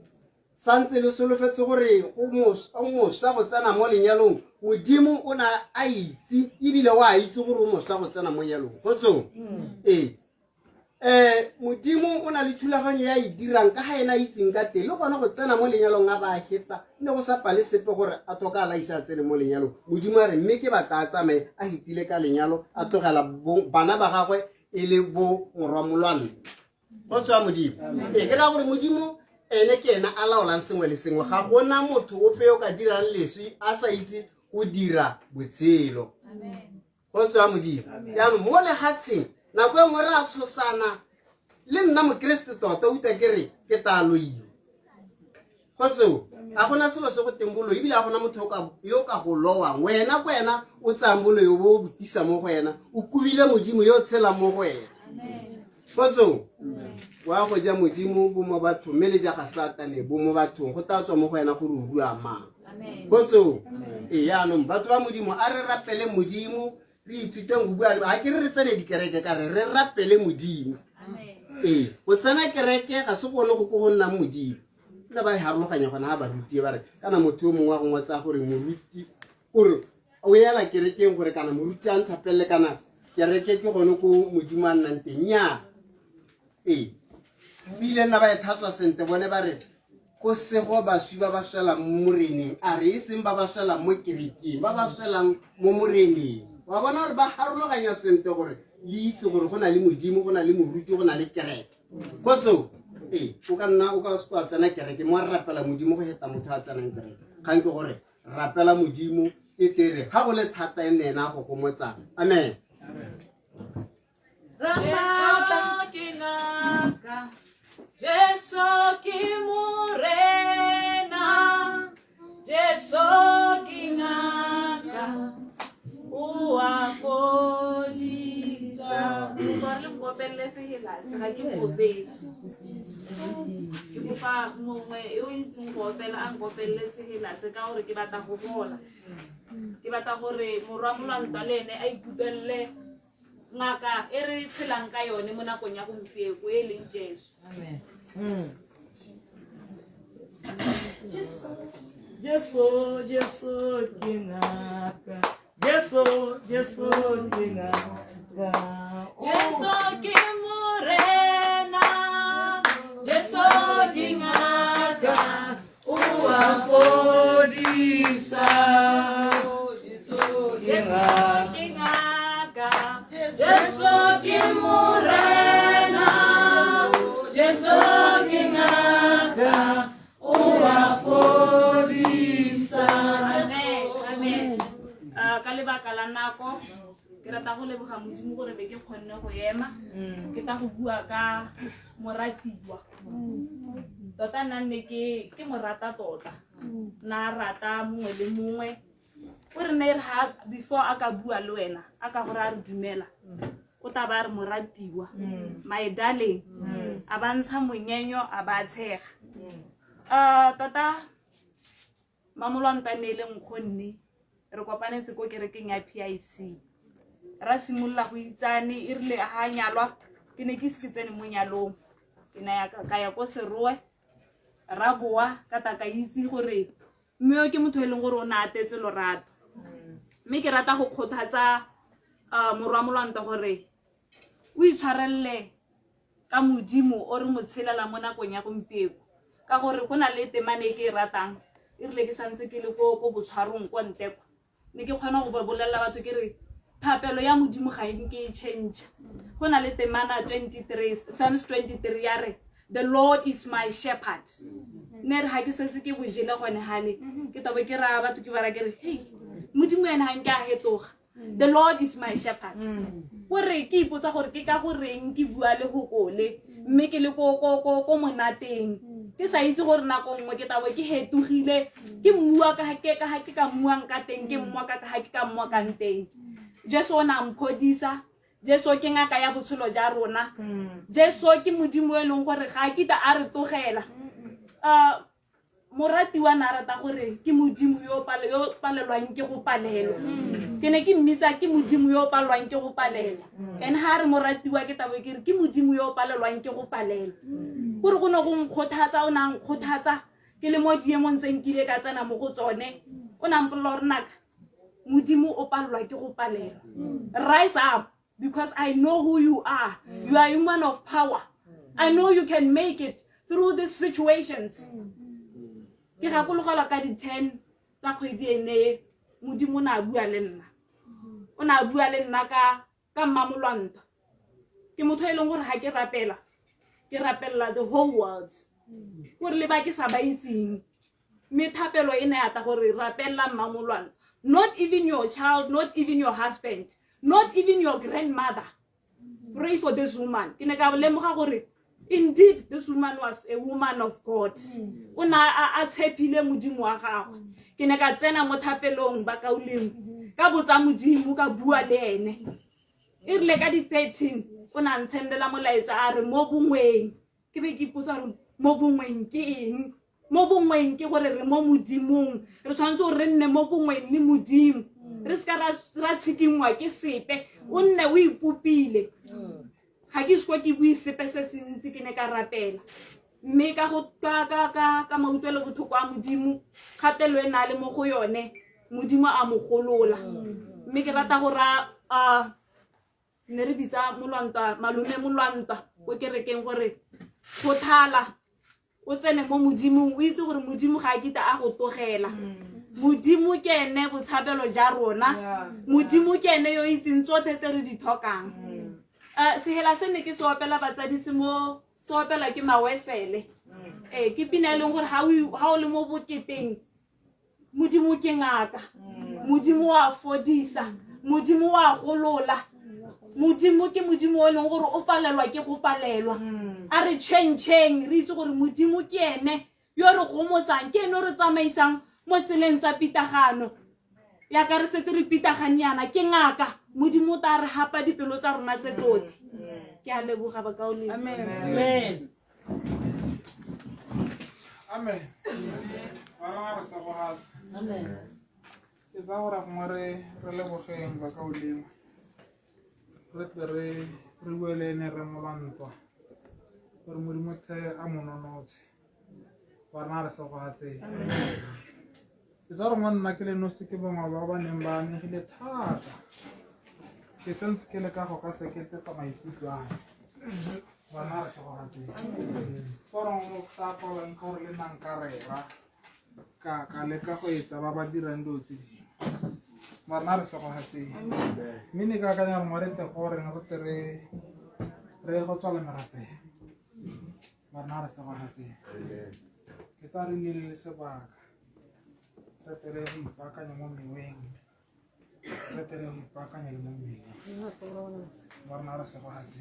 Santse le solofetse gore o moswa go tsena mo lenyalong. Modimo o ne a itse ebile o a itse gore o moswa go tsena mo nyalong. Kgotsong. Ee. Modimo o na le thulaganyo ya e dirang ka ga ena a itseng ka teng, le gone go tsena mo lenyalong a ba a heta ne go sa pale sepe gore a thoka a laisa a tsene mo lenyalong. Modimo a re mme ke batla a tsamaye a hetile ka lenyalo, a tlogela bana ba gagwe e le bo morwa molwanne. Go tswa Modimo. Ee, ke raya gore Modimo ene ke ena a laolang sengwe le sengwe. Ga gona motho ope yo ka dirang leswi a sa itse go dira botshelo. Go tswa Modimo. Jaanong mo lehatsheng nako e nngwe re a tshosana, le nna mokeresete tota utlwa ke re ke tla loiwa. Kgotsong, a gona selo se go teng boloi, ebile a gona motho yo o ka go lowang. Wena ko wena o tsayang boloi o bo o botisa mo go wena, o kubile Modimo yo o tshelang mo go wena. Kgotsong, wa go ja Modimo bo mo bathong, mme le ja ga Satane bo mo bathong, go tla tswa mo go wena gore o rua mang. Kgotsong, ee, yaanong batho ba Modimo a re rapele Modimo, re ithuteng go bua le, ga ke re re tsene dikereke, ka re re rapele Modimo. Ee, go tsena kereke ga se gone go ko go nnang Modimo. Nna ba e harologanya gona ga baruti ba re kana motho yo mongwe wa gongwe tsaya gore moruti kore o ela kerekeng gore kana moruti a nthapelele, kana kereke ke gone ko Modimo a nnang teng. Nnyaa. Ee, ebile nna ba e thatswa sentle bone ba re go sego baswi ba ba swelang mo moreneng, a re e seng ba ba swelang mo kerekeng, ba ba swelang mo moreneng. Wa bona gore ba harologanya sentle gore le itse gore go na le Modimo, go na le moruti, go na le kereke. Kgotso, ee, o ka nna o ka se kwa tsena kereke mo rapela Modimo go heta motho a tsenang kereke. Kgang ke gore rapela Modimo e tere ga go le thata e nne ena a go gomotsang. Amen. Jesu ke ngaka, Jesu ke morena, Jesu ke ngaka, o a fodisa. Kopa le nkopelele sehela se, ga ke nkopetse. Ke kopa mongwe yo o itseng go opela a nkopelele sehela se, ka gore ke batla go gola. Ke batla gore morwa molwantwa le ene a ikutlwelele ngaka e re tshelang ka yone mo nakong ya gompieno e leng Jesu. Amen. Jesu, Jesu ke ngaka. Jesu, Jesu ke ngaka. Jesu ke morena. Jesu ke ngaka. O a fodisa. Jesu ke ngaka. Jesu ke morena. Jesu ke ngaka. O a fodisa. Amen. Amen. Ka lebaka la nako ke rata go leboga Modimo gore be ke kgonne go ema. Ke tla go bua ka moratiwa. Tota nna nne ke mo rata tota. Nna rata mongwe le mongwe. O re ne re ha before a ka bua le wena, a ka gore a re dumela, o tla ba re moratiwa, my darling, a ba ntsha monyenyo, a ba tshega. Tota mamolwanta ne e le nkgonne, re kopanetse ko kerekeng ya PIC. Ra simolola go itsane, e rile ha nyalwa, ke ne ke ise ke tsene mo nyalong. Ke ne ka ya ko Serowe, ra boa ka ta ka itse gore mme yo ke motho e leng gore o ne a atetse lorato. Mme ke rata go kgothatsa morwa molwanto gore o itshwarelele ka Modimo o re mo tshelela mo nakong ya gompieno, ka gore go na le temane e ke e ratang, e rile ke santse ke le ko botshwarong ko nte kwa, ne ke kgona go ba bolelela batho ke re thapelo ya Modimo ga e nke e change. Go na le temana 23, Psalms 23 ya re the Lord is my shepherd. Ne re ha ke setse ke bojele gone hale, ke tabo ke raya batho ke ba ra ke re hey, Modimo ene ga nke a hetoga. The Lord is my shepherd. Gore ke ipotsa gore ke ka goreng ke bua le go kole, mme ke le ko monateng, ke sa itse gore nako nngwe ke tabo ke hetogile, ke mmua ka ke ka ke ka mmuang ka teng, ke mmua ka ka ke ka mmua kang teng. Jesu o ne a mphodisa. Jesu ke ngaka ya botshelo ja rona. Jesu ke modimo e leng gore ga a kita a re tlogela. Moratiwa na rata gore ke modimo yo yo palelwang ke go palelwa. Ke ne ke mmitsa ke modimo yo palelwang ke go palelwa. And ha re moratiwa ke tabo ke re ke modimo yo palelwang ke go palelwa. Gore go ne go nkgothatsa, o ne a nkgothatsa ke le mo diemong tse nkile ka tsena mo go tsone. O ne a mpolelela gore naka modimo o palelwa ke go palelwa. Rise up because I know who you are. You are a woman of power. I know you can make it through these situations. Ke gakologelwa ka di-10 tsa kgwedi ene modimo o ne a bua le nna. O ne a bua le nna ka mmamolwantwa. Ke motho e leng gore ga ke rapela, ke rapelela the whole world. Gore le ba ke sa ba itseng. Mme thapelo e ne ya tla gore rapelela mmamolwantwa. Not even your child, not even your husband, not even your grandmother. Pray for this woman. Ke ne ka lemoga gore indeed this woman was a woman of God. O ne a tshepile modimo wa gagwe. Ke ne ka tsena mo thapelong bakaulengwe. Ka botsa modimo, ka bua le ene. E rile ka di-13 o ne a ntshendela molaetsa a re mo bongweng. Ke be ke ipotsa gore mo bongweng ke eng? Mo bongweng ke gore re mo modimong. Re tshwanetse gore re nne mo bongweng le modimo. Re seka ra tshikinngwa ke sepe. O nne o ipopile. Ga ke seko ke bue sepe se se ntsi, ke ne ka rapela. Mme ka go ka mautlwelo botlhoko a modimo, kgatelelo e na le mo go yone, modimo a mo golola. Mme ke rata go ra ne re bitsa molwantwa, malome molwantwa ko kerekeng gore kgothala o tsene mo modimong, o itse gore modimo ga a kita a go tlogela. Modimo ke ene botshabelo ja rona. Modimo ke ene yo itseng tsotlhe tse re di tlhokang. Sehela se ne ke se opela batsadi se mo se opela ke mawesele. Ke pina e leng gore ha o le mo boketeng, modimo ke ngaka. Modimo wa fodisa, modimo wa golola. Modimo ke modimo o e leng gore o palelwa ke go palelwa. A re change-eng, re itse gore modimo ke ene yo re gomotsang, ke ene o re tsamaisang mo tseleng tsa pitagano. Ya ka re setse re pitaganyana, ke ngaka. Modimo o tla re hapa dipelo tsa rona tse tsotlhe. Ke a leboga bakaulengwe. Amen. Amen. Ba re sa go hatse. Amen. Ke tsa gore gongwe re lebogeng bakaulengwe. Re tle re bue le ene re molwantwa. Gore modimo the a mo nonotshe. Ba rena re sa go hatse. Ke tsa gore ngwanna ke le nosi ke bangwe ba ba neng ba amegile thata. Ke santse ke leka go ka seketetsa maikutlo a me. Ba rena re sa go hatse. Gore o tla palelwang ke gore le nna nka rera. Ka leka go etsa ba ba dirang dilo tse dingwe. Ba rena re sa go hatse. Mme ne ke akanya gore re tle go reng re tle re go tswala merapelo. Ba rena re sa go hatse. Ke tsa re nnile le sebaka. Re tle re go ipaakanya mo meweng. Re tle re go ipaakanya le mo mmeleng. Ba rena re sa go hatse.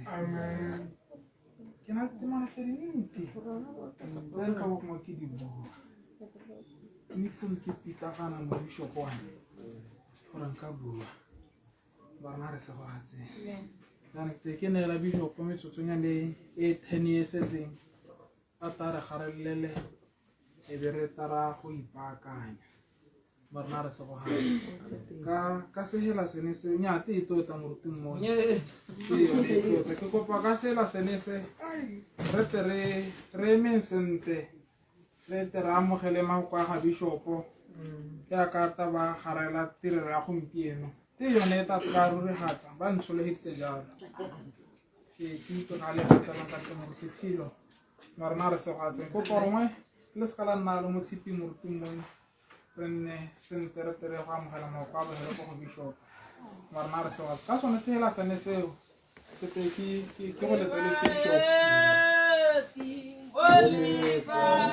Ke na le temana tse dintsi tse nka bo gongwe ke di bua. Mme ke santse ke pitagana mo bishop wa me gore nka bua. Ba rena re sa go hatse. Jaanong ke neela bishop metsotsonyane e 10 e setseng a tla re garelele e be re tara go ipaakanya. Ba rena re se go hatse. Ka sehela sene se nya te e tota moruti mmogo. Ke yone e tota. Ke kopa ka sehela sene se re tle re emeng sentle, re tle re amogele mafoko a ga bishopo jaaka ta ba garela tirelo ya gompieno. Te yone e tla tla rurigatsa, ba ntshologeditse jalo. Ke utlwe ka le ratelang ka teng moruti Tshilo. Ba rena re se go hatseng. Kopo gongwe le seka la nna le mo tshiping moruti mmogo. Re nne sentle re tle re go amogela mafoko a bogelo ko go bishop. Ba rena re se go hatse. Ka sone sehela sene seo, ke tle ke go leteletse bishop. Re ba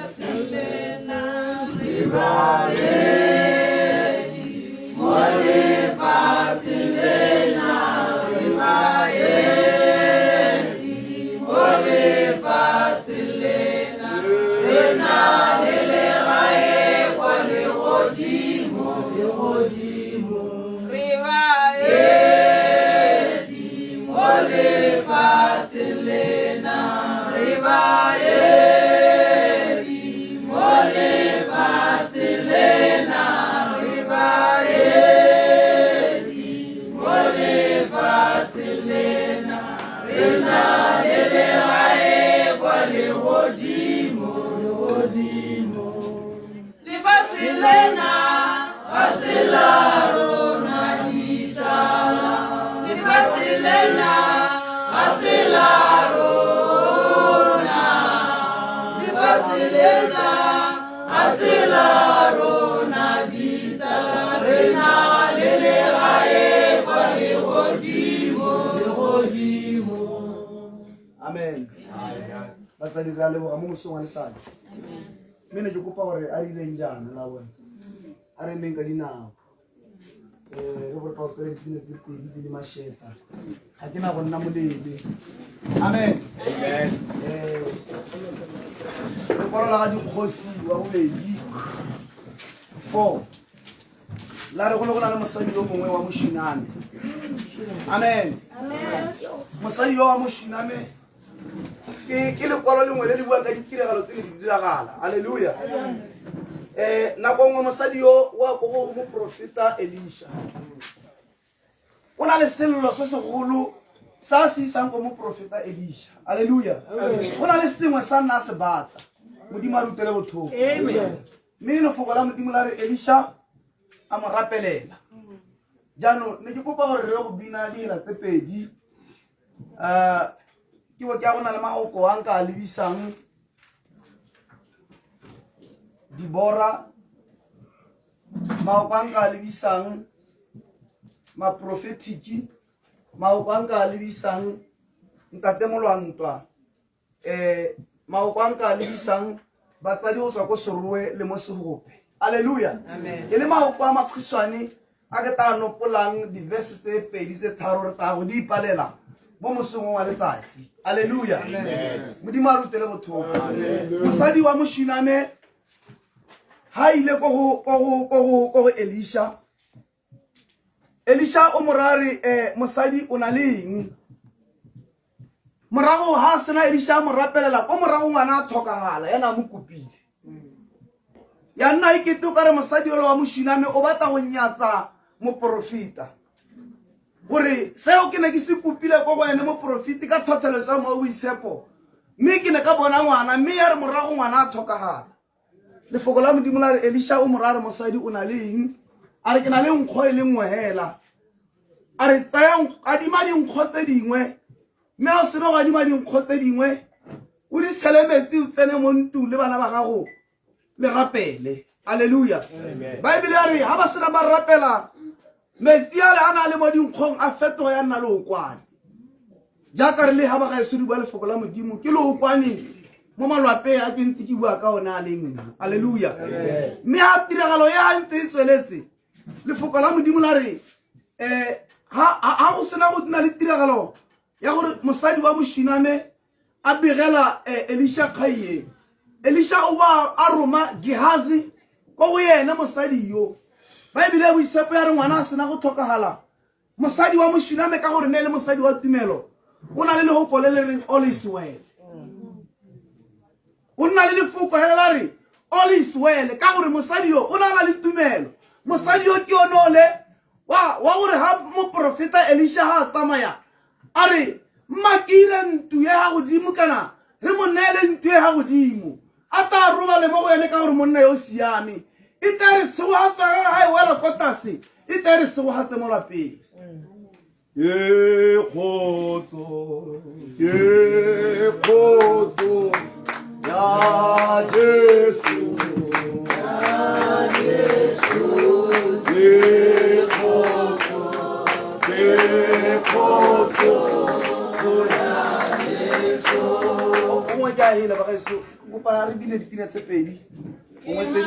Batsadi re a leboga mo mosong wa letsatsi. Mme ne ke kopa gore a direng jaana la bone. A re emeng ka dinao. Re gore ka opela dipina tse pedi tse di masheta. Ga ke na go nna moleele. Amen. Lekwalo la ga dikgosi wa bobedi 4 la re go ne go na le mosadi yo mongwe wa mošiname. Amen. Mosadi yo wa mošiname ke lekwalo lengwe le le buang ka ditiragalo tse ne di diragala. Halleluja. Nako nngwe mosadi yo wa ko go moprofeta Elisha o na le sello se segolo sa se isang ko moprofeta Elisha. Halleluja. O na le sengwe sa nna a se batla. Modimo a rutele botlhoko. Mme lefoko la Modimo la re Elisha a mo rapelela. Jaanong ne ke kopa gore re go bina dihela tse pedi. Ke bo ke a go na le maoko a nka a lebisang Dibora, maoko a nka a lebisang maprofetiki, maoko a nka a lebisang ntate Molwantwa, maoko a nka a lebisang batsadi go tswa ko Serowe le mo Segope. Alleluia. E le maoko a makhutshwane a ke tla nopolang di-verse tse pedi tse tharo re tla go di ipalela mo mosong wa letsatsi. Alleluia. Modimo a rutele botlhoko. Mosadi wa mošiname ha ile ko go Elisha. Elisha o mo raya re mosadi o na le eng? Morago ha sena Elisha a mo rapelela ko morago ngwana a tlhokagala, yena a mo kopile. Ya nna e kete o ka re mosadi ole wa mošiname o batla go nyatsa moporofeta gore seo ke ne ke se kopile ko go ene moporofeti ka tlhotlheletso ya moya o boitshepo, mme ke ne ka bona ngwana, mme ya re morago ngwana a tlhokagala. Lefoko la Modimo la re Elisha o mo raya re mosadi o na le eng? A re ke na le nkgo e le nngwe hela. A re tsaya adima dinkgo tse dingwe, mme a o sena go adima dinkgo tse dingwe o di tshele metsi o tsene mo ntlong le bana ba gago le rapele. Alleluia. Baebele ya re ha ba sena ba rapela, metsi ale a na le mo dinkgong a fetoga ya nna leokwane. Jaaka re le ha ba gaeso di bua lefoko la Modimo ke leokwane mo malwapeng a ke ntse ke bua ka one a le nna. Alleluia. Mme ha tiragalo ya ntse e tsweletse, lefoko la Modimo la re ha go sena go nna le tiragalo ya gore mosadi wa mošiname a begela Elisha kgaie. Elisha o ba a roma Gehazi ko go yena mosadi yo. Baebele ya boitshepo ya re ngwana a sena go tlhokagala, mosadi wa mošiname ka gore ne le mosadi wa tumelo o na le lehoko le le reng all is well. O nna le lefoko hela la re all is well ka gore mosadi yo o na le tumelo. Mosadi yo ke yone ole wa gore ha moprofeta Elisha ha a tsamaya a re mma ke ire ntlo e ha godimo kana re mo neele ntlo e ha godimo, a tla robale mo go ene ka gore monna yo o siame. E tla re segogatsa ga e wela ko tlase, e tla re segogatse mo lapeng. Ke kgotso, ke kgotso ya Jesu, ya Jesu. Ke kgotso, ke kgotso ya Jesu. Gongwe ke a hela bagaetsho, ke kopa re bine dipina tse pedi. Gongwe tse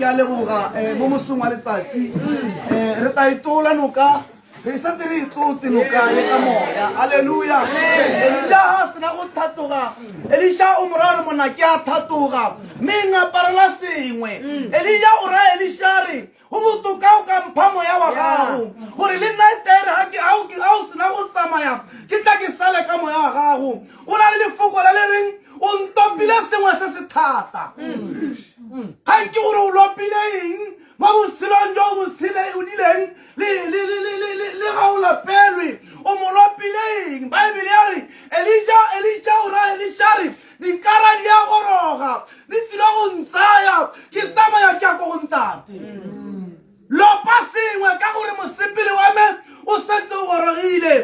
ke a leboga um mo mosong wa letsatsi um re tla itola noka re setse re itlotse noka ye ka moya alleluja elija ga a sena go thatoga elija o mora gore mona ke a thatoga mme ngaparela sengwe elija o raya elija re go botoka o ka mpha moya wa gago gore le nna tere ga o sena go tsamaya ke tla ke sale ka moya wa gago o na le lefoko le le reng o ntopile sengwe se se thata kgang ke gore o lopile eng mo botshelong jo o botshele o dileng le ga o lapelwe o mo lopile eng baebele ya re elija elija o raya elija re dikara di a goroga di tsile go ntsaya ke tsamaya ke ya ko go ntate lopa sengwe ka gore mosepele wa me o setse o gorogile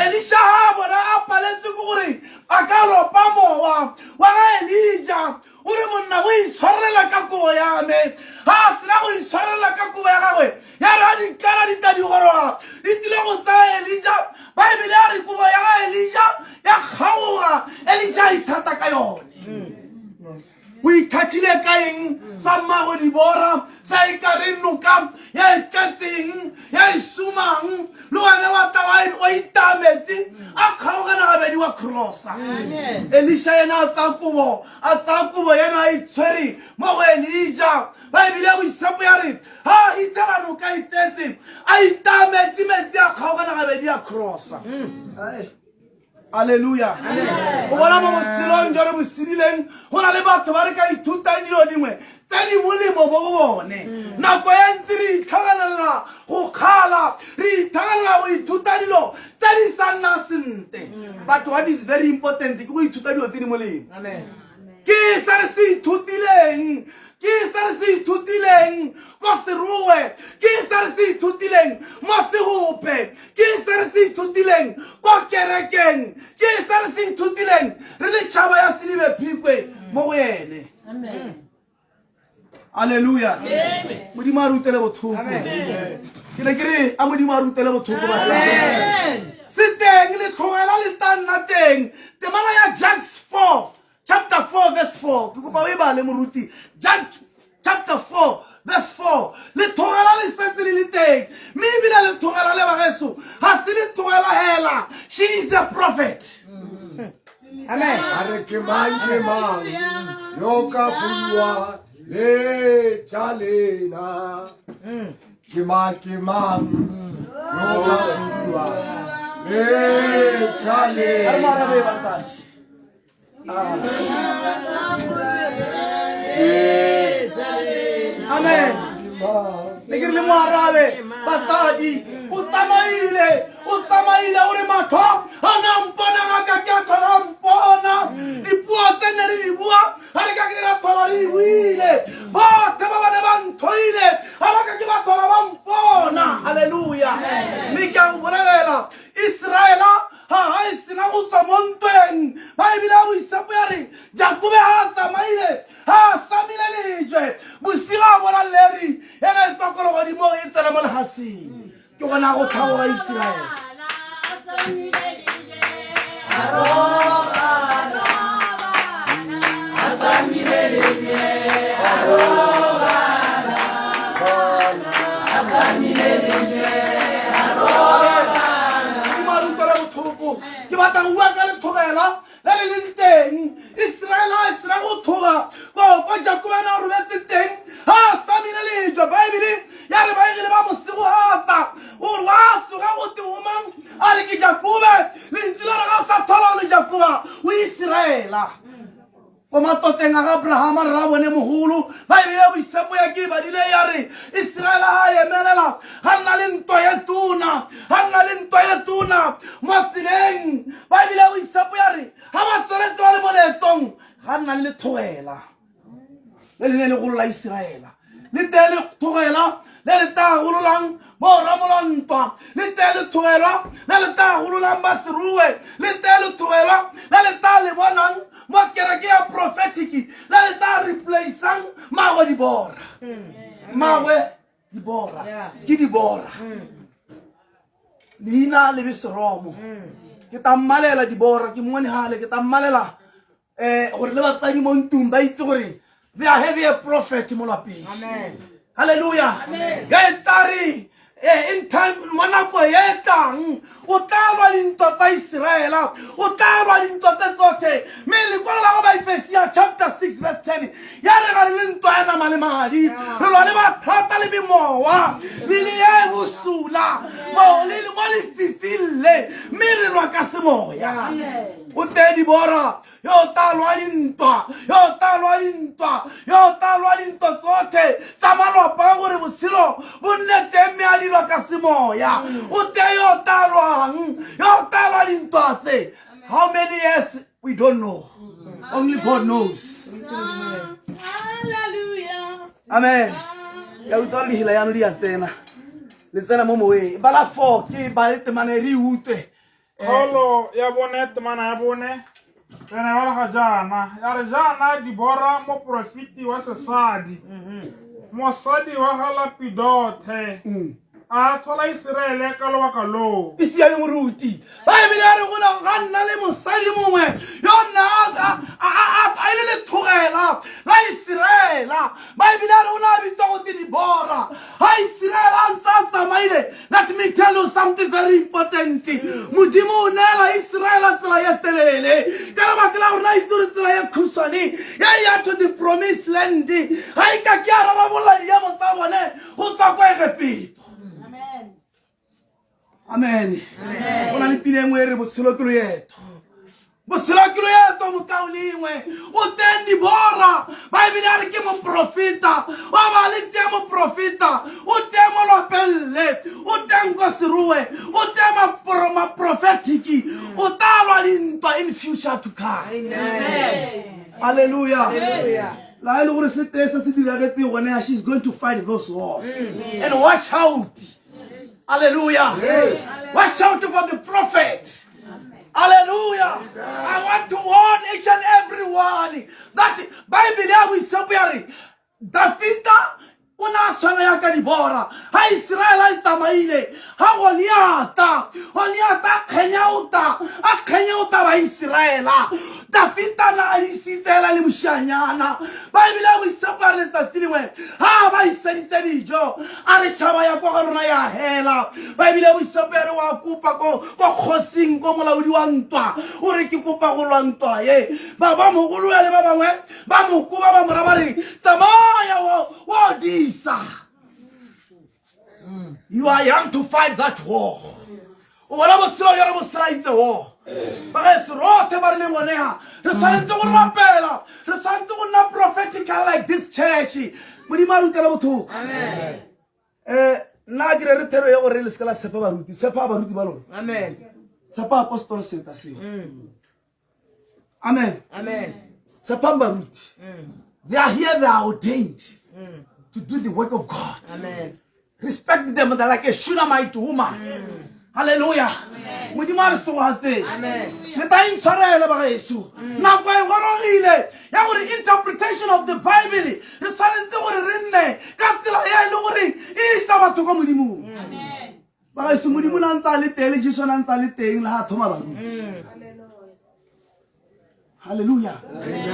elisa ga a bona a paletse ke gore a ka lopa mowa wa ga elija o re monna o itshwarela ka kobo ya me ga a sena go itshwarela ka kobo ya gagwe ya re ga dikara di tla di goroga di tlile go tsaya elija baebele ya re kobo ya ga elija ya kgaoga elija a ithata ka yone o ithathile ka eng sa mmago dibora sa e ka re noka ya e tletseng ya e sumang le wena wa tla wa itaya metsi a kgaogana gabedi wa crossa elisa yena a tsaya kobo a tsaya kobo yena a itshwere mo go elija baebele ya boitshepo ya re ga ithela noka e tletse a itaya metsi metsi a kgaogana gabedi a crossa alleluja o bona mo botshelong jo re bo sedileng go na le batho ba re ka ithutang dilo dingwe tse di molemo bo go bone nako e ntsi re itlhaganelela go kgala re itlhaganelela go ithuta dilo tse di sa nnang sentle but what is very important ke go ithuta dilo tse di molemo ke se re se ithutileng ke se re se ithutileng ko serowe ke se re se ithutileng mo segope ke se re se ithutileng ko kerekeng ke se re se ithutileng re le tšhaba ya selibe phikwe mo go ene alleluja modimo a rutele bothoko ke ne ke re a modimo a rutele bothoko se teng letlhogela le tla nna teng temana ya judges 4 chapter 4 verse 4 ke kopa o e bale moruti judge chapter 4 verse 4 lethogela le setse le le teng mme ebile lethogela le bageso ga se lethogela hela she is a prophet amen a re ke mang ke mang yo ka fuwa le tša lena ke mang ke mang yo ka fuwa le tša lena a re mo arabe batsadi amen ne ke re le mo arabe batsadi o tsamaile o tsamaile o re matlho a na mpona ga ka ke a tlhola mpona dipuo tse ne re di bua ga re ka ke ra tlhola re di buile batho ba ba ne ba nthoile ga ba ka ke ba tlhola ba mpona halleluja mme ke a go bolelela iseraela ga ga e sena go tswa mo ntweng ba ebile a boisapo ya re jakobe ga a tsamaile ga a samile lejwe bosigo a bona leri ena e tswa ko legodimong e tsena mo legaseng ke gona go tlhagoga iseraele ke batla go bua ka lethobela le le leng teng iseraele a sena go thoga kwa jakobe a ne a robetse teng ga a samile lejwa baebele ya re baegele ba mosegogatsa gore wa tsoga go te omang a re ke jakobe lentswe la re ga sa thola le jakoba o iseraela ko matoteng a ga abrahama rra bone mogolo baebele ya boitshepo ya ke e badile ya re iseraele ga a emelela ga nna le ntwa ye tona ga nna le ntwa ye tona mo tseleng baebele ya boitshepo ya re ga ba tsweletse ba le mo leetong ga nna le lethogela le le ne le golola iseraela le tee le thogela le le tla gololang bo ramola ntwa le tee le thogelwa le le tla gololang ba seroe le tee le thogelwa le le tla le bonang mo kereke ya prophetic le le tla replacang magwe dibora magwe dibora ke dibora leina le be seromo ke tla mmalela dibora ke mmone gale ke tla mmalela um gore le batsadi mo ntlong ba itse gore they are having a prophet mo lapeng Halleluja. Ya e tla re in time mo nako e e tlang o tla lwa dintwa tsa Iseraela, o tla lwa dintwa tse tsotlhe. Mme lekwalo la go Baefesia chapter 6 verse 10 ya re ga re le ntwa ya nama le madi, re lwa le mathata le memowa le le e bosula le mo lefifing le, mme re lwa ka semoya. O tee Dibora yo tla lwa dintwa, yo tla lwa dintwa, yo tla lwa dintwa tsotlhe tsa malapa gore botshelo bo nne teng, mme a dilwa ka semoya. O tee yo tla lwang, yo tla lwa dintwa tse. How many years we don't know, only God knows. Amen. Ya utlwa lehila yano di a tsena, le tsena mo moweng. Bala 4 ke ba le temana e re e utlwe. Kgaolo ya bone, temana ya bone, re ne ba ga jaana ya re jaana Dibora moporofeti wa sesadi, mosadi wa ga Lapidothe, a tlhola Iseraele ka lobaka loo. E siame moruti. Baebele ya re gona ga nna le mosadi mongwe yo nna a e le lethogela la Iseraela. Baebele ya re o ne a bitsa go te Dibora. Ga Iseraela a ntse a tsamaile, let me tell you something very important. Modimo o neela Iseraela tsela ya telele ka lebaka la gore a itse gore tsela ya khutshwane ya ya to the promised land ga e ka ke a rarabolola diemo tsa bone go tswa kwa Egepeto. Amen. Go na le pina e nngwe e re botshelo ke loeto, botshelo ke loeto mokaulengwe. O teng Dibora, Baebele a re ke moprofeta wa ba le teng moprofeta o teng mo lwapeng le, o teng ko Serowe, o teng maprofetiki, o tla lwa dintwa in future to come. Halleluja. La e le gore se tee se se diragetseng gone ya, she's going to fight those wars. And watch out. Hallelujah. Watch out for the prophet. Hallelujah. I want to warn each and every one that Bible ya boitshepo ya re Dafita o ne a tshwana ya ka Dibora ga Iseraele a tsamaile ga Goliata, Goliata a kgenyaota, a kgenyaota ba Iseraela. Dafita na a isitse hela le mošanyana. Baebele ya boitshepo ya re letsatsi lengwe ga ba iseditse dijo a re tšhaba ya kwa ga rona ya hela. Baebele ya boitshepo ya re wa kopa ko kgosing, ko molaodi wa ntwa, o re ke kopa go lwa ntwa ye. Ba ba mogolo le ba bangwe ba mo koba ba mora ba re tsamaya wa disa. You are young to fight that war. O bona botshelo jwa re bo selaitse war. Ba ga se rothe ba re le bonega. Re tshwanetse go rapela. Re tshwanetse go nna prophetical like this church. Modimo a rutela bothoko. Amen. Nna ke re re thero ya gore le se ka la tshepa baruti. Tshepa baruti ba lona. Amen. Tshepa apostol seta seo. Amen. Amen. Tshepa baruti. They are here, they are ordained to do the work of God. Amen. Respect them, they're like a Shunammite woman. Hallelujah. Modimo a re segogatseng. Le tla intshwarela ba gaetsho. Nako e gorogile ya gore interpretation of the Bible re tshwanetse gore re nne ka tsela e le gore e isa batho kwa Modimong. Ba gaetsho, Modimo na ntse a le teng le Jesu na ntse a le teng le ga thoma baruti. Halleluja.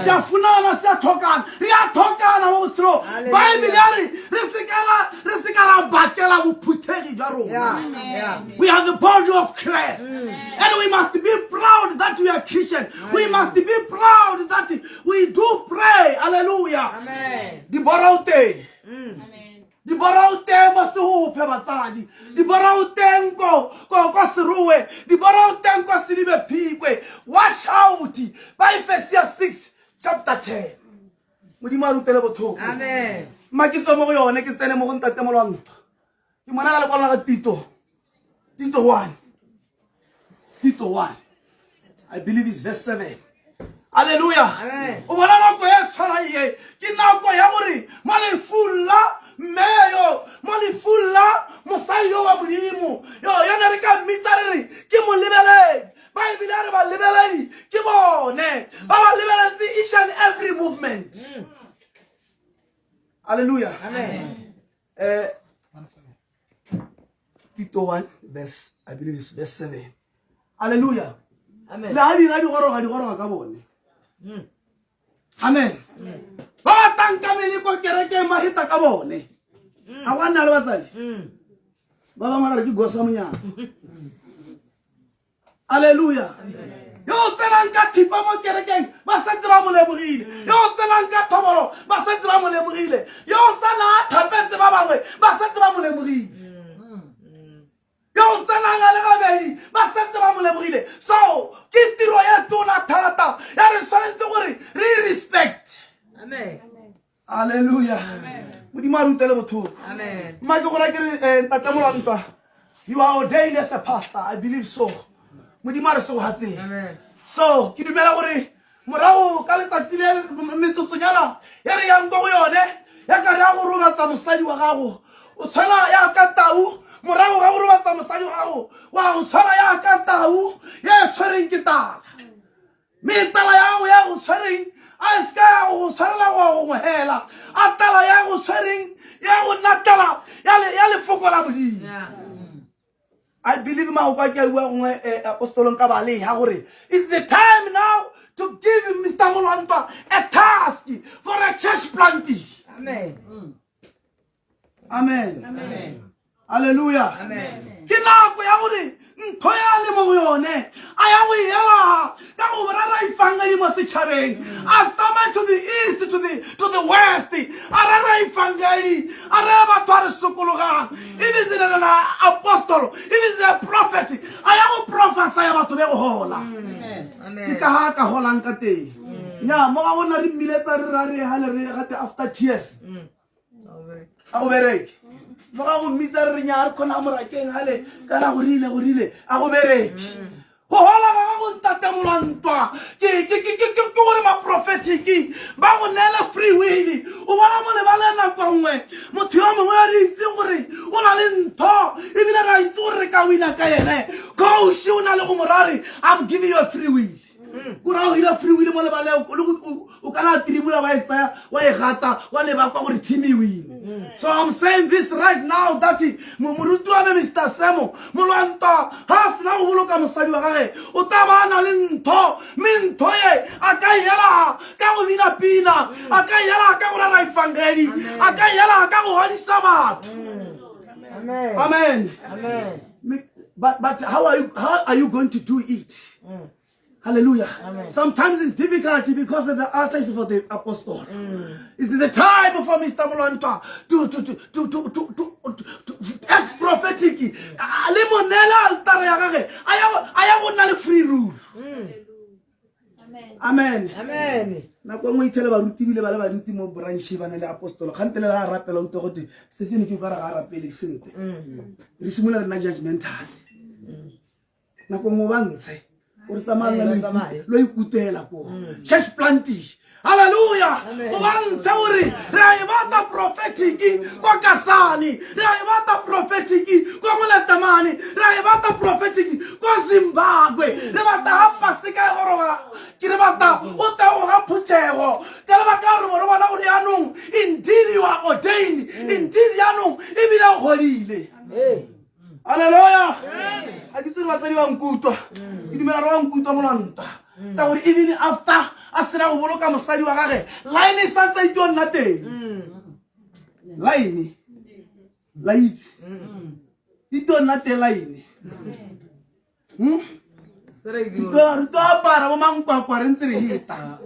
Se a funana, se a tlhokana, re a tlhokana mo botshelong. Baebele ya re re se ka ra bakela bophuthegi jwa rona. We are the body of Christ, and we must be proud that we are Christian. We must be proud that we do pray. Hallelujah. Dibora o teng, Dibora o teng mo Sehophe batsadi, Dibora o teng ko Serowe, Dibora o teng ko Sedibe Phikwe. Watch out. Ba Efesia 6 chapter 10. Modimo a rutele bothoko. Amen. Mma ke tswe mo go yone ke tsene mo go ntate Molwantwa. Ke mona la lekwalo la ga Tito. Tito 1. Tito 1. I believe it's verse 7. Hallelujah. O bona nako e tshwana ye ke nako ya gore mo lefung la mme yo, mo lefung la mosadi yo wa Modimo yo yone re ka mmitsa re re ke molebeledi. Baebele a re balebeledi ke bone ba ba lebeletse each and every movement. Hallelujah. Amen. Tito 1 verse, I believe it's verse 7. Hallelujah. Amen. Le ha dira di goroga, di goroga ka bone. Amen. Ba ba tang ka mele ko kerekeng ba heta ka bone. A go a nna le batsadi ba bangwe ba re ke gosa monyana. Alleluia. Yo o tsenang ka thipa mo kerekeng ba setse ba mo lemogile, yo o tsenang ka thobolo ba setse ba mo lemogile, yo o tsena a thapetse ba bangwe ba setse ba mo lemogile, yo o tsenang a le gabedi ba setse ba mo lemogile. So ke tiro e tona thata ya re tshwanetse gore re e respect. Alleluia. Modimo a rutele bothoko. Mma ke gora ke re ntate Molwantwa, you are ordained as a pastor, I believe so. Modimo a re segogatseng. So ke dumela gore morago ka letsatsi le metsotsonyana ya re yang ko go yone ya ka re ya go robatsa mosadi wa gago o tshwana ya ka tau, morago ga go robatsa mosadi wa gago wa go tshwana ya ka tau ya e tshwereng ke tala, mme tala ya gago ya go tshwereng a e seka ya go tshwarela go ya gongwe hela, a tala ya go tshwereng ya go nna tala ya lefoko la Modimo. I believe mahoko a ke a bua gongwe apostolong ka ba le ya gore it's the time now to give Mr. Molwantwa a task for a church planting. Amen. Amen. Amen. Hallelujah. Amen. Ke nako ya gore ntho ya le mo go yone a ya go ela ka go rera efangeli mo setšhabeng, a tsamaya to the east, to the west, a rera efangeli, a rera batho a re sokologang. If is an apostle, if is a prophet, a ya go prophesy ya batho be go hola. Amen. Ke ka ha ka holang ka teng. Nya mo ga gona re mmiletsa re ra re hale re gate after tears. A go bereke. Mo ga go mmitsa re re nya re kgona morakeng hale kana go rile go rile a go bereke. Go hola ga gago ntate Molwantwa ke ke ke ke ke gore ma prophetic ba go neela free will. O bona mo lebale nako nngwe motho yo mongwe a re itse gore o na le ntho ebile re a itse gore re ka wina ka ene, coach o na le go morare I'm giving you a free will. O ra o hira free will mo lebaleng o kana tribula wa e tsaya wa e gata wa leba kwa gore team e win. So I'm saying this right now that moruti wa me Mr. Semo Molwantwa ha a sena go boloka mosadi wa gage o tla ba a na le ntho, mme ntho e a ka e ela ka go bina pina, a ka e ela ka go rera efangeli, a ka e ela ka go godisa batho. Amen. Amen. Amen. But how are you going to do it? Hallelujah. Amen. Sometimes it's difficult because the altar is for the apostle. It's the time for Mr. Molwantwa to as prophetic. Le mo neela altare ya gagwe, a ya go nna le free rule. Amen. Amen. Nako nngwe ithele baruti bile ba le bantsi mo branch ba na le apostolo. Kgantele la rapela utlwa gote se se ne ke o ka re ga a rapele sentle. Re simolola re nna judgmental. Nako nngwe ba ntshe o re tsamaya lo ikutlwela ko church planting. Hallelujah. Amen. O ba ntshe gore re a e batla prophetic kwa Kasane, re a e batla prophetic kwa Moletamane, re a e batla prophetic kwa Zimbabwe, re batla ga paseka e goroga, ke re batla o tla go ga phuthego ka lebaka la gore re bona gore yaanong indeed you are ordained, indeed yaanong ebile o godile. Hallelujah. Ga ke tsere batsadi ba nkutlwa, ke dumela re ba nkutlwa Molwantwa ka gore even after a sena go boloka mosadi wa gage line e santse e tlo nna teng. Line la itse e tlo nna teng line. Re tlo apara bo mankwakwa re ntse re heta.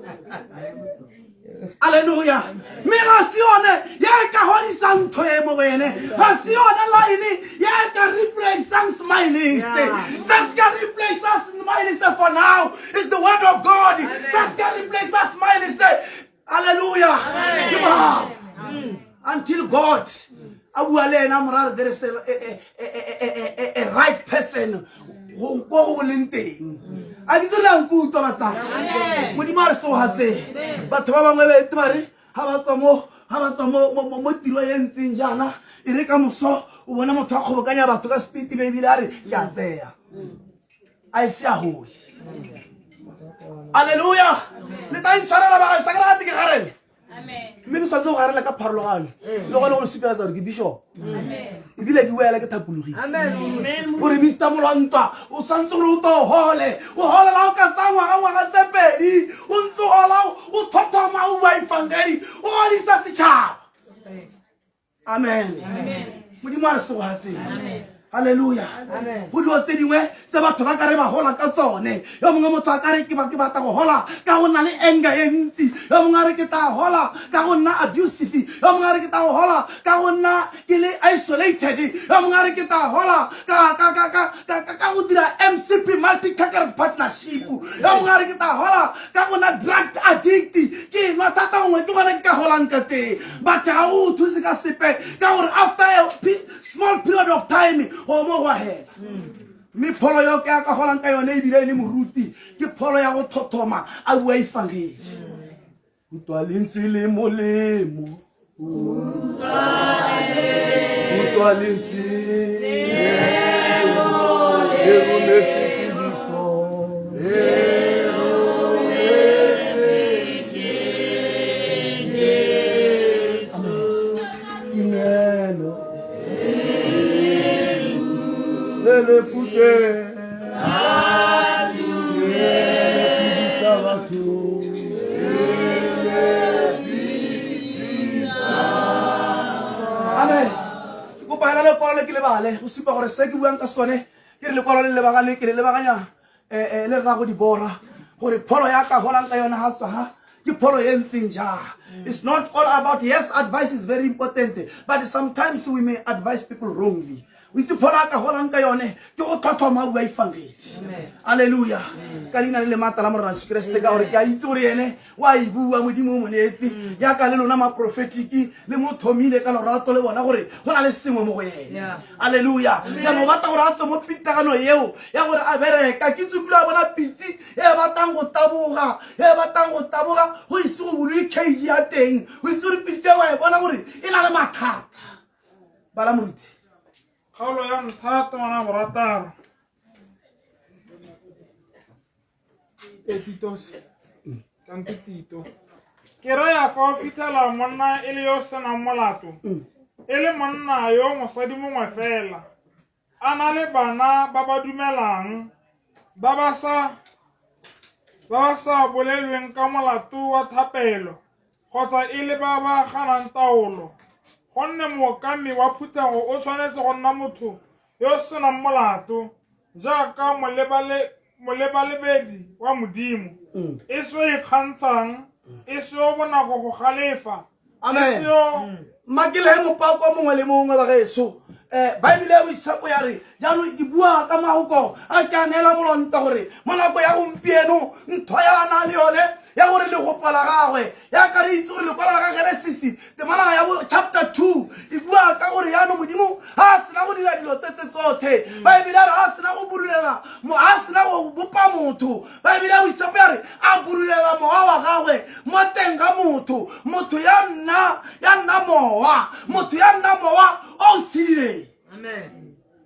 Alleluia. Mme ga se yone ya e ka godisang ntho e mo go ene, ga se yone line ya e ka replaceang smile se. Se se ka replace smile se for now is the word of God. Se se ka replace smile se. Alleluia. Ke molao. Until God a bua le ena morare there is a right person go ko go leng teng. A ke tsela nkutlwa batsadi. Modimo a re sogatseng. Batho ba bangwe ba ete ba re ha ba tswa mo, ha ba tswa mo, mo, mo, mo tiro e ntseng jaana, e re ka moso o bona motho a kgobokanya batho ka speed be ebile a re ke a tseya. A e se a hole. Alleluia. Le tla intshwarela ba gae, sa ke re gate ke garele. Mme ke tshwanetse go garela ka pharologano le gone gore supegetsa gore ke bishop. Ebile ke buela ke thapologile. Gore Mr. Molwantwa o tshwanetse gore o to hole, o holela o ka tsaya ngwaga ngwaga tse pedi, o ntse o hola o thothoma o bua efangeli, o godisa setšhaba. Amen. Modimo a re segogatseng. Halleluja. Go dilo tse dingwe tse batho ba ka re ba gola ka tsone. Yo mongwe motho a ka re ke batla go gola ka go nna le anger e ntsi. Yo mongwe a re ke tla gola ka go nna abusive. Yo mongwe a re ke tla go gola ka go nna ke le isolated. Yo mongwe a re ke tla gola ka go dira MCP, multi partnership. Yo mongwe a re ke tla gola ka go nna drug addict, ke nwa thata, gongwe ke gone ke ka golang ka teng. But ga go thuse ka sepe, ka gore after a small period of time go mo go hela. Mme pholo yo ke a ka golang ka yone, ebile e le moruti, ke pholo ya go thothoma a bua efangedi. Utlwa lentswe le molemo, utlwa lentswe le rometswe ke Jesu, le rometswe ke Jesu. Tumelo le le pute le phedisa batho. Amen. Ke kopa hela lekwalo le ke lebale go supa gore se ke buang ka sone. Ke re lekwalo le lebagane, ke le lebaganya le rrago dibora, gore pholo ya ka golang ka yone ga tswa ga ke pholo e ntseng jang. It's not all about, yes, advice is very important, but sometimes we may advise people wrongly. O itse pholo a ka golang ka yone ke go tlhotlhoma bua efangedi. Alleluia. Ka leina le le maatla la Morena Jesu Keresete, ka gore ke a itse gore ene wa e bua, Modimo o mo neetse jaaka le lona maprofetiki le mo thomile ka lorato le bona gore go na le sengwe mo go ene. Alleluia. Jaanong o batla gore a tswe mo pitagano eo ya gore a bereka ke itse kula bona pitse e batlang go taboga, e batlang go taboga go ise go bulwe cage ya teng. O itse gore pitse wa e bona gore e na le mathata. Bala, moruti. Kgaolo ya ntlha, temana 6. E Titos kante Tito ke raya, fa o fitlhela monna e le yo o senang molato, e le monna yo mosadi mongwe fela, a na le bana ba ba dumelang, ba ba sa bolelweng ka molato wa thapelo kgotsa e le ba ba ganang taolo. Gonne mookami wa phuthego o tshwanetse go nna motho yo o senang molato jaaka molebalebedi wa Modimo, e se yo ikgantshang, e se yo bonako go galefa, e Amen. se yo Mmakele mopako mongwe le mongwe ba gaetsho. Baebile ya boitshepo ya re jaanong e bua ka magoko a ke a neela molonta gore mo nako ya gompieno ntho ya na le yone ya gore legopo la gagwe ya ka re itse gore lekwalo la ga Genesisi temana ya bo chapter 2 e bua ka gore yaanong Modimo ga a sena go dira dilo tse tse tsotlhe, Baebile ya re ga a sena go budulela, ga a sena go bopa motho, Baebile ya boitshepo ya re a budulela mowa wa gagwe mo teng ga motho, motho ya nna mowa, motho ya nna mowa o o tshedileng,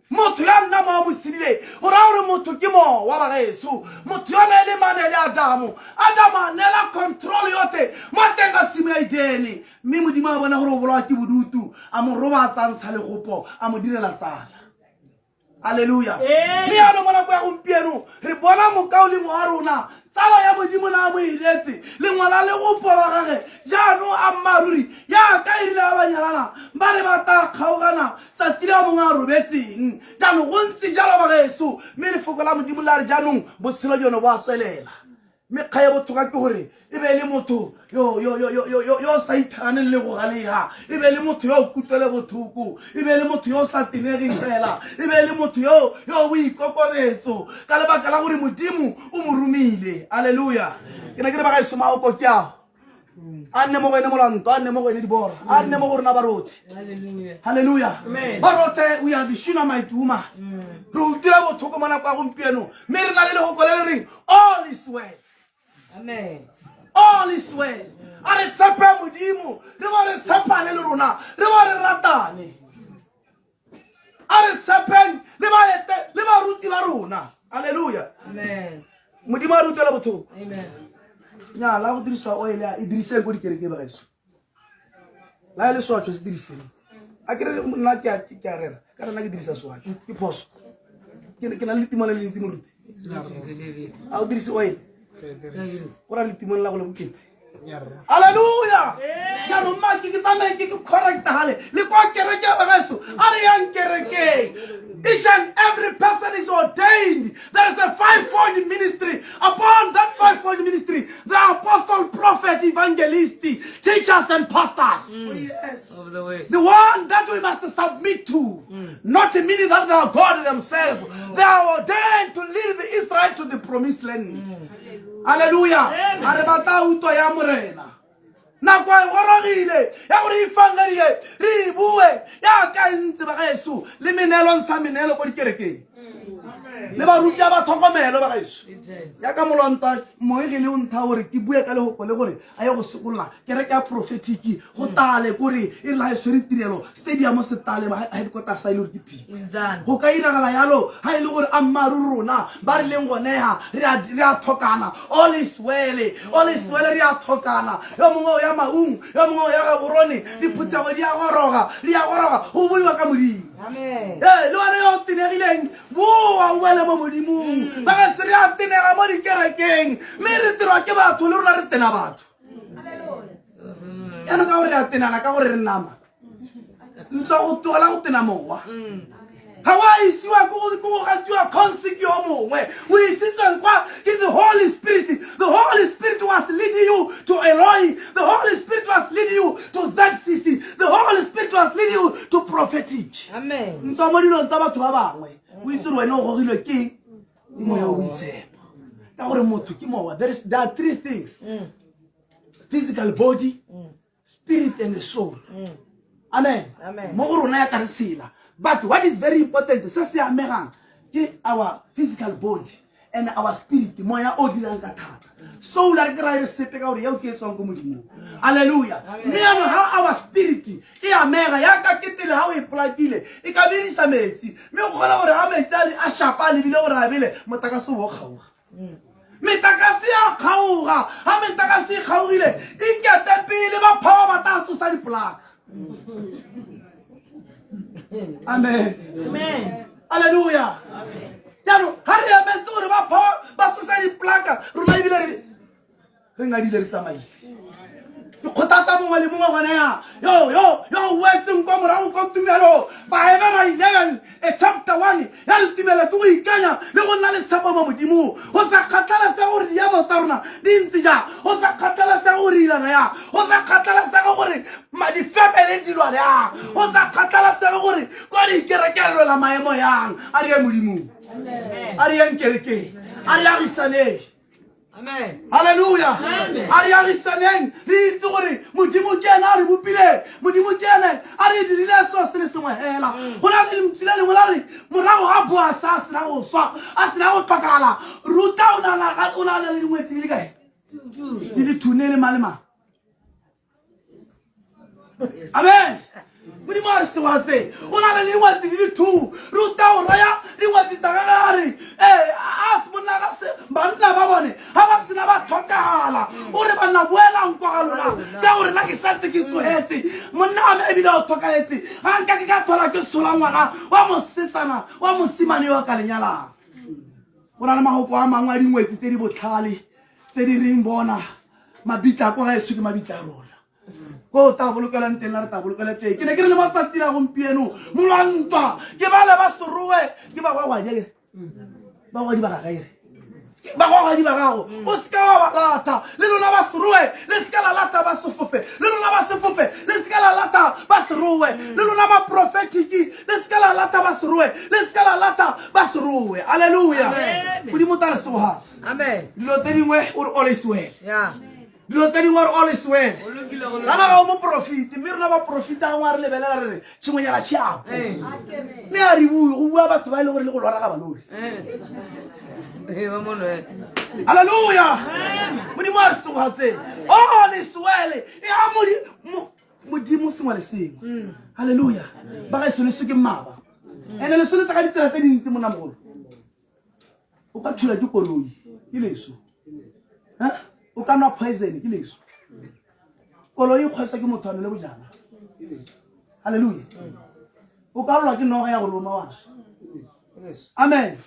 motho ya nna mowa mo sedileng. Go raya gore motho ke mowa bagaetsho. Motho yone e le mane le Adamo, Adamo a neela control yotlhe mo teng ga simo ya Edene, mme Modimo a bona gore o bolawa ke bodutu, a mo robatsa, ntsha legopo, a mo direla tsala. Alleluia. Mme yaanong mo nako ya gompieno re bona mokaolengwe wa rona, tsala ya Modimo na a mo iretse lengwe la legopo la gage. Jaanong a mmaaruri yaka e rile ba ba nyalana ba re ba tla kgaogana tsatsi le a mongwe a robetseng. Jaanong go ntse jalo bagaeso, mme lefoko la Modimo la re jaanong botshelo jone bo a tswelela. Mme kga ya botlhokwa ke gore e be e le motho yo sa ithaganeng le go galega, e be e le motho yo o kutlwele botlhoko, e be e le motho yo o sa tenegeng fela, e be e le motho yo boikokobetso, ka lebaka la gore Modimo o mo romile. Alleluia. Ke ne ke re bagaeso, maoko ke ao a nne mo go ene molanto, a nne mo go ene dibora, a nne mo go rona barothe. Halleluja. Barothe, we are the Shunammite woman. Re utlwile botlhoko mo nako ya gompieno, mme re na le lehoko le le reng all is well. All is well. A re tshepe Modimo, re ba re tshepane le rona, re ba re ratane. A re tshepeng le baete le baruti ba rona. Alleluia. Modimo a re utlwela botlhoko. Nya la go dirisiwa oil e diriseng ko dikerekeng bagaetsho, la e le swatho se diriseng. A ke re nna ke a rera ka rena, ke dirisa swatho, ke phoso? Ke na le letimone le lentsi. Moruti, a o dirise oil, go ra letimone la go le bokete. Halleluja. Jaanong ma ke tsamaye ke correctagale le kwa kereke ya bagaso a re yang kerekeng. Each and every person is ordained. There is a fivefold ministry. Upon that fivefold ministry, the apostle, prophet, evangelist, teachers, and pastors. Yes. The one that we must submit to, not meaning that they are God themselves. They are ordained to lead the Israel to the promised land. Hallelujah. A re batla utlwa ya Morena. Nako e gorogile ya gore ifangedi e re e bue yaka e ntse ba gaeso le meneelo ntsha meneelo ko dikerekeng le baruti ba tlhokomelo ba gaeso yaka molwanta moegele o ntha gore ke bue ka lehoko le gore a ye go sekolola kereke ya prophetiki go tale kore e la e swere tirelo stadium se tale headquarter sa e le gore ke phika go ka iragala yalo ga e le gore a mmaru rona ba re leng gonega re a tlhokana. All is well, all is well. Re a tlhokana, yo mongwe o ya Maung, yo mongwe o ya Gaborone. Diphuthego di a goroga, di a goroga go buiwa ka Modimo. Ee, le wena yo o tenegileng, boa o boele mo Modimong. Ba ga se re a tenega mo dikerekeng, mme re dirwa ke batho le rona re tena batho. Jaanong ka gore re a tenana, ka gore re nama ntswa go tlogela go tena mowa ga wa isiwa ke go gatiwa consi ke yo mongwe, o isitswe kwa ke the Holy Spirit. The Holy Spirit was leading you to Eloi. The Holy Spirit was leading you to ZCC. The Holy Spirit was leading you to prophetic. Ntswa mo dilong tsa batho ba bangwe, o itse gore wena o gogilwe ke moya o boitshepo, ka gore motho ke mowa. There are three things: physical body, spirit and soul. Amen. Mo go rona ya ka re sela, but what is very important, se se amegang ke our physical body and our spirit, moya o dirang ka thata. Soul a re ke ra e re sepe ka gore eo ke e tswang ko Modimong. Alleluia. Mme yanong ga our spirit e amega yaka ketele, ga o e polakile e ka bedisa metsi, mme o kgona gore ga metsi a shapa a lebile gore a bele, motakase o kgaoga, metakase ya kgaoga. Ga metakase e kgaogile, ikete pele ba power ba tla tsosa dipolaka. Amen, alleluia. Jaanong ga re emetse gore ba power ba tsosa dipolaka, rona ebile re ngadile, re tsamaile. Ke kgothatsa mongwe le mongwe gone ya yo wetseng kwa morago ko tumelo. Baebera 11 e chapter 1 ya re tumelo ke go ikanya le go nna le tshepo mo Modimong, go sa kgathalesege gore diemo tsa rona di ntse jang, go sa kgathalesege gore ilana yang, go sa kgathalesege gore difemele di lwa yang, go sa kgathalesege gore kwa dikereke re lwela maemo yang. A re ye Modimong, a re yeng kerekeng, a re agisaneng. Halleluja. A re agisaneng, re itse gore Modimo ke ene a re bopile, Modimo ke ene a re dirile seo se le sengwe fela. Go na le lentswe le lengwe la re morago ga Boasa a sena go swa, a sena go tlhokagala, Ruta o na le dingwetsi di le kae? Di le thune le malema. Amen. Modimo a re sewa se o na le dingwetsi di le two. Ruta o raya dingwetsi tsa gage a re ee, a se monna ga se banna ba bone ga ba sena ba tlhokagala, o re banna boelang kwa ga lona, ka gore nna ke santse ke tsogetse, monna wa me ebile o tlhokagetse, ga nka ke ka tlhola ke sola ngwana wa mosetsana wa mosimane yo a ka lenyalang. Go na le magoko a mangwe a dingwetsi tse di botlhale tse di reng bona mabitla kwa gaeso ke mabitla a rona, ko o tla bolokelang teng la re tla bolokela teng. Ke ne ke re le matsatsi la gompieno molwantwa ke bale ba seroe ke bagwagwadi, bagwadi ba gagaere, bagwagwadi ba gago o seka wa ba lata. Le lona ba seroe le seka la lata ba sefofe, le lona ba sefofe le seka la lata ba seroe, le lona ba prophetiki le seka la lata ba seroe, le seka la lata ba seroe. Alleluia. Modimo ta le segogatsa. Dilo tse dingwe o re all is well, dilo tse dingwe re all is well. Kana ga o moprofiti, mme rona baprofita gangwe a re lebelela re re tshingwenyana tšhiapo, mme a re bue go bua batho ba e le gore le go lwara ga balori. Halleluja. Modimo a re segogatse. All is well ya Modimo sengwe le sengwe. Halleluja. Ba gaeso, leso ke mmaba, ene leso le tla ka ditsela tse dintsi. Monamogolo o ka thula ke koloi, ke leso. O ka nwa poison, ke leso. Koloi e kgwetswa ke motho a nole bojana. Halleluja. O ka lolwa ke noga ya go loma wa. Amen.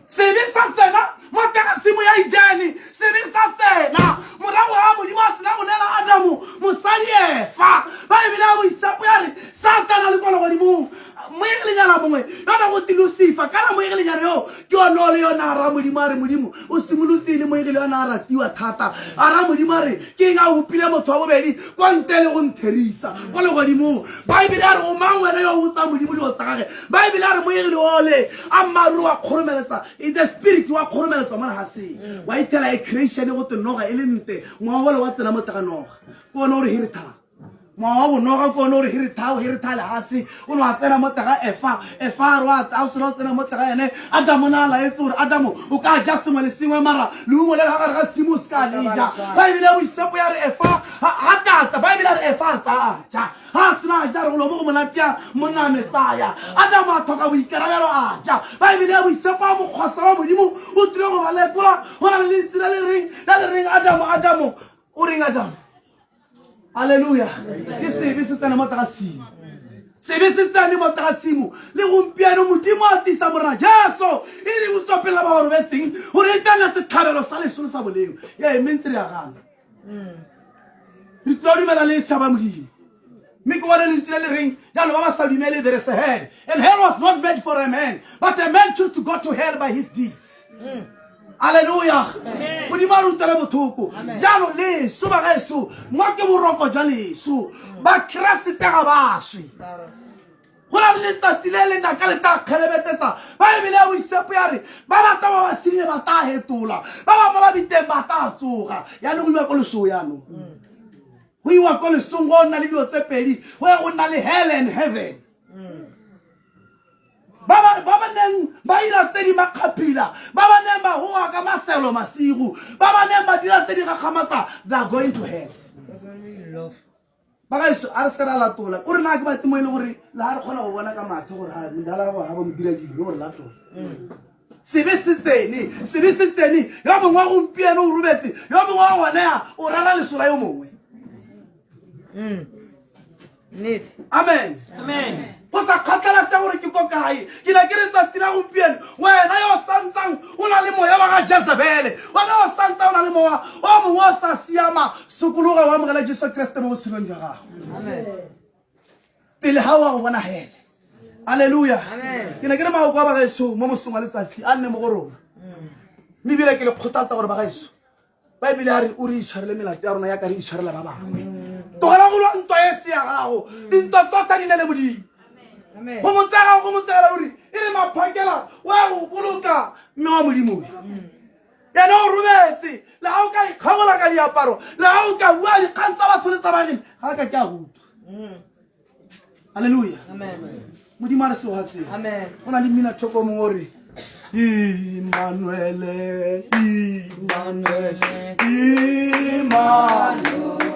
Sebe sa tsena mo teng ga simo ya Edene, sebe sa tsena morago ga Modimo a sena go neela Adamo mosadi Efa. Baebele ya boitshepo ya re Satana le kwa legodimong moegelenyana mongwe yona go te Lucifer, kana moegelenyana yo ke one o le yona a ra Modimo a re Modimo o simolotse e le moegele yona a ratiwa thata, a ra Modimo a re ke eng a bopile motho wa bobedi kwa ntle le go ntherisa kwa legodimong. Baebele ya re o mang wena yo o botsang Modimo dilo tsa gage? Baebele ya re moegele ole ammaaruri wa kgoromeletsa, it's a spirit wa kgoromeletswa mo legaseng, wa ithela e creation go te noga e le nte, mowa ole wa tsena mo tega noga ke one o re heretang, mowa wa bonoga ke one o re heretha, o heretha lehase, o ne wa tsena mo tega Efa, Efa a re wa a o sena o tsena mo tega ene Adamo na a laetse gore Adamo o ka ja sengwe le sengwe mara leungo le le ga gare ga simo o se ka le ja. Baebele ya boitshepo ya re Efa ga tatsa, Baebele ya re Efa a tsaya a ja, ga a sena a ja re golo mo go monate ya monna a metsaya, Adamo a tlhoka boikarabelo a ja. Baebele ya boitshepo a mokgwasa wa Modimo o tlile go ba lekola, go na le lentswe le le reng le le reng Adamo, Adamo o reng Adamo? Halleluja. Ke sebe se tsena mo tega simo, sebe se tsene mo tega simo. Le gompieno Modimo a tisa Morena Jesu e le botswapele ba ba robetseng gore e tla nna setlhabelo sa leso le sa boleo. Ee, mme ntse re ya gana re tlo dumela le tshaba Modimo, mme ke bone lentswe le le reng jalo ba ba sa dumele, there is a hell, and hell was not made for a man, but a man choose to go to hell by his deeds. Alleluia. Modimo a re utlwele bothoko. Jalo leso ba gaeso, mo ke boroko jwa leso, Bakeresete ga ba swe. Go na le letsatsi le le naka le tla kgelebetetsa. Baebele ya boitshepo ya re ba ba tla ba ba senye ba tla hetola, ba ba ba ba biteng ba tla tsoga. Yaanong go iwa ko lesong, yaanong go iwa ko lesong, go nna le dilo tse pedi, go ya go nna le hell and heaven. Ba ba neng ba ira tse di makgaphila, ba ba neng ba goa ka maselo masigo, ba ba neng ba dira tse di gakgamatsa, they are going to hell. Ba gaeso, a re se ka ra latola o re na ke batimo e le gore le ga re kgona go bona ka matho gore ga modala go ga ba mo dira dilo le gore latola. Sebe se tsene, sebe se tsene. Yo mongwe wa gompieno o robetse, yo mongwe wa gone o rara leso la yo mongwe. Amen. Go sa kgathala se gore ke ko kae, ke ne ke re tsatsi la gompieno wena yo o santsang o na le moya wa ga Jezebele, wena o santsang o na le mowa o mongwe o sa siama, sokologa o amogela Jesu Kriste mo botshelong jwa gago pele ga o a go bona hele. Alleluia. Ke ne ke re maoko a bagaeso mo mosong wa letsatsi a nne mo go rona, mme ebile ke le kgothatsa gore bagaeso, Baebele ya re o re itshwarele melato ya rona ya ka re itshwarela ba bangwe. Tlogela go lwa ntwa e se ya gago, dintwa tsotha di ne le Modimo. Go mo tsega, go mo tsegela ruri, e re maphakela o ya go boloka mme wa Modimo yena o robetse. Le ga o ka ikgabola ka diaparo, le ga o ka bua dikgang tsa batho le tsa bageng, ga ka ke a go utlwa. Halleluja. Modimo a re segogatseng. Go na le mmina thoko mongwe o re Emmanuele, Emmanuele, Emmanuele, Emmanuele,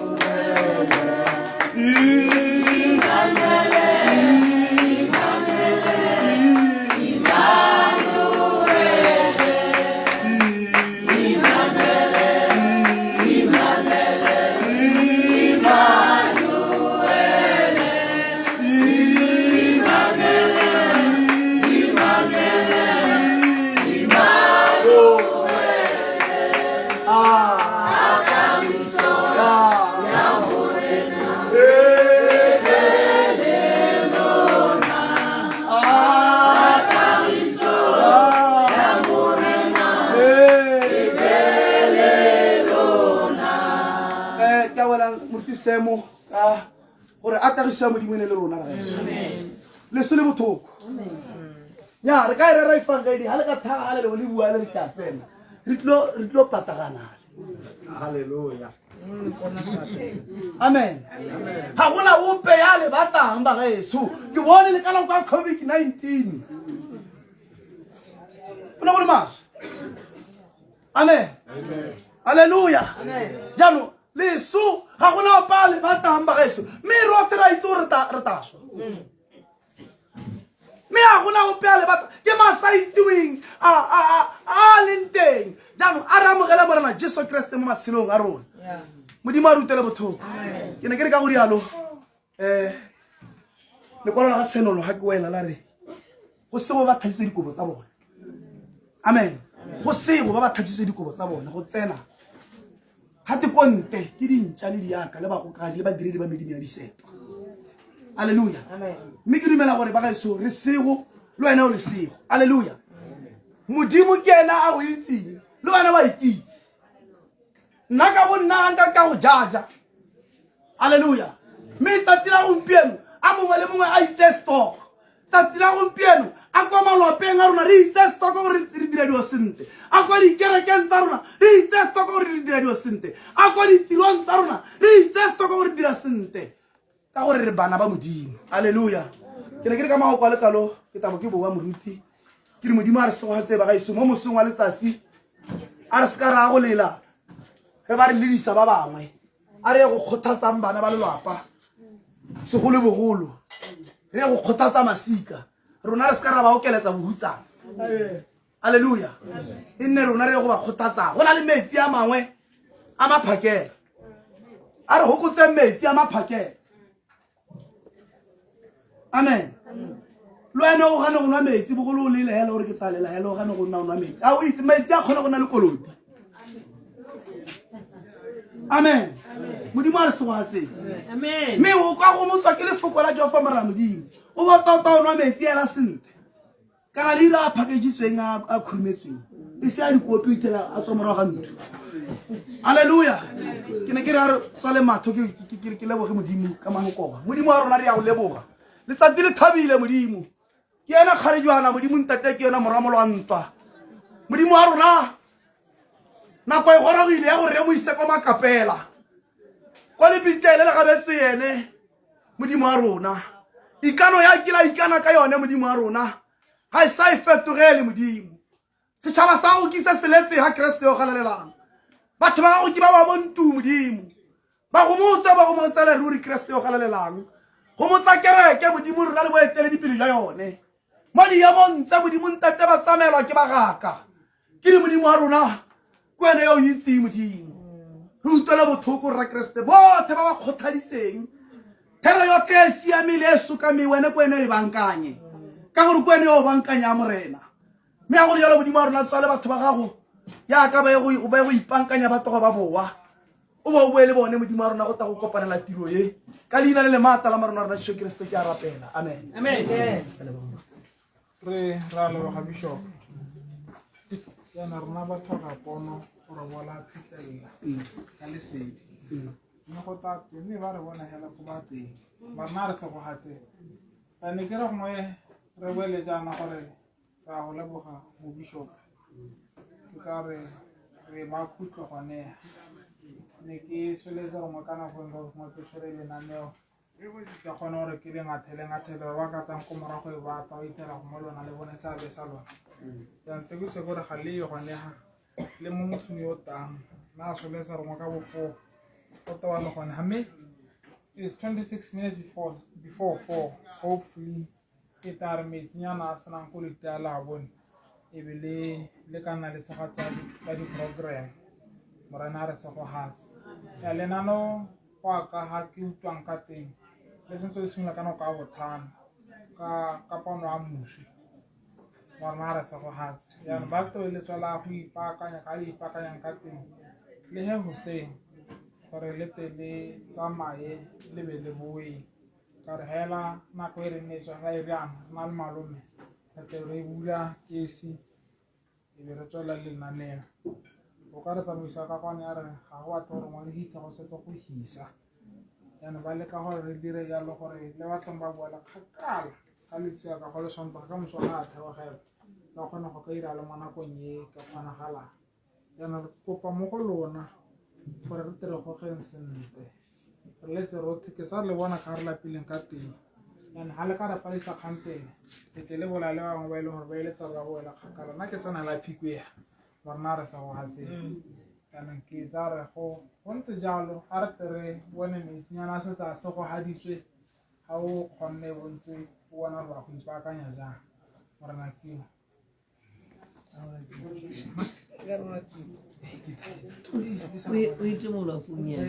Ke a wela moruti Semo ka gore a tagiso ya Modimo e ne le rona bagaetsho. Leso le bothoko ya re ka e rera efangedi ga le ka thaga ga le lengwe le bua le re ke a tsena re tlo pataganale. Halleluja. Amen. Ga gona ope ya le batang bagaetsho. Ke bone le ka nako ya COVID-19 o ne go le maswe. Amen. Halleluja. Jaanong leso ga gona ope a le batang bagaetsho, mme rotlhe ra itse gore re tla swa, mme ga gona ope a le batang, ke masa itseweng a leng teng. Jaanong a re amogele Morena Jesu Kriste mo matshelong a rona. Modimo a rutele bothoko. Ke ne ke re ka go rialo, lekwalo la ga Tshenolo ga ke wela la re go sengwe ba tlhatsitswe dikobo tsa bone. Amen. Go sego ba ba tlhatswitse dikobo tsa bone go tsena gate ko nte ke dintša le diaka le bagokadi le badiredi ba medimo ya disetwa. Alleluia. Mme ke dumela gore ba gaeso re sego le wena o le sego. Alleluia. Modimo ke ena a go itseng le wena wa ikitse. Nna ka bo nna nka ka go jaja. Alleluia. Mme tsatsi la gompieno a mongwe le mongwe a itse stock. Tsatsi la gompieno a kwa malwapeng a rona re itse stock gore re dira dilo sentle. A kwa dikerekeng tsa rona re itse stock gore re dira dilo sentle. A kwa ditirong tsa rona re itse stock gore re dira sentle. Ka gore re bana ba Modimo. Alleluia. Ke ne ke re ka magoko a lekalo ke tabo ke boa moruti. Ke re Modimo a re segogatse ba gaeso mo mosong wa letsatsi. A re se ka ra go lela re ba re ledisa ba bangwe. A re ye go kgothatsang bana ba lelwapa segolobogolo, re ye go kgothatsa masika. Rona re se ka ra ba okeletsa bohutsana. Alleluia. E nne rona re ye go ba kgothatsa. Go na le metsi a mangwe a maphakela. A re hokotseng metsi a maphakela. Amen. Le wena o gane go nwa metsi bogolo o lele hela gore ke tla lela hela o gane go nna o nwa metsi. A o itse metsi a kgona go nna le koloti. Amen. Modimo a re segogatseng. Mme o ka go motswa ke lefoko la Jehofa Morena Modimo. O bo tota o nwa metsi hela sentle. Kana leina a phakejitsweng a khurumetsweng e se a dikopi o ithela a tswa morago ga ntlo. Alleluia. Ke ne ke re a re tswale matho ke leboge Modimo ka magokoba. Modimo wa rona re ya go leboga. Letsatsi le thabile Modimo. Ke ena kgarejwana Modimo ntate ke yona moramolo wa ntwa. Modimo wa rona nako e gorogile ya gore re mo ise kwa makapela. Kwa lebitlele le gabetse ene Modimo wa rona. Ikano ya kila ikana ka yone Modimo wa rona. Ga e sa e fetogele Modimo. Setšhaba sa gago ke se seletse ga Kreste yo galalelang. Batho ba gago ke ba ba mo ntu Modimo. Ba gomotse ba gomotsele ruri Kreste yo galalelang. Gomotsa kereke Modimo rona le boeteledipele jwa yone. Mo diemong tse Modimo ntate ba tsamaelwa ke bagaka. Ke di Modimo wa rona ke wena yo o itseng Modimo. Re utlwele botlhoko rra Kreste botlhe ba ba kgothaditseng. Thero yotlhe e siame le e sokameng wena ke wena e bankanye. Ka gore ke wena yo o bankanya Morena. Mme ya gore jalo Modimo wa rona tswale batho ba gago yaka ba ye go ipankanya ba tloga ba boa. O ba o boe le bone Modimo wa rona go tla go kopanela tiro e. Ka leina le le maatla la marona rona Jesu Kriste ke a rapela. Amen. Amen. Re ra leboga Bishop. Jaana rona ba tlhoka pono gore bola phetelela ka lesedi. Mme go tla teng mme ba re bona hela ko ba teng. Ba rena re segogatse. Ba ne ke re gongwe re boele jaana gore ra go leboga mo Bishop. Ke tla re re ba khutlo gone. Ne ke soletse gongwe ka nako nngwe gongwe ke tshwere lenaneo. Ke kgone gore ke le ngathele ngathele ba ba ka tlang ko morago e bata ba itela go mo lona le bone seabe sa lona. Jaanong tse ke tse gore ga le ye gone ga le mo mothong yo tang na soletsa rongwe ka bo 4 go tewa le gone ga mme it's 26 minutes before 4 hopefully e tla re metsinyana a senang go le tea la bone e be le le ka nna le tshega tsa di-program morena a re segogatse ya lenano go a ka ga ke utlwang ka teng le sentse le simolola ka nako ya botlhano ka pono ya moswi morena a re segogatse jaanong ba tlo le tswela go ipaakanya ka le ipaakanyang ka teng le he goseng gore le te le tsamaye le be le boe ka re hela nako e re nne tswa ga e riana re na le malome re tle re bula kesi e be re tswelela le lenaneo o ka re tsamaisa ka kwane ya re ga go batle gore ngwane hitlha go setse go hisa jaanong ba leka gore re dire jalo gore le batlong ba boela kgakala ka letsea ka go le sontaga ka moso ga a theogela ba kgone go ka ira le mo nakong e ka kgonagalang. Jaanong re kopa mo go lona gore re tere gogeng sentle re letse rotlhe ke tsa le bona ka re lapileng ka teng jaanong ga le ka re palisa kgantele le tle le bola le bangwe ba e leng gore ba eletsa ba go wela kgakala nna ke tsena la phikwega morena re sa go gatseng jaanong ke tsa re go ntse jalo a re tle re bone metsinyana a setse a segogaditswe ga o kgonne o ntse o bona gore wa go ipaakanya jang morena keo. O itumolwa pung ya.